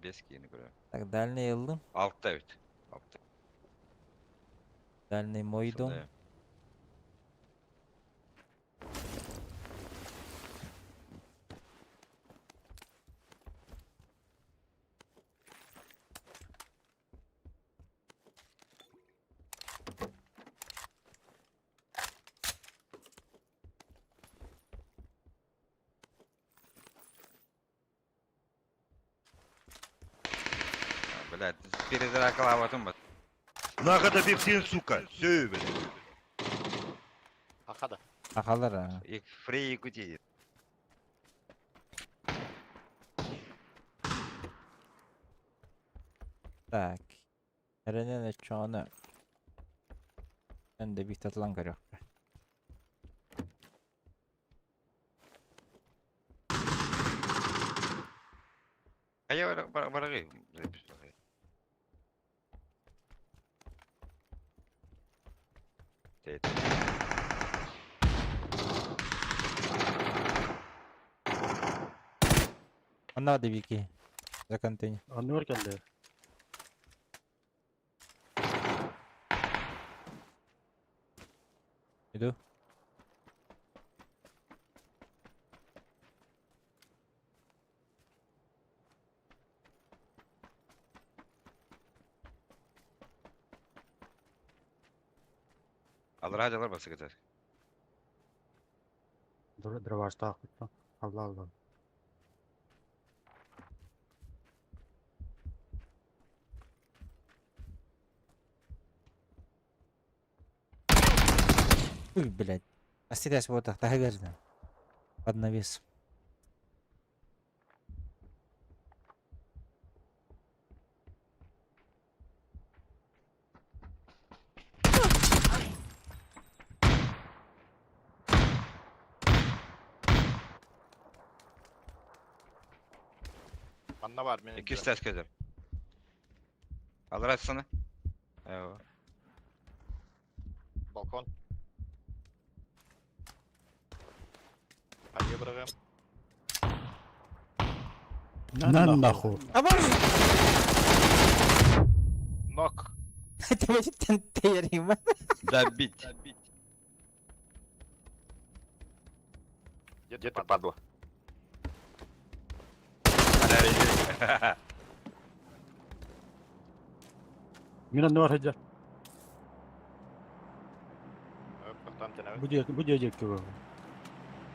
5 кийини көрөм. Так, дальний ылдым. Алтта бит. Алтта. Дальний мой дом. Сондай. Блядь, перезаракалаватым ба. Нахада бепсин, сука. Все, блядь. Ахада. Ахалар а. Фрей Якутии. Так. Эренен чоны. Мен де бир татлан көрөк. Кая бара барагы. Тет. Онна да бики. За контейнер. Аннор келди. Иду. Аллараа дьалар басыгытар. Дроваштаах. Allah Allah. Ой, блядь. Астырясь вот так, таһыгар Под навес. Манна бар мен. Иккис тас кэлэр. Аллараа сана. Эва. Балкон. Хайа бырагым. На нахуй. А боже! Нок. Төбөтүттэн тэйэрим. Добить. Где ты, падла? Мин анныбар сылдьар. Там тенебит. Бу диэки бу диэки бу.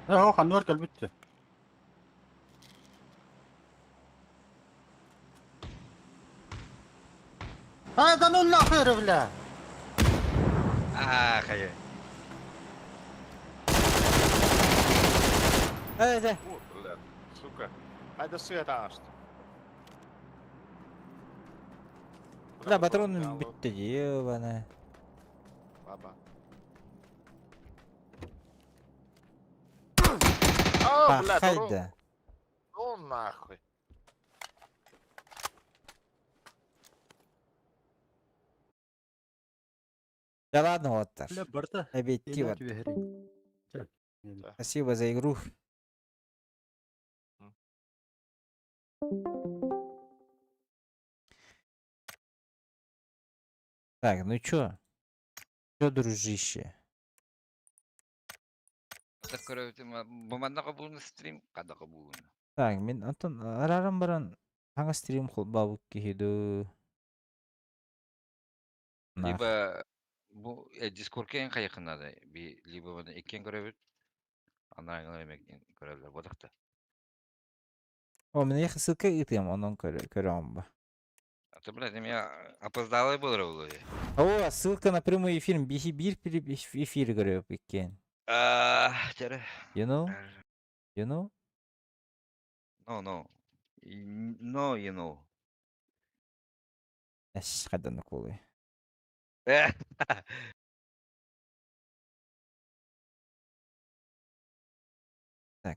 Э, о, ханныбар кэлбит. А, да ну нахуй, бля! Аа, хайа. Э, да. О, бля, сука. Айда сыа таҥаст. Да, патрон бүттэ ебана. Баба. А, бля, Пахайда. Ну нахуй. Да ладно, вот так. Бля, барта. Объектив. Спасибо за игру. Так, ну чё? Чё, дружище? Так көрөбүт бу манна кабулна стрим када кабулна. Так, мин онтон араран баран хаҥа стрим холбаабыт киһи дуу. Нах. Либо бу Дискордка эн хайыкынады. Би либо bunu иккен көрөбүт. Анараңар эмек көрөлөр бодакта. О, мин эх ссылка ыытыам, онон көрөм ба. А то, блядь, меня опоздалый был было. О, ссылка на прямой эфир. Биһи биир эфир көрөп иккен. А, тере. You know? You know? No, no. No, you know. Эс, хайдан кулы. Так,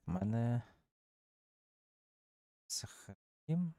маны сохраним.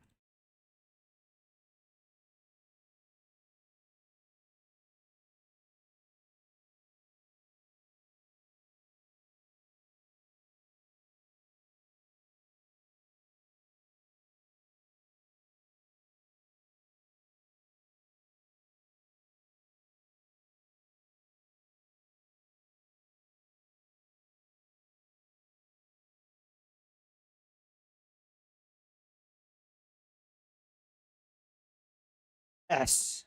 Эс.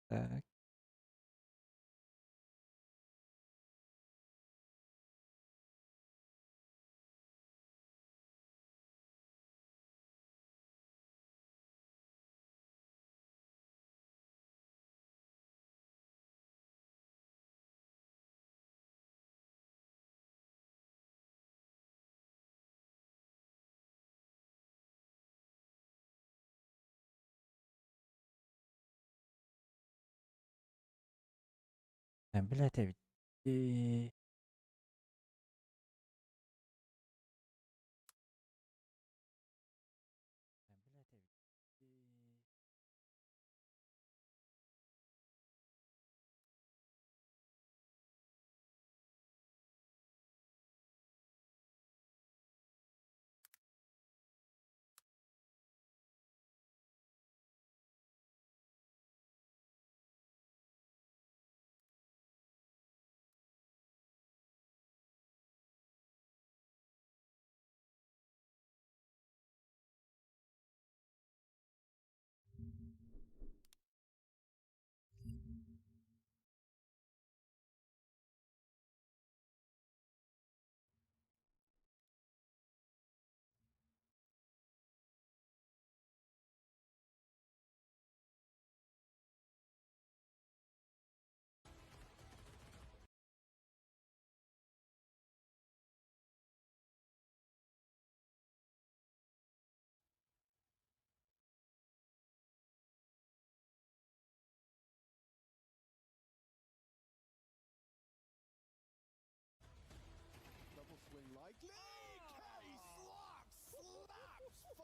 Так. Блядь, а ведь...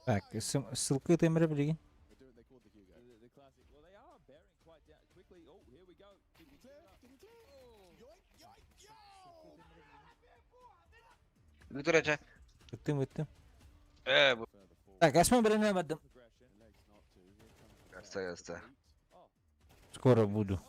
Так, ссылка темре билигин. Бүтэр этэ. Ыттым, ыттым. Э, бу. Так, асма береме бардым. Яста, яста. Скоро буду.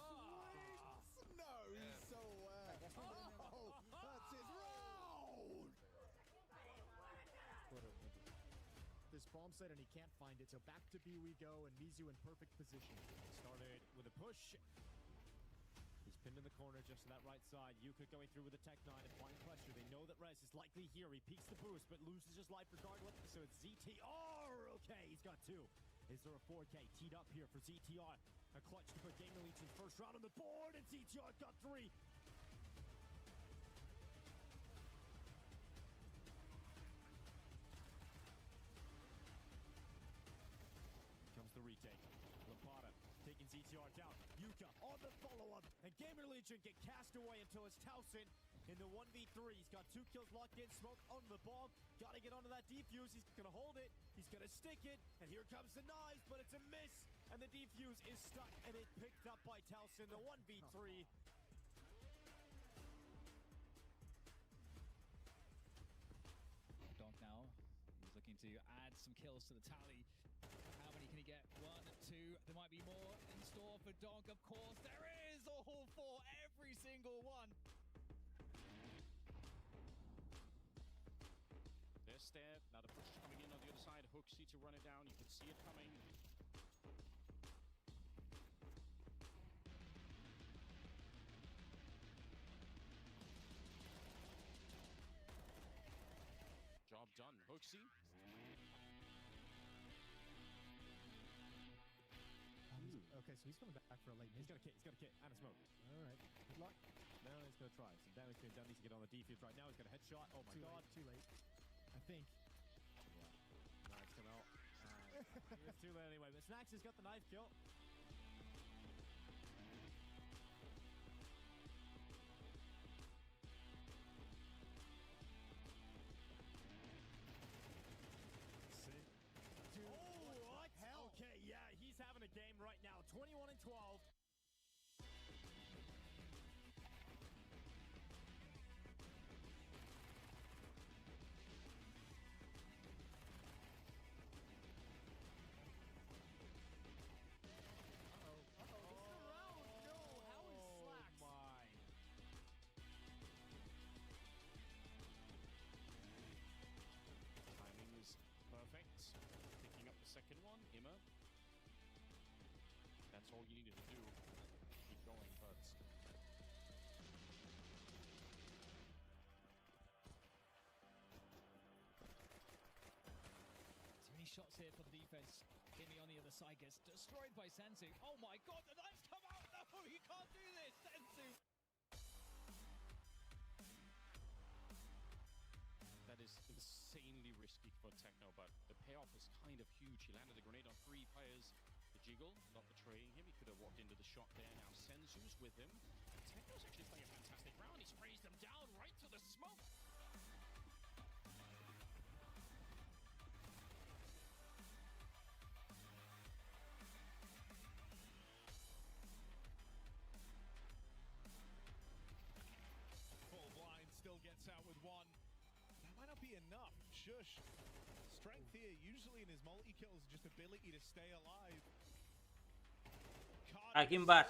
А ким баар?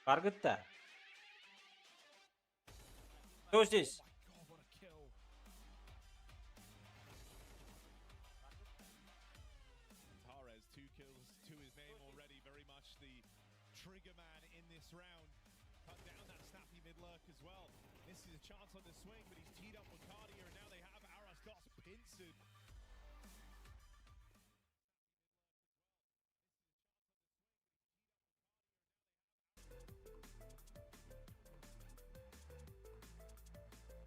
Бааргыт да? Кто здесь?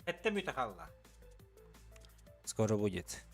Это Мютахалла. Скоро будет.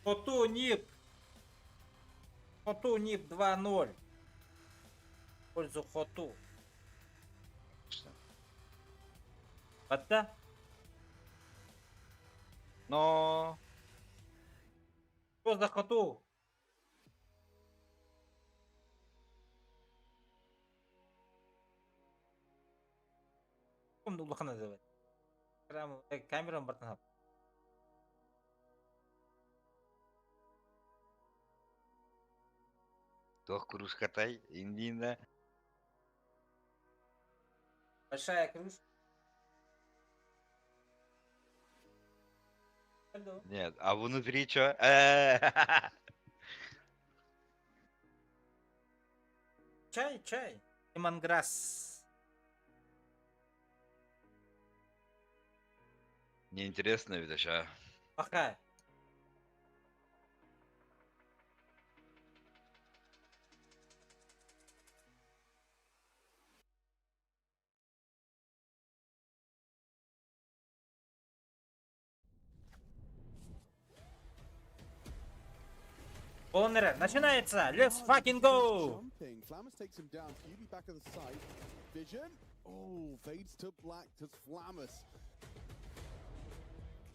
Хоту НИП. Хоту НИП 2-0. В пользу Хоту. Батта? Но. Что за Хоту? Улахан называть. Камерам бартан. Тох кружкатай, индина. Большая кружка. Алло. Нет, а внутри чё? Чай, чай. Лемонграсс. Неинтересно ведь, а? Пока. Полный начинается! Let's fucking go! Jumping. Flamis takes him down. Cuby back of the site. Vision. Oh, fades to black to Flamis.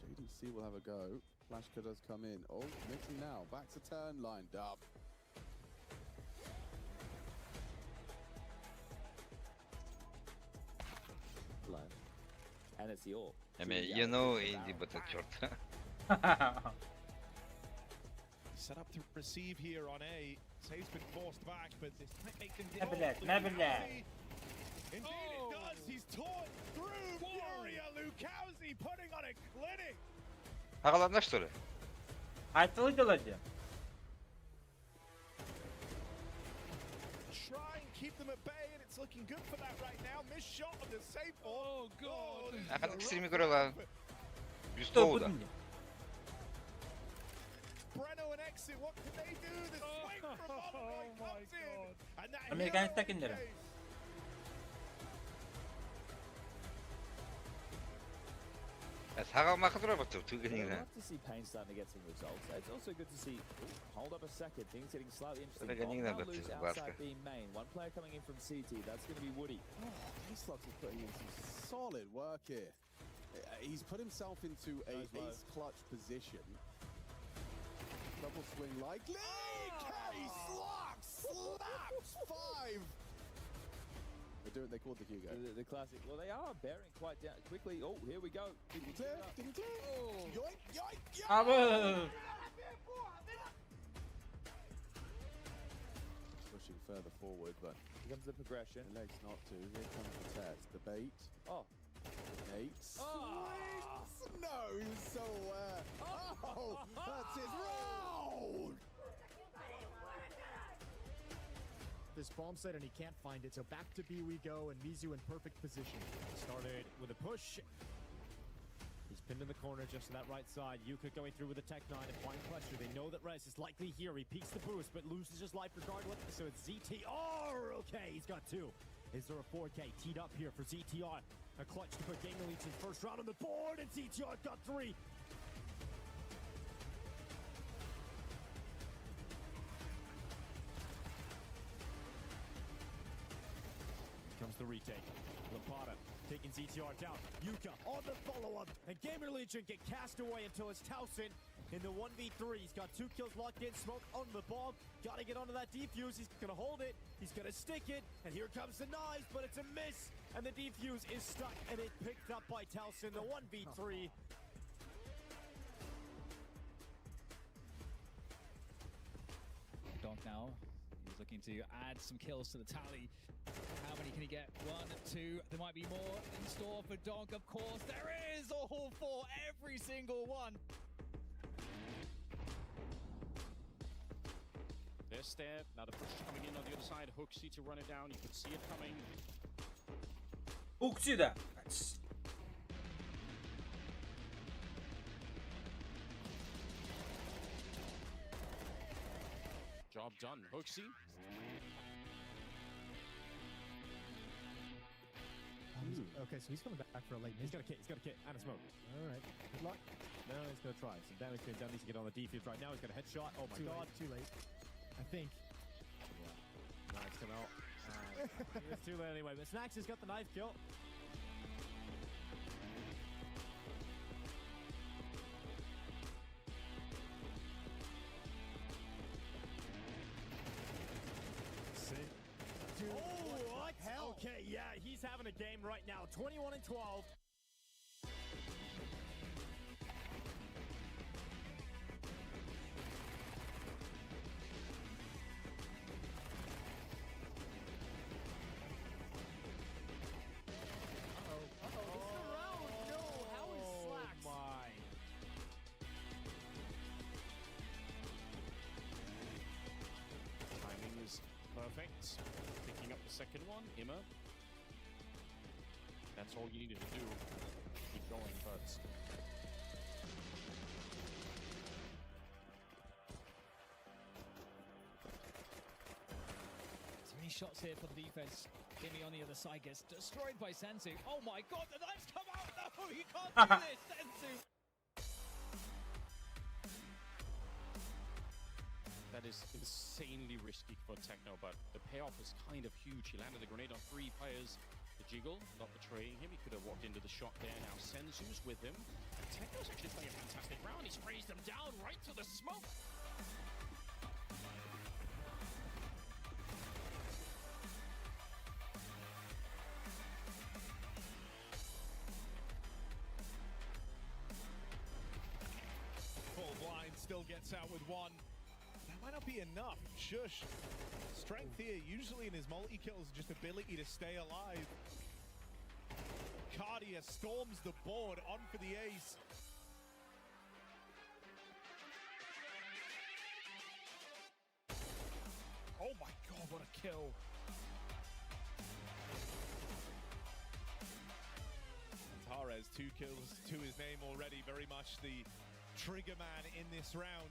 JDC will have a go. Flashka does come in. Oh, mixing now. Back to turn. Lined up. And it's the AWP. I mean, you know, Инди, but черт. Set up to receive here on A. Save's been forced back, but this might make them На, блядь, на, блядь. Indeed it does. He's torn through Furia. Lukaosi putting on a clinic. Ағаларына что ли? Айтылы делать. Try and keep them at bay, and it's looking good for that right now. Missed shot on the safe. Oh god. Ағаны кісірме көрелі. Что Бюстоуда. будет? Breno and Exit, what can they do? The swing from Molodoy comes in. And that Американец так и не Сағалмақы тұра баттыр, түгеніңді. Love to see Payne starting to get some results. It's also good to see. Ooh, hold up a second. Things getting slightly interesting. Talaga Bomb ningna now ba't loose sa outside Barca? B main. One player coming in from CT. That's going to be Woody. Oh, K-Slugs is putting in some solid work here. He's put himself into a ace clutch position. Double swing likely. K-Slugs slaps five. They do what they called the Hugo. The classic. Well, they are bearing quite down quickly. Oh, here we go. Didn't clear. Didn't clear. Yoink, yoink, yoink. Абы! Pushing further forward, but Here comes the progression. the legs not to. Here comes the test. The bait. Oh. Eight. Swings! No, he was so aware. Oh, that's his round! This bomb site and he can't find it, so back to B we go, and Mizu in perfect position. Started with a push. He's pinned in the corner just to that right side. Yuka going through with a Tech 9, applying pressure. They know that Rez is likely here. He peeks the boost, but loses his life regardless. So it's ZTR. Okay, he's got two. Is there a 4K teed up here for ZTR? A clutch to put Gamer Legion's first round on the board, and ZTR got three. Comes the retake. Lapata taking ZTR down. Yuka on the follow-up, and Gamer Legion get cast away until it's Towson in the 1v3. He's got two kills locked in, smoke on the bomb. Gotta get onto that defuse. He's gonna hold it. He's gonna stick it, and here comes the knives, but it's a miss, and the defuse is stuck, and it picked up by Towson. The 1v3. Donk now. He's looking to add some kills to the tally. How many can he get? One, two. There might be more in store for Donk, of course. There is all four, every single one. This step. Now the push coming in on the other side. Hooksy to run it down. You could see it coming. Укси да. Job done. Hooksy. Okay, so he's coming back for a late He's mid. got a kit, he's got a kit and a smoke. All right. Good luck. No, he's gonna try. Some damage being done. Needs to get on the defuse right now. He's got a headshot. Oh my Too god. late. Too late. I think. Yeah. Knives come out. It's too late anyway. But Snacks has got the knife kill. Two. Oh, what? Hell? Okay, yeah, he's having a game right now. 21-12. Uh-oh. Uh-oh. This is a round. No, how is Slacks? Oh my. Timing is perfect. Picking up the second one, Imma. That's all you needed to do. Keep going, but Three shots here for the defense. Kimmy on the other side gets destroyed by Senzu. Oh my god, the knives come out! No, you can't do this, Senzu! That is insanely risky for Techno, but the payoff is kind of huge. He landed a grenade on three players. The Jiggle not betraying him. He could have walked into the shot there. Now Senzu's with him. And Techno's actually playing a fantastic round. He sprays them down right to the smoke. Full blind still gets out with one. That might not be enough. Shush. Strength here, usually in his multi kills, just ability to stay alive. Cardia storms the board on for the ace. Oh my god, what a kill. Antares, two kills to his name already, very much the trigger man in this round.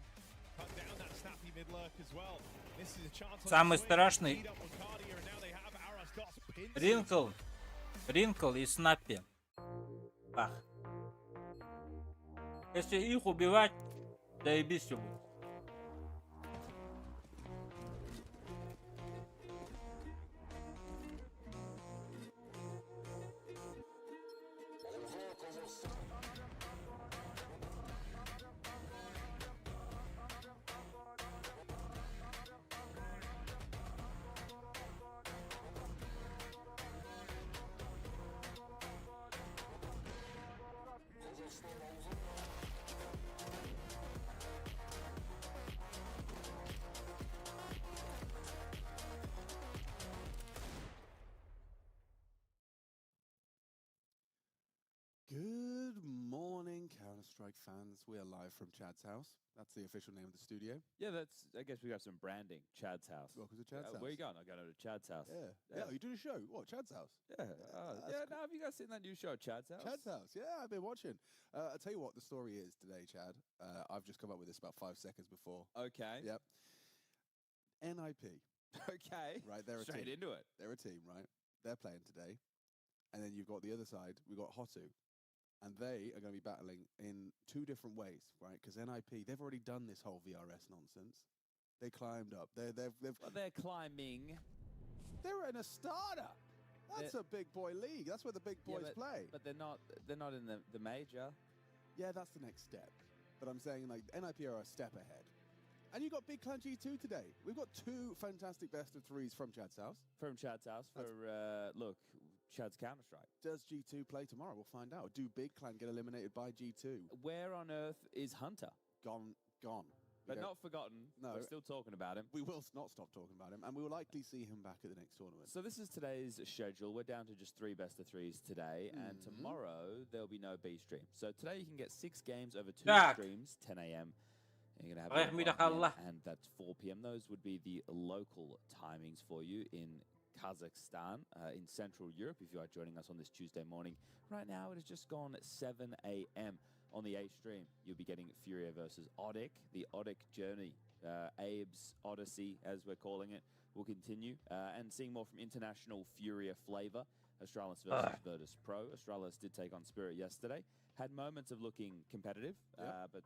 Cut down that snappy mid lurk as well. This is a chance on the Самый swing. страшный Teed up with Cardia, and now they have Aras Doss pinned. Ринкл. Ринкл и Снаппи. Ах. Если их убивать, заебись всё будет. Good morning, Counter Strike fans. We are live from Chad's house. That's the official name of the studio. Yeah, that's. I guess we got some branding. Chad's house. Welcome to Chad's Where you house. going? I going over to Chad's house. Yeah. Yeah, you doing a show? What, Chad's house? Yeah. That's Yeah. Now, have you guys seen that new show, Chad's house? Chad's house. Yeah, I've been watching. I'll tell you what the story is today, Chad. I've just come up with this about 5 seconds before. Okay. Yep. NIP. Okay. Right, they're a Straight team. into it. They're a team, right? They're playing today. And then you've got the other side, we've got Hotu. And they are going to be battling in two different ways, right? Because NIP, they've already done this whole VRS nonsense. They climbed up. They've Well, they're climbing. They're in a starter. That's They're- a big boy league. That's where the big Yeah, boys play. But they're not. They're not in the major. Yeah, that's the next step. But I'm saying, like, NIP are a step ahead. And you got Big Clan G2 today. We've got two fantastic best of threes from Chad's house. From Chad's house for look, Chad's Counter Strike. Does G2 play tomorrow? We'll find out. Do Big Clan get eliminated by G2? Where on earth is Hunter? Gone, gone. We But don't- not forgotten. No. We're still talking about him. We will not stop talking about him, and we will likely see him back at the next tournament. So this is today's schedule. We're down to just three best of threes today, and tomorrow there'll be no B stream. So today you can get six games over two Так. streams, 10 a.m. You're gonna have it at Goedemiddag 1 p.m. Allah. And that's 4 p.m. Those would be the local timings for you in Kazakhstan, in Central Europe. If you are joining us on this Tuesday morning, right now it has just gone 7 a.m. On the A stream, you'll be getting Furia versus Odik, the Odik journey, Abe's Odyssey, as we're calling it. will continue. And seeing more from international Furia flavor. Astralis versus Virtus Pro. Astralis did take on Spirit yesterday. Had moments of looking competitive, but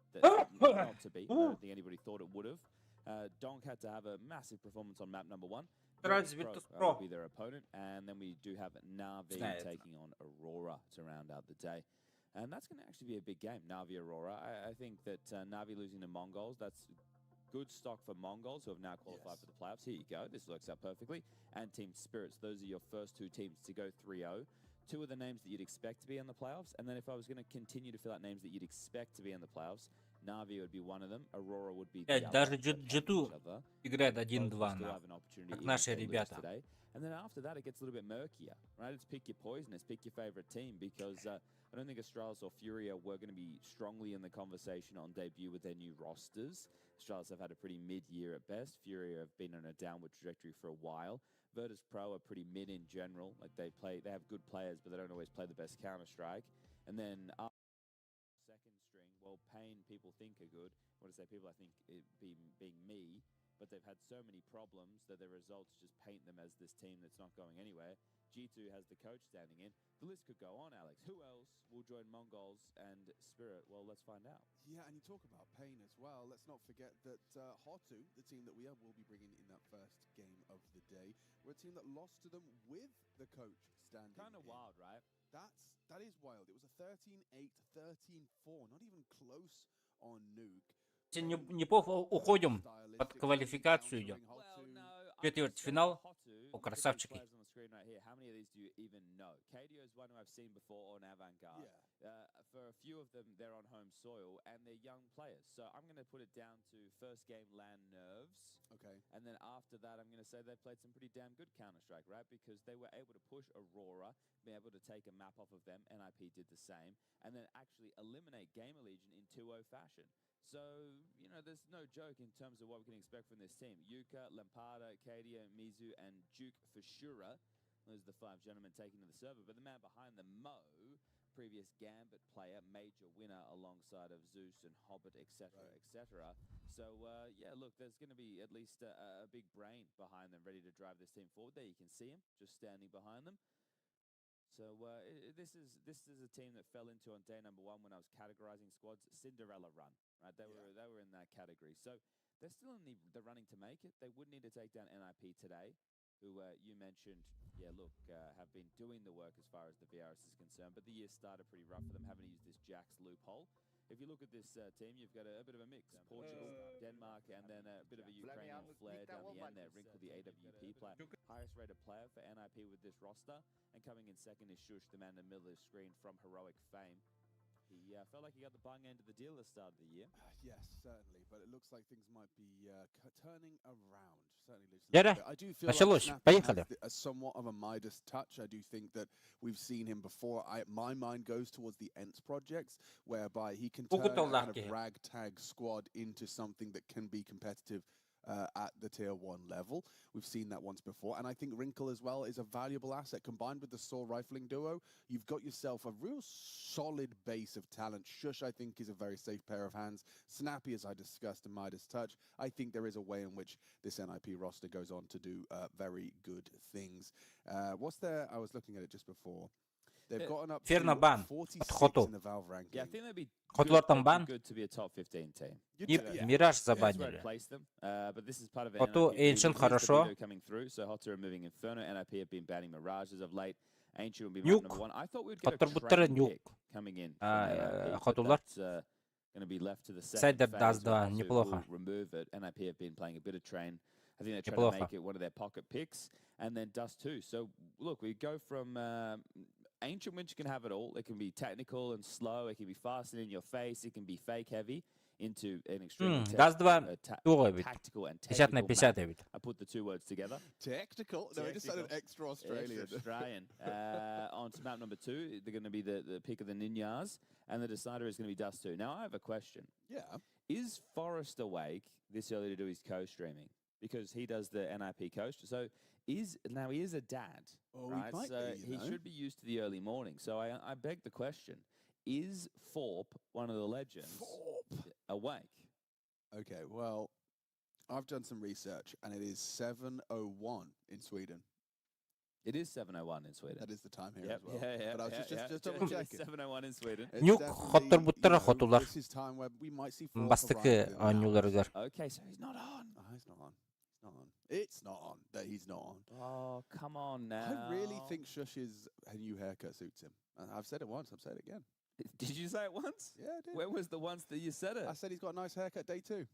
not to be. I don't think anybody thought it would have. Donk had to have a massive performance on map number one. Astralis Virtus Virtus Pro Pro. will be their opponent, and then we do have Navi Знает. taking on Aurora to round out the day. And that's going to actually be a big game, Navi Aurora. I think that Navi losing to Mongols, that's good stock for Mongols, who have now qualified for the playoffs. Here you go. This works out perfectly. And Team Spirits, those are your first two teams to go 3-0. Two of the names that you'd expect to be in the playoffs. And then if I was going to continue to fill out names that you'd expect to be in the playoffs, Navi would be one of them. Aurora would be the Блядь, other. даже They're playing G2 each other. играет Both 1-2, will still нахуй. have an opportunity Как even if наши they lose ребята. today. And then after that, it gets a little bit murkier, right? It's pick your poison, it's pick your favorite team, because I don't think Astralis or Furia were going to be strongly in the conversation on debut with their new rosters. Astralis have had a pretty mid-year at best. Furia have been on a downward trajectory for a while. Virtus Pro are pretty mid in general. Like they play, they have good players, but they don't always play the best Counter-Strike. And then second string, well, Pain people think are good. What I say people, I think it be, being me, but they've had so many problems that their results just paint them as this team that's not going anywhere. G2 has the coach standing in. The list could go on, Alex. Who else will join Mongols and Spirit? Well, let's find out. Yeah, and you talk about pain as well. Let's not forget that Hotu, the team that we will be bringing in that first game of the day, were a team that lost to them with the coach standing Kind of in. wild, right? That is wild. It was a 13-8, 13-4, not even close on Nuke. Непов уходим под квалификацию идем. Четвертьфинал. О, красавчики. How many of these do you even know? KDO is one who I've seen before on Avantgarde. For a few of them, they're on home soil and they're young players. So I'm going to put it down to first game LAN nerves. Okay. And then after that, I'm going to say they played some pretty damn good Counter-Strike, right? Because they were able to push Aurora, be able to take a map off of them. NIP did the same. And then actually eliminate Gamer Legion in 2-0 fashion. So, you know, there's no joke in terms of what we can expect from this team. Yuka, Lampada, Kadia, Mizu, and Duke Fushura. Those are the five gentlemen taking to the server. But the man behind them, Mo, previous Gambit player, major winner alongside of Zeus and Hobbit, etc., etc. So, yeah, look, there's going to be at least a big brain behind them ready to drive this team forward. There you can see him just standing behind them. So this is a team that fell into on day number one when I was categorizing squads. Cinderella run, right? They were in that category. So they're still in the running to make it. They would need to take down NIP today, who you mentioned, yeah, look, have been doing the work as far as the VRS is concerned. But the year started pretty rough for them, having to use this Jax loophole. If you look at this team, you've got a bit of a mix. Portugal, Denmark, and then a bit of a Ukrainian flair down the end there. Wrinkle, the AWP player. Highest rated player for NIP with this roster. And coming in second is Shush, the man in the middle of the screen from Heroic fame. He felt like he got the bung end of the deal at the start of the year. Yes, certainly. But it looks like things might be turning around. Certainly, just a Дядя, little bit. I do feel like началось. Snappy has Поехали. a somewhat of a Midas touch. I do think that we've seen him before. My mind goes towards the Ents projects, whereby he can turn a kind of ragtag squad into something that can be competitive at the tier 1 level. We've seen that once before, and I think Wrinkle as well is a valuable asset. Combined with the Saw rifling duo, you've got yourself a real solid base of talent. Shush, I think, is a very safe pair of hands. Snappy, as I discussed, and Midas Touch. I think there is a way in which this NIP roster goes on to do very good things. What's there? I was looking at it just before. They've gotten up Ферно to бан 46 от Хоту. in the Valve ranking. Yeah, I think that'd be Хотлортом бан. good to be a top 15 team. И Мираж That's where I'd забанили. place them. But this is part of Хоту NIP Ancient release, the хорошо. video coming through. So Hotu are moving Inferno. NIP have been banning Mirages of late. Ancient will be Нюк. number one. I thought we'd get a Хотторбуттара train нюк. pick coming in from NIP, but Хотулар. that's, going to be left to the second Сайдер phase даст when 2. Hotu Неплохо. will remove it. NIP have been playing a bit of train. I think they're trying to Неплохо. make it one of their pocket picks, and then Dust 2. So look, we go from Ancient Winch can have it all. It can be technical and slow. It can be fast and in your face. It can be fake heavy into an extremely Dust 2 туго ведь. tactical and 50 на technical 50 map. ведь. I put the two words together. Technical? No, it just sounded Technical. extra Australian. Extra Australian. On to map number 2, they're going to be the pick of the Ninjas, and the decider is going to be Dust 2. Now, I have a question. Yeah. Is Forrest awake this early to do his co-streaming? Because he does the NIP coach. So is now he is a dad, Oh, he right? might So be, you he know. should be used to the early morning. So I beg the question: Is Thorpe one of the legends Thorpe awake? Okay, well, I've done some research, and it is 7:01 in Sweden. It is 7:01 in Sweden. That is the time here Yep, as well. yeah, But I was yeah, just, just, yeah. just double checking. 7:01 in Sweden. It's Нюк definitely, хотторбуттара you know, хотулар. This is time where we might see four Бастакы оонньууларыгар. Okay, so he's not on. Oh, he's not on. He's not on. It's not on. That he's not on. Oh, come on now. I really think Shush's new haircut suits him. And I've said it once. I've said it again. Did you say it once? Yeah, I did. When was the once that you said it? I said he's got a nice haircut day two.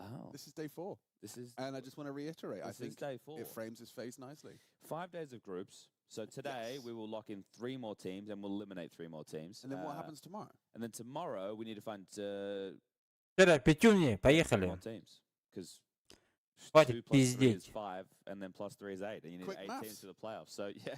Oh. This is day four. This is And I just want to reiterate, I This is think day four. it frames his face nicely. 5 days of groups. So today Yes. we will lock in three more teams and we'll eliminate three more teams. And then what happens tomorrow? And then tomorrow we need to find Вчера пятюни, three поехали. more teams because Хватит two plus three is пиздеть. five, and then plus three is eight, and you need Quick eight maths. teams for the playoffs. So yeah,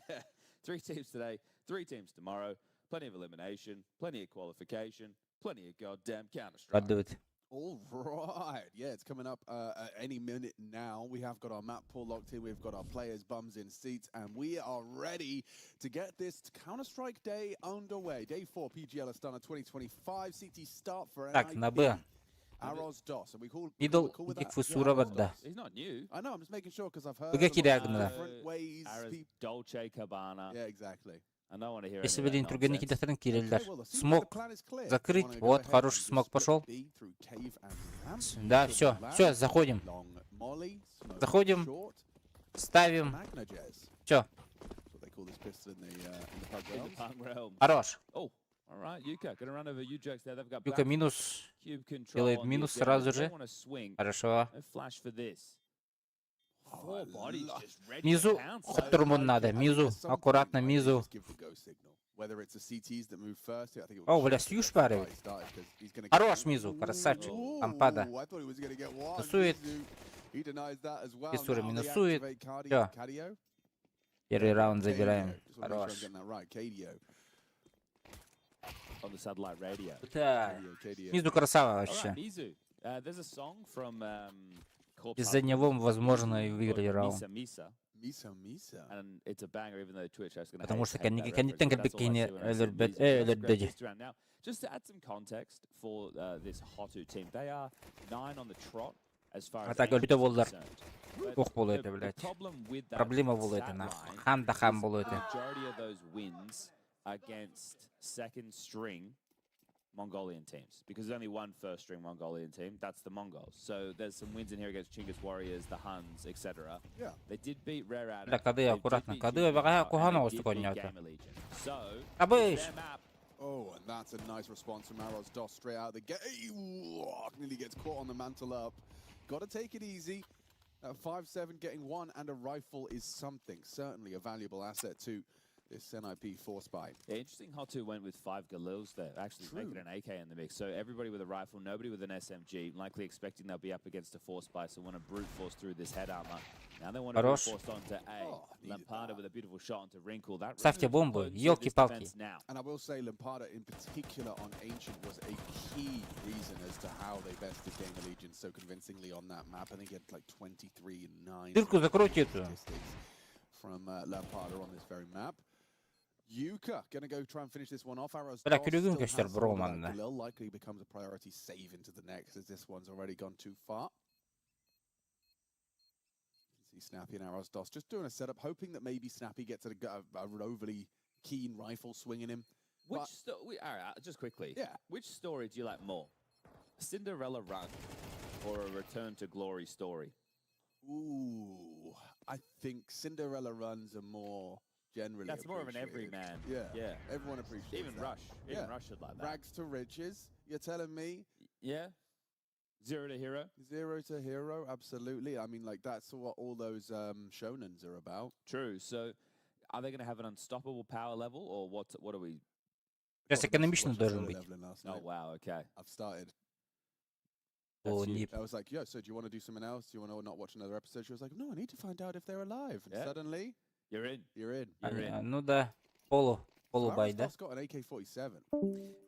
three teams today, three teams tomorrow. Plenty of elimination, plenty of qualification, plenty of goddamn Counter Strike. Радует. All right. Yeah, it's coming up at any minute now. We have got our map pool locked in. We've got our players' bums in seats, and we are ready to get this Counter Strike day underway. Day four, PGL Astana 2025. CT start for Так, на Б. NIP. Aros Dos. Are we cool? Middle cool with that? Фусура да. He's not new. I know. I'm just making sure because I've heard Б-га a lot of кирягнала. different ways. Aras peop- Dolce Cabana. Yeah, exactly. I don't want to hear Если any of бы that түргэнник nonsense. кидэхтэрин киреллер. Okay, well, it seems like the Смог plan is clear. закрыть. Wanna go Вот, ahead хороший and just смог split пошел. B through cave and ramp. Да, Should все, land. все, заходим. Long molly, smoke Заходим. short. Ставим. Magna Jazz. Все, That's what they call this pistol in the pug In the realms. punk realm. хорош. Oh, all right, Yuka gonna run over Ujokes there. They've got Юка back минус. cube control Делает on the минус agenda. сразу They же. wanna swing. Хорошо. No flash for this. Four bodies just ready to Мизу pounce. Хоттормун надо. Мизу. Аккуратно, Мизу. Give the go signal. Whether it's the CTs that move first, I think it О, was бля, Shush that Сьюш got парит. started 'cause he's gonna get Хорош, Мизу, красавчик. Ooh, Ампада. I thought he was gonna get one. Минусует. Mizu, he denies that as well. Фисура Now they минусует. activate Cardi- Всё. Cardio? Первый раунд KDO. забираем. Just wanna make sure I'm Хорош. getting that right. KDO. On the satellite radio. Да. KDO, KDO. Мизу красава All right, вообще. Mizu. There's a song from Corpse Из-за Husband него, возможно, и выиграли called раунд. Misa Misa. Misa Misa. And it's a banger, even though Twitch is gonna Потому hate, что hate that кэнники кэнниттэн reference, but that's all I кэлбиккини see when I see өлөрбөт Mizu. э That's a great өлөрдөдү. this round. Now, just to add some context for this Hotu team, they are nine on the trot as far А as так Ancient өлбүтэ is буоллар. concerned. But Ох буолуо the, этэ, the блядь. problem with that Проблема буолуо этэ stat нахуй. line Хам да хам is буолуо the этэ. majority of those wins against second string Mongolian teams because there's only one first string Mongolian team. That's the Mongols. So there's some wins in here against Chinggis Warriors, the Huns, etc. Yeah. They did beat Rare Atom. Бля, кады they did аккуратно. beat Кады Junior баҕаһа and куһаҕан they оҕустук did beat оонньоото. Gamer Legion. So Абыш! it's their map. Oh, and that's a nice response from Aros Dos straight out of the gate. Ooh, nearly gets caught on the mantle up. Got to take it easy. At 5-7, getting one and a rifle is something. Certainly a valuable asset to this NIP force buy. Yeah, interesting Hotu went with five Galils there, actually making True. an AK in the mix. So everybody with a rifle, nobody with an SMG, likely expecting they'll be up against a force buy, so want to brute force through this head armor. Now they want to brute Хорош. force onto A. Oh, needed Lampada that. with a beautiful shot onto Wrinkle. That Ставьте removes бомбу, potency of this елки-палки. defense now. And I will say Lampada in particular on Ancient was a key reason as to how they bested Gamer Legion so convincingly on that map. I think he had like 23 and 9 Дырку закройте эту. statistics from Lampada on this very map. Yuka gonna go try and finish this one off. Arrows Бля, Dos күлүгүн still көстөр has бро hold of that манна. Galil likely becomes a priority save into the next as this one's already gone too far. You can see Snappy and Arrows Dos just doing a setup, hoping that maybe Snappy gets an overly keen rifle swinging him. Which But- story? All right, just quickly. Yeah. Which story do you like more, Cinderella run, or a return to glory story? Ooh, I think Cinderella runs are more generally. That's more of an appreciated. everyman. Yeah, Yeah. Everyone appreciates Even that. Rush. Even Yeah. Rush should like that. Rags to riches. You're telling me Yeah. Zero to hero. zero to hero? Absolutely. I mean, like that's what all those shonens are about. True. So, are they going to have an unstoppable power level, or what? What are we? Сейчас Got a message экономично watching должен Solo быть. Leveling last Oh night. wow. Okay. I've started. О, That's не huge. I was like, yo, so do you want to do something else? Do you want to not watch another episode? She was like, no, I need to find out if they're alive. And Yeah. suddenly, You're in. you're in. You're in. А, Ну да, полу, So полубай, Arrows да? Dos got an AK-47.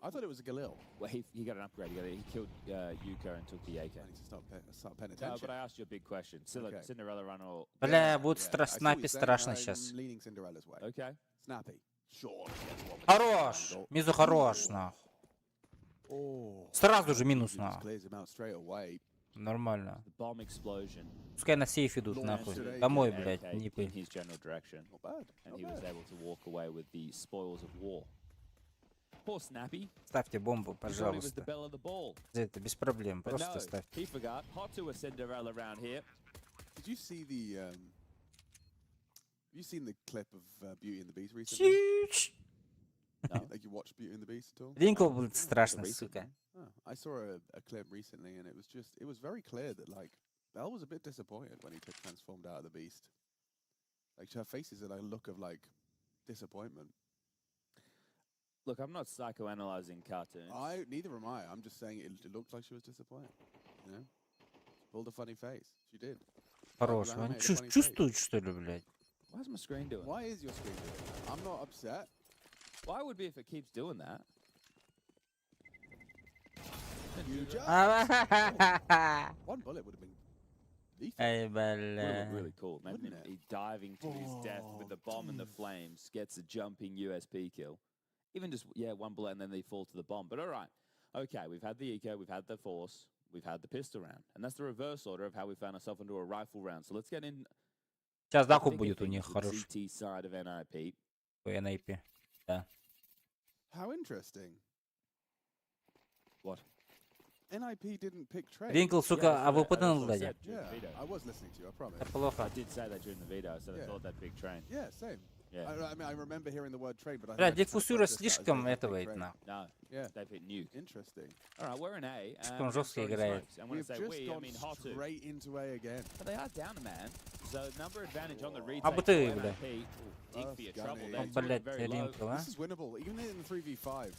I thought it was a Galil. Well, he got an upgrade. He killed Yuka and took the AK. I need to start paying No, attention. but I asked you a big question. Cinderella, Okay. Cinderella run or Бля, будет Yeah, стра I see what Снапи you're saying. страшно I'm сейчас. leaning Cinderella's way. Okay. Snappy. Sure. gets one with the Хорош! angle. Мизу хорош, нахуй. Oh. Сразу же минус, Just нахуй. clears him out straight away. Нормально. The bomb explosion. Пускай на сейф идут, Launched нахуй. an Домой, AK блядь, in нипы. his general direction. Not bad. And Not he was bad. able to walk away with the spoils of war. Poor Snappy. Ставьте бомбу, He thought he was the пожалуйста. belle of the ball. За это без проблем, But просто no, ставьте. he forgot. Hot to a Cinderella round here. Did you see the? Have you seen the clip of Beauty and the Beast recently? Чич. Like you watched Beauty and the Beast at all? Ринкл будет страшно, сука. Oh, I saw a clip recently, and it was very clear that like Belle was a bit disappointed when he took transformed out of the Beast. Like her face is a like, look of like disappointment. Look, I'm not psychoanalyzing cartoons. I neither am I. I'm just saying it looked like she was disappointed. You know, she pulled a funny face. She did. Like, Хорош. you Он animated a funny face. чувствует, что ли, блядь? Why's my screen doing? Why is your screen doing that? I'm not upset. Why would be if it keeps doing that? You just А, one bullet would have been lethal. Ай, Would have looked бля. really cool. Imagine Wouldn't him it? he diving to his death with the bomb and the flames, gets a jumping USP kill. Even just, yeah, one bullet and then they fall to the bomb. But all right. Okay, we've had the eco, we've had the force, we've had the pistol round. And that's the reverse order of how we found ourselves into a rifle round. So let's get in Сейчас the даху thick of будет у things них with хороший. CT side of NIP. По NIP. Да. How interesting. What? NIP didn't pick trade. Ринкл, Yeah, сука, that's what I- АВП that's на what I ладе. said during Yeah, the veto. I was listening to you. I promise. Это плохо. I did say that during the veto. I said I Yeah. thought that big train. Yeah, same. Yeah. I mean, I remember hearing the word trade, but I Бля, think I just kind of Диффусюра processed that as слишком they didn't этого pick это trade. нахуй. No, Yeah. they picked nuke. Interesting. All right, we're in A. Слишком and жестко we've already играет. smokes. And when I We've say just we, I gone mean Hotu. straight into A again. But they are down a man, so number advantage on the retake. А for бы ты, бля. NIP. Ooh, dig for your That's trouble gunny. there. О, Two of them блядь, very low. Ринкл, а? This is winnable, even in the 3v5.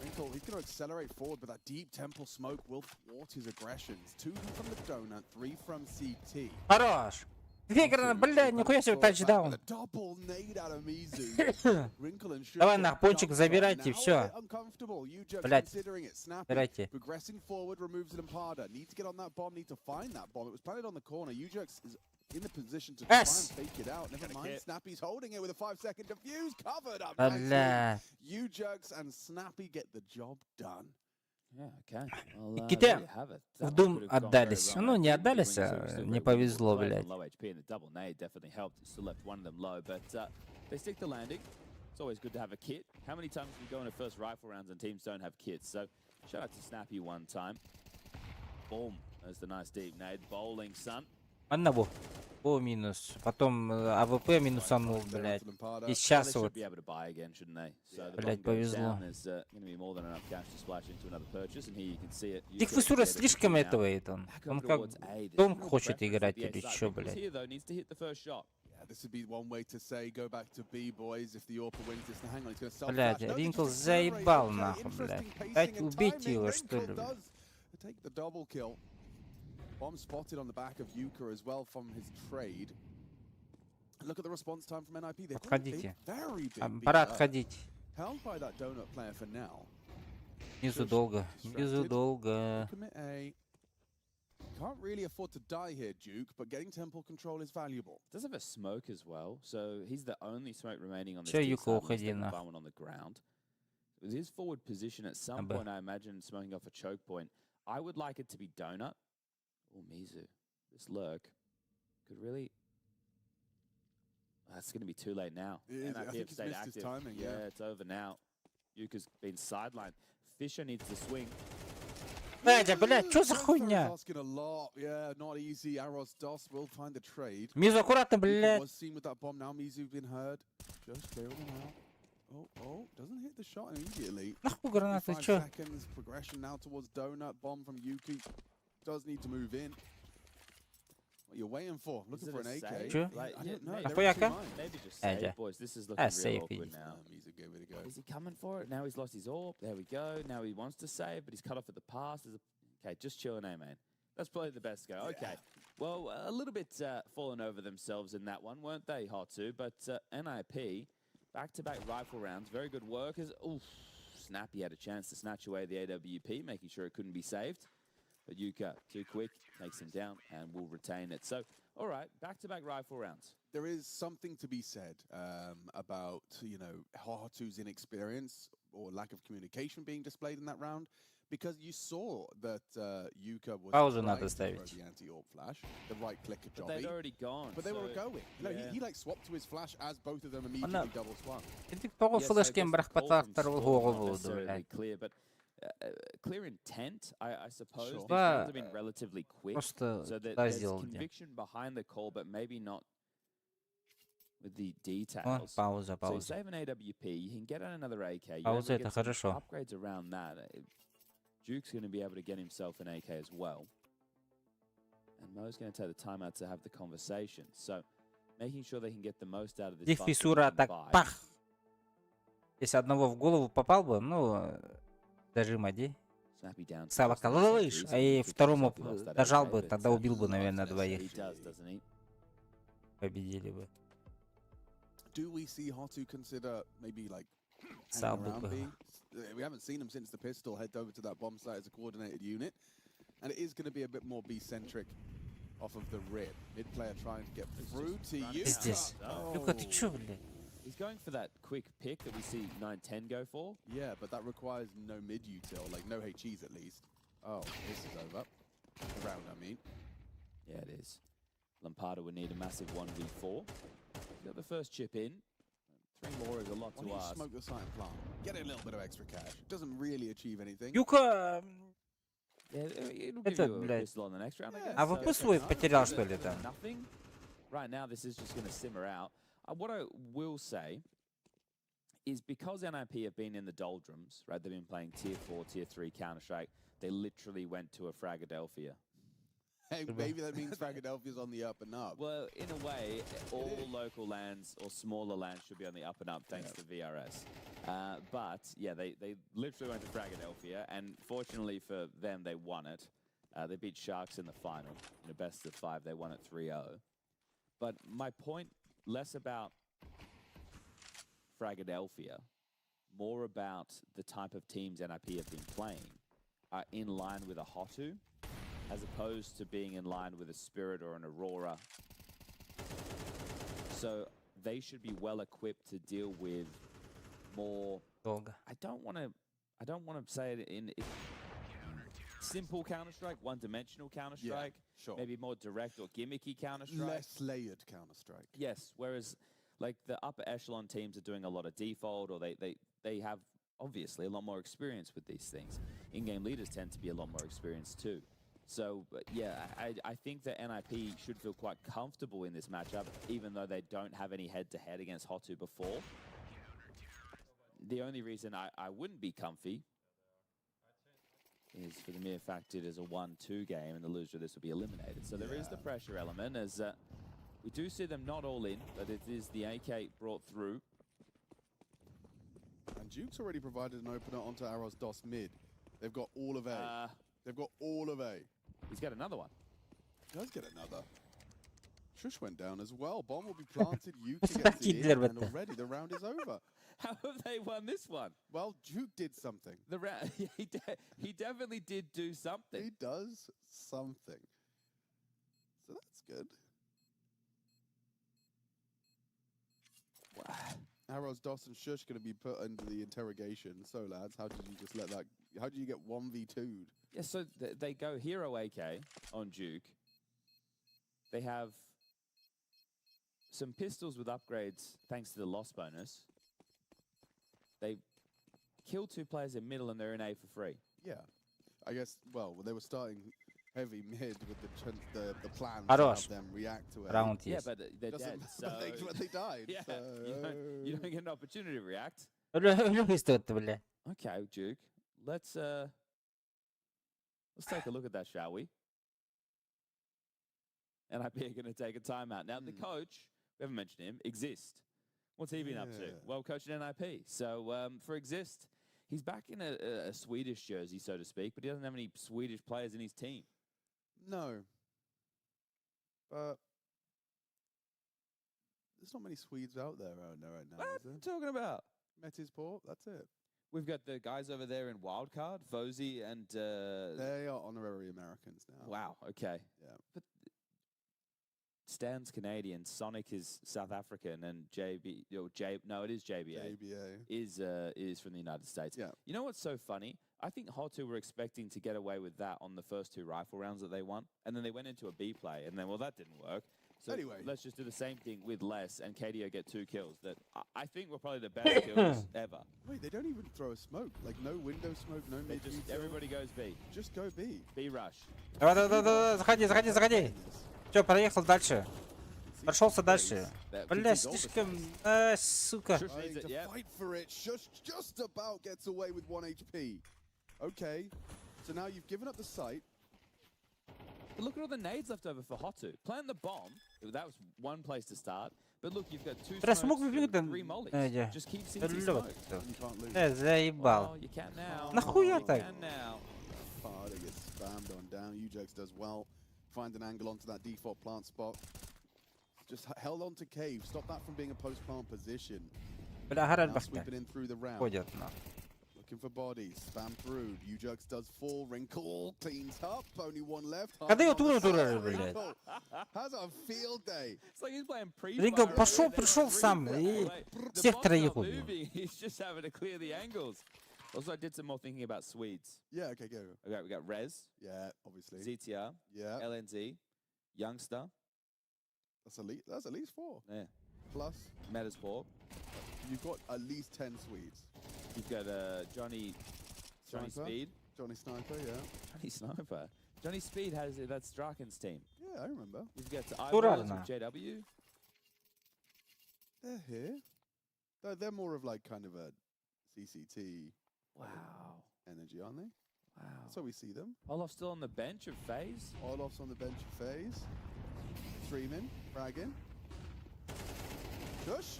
Wrinkle, he's going to accelerate forward, but that deep temple smoke will thwart his aggressions. Two from the donut, three from CT. Хорош! Две гранаты, бля, нихуя себе тачдаун. The double nade out of Mizu. Wrinkle and Давай Shushuk нах, пончик jump забирайте, on. Now a всё. bit uncomfortable. Ujux Блядь. considering it. Snappy Забирайте. progressing forward, removes Lampada. Need to get on that bomb, need to find that bomb. It was planted on the corner. Ujux is in the position to try and S. fake it out. Never Got a mind. kit. Snappy's holding it with a 5-second defuse. Covered up nicely. Бля. Ujux and Snappy get the job done. Yeah, okay. Well, Киты there you have it. в That one Doom could have gone very отдались. wrong. Ну, не I didn't отдались, win, so а it was still не very winnable повезло, play. блядь. Low HP and the double nade definitely helped. Still left one of them low, but they stick the landing. It's always good to have a kit. How many times do we go into first rifle rounds and teams don't have kits? So shout out to Snappy one time. Boom. There's the nice deep nade. Bowling, son. Одного. По минус. Потом АВП минусанул, блядь. И сейчас Well, they should вот. be able to buy again, shouldn't they? So the Блядь, bomb goes повезло. down. There's going to be more than enough cash to splash into another purchase, and here you can see it. Дикфусура слишком этого, это он. Back Он over как towards A. There's Дом real хочет preference at играть the A или side. чё, Wrinkles блядь. here, though, needs to hit the first shot. Yeah, this would be one way to say go back to B, boys, if the AWPer wins this. Now, hang on, he's gonna self Блядь, flash. No, they Ринкл just accelerate. заебал Okay, нахуй, блядь. interesting pacing Дать and убить timing. его, что ли, Wrinkle блядь. does take the double kill. Bomb spotted on the back of Yuka as well from his trade. And look at the response time from NIP. They've got a big, Отходите. very big А, B Пора lurk. отходить. Held by that donut player for now. Внизу Shush долго. Внизу distracted. долго. Commit A. Can't really afford to die here, Duke, but getting temple control is valuable. Does have a smoke as well, so he's the only smoke remaining on this Всё, T Юка, side unless уходи they can нахуй. find one on the ground. With his forward position at some Б. point, I imagine smoking off a choke point. I would like it to be Donut or Mizu. This lurk could really. That's going to be too late now. It is. I NIP think have he's stayed missed his active. timing, yeah. It's over now. Yuka's been sidelined. Fisher needs to swing. Блядь, а, блядь, чё за Transfer is хуйня? asking a lot. Yeah, not easy. Aros Dos will find the trade. Мизу аккуратно, Yuka блядь. was seen with that bomb. Now Mizu been heard. Just clearing him out. Oh, oh, doesn't hit the shot immediately. Нахуй гранаты, 25 чё? seconds. Progression now towards Donut. Bomb from Yuki. Does need to move in. What you're waiting for? Is Looking it for a an AK. save? Чё? Like, I yeah, don't know. maybe- There are Нахуя two ка? minds. Maybe just Э, save, да. boys. This is looking А, real сейф awkward иди. now. Mizu gave it a go. Is he coming for it? Now he's lost his AWP. There we go. Now he wants to save, but he's cut off at the pass. There's a... Okay, just chilling, eh, man? That's probably the best go. Okay. Well, a little bit fallen over themselves in that one, weren't they, Hotu? But NIP, back-to-back rifle rounds. Very good work. As, oof, Snappy had a chance to snatch away the AWP, making sure it couldn't be saved. But Yuka, too quick, takes him down and will retain it. So, all right, back-to-back rifle rounds. There is something to be said about, Hotu's inexperience or lack of communication being displayed in that round. Because you saw that Yuka was Паузу надо trying to throw ставить. the anti-AWP flash, the right clicker But they'd jobby. already gone. But they were so- going. No, Yeah. he like swapped to his flash as both of them immediately double swung. Ити тоҕо Yeah, so I флешкин guess the бырах call from батаахтар ол Storm хуоҕу not буолду, necessarily блядь. clear, but clear intent, I suppose. Sure. These rounds have Да, been relatively quick, просто so that да there's сделал где. conviction behind the call, but maybe not with the О, details. пауза, So you пауза. save an AWP, you can get on another AK. You're able Пауза to это get some хорошо. upgrades around that. Duke's going to be able to get himself an AK as well. And Mo's going to take the time out to have the conversation. So making sure they can get the most out of this Их buff that they фиссура can так buy. пах! Если одного в голову попал бы, ну, дожим один. Snappy down to Сава just the лыж, SMGs, а и and he picks второму up the lost that дожал AK, бы, but, тогда убил бы, наверное, he двоих. does, doesn't he? Победили бы. Do we see Hotu consider maybe like hanging Сал бы around было. B? We haven't seen him since the pistol head over to that bomb site as a coordinated unit. And it is going to be a bit more B-centric off of the rip. Mid player trying to get through to you. Пиздец. Люка, ты чё, блядь? He's going for that quick pick that we see 9-10 go for. Yeah, but that requires no mid util, like no HEs at least. Oh, this is over. The round, I mean. Yeah, it is. Lampada would need a massive 1v4. He's got the first chip in. Three more is a lot Why to don't you ask. smoke the site and plant? Get a little bit of extra cash. Doesn't really achieve anything. Юка, Yeah, it'll give этот, you a блядь, pistol on the next round, I guess. АВП So свой потерял, что ли, там? Nothing. Right now, this is just going to simmer out. What I will say is because NIP have been in the doldrums, right? They've been playing tier 4, tier 3 Counter-Strike. They literally went to a Fragadelphia. Hey, maybe that means Fragadelphia's on the up and up. Well, in a way, all local lands or smaller lands should be on the up and up thanks to VRS. But yeah, they literally went to Fragadelphia, and fortunately for them, they won it. They beat Sharks in the final. In a best of five, they won it 3-0. But my point, less about Fragadelphia, more about the type of teams NIP have been playing, are in line with a Hotu, as opposed to being in line with a Spirit or an Aurora. So they should be well equipped to deal with more. Долго. I don't want to say it in simple Counter Strike, one-dimensional Counter Strike, sure. maybe more direct or gimmicky Counter Strike. Less layered Counter Strike. Yes, whereas like the upper echelon teams are doing a lot of default, or they have obviously a lot more experience with these things. In-game leaders tend to be a lot more experienced too. So but yeah, I think that NIP should feel quite comfortable in this matchup, even though they don't have any head-to-head against Hotu before. The only reason I wouldn't be comfy is for the mere fact it is a 1-2 game and the loser of this will be eliminated. So there is the pressure element as we do see them not all in, but it is the AK brought through. And Duke's already provided an opener onto Arrows DOS mid. They've got all of A. They've got all of A. He's got another one. Does get another. Shush went down as well. Bomb will be planted. Yuka gets it in, and already the round is over. How have they won this one? Well, Duke did something. The round, he definitely did do something. He does something. So that's good. Wow. Arrows, Dos, and Shush going to be put under the interrogation. So, lads, how did you just let that? How did you get 1v2'd? Yeah, so they go hero AK on Duke. They have some pistols with upgrades thanks to the loss bonus. They kill two players in middle and they're in A for free. Yeah. I guess, well, they were starting heavy mid with the plan to Хорош. have them react to it. Раунд Yeah, есть. but they're Doesn't dead, matter, so... but they died, Yeah, you don't get an opportunity to react. Лёгкость бля. Okay, Duke. Let's take a look at that, shall we? NIP are going to take a timeout. Now, the coach, we haven't mentioned him, Exist. What's he been up to? Yeah. Well, coaching NIP. So for Exist, he's back in a Swedish jersey, so to speak, but he doesn't have any Swedish players in his team. No. But there's not many Swedes out there right now, right now, What is are there? you talking about? Metisport, that's it. We've got the guys over there in Wildcard, Vozi and... They are honorary Americans now. Wow, okay. Yeah. But Stan's Canadian, Sonic is South African, and JB, or J, no, it is JBA. JBA. Is from the United States. Yeah. You know what's so funny? I think Hotu were expecting to get away with that on the first two rifle rounds that they won, and then they went into a B play, and then, well, that didn't work. So Anyway. Let's just do the same thing with less, and KDO get two kills that I think were probably the best kills ever. Wait, they don't even throw a smoke. Like, no window smoke, no They mid just, util. Everybody goes B. Just go B. B rush. Давай, давай, давай, давай, заходи, заходи, заходи. Все, проехал дальше. Прошелся дальше. Бля, слишком. А, сука. Trying to fight for it. Shush just about gets away with 1 HP. Okay, so now you've given up the site. But look at all the nades left over for Hotu. Plant the bomb. That was one place to start. But look, you've got two Бля, смог smokes бы and three mollies. Эди. Just keep CT smoked. Э, заебал. Oh, you can now. Нахуя You так? can now. Farda gets spammed on down. Ujax does well. Find an angle onto that default plant spot. Just held on to cave. Stop that from being a post plant position. Бля, Гаральд Now бахта. sweeping in through the round. Ходят на. Looking for bodies. Spam through. Ujux does fall. Wrinkle cleans up. Only one left. Когда я Hiding on the туда side. турер, блядь? Wrinkle has a field day. It's like he's playing pre Ринкл пошел, пришел сам и всех троих убил. He's just having to clear the angles. Also, I did some more thinking about Swedes. Yeah, okay, go. Okay, we got Rez. Yeah, obviously. ZTR. Yeah. LNZ. Youngster. That's at least four. Yeah. Plus. Metasport. You've got at least 10 Swedes. You've got Johnny Sniper. Speed. Johnny Sniper, yeah. Johnny Sniper. Johnny Speed has that's Draken's team. Yeah, I remember. You've got Турар Ivory на. JW. They're here. They're more of like kind of a CCT Wow. energy, aren't they? Wow. That's how we see them. Olaf's still on the bench of FaZe. Olaf's on the bench of FaZe. Streaming, fragging. Shush.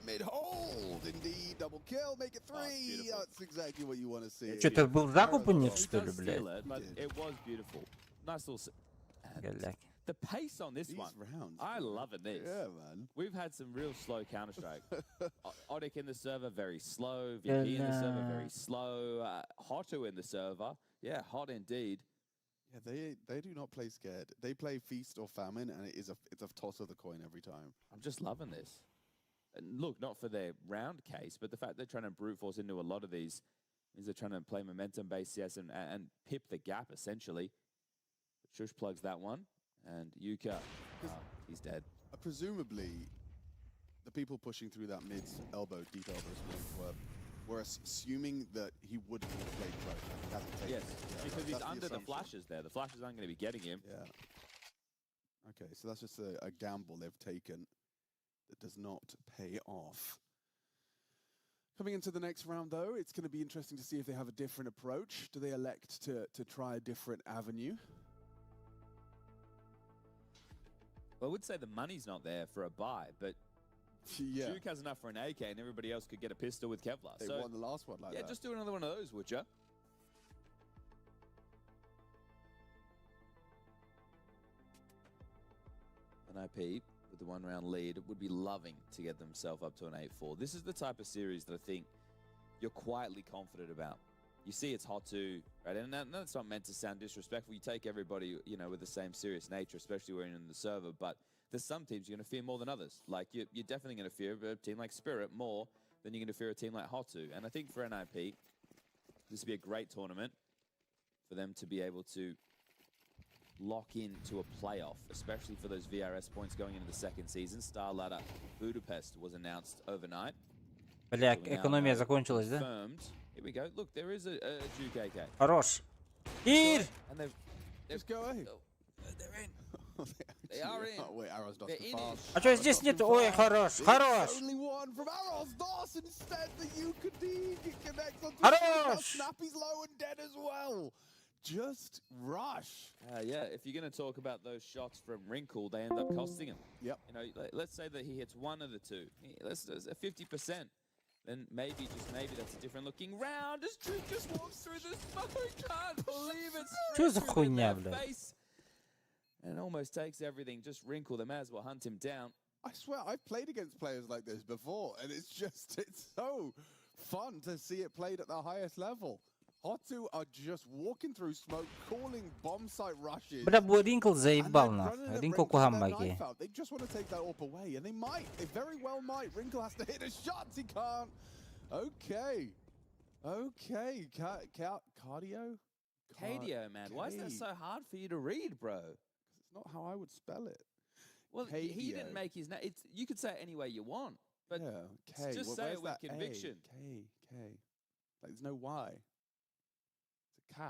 Mid hold, indeed. Double kill, make it three. Beautiful. That's exactly what you want to see. Что-то был закуп у них, He что ли, does блядь? steal it, but it was beautiful. Nice little. And Голяки. the pace on this These one, rounds. I loving this. Yeah, man. We've had some real slow Counter Strike. Odik in the server, very slow. VP in the server, very Бля. slow. Hotu in the server, yeah, hot indeed. Yeah, they do not play scared. They play feast or famine, and it's a toss of the coin every time. I'm just loving this. And look, not for their round case, but the fact they're trying to brute force into a lot of these means they're trying to play momentum-based CS and pip the gap essentially. But Shush plugs that one, and Yuka, he's dead. Presumably, the people pushing through that mid elbow, deep elbow smoke were assuming that he wouldn't have played close. Like he hasn't taken Yes, it. Yeah, because he's that's the under the assumption. flashes there. The flashes aren't going to be getting him. Yeah. Okay, so that's just a gamble they've taken that does not pay off. Coming into the next round, though, it's going to be interesting to see if they have a different approach. Do they elect to try a different avenue? Well, I would say the money's not there for a buy, but Yeah. Duke has enough for an AK, and everybody else could get a pistol with Kevlar. They So, won the last one like yeah, that. just do another one of those, would you? NIP with the 1 round lead would be loving to get themselves up to an 8-4. This is the type of series that I think you're quietly confident about. You see it's Hotu, right? And that's not meant to sound disrespectful. You take everybody with the same serious nature, especially when you're in the server. But there's some teams you're going to fear more than others. Like, you're definitely going to fear a team like Spirit more than you're going to fear a team like Hotu. And I think for NIP, this would be a great tournament for them to be able to lock into a playoff, especially for those VRS points going into the second season. Star Ladder Budapest was announced overnight. Бля, So we now экономия know закончилась, да? confirmed. Here we go. Look, there is a Duke AK. Хорош. Ир! And they've Just go A. They're in. They are in. Oh, wait, Arrows They're in it. А что здесь нет? Ой, хорош, хорош! Only one from Arrows Doss instead. The Yuka connects onto Хорош! Snappy's low and dead as well. Just rush. Yeah, if you're going to talk about those shots from Wrinkle, they end up costing him. Yep. Let's say that he hits one of the two. Let's 50%. Then maybe, just maybe, that's a different looking round. As Duke just walks through the smoke. Can't believe it. Что за Straight through хуйня, their блядь? face. And almost takes everything. Just Wrinkle. They may as well hunt him down. I swear, I've played against players like this before, and it's so fun to see it played at the highest level. Hotu are just walking through smoke, calling bomb site rushes. Бля, бу Ринкл And заебал they're нахуй. running at Ринкл Wrinkle with their куһаҕан knife out. They just want to take that AWP away, and they might. They very well might. Wrinkle has to hit his shots. He can't. Okay. Okay. Cardio? Kadio, man. Why is that K. so hard for you to read, bro? It's not how I would spell it. Well, he didn't Kadio. make his name. It's you could say it any way you want, but Yeah, K. just Wh- say where's it with that A? conviction. K, K. Like there's no Y. It's a K.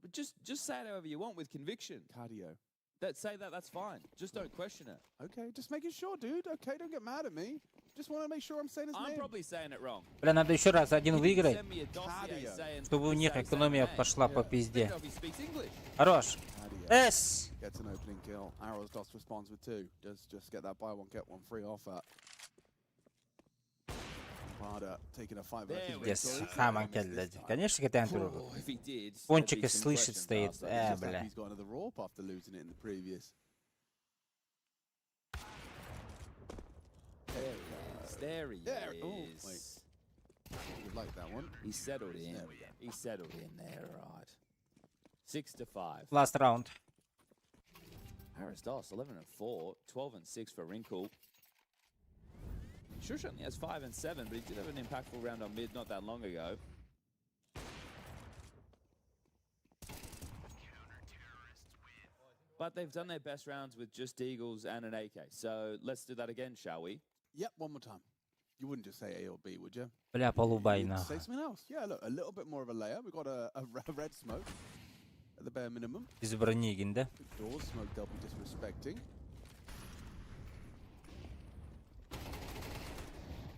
But just say it however you want with conviction. Cardio. That say that that's fine. Just don't question it. Okay, just making sure, dude. Okay, don't get mad at me. Just want to make sure I'm saying his I'm name. probably saying it wrong. Бля, надо еще раз один He didn't выиграть, send me a dossier Cardio. saying чтобы у this них how you say my экономия name. пошла по I пизде. don't know if he speaks English. Хорош. Cardio. Эс! Gets an opening kill. Arrows Doss responds with two. Does just get that buy one, get one free offer. Barda taking a fight versus There we Пиздец, Wrinkle. He's not Хаман gonna miss this келледи. time. Конечно, кэтээн турар. Oh, if he did, there'd Пончик be и some слышит questions стоит. asked. Э, Just happy бля. he's got another AWP after losing it in the previous. There he is. There he There- oh, is. wait. Would like that one. He settled in. There we go. He settled in there, right. 6-5. Last round. Harris Doss, 11-4, 12-6 for Wrinkle. Shush only has 5-7, but he did have an impactful round on mid not that long ago. But they've done their best rounds with just Eagles and an AK. So let's do that again, shall we? Yep, one more time. You wouldn't just say A or B, would you? Бля, полубай You'd нахуй. say something else. Yeah, look, a little bit more of a layer. We've got a red smoke at the bare minimum. Без брони, да? Door smoke they'll be disrespecting.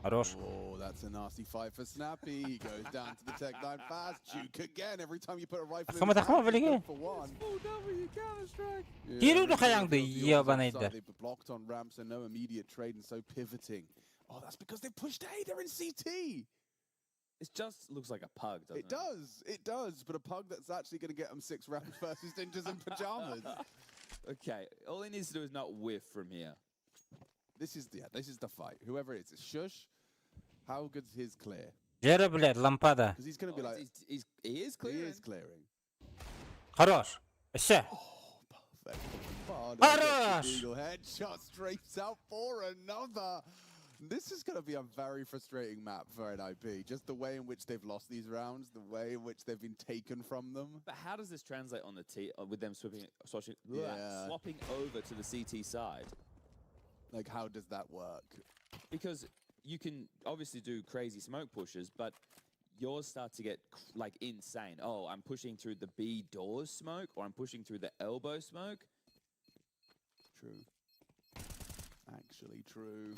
Хорош. Oh, that's a nasty fight for Snappy. He goes down to the Tech 9 fast. Juke again. Every time you put a rifle in Ахмат, his Ахмат, hand, he's валиги. good for one. Full W Counter-Strike. Yeah, Кирилл really Хаянгды, good field the ебаный offside. да. They've blocked on ramp, so no immediate trade, and so pivoting. Oh, that's because they've pushed A. They're in CT. It just looks like a pug, doesn't it? It does. It does. But a pug that's actually going to get them six rounds versus ninjas in pajamas. Okay, all he needs to do is not whiff from here. This is the fight. Whoever it is, it's Shush. How good's his clear? Жера, блядь, лампада. Because he's going to be Oh, like, he is he clearing. is clearing. Хорош. Все. Perfect. Bardo gets the Хорош! Eagle headshot strafes out for another. This is going to be a very frustrating map for NIP. Just the way in which they've lost these rounds, the way in which they've been taken from them. But how does this translate on the T with them Yeah. swapping over to the CT side? Like, how does that work? Because you can obviously do crazy smoke pushes, but yours start to get like insane. Oh, I'm pushing through the B doors smoke, or I'm pushing through the elbow smoke. True. Actually true.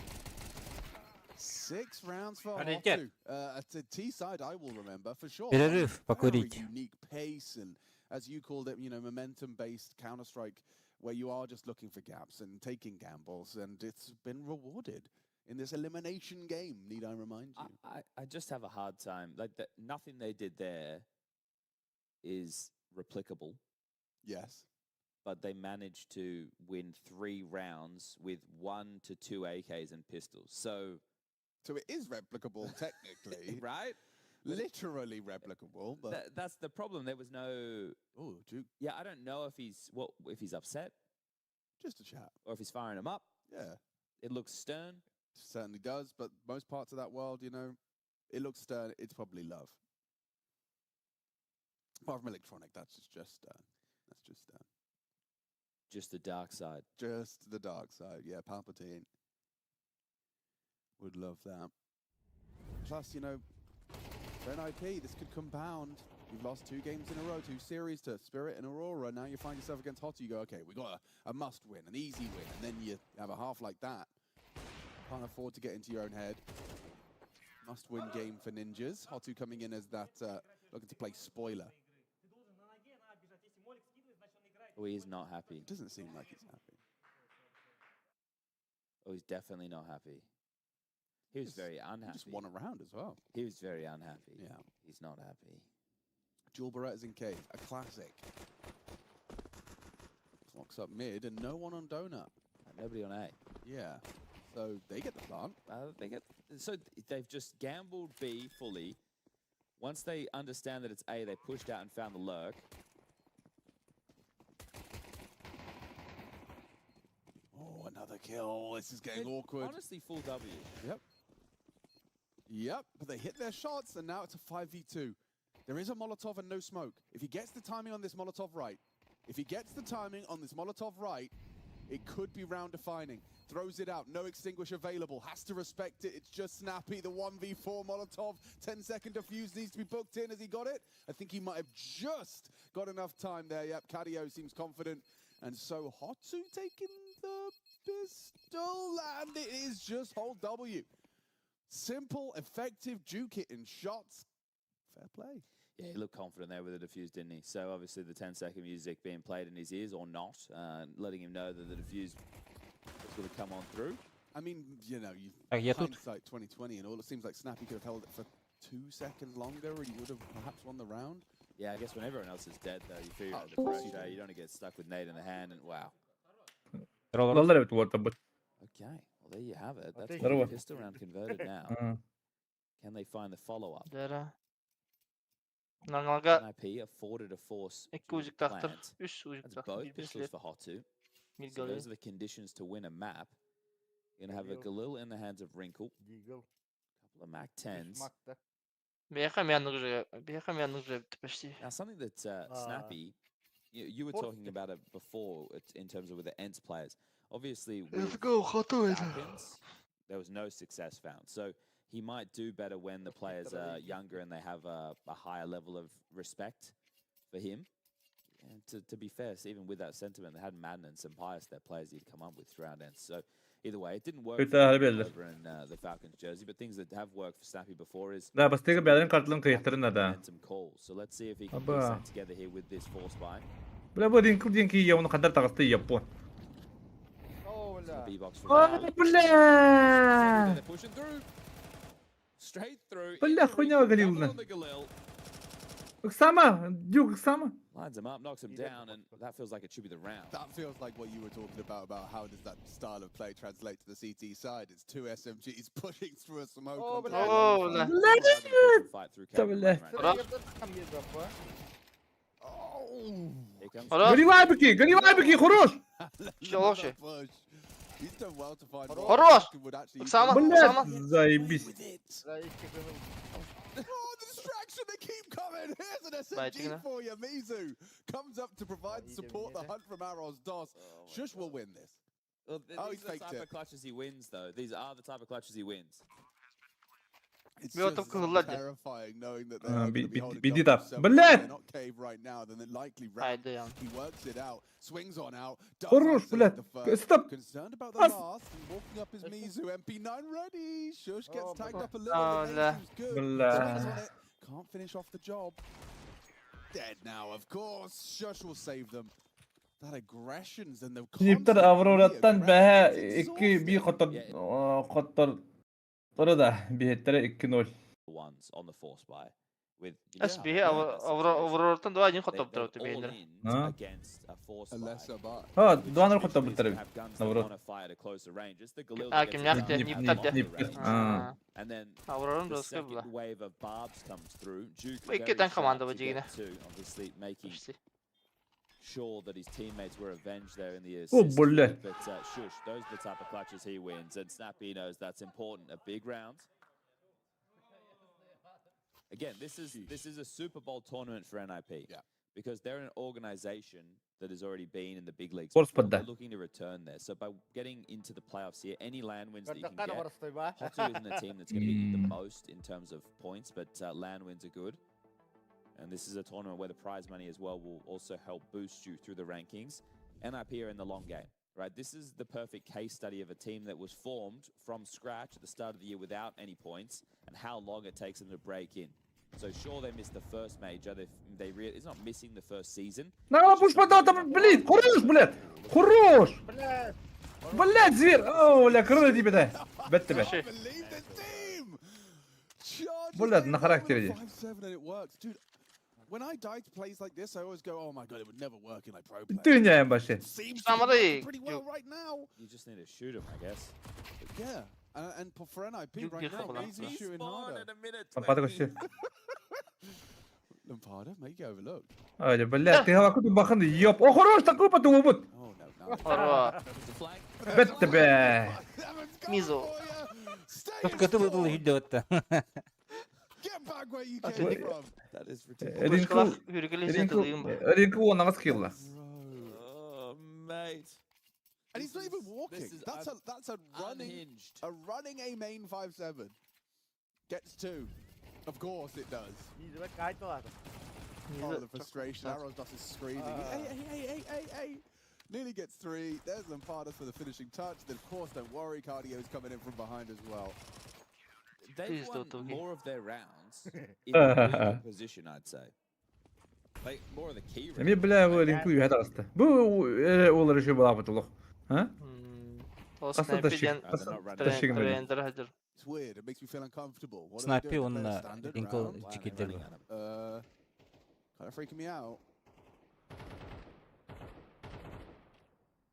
Six rounds for Паритет. Hotu. At the T side, I will remember for sure. Перерыв Very покурить. unique pace and, as you called it, momentum-based Counter-Strike, where you are just looking for gaps and taking gambles, and it's been rewarded in this elimination game, need I remind you? I just have a hard time. Like that, nothing they did there is replicable. Yes. But they managed to win 3 rounds with 1 to 2 AKs and pistols. So, so it is replicable technically, right? Literally replicable, but that's the problem. There was no. Oh, Duke. Yeah, I don't know if he's what if he's upset. Just a chat, or if he's firing him up. Yeah, it looks stern. Certainly does, but most parts of that world, it looks stern. It's probably love. Apart from electronic, that's just stern. That's just stern. Just the dark side. Just the dark side. Yeah, Palpatine would love that. Plus, for NIP, this could compound. You've lost 2 games in a row, 2 series to Spirit and Aurora. Now you find yourself against Hotu. You go, okay, we got a must win, an easy win, and then you have a half like that. Can't afford to get into your own head. Must win game for Ninjas. Hotu coming in as that, looking to play spoiler. Oh, he is not happy. Doesn't seem like he's happy. Oh, he's definitely not happy. He was very He unhappy. just won a round as well. He was very unhappy. Yeah. He's not happy. Dual Berettas in cave, a classic. Clocks up mid and no one on donut. Nobody on A. Yeah. So they get the plant. They get so they've just gambled B fully, Once they understand that it's A, they pushed out and found the lurk. Oh, another kill. This is getting awkward. Honestly, full W. Yep. Yep, but they hit their shots, and now it's a 5v2. There is a Molotov and no smoke. If he gets the timing on this Molotov right, if he gets the timing on this Molotov right, it could be round defining. Throws it out, no extinguish available. Has to respect it. It's just Snappy, the 1v4 Molotov. 10 second defuse needs to be booked in. Has he got it? I think he might have just got enough time there. Yep, Cadio seems confident. And so Hotu taking the pistol, and it is just hold W. Simple, effective juke hitting shots. Fair play. Yeah, he looked confident there with the defuse, didn't he? So obviously the 10-second music being played in his ears or not, letting him know that the defuse is going to come on through. I mean, you Так, я тут. hindsight 2020 and all, it seems like Snappy could have held it for 2 seconds longer and he would have perhaps won the round. Yeah, I guess when everyone else is dead, though, you feel you're Oh, under of course you pressure. do. You don't want to get stuck with nade in the hand, and wow. Здорово. Лалар эбит уолаттарбыт. Okay, well there you have it. That's Здорово. one pistol round converted now. Can they find the follow-up? Дара. Наңалга NIP afforded a force икки to узуктаахтар, plant. үс That's узуктаахтар, both биир pistols пистолет. for Hotu. Биир So Galil. those are the conditions to win a map. You're gonna have a Galil in the hands of Wrinkle. Couple of Mac 10s. Биэхэ мяннык же, биэхэ мяннык же почти. Now something that Snappy, you were talking about it before in terms of with the ENCE players. Obviously, Let's with go, Hotu это. Falcons, there was no success found. So he might do better when the players are younger and they have a higher level of respect for him. And to be fair, so even with that sentiment, they had Madden and Pius, their players he'd come up with throughout ENCE. So either way, it didn't work Өтө for him харбеллер. over in the Falcons jersey, but things that have worked for Snappy before is Да, бастыгы бәлин картлын кыйыктырын да. momentum calls. So let's see if he can piece Аба. that together here with this force buy. Бля, бу Ринкл диэн киһи оны хандар таҕыста яппон. To the B-box for А, now. бля! They're pushing through. Straight through. Бля, into хуйня Wrinkle, double Галиловна. on the Galil. Оксама, Дюк, Оксама. Lines him up, knocks him down, and that feels like it should be the round. That feels like what you were talking about how does that style of play translate to the CT side? It's two SMGs pushing through a smoke. Oh, onto бля. the Oh, lane бля. side. Fight through Да, Kevin бля. right now. Oh! Here comes Горивай быки, горивай быки, хорош! Хороший. Push. He's done well to find one Хорош! who would actually Оксана, Бля, Оксана. заебись. with it. Oh, the distraction, they keep coming. Here's an SMG Байтигна. for you. Mizu comes up to provide support the hunt from Aros Dos. Shush will win this. Well, Oh, these he's are the faked type it. of clutches he wins, though. These are the type of clutches he wins. It's Ми just отопкнула ладно. terrifying knowing that they А, are би- gonna be би- holding биди double да. seven. Блядь! They're not cave right now, then they likely wrap. Haydi yan. He works it out, swings on out. does Хорош, isolate блядь. the first. Стоп. Concerned about the Ас. last, and walking up is Mizu. MP9 ready. Shush gets tagged up a little. Oh, The бля. nade seems good. Бля. Swings on it. Can't finish off the job. Dead now, of course. Shush will save them. That aggressions and the Ниптер constant Аврораттан бәһә reaggression, it's 2-1 хотор хотор Тора да биһеттере 2-0. Ones on the force buy. With you know, SB Аврораттан 2-1 хотоп they've турар all бэйэлэрэ. in А? against a force A buy. lesser buy. А, which 2-0 traditionally хотор is буттар gonna have guns that Наоборот. wanna fire at a closer range. It's the Galil А, that gets ким it яхте, done at Ниптер the де. longer range. А. And then Аврорун the доска була. second wave of barbs comes through. Duke Бу икки very тэн sharp команда to бу get дьигинэ. to, obviously making Почти. sure that his teammates were avenged there in the О, assist. блядь. But shush, those are the type of clutches he wins, and Snappy knows that's important. A big round. Again, this is a Super Bowl tournament for NIP. Yeah. Because they're an organization that has already been in the big leagues. Force before. They're подда. looking to return there. So by getting into the playoffs here, any land wins that you can get, Hotu isn't the team that's going to get you the most in terms of points, but land wins are good. And this is a tournament where the prize money as well will also help boost you through the rankings. NIP are in the long game, right? This is the perfect case study of a team that was formed from scratch at the start of the year without any points and how long it takes them to break in. So sure, they missed the first major. It's not missing the first season. На, пуш подал там, блин, хорош, блядь! Хорош! Блядь, зверь! О, бля, круто тебе, да. Бет тебе. I believe this team. Charges Блядь, in на характере. 5-7 and it works. Dude, when I die to plays like this, I always go, oh my god, it would never work in like pro play. Dünyaya başı. Seems to be Самары working pretty well right now. You just need to shoot them, I guess. Yeah, and for NIP Duke right bir now, kapılan. Mizu's shooting harder. Spawn in a minute Папа такой, Lampada may get overlooked. Ай, блядь, ты галаку бахан ёп. О, хорош, такой потом Хорош. Бет тебе. Мизу. Тут коты выдал видео-то. Ринку. Ринку. Ринку он скилла. Oh, mate. And he's not even walking. This is That's a that's a running unhinged. a running a main 5-7. Gets two. Of course it does. Oh, the frustration. Arrows is screaming. Hey, hey, hey, hey, hey, hey. Nearly gets three. There's Lampardas for the finishing touch. Then, of course, don't worry. Cardio's coming in from behind as well. They've Please won don't do it. more of their rounds in the weaker position, I'd say. Like more of the key Эми бля бу Ринку юһэ таҕыста. Бу олар еще была бутулук. А? Ол Хаста снайпер тащик. диэн Тащик трендер хадыр. It's weird. It makes me feel uncomfortable. What are they Снайпи doing? он They're playing a на standard Ринку round? чикидер. Kind of freaking me out.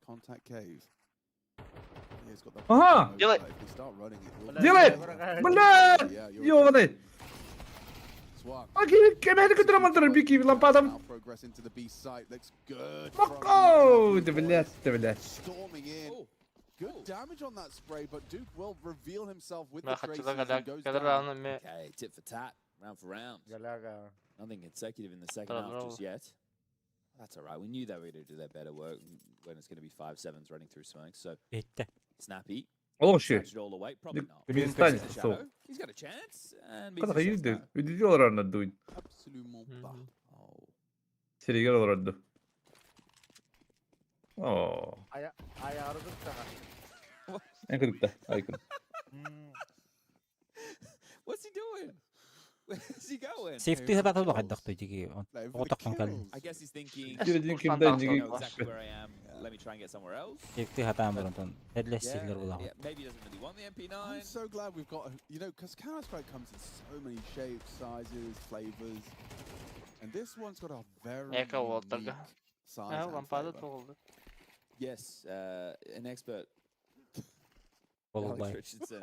Contact cave. Yeah, he's got the Ага! nose, Делай. but If they start running, it will be- Делай! Бля! Yeah, you're Ёбаный! Swap. Окей, кемэхэ көтөр бики лампадам. Now progress into the B site. Looks good. from О, the да блядь, да блядь. Storming in. Oh. Good damage on that spray, but Duke will reveal himself with the Мэ traces хачыга and галяк. goes Кадыр down. аны ме Okay, tit for tat, round for round. Nothing consecutive in the second half Bravo. just yet. That's all right. We knew they were going to do their better work when it's going to be 5-7s running through smoke. So Бетте. snappy, Олох ши. snatch it all away. Probably not. Перестань, Gets the сол. shadow. He's got a chance. And Када Mizu says хайды. no. Үдү олорарна дуйт. Absolument pas. Oh, Сиригер олорорду. Оо. Эн кырыкта. Айкын. what's he doing? Where's he going? Сейфти хататал бахайдахты тиги. Playing for the Отактан кал. kills. I guess he's thinking. Кирдин Устан кимден I тахсан жиги. know exactly where I am. Let me try and get somewhere else. Сейфти хатаан барантан. Хедлес Yeah, силлер була. yeah, maybe he doesn't really want the MP9. I'm so glad we've got, because Counter Strike comes in so many shapes, sizes, flavors, and this one's got a very Эко уолтарга. unique size Э, and лампада flavor. тоҕулду. Yes, an expert, Alex Болбай. Richardson.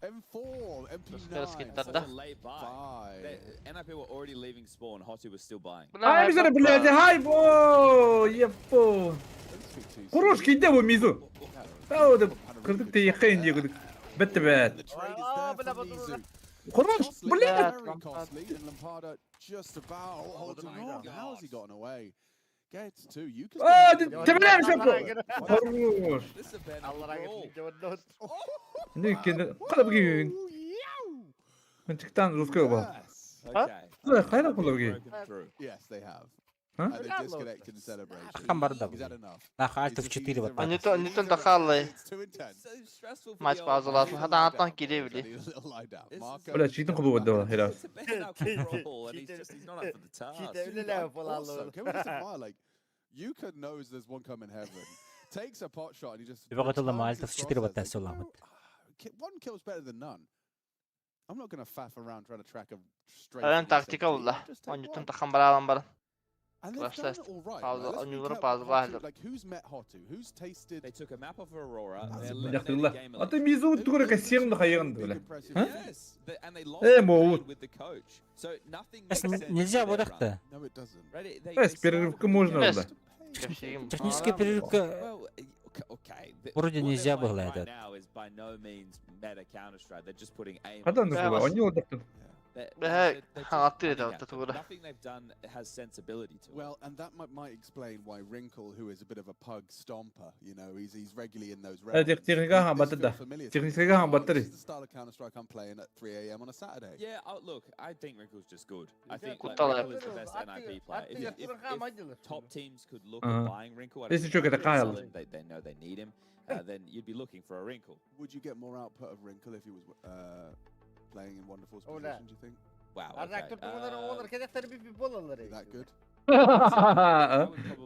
M4, MP9, Скиддар Such да. a late buy. five. They, NIP were already leaving spawn. Hotu was still buying. Ай, бизер, блядь, хай бо! Епо. Don't speak too Хорош soon. кийде бу мизу. Таа да кырдык тейхен дигүдүк. Бетте бет. The trade is there from Mizu. Хорош, Costly, блядь. very costly, and Lampada just about holds him on. How has he gotten away? Gets two. You can. А, тебелем шапо. Хорош. This is a bare knuckle brawl. Не кенде када бүгүн. Чыктан русский ба. Okay. Кайда кулуги? Broken through. Yes, they have. Huh? And they disconnected in celebration. Ахан барда. He's had enough. Нах альт 4 вот. Они то они то дахаллы. It's too intense. So stressful for Матч the old паузаласын. man. Хатааттан кире били. Need a little lie down. This is- Marco Бля, читин кулу бу хера. It's a bare knuckle brawl, and he's just he's not up for the task. Also, can we just admire, like, Yuka knows there's one coming heaven, takes a pot shot and he just. Бөгөтөлө returns альт his 4 crosshairs, бата like, суламыт. "No, One kill's better than none. I'm not gonna faff around trying to track a straight. Эн тактика булла. Just take Онньутун one. тахан бараалан баран. And they've done Класс it all right. Пауза, Like, let's онньулары recap паузалаа Hotu. Like, who's met Hotu? Who's tasted? They took a map off of Aurora. They're Яктылла. eliminating Game Ата Elite. мизу тугура кассиэн хайган бля. Impressive. А? Yes, and they lost Э, the моут. game with the coach. So nothing makes sense with Нельзя their run. бодахта. No, it doesn't. Right? They, Эс they started перерывка with можно Эс. было. Кэпсигим. Техническая перерывка Well, okay. Вроде what they're нельзя playing было right этот. now is by no means meta Counter-Strike. They're just putting aim. Кадан on кулу. Они олдактын. They're, Бэхэ they're just хаҥаттыы running да at them. тугура. Nothing they've done has sensibility to it. Well, and that might explain why Wrinkle, who is a bit of a pug stomper, he's regularly in those rounds. Техника хан This батта. feels familiar to him. Техника хан Oh, баттары. This is the style of Counter Strike I'm playing at 3 a.m. on a Saturday. Yeah, oh, look, I think Wrinkle's just good. I think like, Куттал Wrinkle is the best NIP player. If top teams could look Uh-huh. at buying Wrinkle, I This don't is think joke at they'd the sell Kyle. him. They know they need him. Then you'd be looking for a Wrinkle. Would you get more output of Wrinkle if he was playing in Wonderful's Oh, position, do you think? Wow. Okay. Is that good? I would probably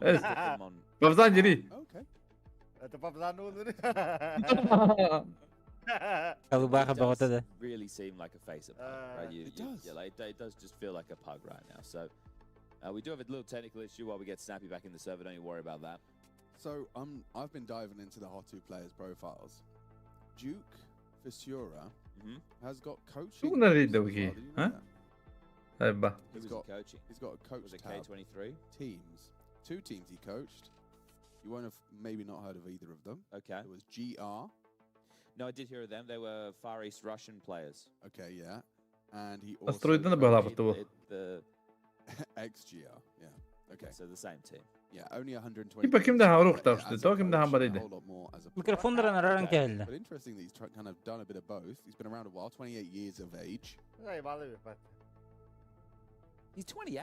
put them on. Бавзан жери. Okay. Алыбаха It does бөгөтө да. really seem like a face of pug, right? You, It you, does. Yeah, like, it does just feel like a pug right now. So we do have a little technical issue while we get Snappy back in the server. Don't you worry about that. So I've been diving into the Hotu players' profiles. Duke Fissura has got coaching. Тугунар notes as рейдэ well. үги. Did you know А? that? Айба. Who He's was got he coaching? He's got a coach Was it tab. K23? Teams. Two teams he coached. You won't have maybe not heard of either of them. Okay. It was GR. No, I did hear of them. They were Far East Russian players. Okay, yeah. And he also Asteroidını coached bağlattı bu. The XGR. Yeah. Okay. So the same team. Yeah, only 120. Типа ким да харух Yeah, тавшты, as a то ким да coach, a хамбарыды. whole lot more as a player. Микрофоннарын араран кэллэ. But interesting that he's try- kind of done a bit of both. He's been around a while, 28 years of age. He's 28.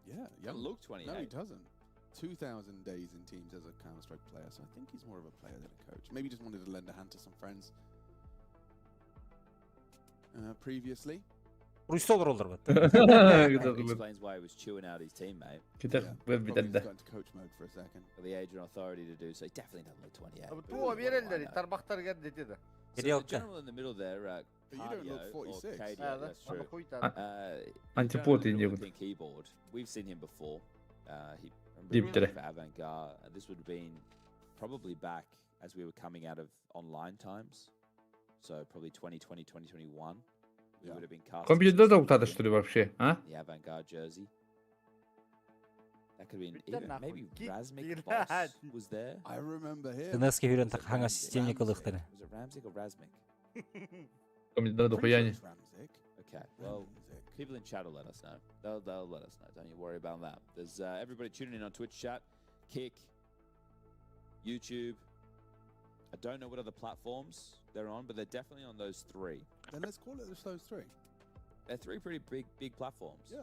Yeah, Doesn't young. look 28. No, he doesn't. 2,000 days in teams as a Counter Strike player, so I think he's more of a player than a coach. Maybe just wanted to lend a hand to some friends. Previously, Руйсол роллар бат. That explains why he was chewing out his teammate. Китек yeah, бер probably битәдде. just got into coach mode for a second. Got the age and authority to do so. He definitely doesn't look 28. Туу but what do I берелдер know? тарбахтар деди. So the Тарелка. general in the middle there, But you don't look Cardio or 46. Cadio, Yeah, that's I'm a true. хуй там. The Антипод general in the middle индигут. with pink keyboard. We've seen him before. He remember Deep he today. played for Avantgarde. This would have been probably back as we were coming out of online times. So probably 2020, 2021. We Yeah. would have been casting Компьютер some да утады что ли вообще, а? the Avantgarde jersey. That could have been Bitte even нахуй. maybe Кит Razmik дигэн. Boss was there. I remember him. Тыныски хүрэн Was it хаңа Ramzik? системник ылыхтары. Was it Ramzik or Razmik? Компьютер да Pretty sure хуяни. it's Ramzik. Okay, well, Ramzik. people in chat will let us know. They'll let us know. Don't you worry about that. There's everybody tuning in on Twitch chat, Kick, YouTube. I don't know what other platforms they're on, but they're definitely on those three. Then let's call it just those three. They're three pretty big platforms. Yeah.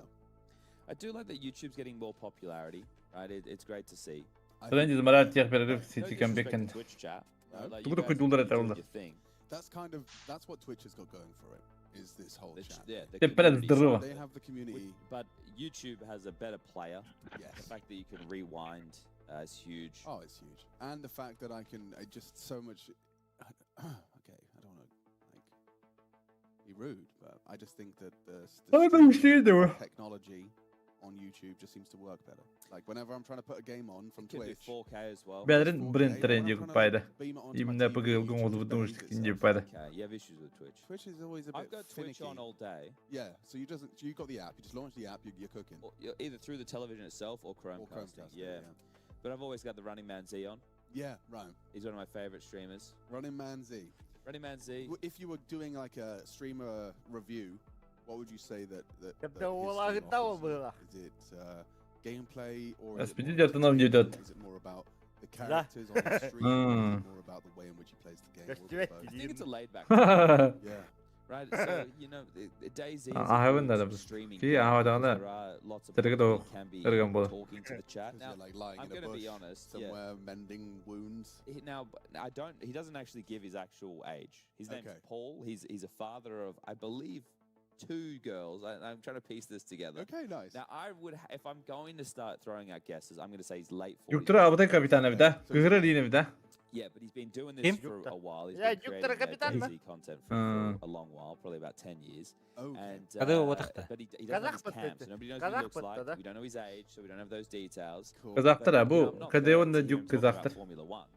I do like that YouTube's getting more popularity. Right, it's great to see. I Тренди think замарат тех перерыв No сети disrespect to камбекенд. Twitch chat. No. Right? Like, you Тугу guys куйдулар are doing это your thing. that's kind of that's what Twitch has got going for it. Is this whole The ch- chat? yeah, thing. the Ты блядь, community здорово. They have the community. But YouTube has a better player. The Yes. fact that you can rewind is huge. Oh, it's huge. And the fact that I can I just so much. Okay, I don't want to like be rude, but I just think that the I don't streaming see there. technology on YouTube just seems to work better. Like whenever I'm trying to put a game on from It can do Twitch, 4K as well. Бәдрин 4K, брин when I'm тренди trying to пайда. beam it onto my Именно TV, погыл YouTube гон just выдумыш behaves кинди itself. пайда. Okay, you have issues with Twitch. Twitch is always a I've bit got Twitch finicky. on all day. Yeah, so you doesn't you got the app, you just launch the app, you're cooking. Or, either through the television itself or Chromecast. Or Chromecast, yeah. yeah. But I've always got the Running Man Z on. Yeah, right. He's one of my favorite streamers. Running Man Z. Running Man Z. If you were doing like a streamer review, what would you say that Когда his у stream Лагдау offers you? было. Is it gameplay or is it Спиди more где-то нам не идет. entertainment? Is it more about the Да. characters on the stream? Or is it more about the way in which he plays the game? Or a bit of I both? think it's a laid back. Yeah. Right, so you know, the DayZ is А, a haven't good done it. streaming Ki, game ah, because done that. there are lots of Terga people do- who can be terga bola. talking to the chat. 'Cause Now, you're like lying I'm in a gonna be bush honest, yeah. somewhere mending wounds. He, now, I don't. He doesn't actually give his actual age. His name's Okay. Paul. He's a father of, I believe, two girls. I'm trying to piece this together. Okay, nice. Now, I would, if I'm going to start throwing out guesses, I'm going to say he's late 40s. Юктура абытай капитан эбит, Кыгыра лин эбит, а? Yeah, but he's been doing this Him? for a while. He's Yeah, been Юктура creating капитан, да? DayZ content for, Mm. for a long while, probably about 10 years. Okay. And, Кадыва отахта. but he doesn't have his Казах cam, баттады. so nobody knows what he Казах looks like. баттады. We don't know his age, so we don't have those details. Cool. Казахтар, But, а you know, бу I'm not КДО there to дюк hear him talk about казахтар. Formula One.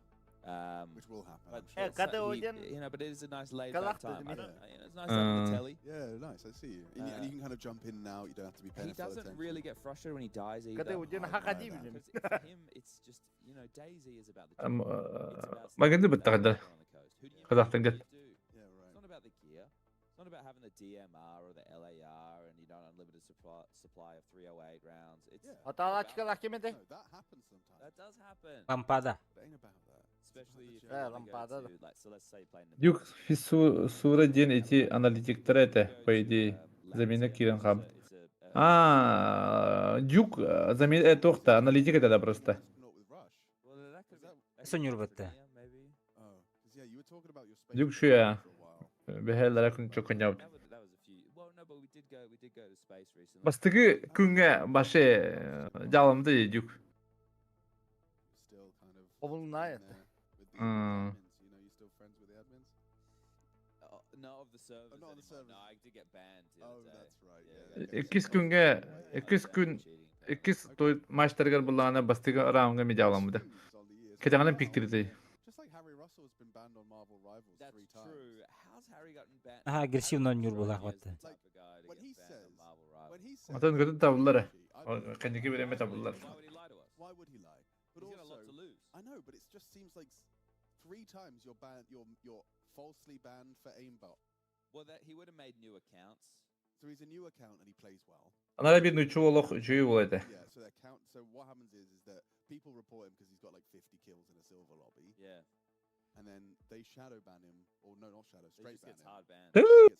Which will happen. But I'm sure. Eh, so he, КДО you know, but it is a nice laid back Казах time. I дедим. don't, you know, it's nice to have the Uh. telly. Yeah, nice. I see you. And you can kind of jump in and out. You don't have to be paying He full doesn't attention. really get frustrated when he dies either. КДО I admire хакади that. билем. Because for him, it's just you know, DayZ is about the Ам, journey. It's about Магазин staying бит тагда. on the coast. Who do you Казахтан meet? дет. What do you do? Yeah, right. It's not about the gear. It's not about having the DMR or the LAR and you know unlimited supply of 308 rounds. It's Yeah. Аталачкалах кимеде? No, that happens sometimes. that does happen. Лампада. But it ain't about that. It's about Especially the if you journey. Э, wanna go лампада, да. to, like, so let's say you're playing the Дюк фиссура ден эти аналитиктер это, по идее, замена кирен хаб. А, Дюк замена тохта, аналитик это да просто. Not with Rush. Well, that could Is be, that- that could Сонюр be бетте. Schizophrenia, maybe. Oh, 'cause, yeah, you were talking about your space Дюк program шуя. for a while. Бэхэллара күн чоконябыт. That was a few. Well, no, but we did go to space recently. Бастыгы күнгө башы жалымды Дюк. Still kind of Обулна in это. there with the Mm. admins. You know, you're still friends with the admins. Not of the servers. Oh, not on the anymore. servers. No, I did get banned. The Oh, other day. that's right. Yeah, Yeah. Иккис күнгө, иккис күн, иккис той матчтаргар буллаана бастыгы раунга медиаламыды. Кетеганын пиктирди. Just like Harry Russell has been banned on Marvel Rivals That's three times. true. How's Harry gotten banned? Aha, агрессивно Harry ойнуур Russell булаах is the батта. type of guy to When get he banned on says- Marvel When Атын көтүн табыллар. Кэнники бириэмэ табыллар. Why would he lie? But also, I know, but it just seems like three times you're banned, you're falsely banned for aimbot. Well, that he would have made new accounts. So he's a new account and he plays well. Анара бир нучу олох үчүгэй буолуо этэ. Yeah, so that count. So what happens is that people report him because he's got like 50 kills in a silver lobby. Yeah. And then they shadow ban him, or no, not shadow, He straight just ban gets him. hard banned.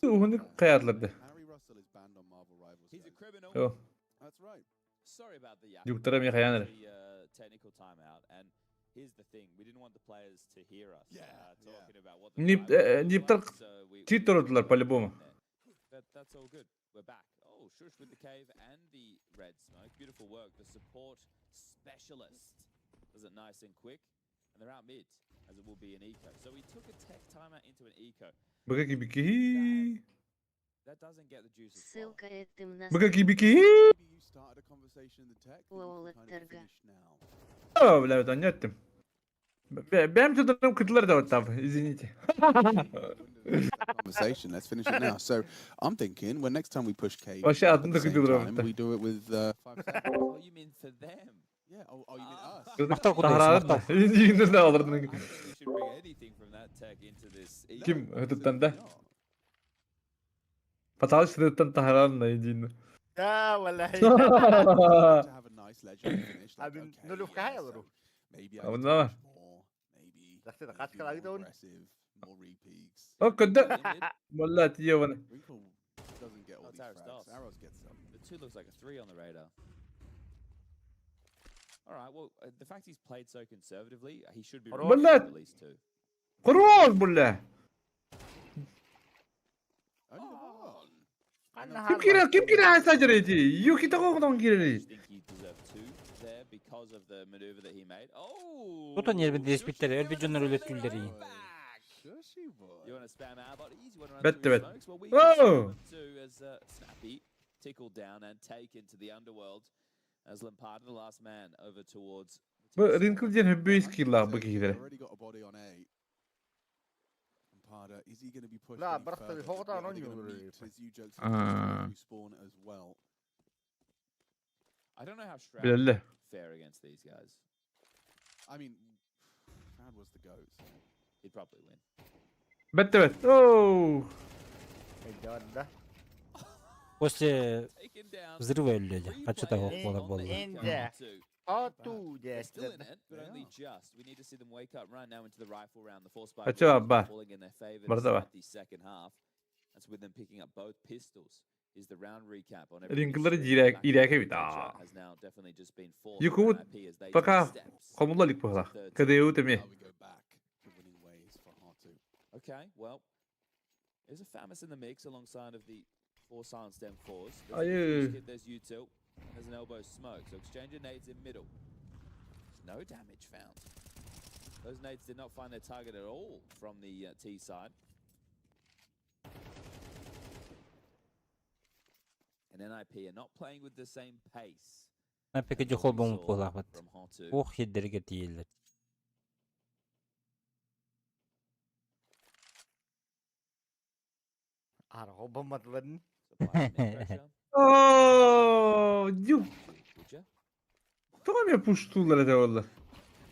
Уһунук хайаатыларды. Harry Russell is banned on Marvel Rivals. He's a guys. criminal. Оо. That's right. Sorry about the yak. Юктара ми хайаан эрэ. The technical timeout, and here's the thing: we didn't want the players to hear us talking about what the Нип rivalry was ниптер like, so we тиит турдулар по-любому. But that's all good. We're back. Oh, Shush with the cave and the red smoke. Beautiful work. The support specialist does it nice and quick. And they're out mid, as it will be an eco. So we took a tech timeout into an eco. Быка кибики. That doesn't get the juices flowing. Ссылка этим на Быка стрим. кибики. You started a conversation in the tech that you Лол can kind of торга. finish now. О, бля, это не оттым. Бэм тут кытлар да вот там, извините. Conversation. Let's finish it now. So I'm thinking, when next time we push cave Вообще at атын the да same кыдылар time, бытта. we do it with 5 7. Oh, you mean for them? Yeah. Oh, you mean us? Мактал кудайсы, Таһараад мактал. ингин да олордун. I don't think we should bring anything from that tech into this eco. Ким ыттан да? Паталыш ыттан таһараад на индин. Да, валлахи. To have a nice leisurely finish. Like, Abi, okay, nuluf yeah, kahaya so ru. maybe I Абына. need to push more. Maybe Захты I need to каска be more лагдон. aggressive, more repeaks. О, кында. Молла тиевана. Wrinkle doesn't get all Oh, these it's Aris frags. Doss. Arrows gets some. The two looks like a three on the radar. All right. Well, the fact he's played so conservatively, he should be Хорош. rewarded Блядь. with at least two. Хорош, бля. Only the one. Ким кире, ким кире хайсажыр эти? Юки того кире. I think he deserved two there because of the maneuver that he made. Oh! Тут они биттер, өлбүт дьоннор өлөттүллэр иин. Shushy boy. You want to spam our bodies? You want to run Бетте through бет. smokes? Well, we Oh! can spam them too as Snappy tickled down and taken to the underworld as Lamparda, the last man, over towards. Бу Wrinkle диэн хөббөйс киллаах бу киһилэр. Already got a body on A. And Parda, is he going to be pushed La, any брат, further? хоҕотоон Are they gonna оонньуур meet эбит. as you jokes Аа. spawn as well? I don't know how Shroud Билэллэ. would fare against these guys. I mean, Shroud was the goat. So. He'd probably win. Бетте бет. Оу. Да. После Taken down. взрыва өллөдө. Качата болар болду. Инде. Ату They're still in дестер. it, but only just. We need to see them wake up right now into the rifle round. The force by Ача ба. falling in their favor to Барда ба. start the second half. That's with them picking up both pistols. Is the round recap on everything Wrinkle'ları scored. ирээк Back to ирээк the эбит. headshot Аа. has now definitely just been forced Юкубут for NIP as they take пока steps хомулла илик буолла. to third КДУ тэми. Now we go back to winning ways for Hatu. Okay, well, there's a FAMAS in the mix alongside of the four silenced M4s. There's a Айыы. defuse kit, there's util, and there's an elbow smoke. So exchange of nades in middle. No damage found. Those nades did not find their target at all from the T side. And NIP are not playing with the same pace Напеке as what жохол we бомб saw буолаахпыт. from Hotu. Ох хиддерге тиэллэр. Ара хобоматларын. Supply some mid pressure. Оо, ю. Would ya? Тоҕо эмиэ пуштуулар этэ буолла.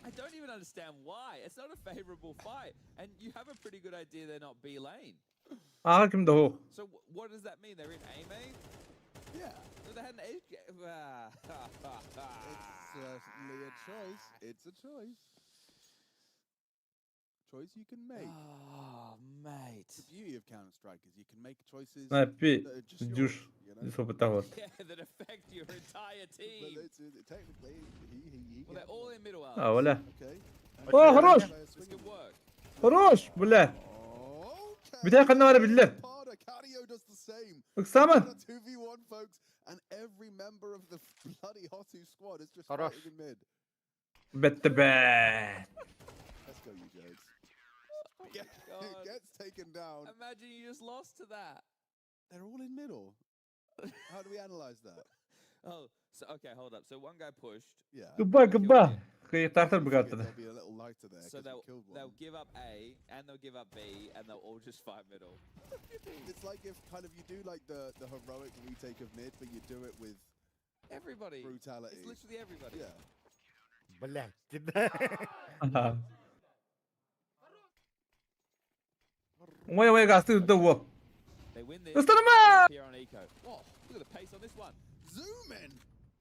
I don't even understand why. It's not a favorable fight, and you have a pretty good idea they're not B lane. Ааҕа ким да суох. So what does that mean? They're in A main? Yeah. So they had an A. It's certainly a choice. It's a choice. Choice you can make. Oh, mate. The beauty of Counter Strike is you can make choices NIP that are just yours, дюш you know? опытаах. Yeah, that affect your entire But team. technically, he Well, they're gets all one. in middle, А, Alex. оля. Okay. О, хорош! This could work. Хорош, бля. Okay. Бүтэ ханна бара биллэр. Parda, Cardio does the same. Ыксааман. What a 2v1, folks, and every member of the bloody Hotu squad is just Хорош. fighting in mid. Бэтте бэт. Let's go, you jokes. Oh my God. Gets taken down. Imagine you just lost to that. They're all in middle. How do we analyze that? Oh, so okay, hold up. So one guy pushed. Yeah. Goodbye, Killed goodbye. him. Кыйыктаахтар быгааттана. They'll be a little lighter there So 'cause we they'll killed one. they'll give up A and they'll give up B and they'll all just fight middle. It's like if kind of you do like the heroic retake of mid, but you do it with Everybody. brutality. It's literally everybody. Yeah. Блядь, кидай. Ага. Ой, ой, гасты да во. They win this. Ыстарма! Here on eco. Oh, look at the pace on this one. Zoom in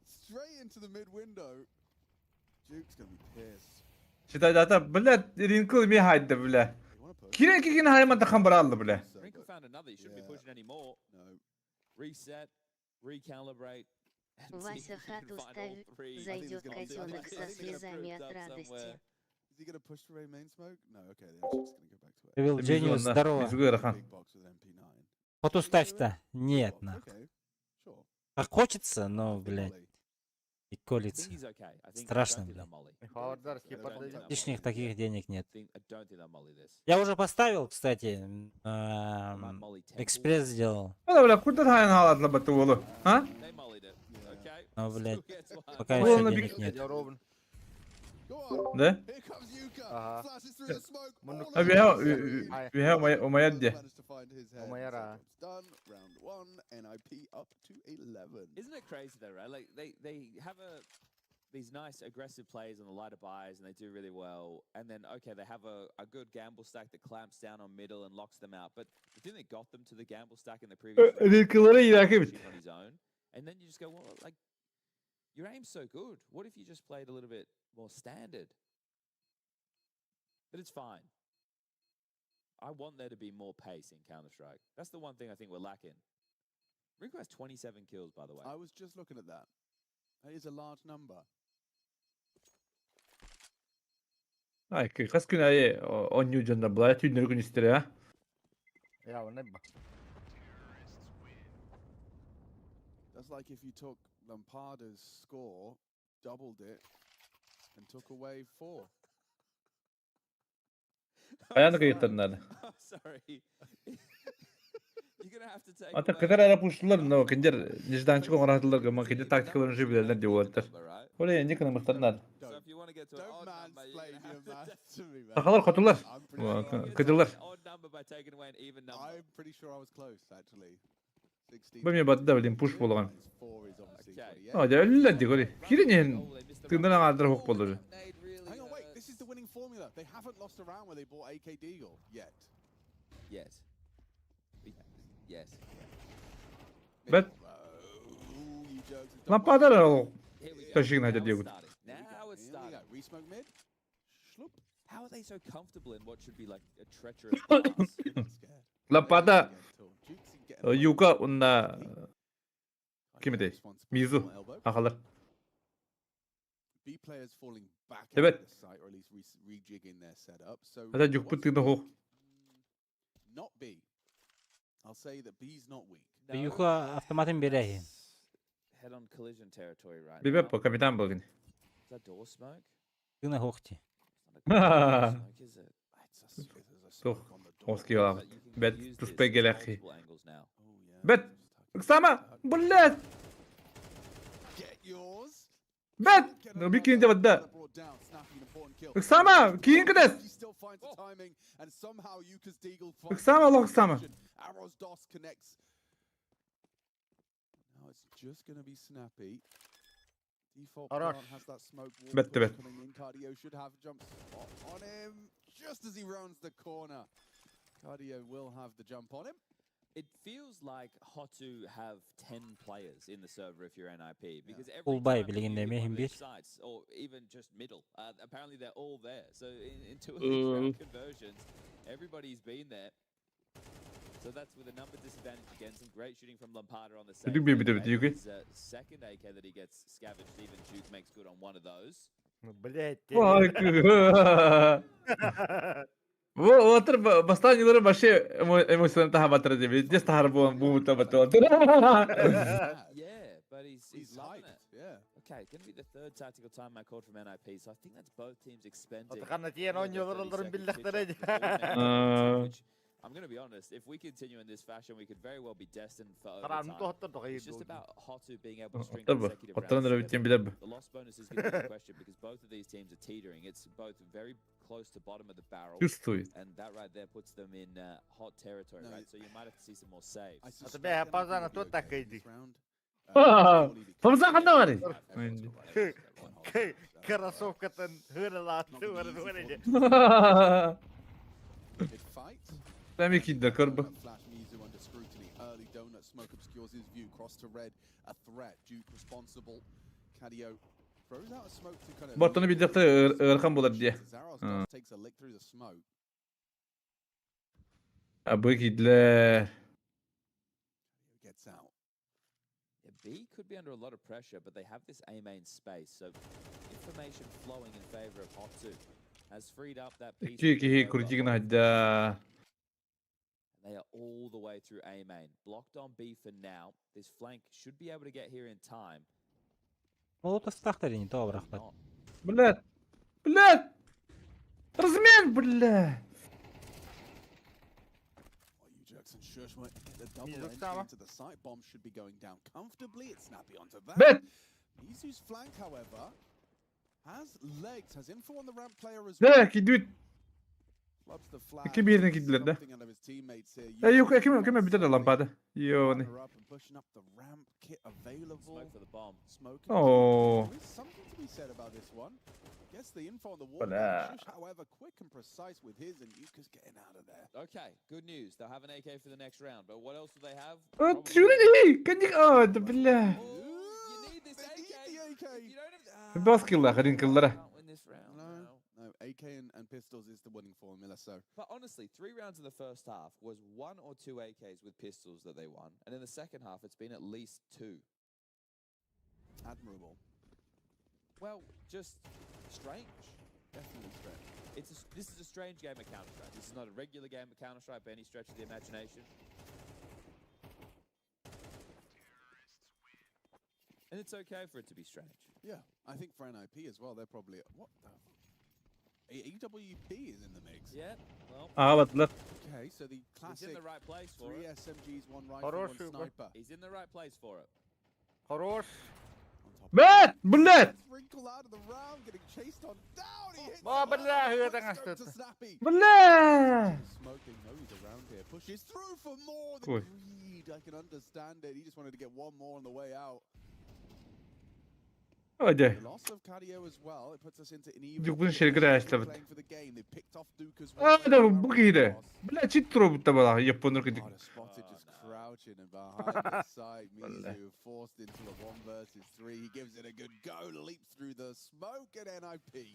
straight into the mid window. Juke's gonna be pissed. Читайдата, блядь, Ринкл ми хайда, бля. Кирен кикин хайман тахан баралды, бля. Wrinkle found another. You shouldn't be pushing anymore. No. Reset, recalibrate. And see Вася if you can хату find all ставь, three. зайдет котенок со слезами от радости. Is he gonna push for a main smoke? No, okay, they're actually just gonna go back to it. Evil Genius, здорово. Big box with MP9. Вот уставь-то. Нет, нахуй. Okay, sure. А хочется, но, блядь, и колется. think he's okay. I think- I Страшно, don't think блядь. they'll molly. Хавардарский I don't подойди. think they'll Лишних molly. таких денег нет. I don't think they'll molly this. Я уже поставил, кстати, экспресс сделал. Ала, бля, куда тайын халадла баты олы? А? Но, блядь, Still gets one. пока Полный еще биг- денег нет. Да? Ага. А виха умаядде. Умаяра. Done. Round one. NIP up to 11. Isn't it crazy though, right? Like they have a these nice aggressive plays on the lighter buys and they do really well. And then okay, they have a good gamble stack that clamps down on middle and locks them out. But the thing that got them to the gamble stack in the previous round Ринклары was ирәки бит. shooting on his own. And then you just go, well, like your aim's so good. What if you just played a little bit more standard? But it's fine. I want there to be more pace in Counter Strike. That's the one thing I think we're lacking. Rico has 27 kills, by the way. I was just looking at that. That is a large number. Ай, хас күн айы онню жонда була түйнөр күн истер, а? Я, он That's like if you took Lampada's score, doubled it, and took away four. Аяны кыйыттарнады. I'm sorry. You're gonna have to take Ата away кытар ара пуштулар, но киндер нежданчик оңоратылар, гыман киндер тактикаларын жи билелер деп олаттар. Оле, не кына мыктарнады. So if you want to get to an odd number, you're gonna have to take to me, man. Сахалар хотулар. Кыдылар. odd number by taking away an even number. I'm pretty sure I was close, actually. 16. Бу мен батда билем пуш болгон. Four is obviously 28. А, жа өллө дигори. Киринен тыңдан аңадыр хок болду. Hang on, wait. This is the winning formula. They haven't lost a round where they bought AK Deagle yet. Yes. Yes. Бет. Лампадар ол. Ташигин хажа дегут. Now it's Here we starting. go. Resmoke mid. Shloop. How are they so comfortable in what should be like a treacherous pass? Лампада юка унна кимде? Мизу. Ахалар. B players falling back out Эбет. of the site, or at least rejigging their setup. So Ата жукпут тыгда хок. not B. I'll say that B's not weak. Юка автоматын берәһи. Head on collision territory right Бибе now. по капитан болгон. Is that door smoke? Тына хохти. Smoke, is it? Тух. Оски лагат. Бет туспай гелехи. Angles now. Бет. Ыксама. Блядь. Бет. Ну бикин деп атда. Ыксама, кийин кедес. Ыксама, лох ыксама. Arrows DOS connects. Now it's just going to be Snappy. Default Хорош. plant has that smoke wall Бетти push бет. coming in. Cardio should have a jump spot on him just as he rounds the corner. Cardio will have the jump on him. It feels like Hotu have 10 players in the server if you're NIP because every Улбай time you билигинде hit one мехим of these бир. sites or even just middle, apparently they're all there. So in two of these round conversions, everybody's been there. So that's with a number disadvantage again. Some great shooting from Lampada on the save. Бүдүг би бит бит юги. His, second AK that he gets scavenged, even Duke makes good on one of those. Ну, блядь, Ой, Во отыр бастан баше эмоцион таха батыр деп. Дес тахар бу бу табат. Yeah, but he's loving it. Yeah. Okay, going to be the third tactical timeout called from NIP, so I think that's both teams expending. Отыкана тиен он their yollar 30 оларын second биллэхтэр pitch up before we make the which I'm going to be honest, if we continue in this fashion, we could very well be destined for Qarar overtime. tohtar doqay It's just about Hotu being able to string Оттор бу. consecutive Оттон rounds эрэ together. бүтэн билэр бу. The loss bonus is going to be the question because both of these teams are teetering. It's both very close to bottom of the barrel. Чувствует. And that right there puts them in hot territory, No, right? So you might have to see some more saves. I Ата suspect бэһэ NIP пазана will be тут okay in такайди. this round. Томза ханна барый? Кроссовкатын хырылаатты барыр Mid fight. Эми кидде көрбү. Flash Mizu under scrutiny. Early donut smoke obscures his view. Cross to red, a threat. Duke responsible. Cadio throws out a smoke to kind of. Бортону билдехте ырхан болар дие. Zaros does takes a lick through the smoke. Абы кидлер. Gets out. Yeah, B could be under a lot of pressure, but they have this A main space, so information flowing in favor of Hotu has freed up that piece. Ки ки курдигна хадда. And they are all the way through A main. Blocked on B for now. This flank should be able to get here in time. Молотов не то обрахпат. Блядь. Блядь. Размен, блядь. Jackson Shush might get the double Mizu entry sama. into the site. Bomb should be going down comfortably. It's snappy onto that. Bet. Mizu's flank, however, has legs, has info on the ramp player as well. Да, кидүт. Flubs the flash. Ким бирин кидлер да. Something out of his teammates here. Э, юк, ким ким битер лампада. Йоны. Up and pushing up the ramp kit available. Smoke for the bomb. Smoke. О. There is something to be said about this one. Gets the info on the wall. Бля. Shush, however, quick and precise with his, and Yuka's getting out of there. Okay, good news. They'll have an AK for the next round, but what else do they have? Чүрини, кандик, а, да бля. Бас килла, хрен киллара. No, no, AK and pistols is the winning formula, so. But honestly, three rounds in the first half was one or two AKs with pistols that they won, and in the second half, it's been at least two. Admirable. Well, just strange. Definitely strange. This is a strange game of Counter Strike. This is not a regular game of Counter Strike by any stretch of the imagination. And it's okay for it to be strange. Yeah, I think for NIP as well, they're probably what the AWP is in the mix. Yeah, well. А, вот, лет. Okay, so the He's classic in the right place for three it. SMGs, one rifle, Хорош one выбор. sniper. He's in the right place for it. Хорош. Блядь, блядь. Wrinkle out of the round, getting chased on down. He hits Ба, him бля, hard. это Quick scope что-то. to Snappy. Бля. Smoke, they know he's around here. Pushes through for more. The Ой. greed, I can understand it. He just wanted to get one more on the way out. Ой, The loss of Cadio as well, it puts us into an even Дюкун шергер ашлабыт. playing for the game. They picked off Duke as well. А, да, бу киһи. Бля, чит туруп табала, японнар кидик. Spotted just crouching and behind the side. Mizu forced into a 1 versus 3. He gives it a good go, leaps through the smoke, and NIP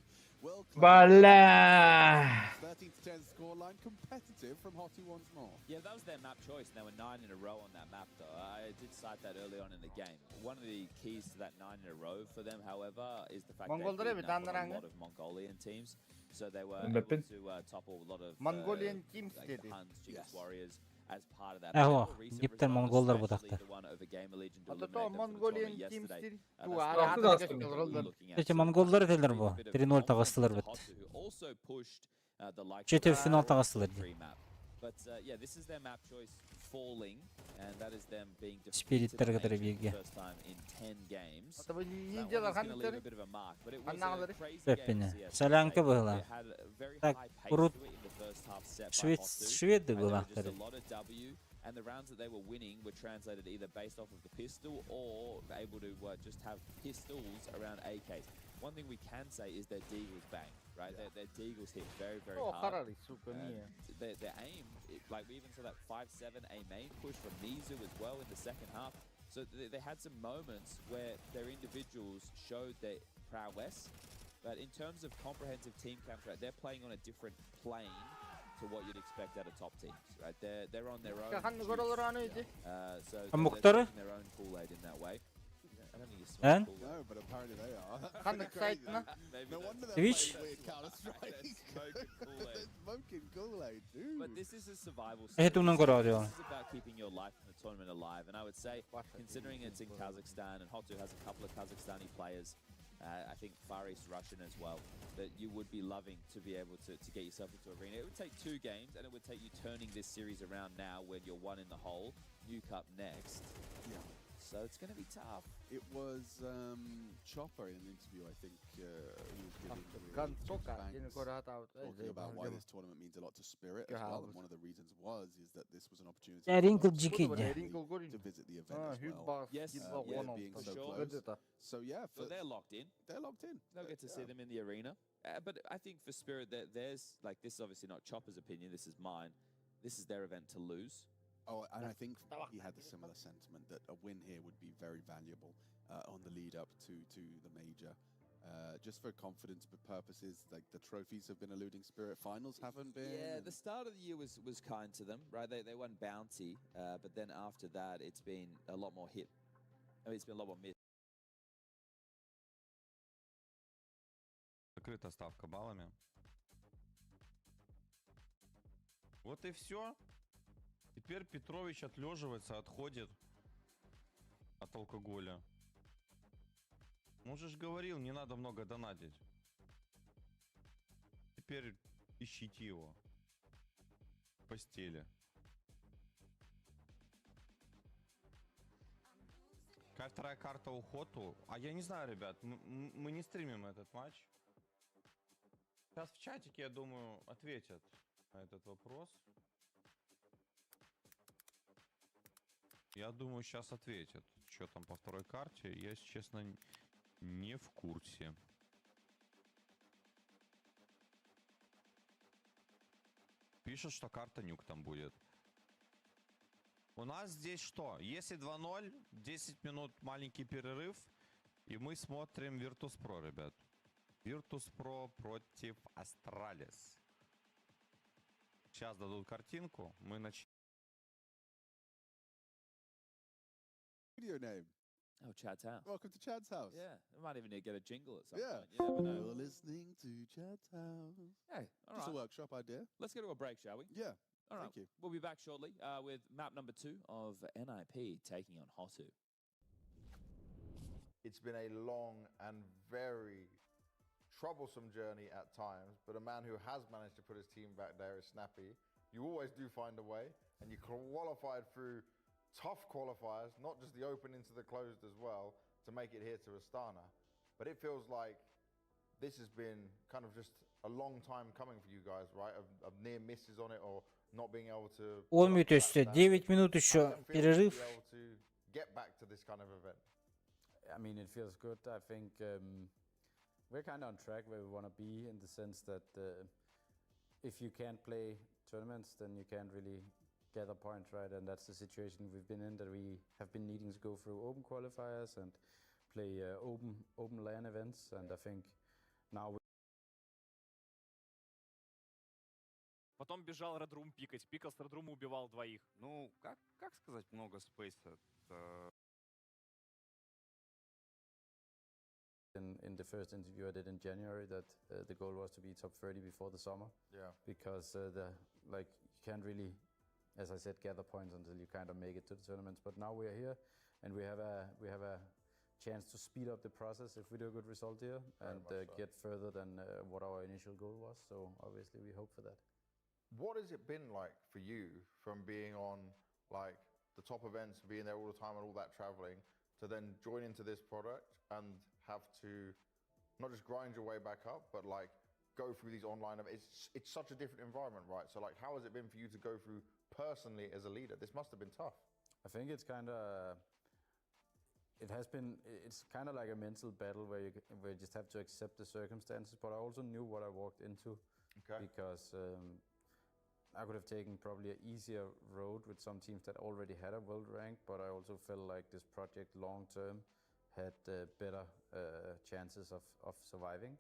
will claim Бля. 13-10 scoreline, competitive from Hotu once more. Yeah, that was their map choice, and they were 9 in a row on that map, though. I did cite that early on in the game. One of the keys to that 9 in a row for them, however, is the fact Mongolдар they эбит, beaten up on a аннараңы. lot of Mongolian teams. So they were able Мөппин. to topple a lot of Mongolian teams like the деди. Huns, Chicks Warriors, as part of that. Эхо, But more recent Ниптер result, монголлар especially бутахта. the one over Gamer Legion to Ата eliminate то them from the Mongolian tournament teams yesterday. дир. That's Ту the ара one аты аты да кылдыр. Эти монголлар этелер бу. 3-0 таҕыстылар бит. who also pushed the likes Четверть of финал таҕыстылар дии. free map. But yeah, this is their map choice falling, and that is them being defeated Спириттер in кытары Asia for the бииргэ. first time in 10 games. Ата бу That one ниндзялар is gonna leave ханныктары? a bit of a mark, but it was a Ханнагалары? crazy game Пеппине. to see, Солянка It была. had a very Так, high pace урут to it in the first half set by швед Hotu, шведы and there were just былаахтар. a lot of W, and the rounds that they were winning were translated either based off of the pistol or able to just have pistols around AKs. One thing we can say is their deagles bang, right? Their deagles hit very, very О, hard. харали, сука, не. Their aim, like we even saw that 5-7 A main push from Mizu as well in the second half. So they had some moments where their individuals showed their prowess. But in terms of comprehensive team counter, right, they're playing on a different plane to what you'd expect out of top teams, right? They're on their own. Ханны juice. көрөлөр аны иди. So they're Омуктары? drinking their own Kool-Aid in that way. I don't think you Эн? smoke Kool-Aid. No, but apparently they are. That's Ханны pretty crazy. сайтына. Maybe No that's- wonder they're Twitch? playing weird Counter-Strike. They're smoking Kool-Aid. They're smoking Kool-Aid, dude. But this is a survival Эһи series. туһунан көрөөрү. This is about keeping your life in the tournament alive. And I would say, considering it's in Kazakhstan and Hotu has a couple of Kazakhstani players, I think Far East Russian as well, that you would be loving to be able to get yourself into arena. It would take two games, and it would take you turning this series around now when you're one in the hole, Nuke up next. So it's going to be tough. It was Chopper in an interview, I think, he was giving with Gun James soka, Banks, didn't go to that out. talking about why this tournament means a lot to Spirit as well. And one of the reasons was is that this was an opportunity Yeah, for Wrinkle us G Kid. to to visit the event as well. Yes, yeah, being for so sure. close. So yeah, So they're locked in. They're locked in. They'll get to see them in the arena. But I think for Spirit, that there's like this is obviously not Chopper's opinion. This is mine. This is their event to lose. Oh, and I think he had the similar sentiment that a win here would be very valuable on the lead up to the major. Just for confidence purposes, like the trophies have been eluding Spirit, finals haven't been. Yeah, and the start of the year was kind to them, right? They won Bounty, but then after that, it's been a lot more hit. I mean, it's been a lot more miss. Закрыта ставка баллами. Вот и все. Теперь Петрович отлеживается, отходит от алкоголя. Он же ж говорил, не надо много донатить. Теперь ищите его. В постели. Какая вторая карта у Хоту? А я не знаю, ребят, мы не стримим этот матч. Сейчас в чатике, я думаю, ответят на этот вопрос. Я думаю, сейчас ответят, что там по второй карте. Я, если честно, не в курсе. Пишут, что карта Нюк там будет. У нас здесь что? Если 2-0, 10 минут маленький перерыв, и мы смотрим Virtus.pro, ребят. Virtus.pro против Astralis. Сейчас дадут картинку, мы начнем. Studio name. Oh, Chad's house. Welcome to Chad's house. Yeah, I might even get a jingle at some Yeah. point. You never know. You're listening to Chad's house. Hey, all Just a right. workshop idea. Let's go to a break, shall we? Yeah. All right. Thank you. We'll be back shortly with map number 2 of NIP taking on Hotu. It's been a long and very troublesome journey at times, but a man who has managed to put his team back there is Snappy. You always do find a way, and you qualified through tough qualifiers, not just the open into the closed as well, to make it here to Astana. But it feels like this has been kind of just a long time coming for you guys, right? Of near misses on it or not being able to Он мютится, 9 минут еще перерыв. be able to get back to this kind of event. I mean, it feels good. I think we're kind of on track where we want to be in the sense that if you can't play tournaments, then you can't really gather points, right? And that's the situation we've been in, that we have been needing to go through open qualifiers and play open LAN events. And I think now we Потом бежал Редрум пикать. Пикал с Редрума, убивал двоих. Ну, как сказать много спейса? Это In the first interview I did in January, that the goal was to be top 30 before the summer. Because you can't really, as I said, gather points until you kind of make it to the tournaments. But now we are here, and we have a chance to speed up the process if we do a good result here Very and much so. get further than what our initial goal was. So obviously we hope for that. What has it been like for you from being on the top events, being there all the time and all that traveling, to then join into this product and have to not just grind your way back up, but go through these online events? It's such a different environment, right? So how has it been for you to go through personally as a leader? This must have been tough. I think it's kind of, it has been, it's kind of like a mental battle where you just have to accept the circumstances. But I also knew what I walked into, because I could have taken probably an easier road with some teams that already had a world rank, but I also felt like this project long term had better chances of surviving.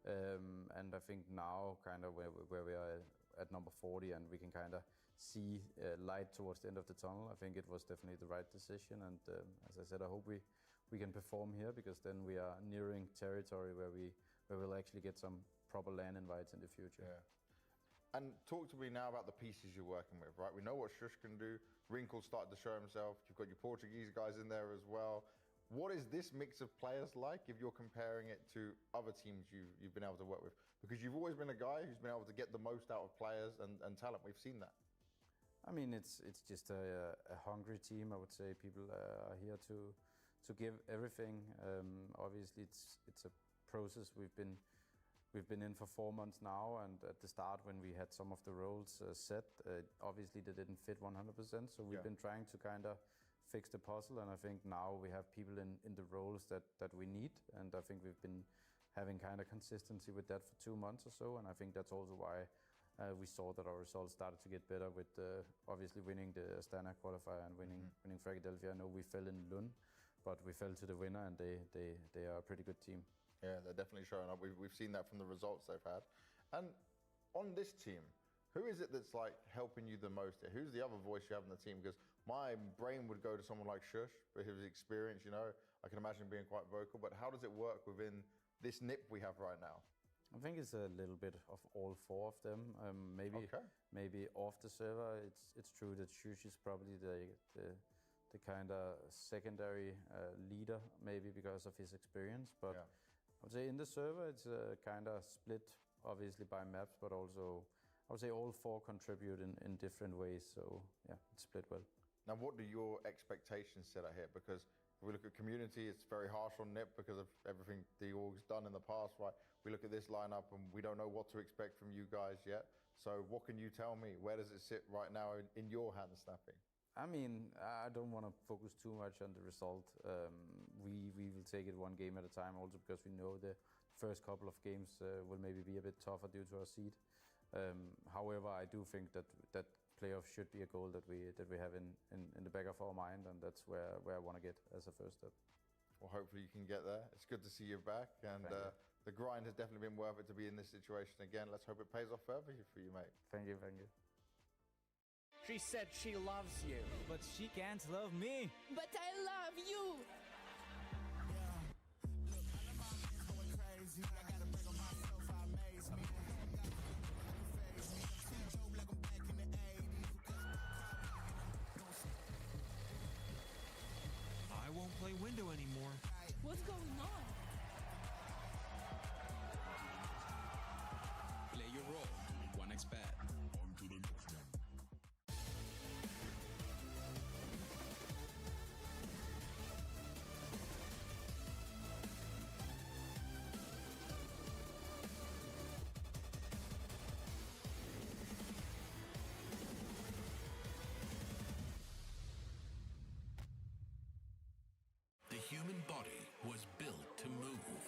And I think now kind of where we are at number 40 and we can kind of see light towards the end of the tunnel, I think it was definitely the right decision. And as I said, I hope we can perform here, because then we are nearing territory where we'll actually get some proper LAN invites in the future. And talk to me now about the pieces you're working with, right? We know what sjuush can do. Wrinkle started to show himself. You've got your Portuguese guys in there as well. What is this mix of players like if you're comparing it to other teams you've been able to work with? Because you've always been a guy who's been able to get the most out of players and talent. We've seen that. I mean, it's just a hungry team. I would say people are here to give everything. Obviously, it's a process we've been in for 4 months now, and at the start when we had some of the roles set, obviously they didn't fit 100%. So we've been trying to kind of fix the puzzle, and I think now we have people in the roles that we need, and I think we've been having kind of consistency with that for 2 months or so, and I think that's also why we saw that our results started to get better with obviously winning the Astana qualifier and winning Fragadelphia. I know we fell in Lund, but we fell to the winner, and they are a pretty good team. Yeah, they're definitely showing up. We've seen that from the results they've had. And on this team, who is it that's like helping you the most here? Who's the other voice you have in the team? Because my brain would go to someone like sjuush for his experience. I can imagine being quite vocal, but how does it work within this NIP we have right now? I think it's a little bit of all four of them. Maybe maybe off the server, it's true that sjuush is probably the kind of secondary leader, maybe because of his experience. But I would say in the server, it's a kind of split, obviously by maps, but also I would say all four contribute in different ways. So yeah, it's split well. Now, what do your expectations set out here? Because if we look at community, it's very harsh on NIP because of everything the org's done in the past, right? We look at this lineup and we don't know what to expect from you guys yet. So what can you tell me? Where does it sit right now in your hands, Snappi? I mean, I don't want to focus too much on the result. We will take it one game at a time, also because we know the first couple of games will maybe be a bit tougher due to our seed. However, I do think that playoff should be a goal that we have in the back of our mind, and that's where I want to get as a first step. Well, hopefully you can get there. It's good to see you back, and Thank you. The grind has definitely been worth it to be in this situation again. Let's hope it pays off further for you, mate. Thank you, thank you. She said she loves you. But she can't love me. But I love you. I won't play window anymore. What's going on? Play your role. 1xBet. On to the next one. The human body was built to move.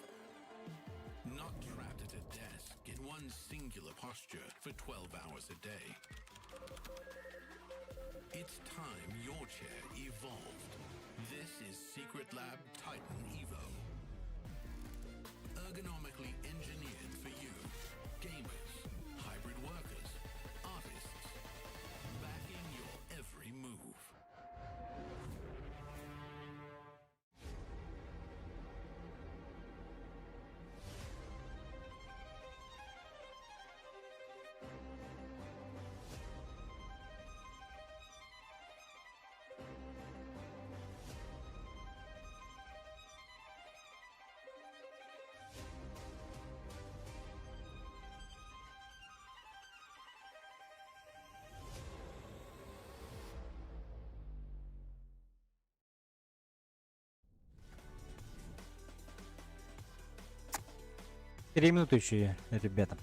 Not trapped at a desk in one singular posture for 12 hours a day. It's time your chair evolved. This is Secretlab Titan Evo. Ergonomically engineered for you, gamers, hybrid workers, artists, backing your every move. 3 минуты еще, ребята.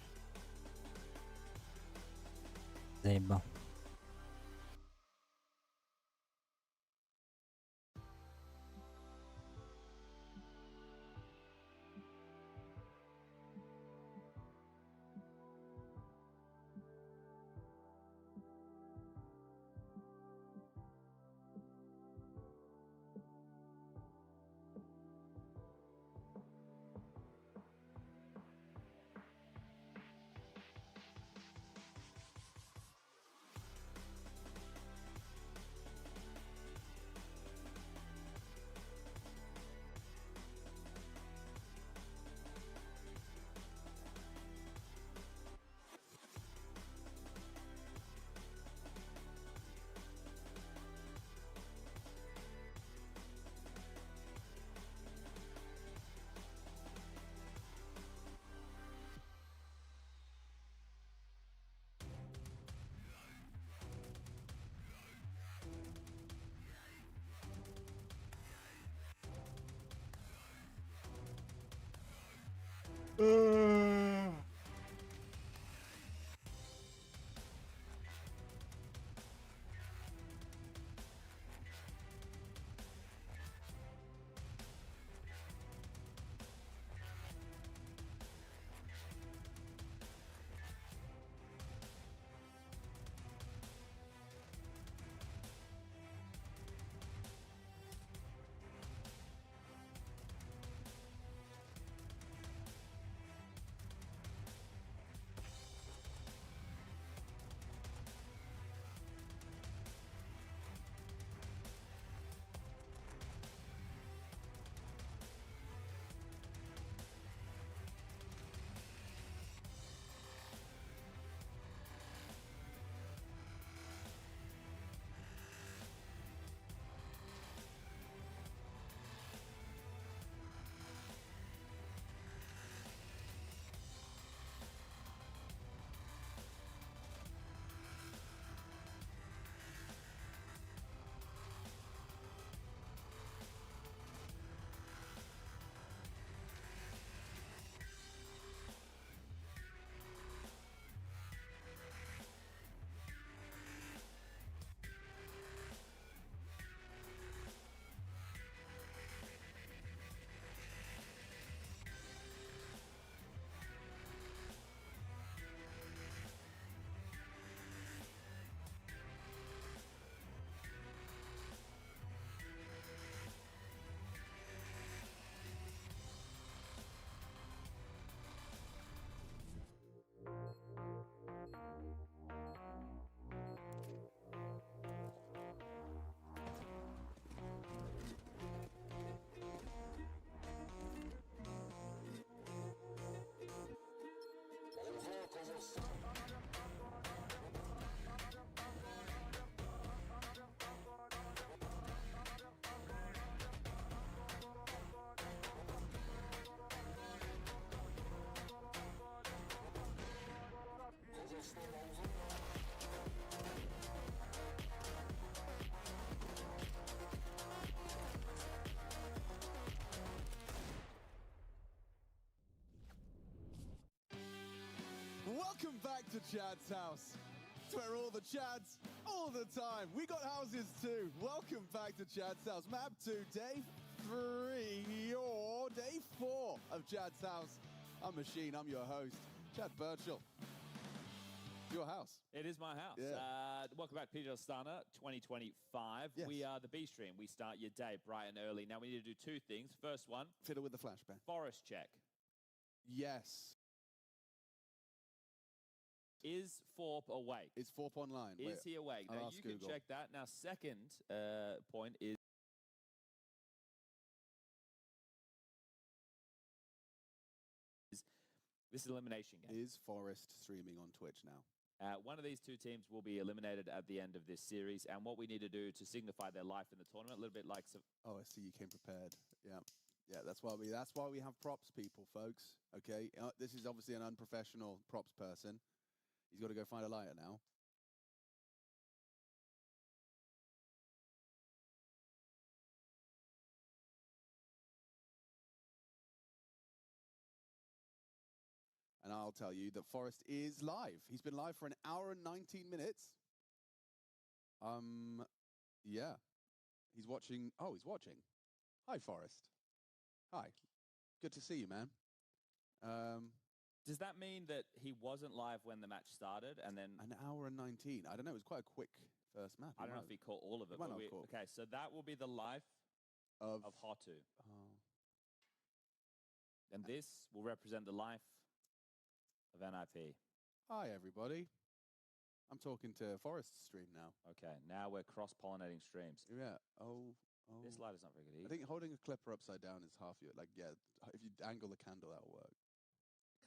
Заебал. Welcome back to Chad's house. It's where all the Chads, all the time. We got houses too. Welcome back to Chad's house. Map 2, day 3, or day 4 of Chad's house. I'm Machine, I'm your host, Chad Burchill. Your house. It is my house. Yeah. Welcome back, Peter Astana, 2025. Yes. We are the B Stream. We start your day bright and early. Now we need to do two things. First one, Fiddle with the flashbang. Forest check. Yes. Is Forp awake? Is Forp online? Is Wait, he awake? I'll Now ask you can Google. check that. Now, second point is this elimination game. Is Forest streaming on Twitch now? One of these two teams will be eliminated at the end of this series, and what we need to do to signify their life in the tournament, a little bit like... Oh, I see you came prepared. Yeah. Yeah, that's why we have props people, folks. Okay, this is obviously an unprofessional props person. He's got to go find a lighter now. And I'll tell you that Forest is live. He's been live for an hour and 19 minutes. Yeah. He's watching. Oh, he's watching. Hi, Forest. Hi. Good to see you, man. Does that mean that he wasn't live when the match started and then... An hour and 19. I don't know. It was quite a quick first map. I don't know if he caught all of it. He might But not we, have caught. okay, so that will be the life of Hotu. Oh. And this will represent the life of NIP. Hi, everybody. I'm talking to Forest's stream now. Okay, now we're cross-pollinating streams. Yeah. Oh, oh. This light is not very good I either. think holding a clipper upside down is half your... Like, yeah, if you angle the candle, that'll work.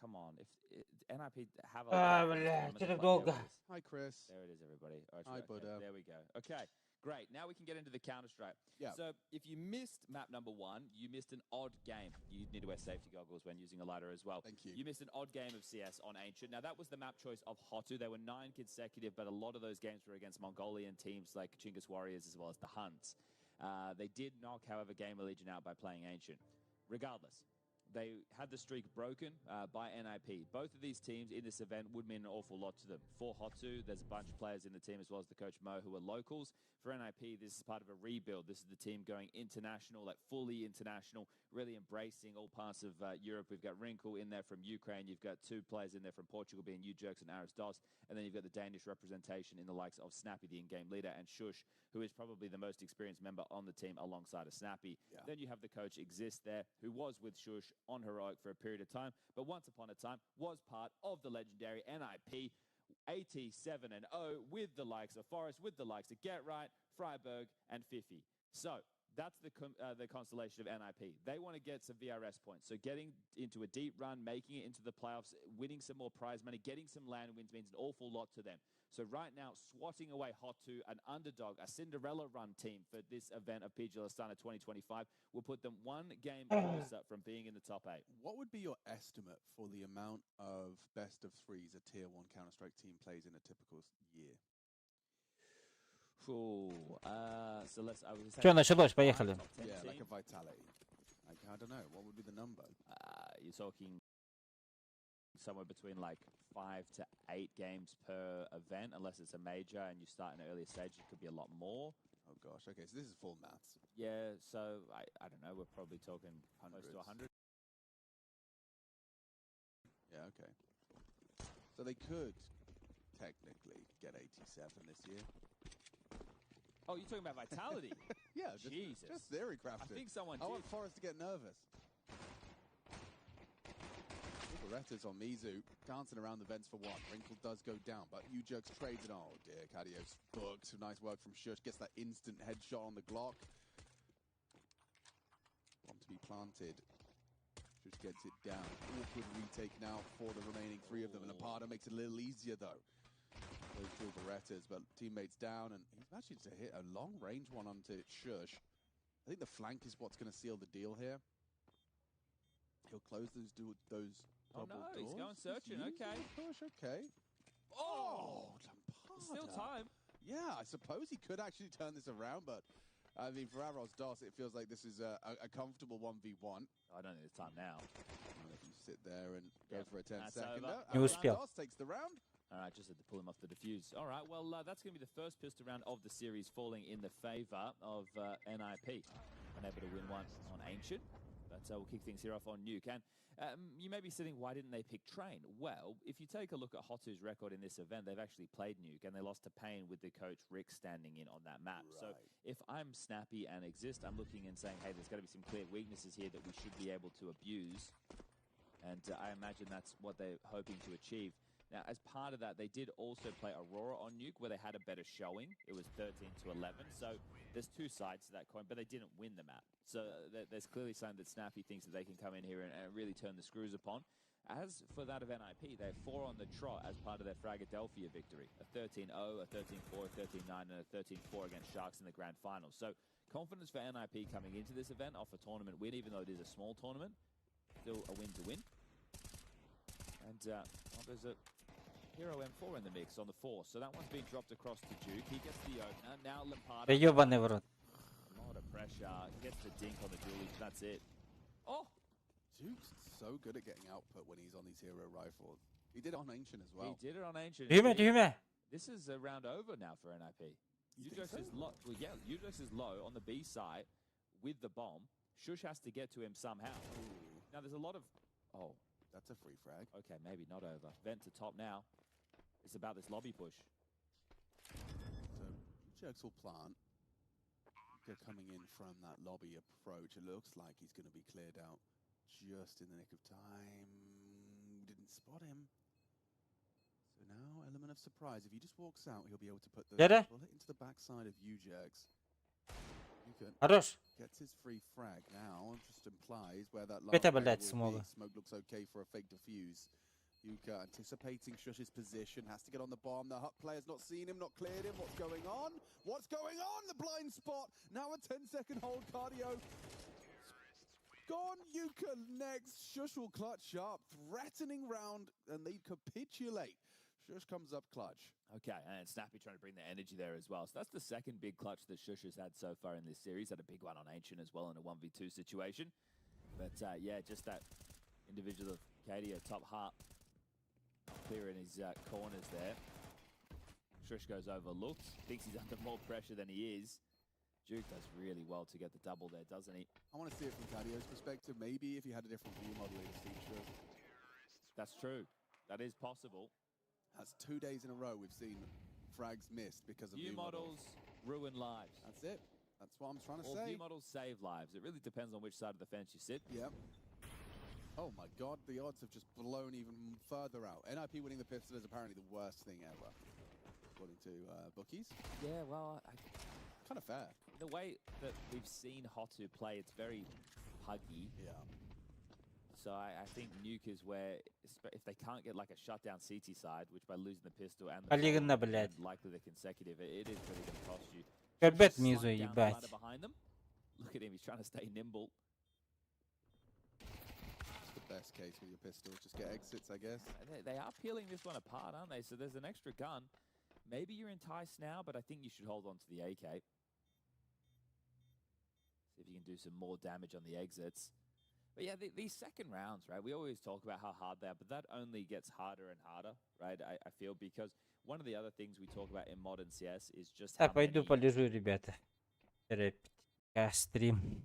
Come on. If it, NIP have a... А, light in this бля, tournament, что так like, долго? there it is. Hi, Chris. There it is, everybody. Oh, Hi, okay, Buddha. There we go. Okay, great. Now we can get into the Counter-Strike. Yeah. So if you missed map number 1, you missed an odd game. You need to wear safety goggles when using a lighter as well. Thank you. You missed an odd game of CS on Ancient. Now, that was the map choice of Hotu. There were 9 consecutive, but a lot of those games were against Mongolian teams like Chinggis Warriors as well as the Huns. They did knock, however, Gamer Legion out by playing Ancient. Regardless, They had the streak broken by NIP. Both of these teams in this event would mean an awful lot to them. For Hotu, there's a bunch of players in the team, as well as the coach Mo, who are locals. For NIP, this is part of a rebuild. This is the team going international, like fully international, really embracing all parts of Europe. We've got Wrinkle in there from Ukraine. You've got two players in there from Portugal, being Ujerks and Aris. And then you've got the Danish representation in the likes of Snappy, the in-game leader, and Shush, who is probably the most experienced member on the team alongside of Snappy. Then you have the coach Exist there, who was with Shush on Heroic for a period of time, but once upon a time was part of the legendary NIP 87-0 with the likes of Forrest, with the likes of Get Right, Freiburg, and Fifi. So that's the constellation of NIP. They want to get some VRS points. So getting into a deep run, making it into the playoffs, winning some more prize money, getting some LAN wins means an awful lot to them. So right now, swatting away Hotu, an underdog, a Cinderella run team for this event of PGL Astana 2025, will put them one game closer from being in the top eight. What would be your estimate for the amount of best of threes a tier one Counter-Strike team plays in a typical year? Ooh, so let's. I was Чё, началось? Поехали. Top 10 Yeah, like team. A Vitality. Like, I don't know. What would be the number? You're talking somewhere between like 5 to 8 games per event, unless it's a major and you start in an earlier stage, it could be a lot more. Oh gosh. Okay, so this is full maths. Yeah, so I don't know. We're probably talking close to Hundreds. 100. Yeah, okay. So they could technically get 87 this year. Oh, you're talking about Vitality? Yeah, Jesus. just theory crafted. I think someone I want did. Forrest to get nervous. Beretta's on Mizu, dancing around the vents for one. Wrinkle does go down, but Ujerks trades it. Oh dear, Cadio's booked. Nice work from Shush. Gets that instant headshot on the Glock. Bomb to be planted. Shush gets it down. Awkward retake now for the remaining three of them. And Lampada makes it a little easier though. Those dual Berettas, but teammates down, and he's actually to hit a long range one onto Shush. I think the flank is what's going to seal the deal here. He'll close those Oh, double no, he's doors. going searching, He's using okay. the push, okay. Oh, Still Lampada. time. Yeah, I suppose he could actually turn this around, but I mean, for Aros Dos, it feels like this is a comfortable 1v1. I don't think there's time now. Well, they can sit there and go Yep, for a 10 that's second. over. Не успел. Dos takes the round. All right, just had to pull him off the defuse. All right, well, that's going to be the first pistol round of the series, falling in the favor of NIP. Unable to win one on Ancient, but we'll kick things here off on Nuke. And you may be sitting, why didn't they pick Train? Well, if you take a look at Hotu's record in this event, they've actually played Nuke, and they lost to Pain with the coach Rick standing in on that map. So if I'm Snappy and Exist, I'm looking and saying, hey, there's got to be some clear weaknesses here that we should be able to abuse. And I imagine that's what they're hoping to achieve. Now, as part of that, they did also play Aurora on Nuke, where they had a better showing. It was 13-11. So there's two sides to that coin, but they didn't win the map. So there's clearly something that Snappy thinks that they can come in here and really turn the screws upon. As for that of NIP, they're four on the trot as part of their Fragadelphia victory. A 13-0, a 13-4, a 13-9, and a 13-4 against Sharks in the grand final. So confidence for NIP coming into this event off a tournament win, even though it is a small tournament. Still a win to win. And well, there's a Hero M4 in the mix on the four. So that one's been dropped across to Duke. He gets the opener. Now Lampada. Да ёбаный в рот. A lot of pressure. Gets the dink on the dually. That's it. Oh! Duke's so good at getting output when he's on these hero rifles. He did it on Ancient as well. He did it on Ancient. Түймө, түймө. This is a round over now for NIP. You think Ujox so? is low. Well, yeah, Ujox is low on the B side with the bomb. Shush has to get to him somehow. Now there's a lot of. Oh, That's a free frag. Okay, maybe not over. Vent to top now. It's about this lobby push. So Jerks will plant. They're coming in from that lobby approach. It looks like he's going to be cleared out just in the nick of time. Didn't spot him. So now, element of surprise. If he just walks out, he'll be able to put the Да-да. bullet into the backside of Ujerks. Yuka Хорош. gets his free frag now and just implies where that last Это, player блядь, will be. смога. Smoke looks okay for a fake defuse. Yuka anticipating Shush's position, has to get on the bomb. The Hut player's not seen him, not cleared him. What's going on? What's going on? The blind spot. Now a 10-second hold, cardio. Gone, Yuka next. Shush will clutch up, threatening round, and they capitulate. Shush comes up clutch. Okay, and Snappy trying to bring the energy there as well. So that's the second big clutch that Shush has had so far in this series. Had a big one on Ancient as well in a 1v2 situation. But yeah, just that individual of Kadia, top heart, clear in his corners there. Trish goes overlooked, thinks he's under more pressure than he is. Duke does really well to get the double there, doesn't he? I want to see it from Cadio's perspective. Maybe if he had a different view model, he'd have seen Trish. That's true. That is possible. That's 2 days in a row we've seen frags missed because of View view models ruin lives. That's it. That's what I'm trying to Or say. view models save lives. It really depends on which side of the fence you sit. Yep. Oh my God, the odds have just blown even further out. NIP winning the pistol is apparently the worst thing ever, according to bookies. Yeah, well, I, Kind of fair. The way that we've seen Hotu play, it's very puggy. Yeah. So I think Nuke is where, if they can't get like a shutdown CT side, which by losing the pistol and the Полигонно, follow, блядь. and likely the consecutive, it is really going to cost you. Көрбөт Slunk Мизу, down the ебать. ladder behind them. Look at him, he's trying to stay nimble. It's the best case with your pistol. Just get exits, I guess. They are peeling this one apart, aren't they? So there's an extra gun. Maybe you're enticed now, but I think you should hold on to the AK. See if you can do some more damage on the exits. But yeah, these second rounds, right? We always talk about how hard they are, but that only gets harder and harder, right? I feel because one of the other things we talk about in modern CS is just how Так, пойду many полежу, ребята. Рэп- Стрим.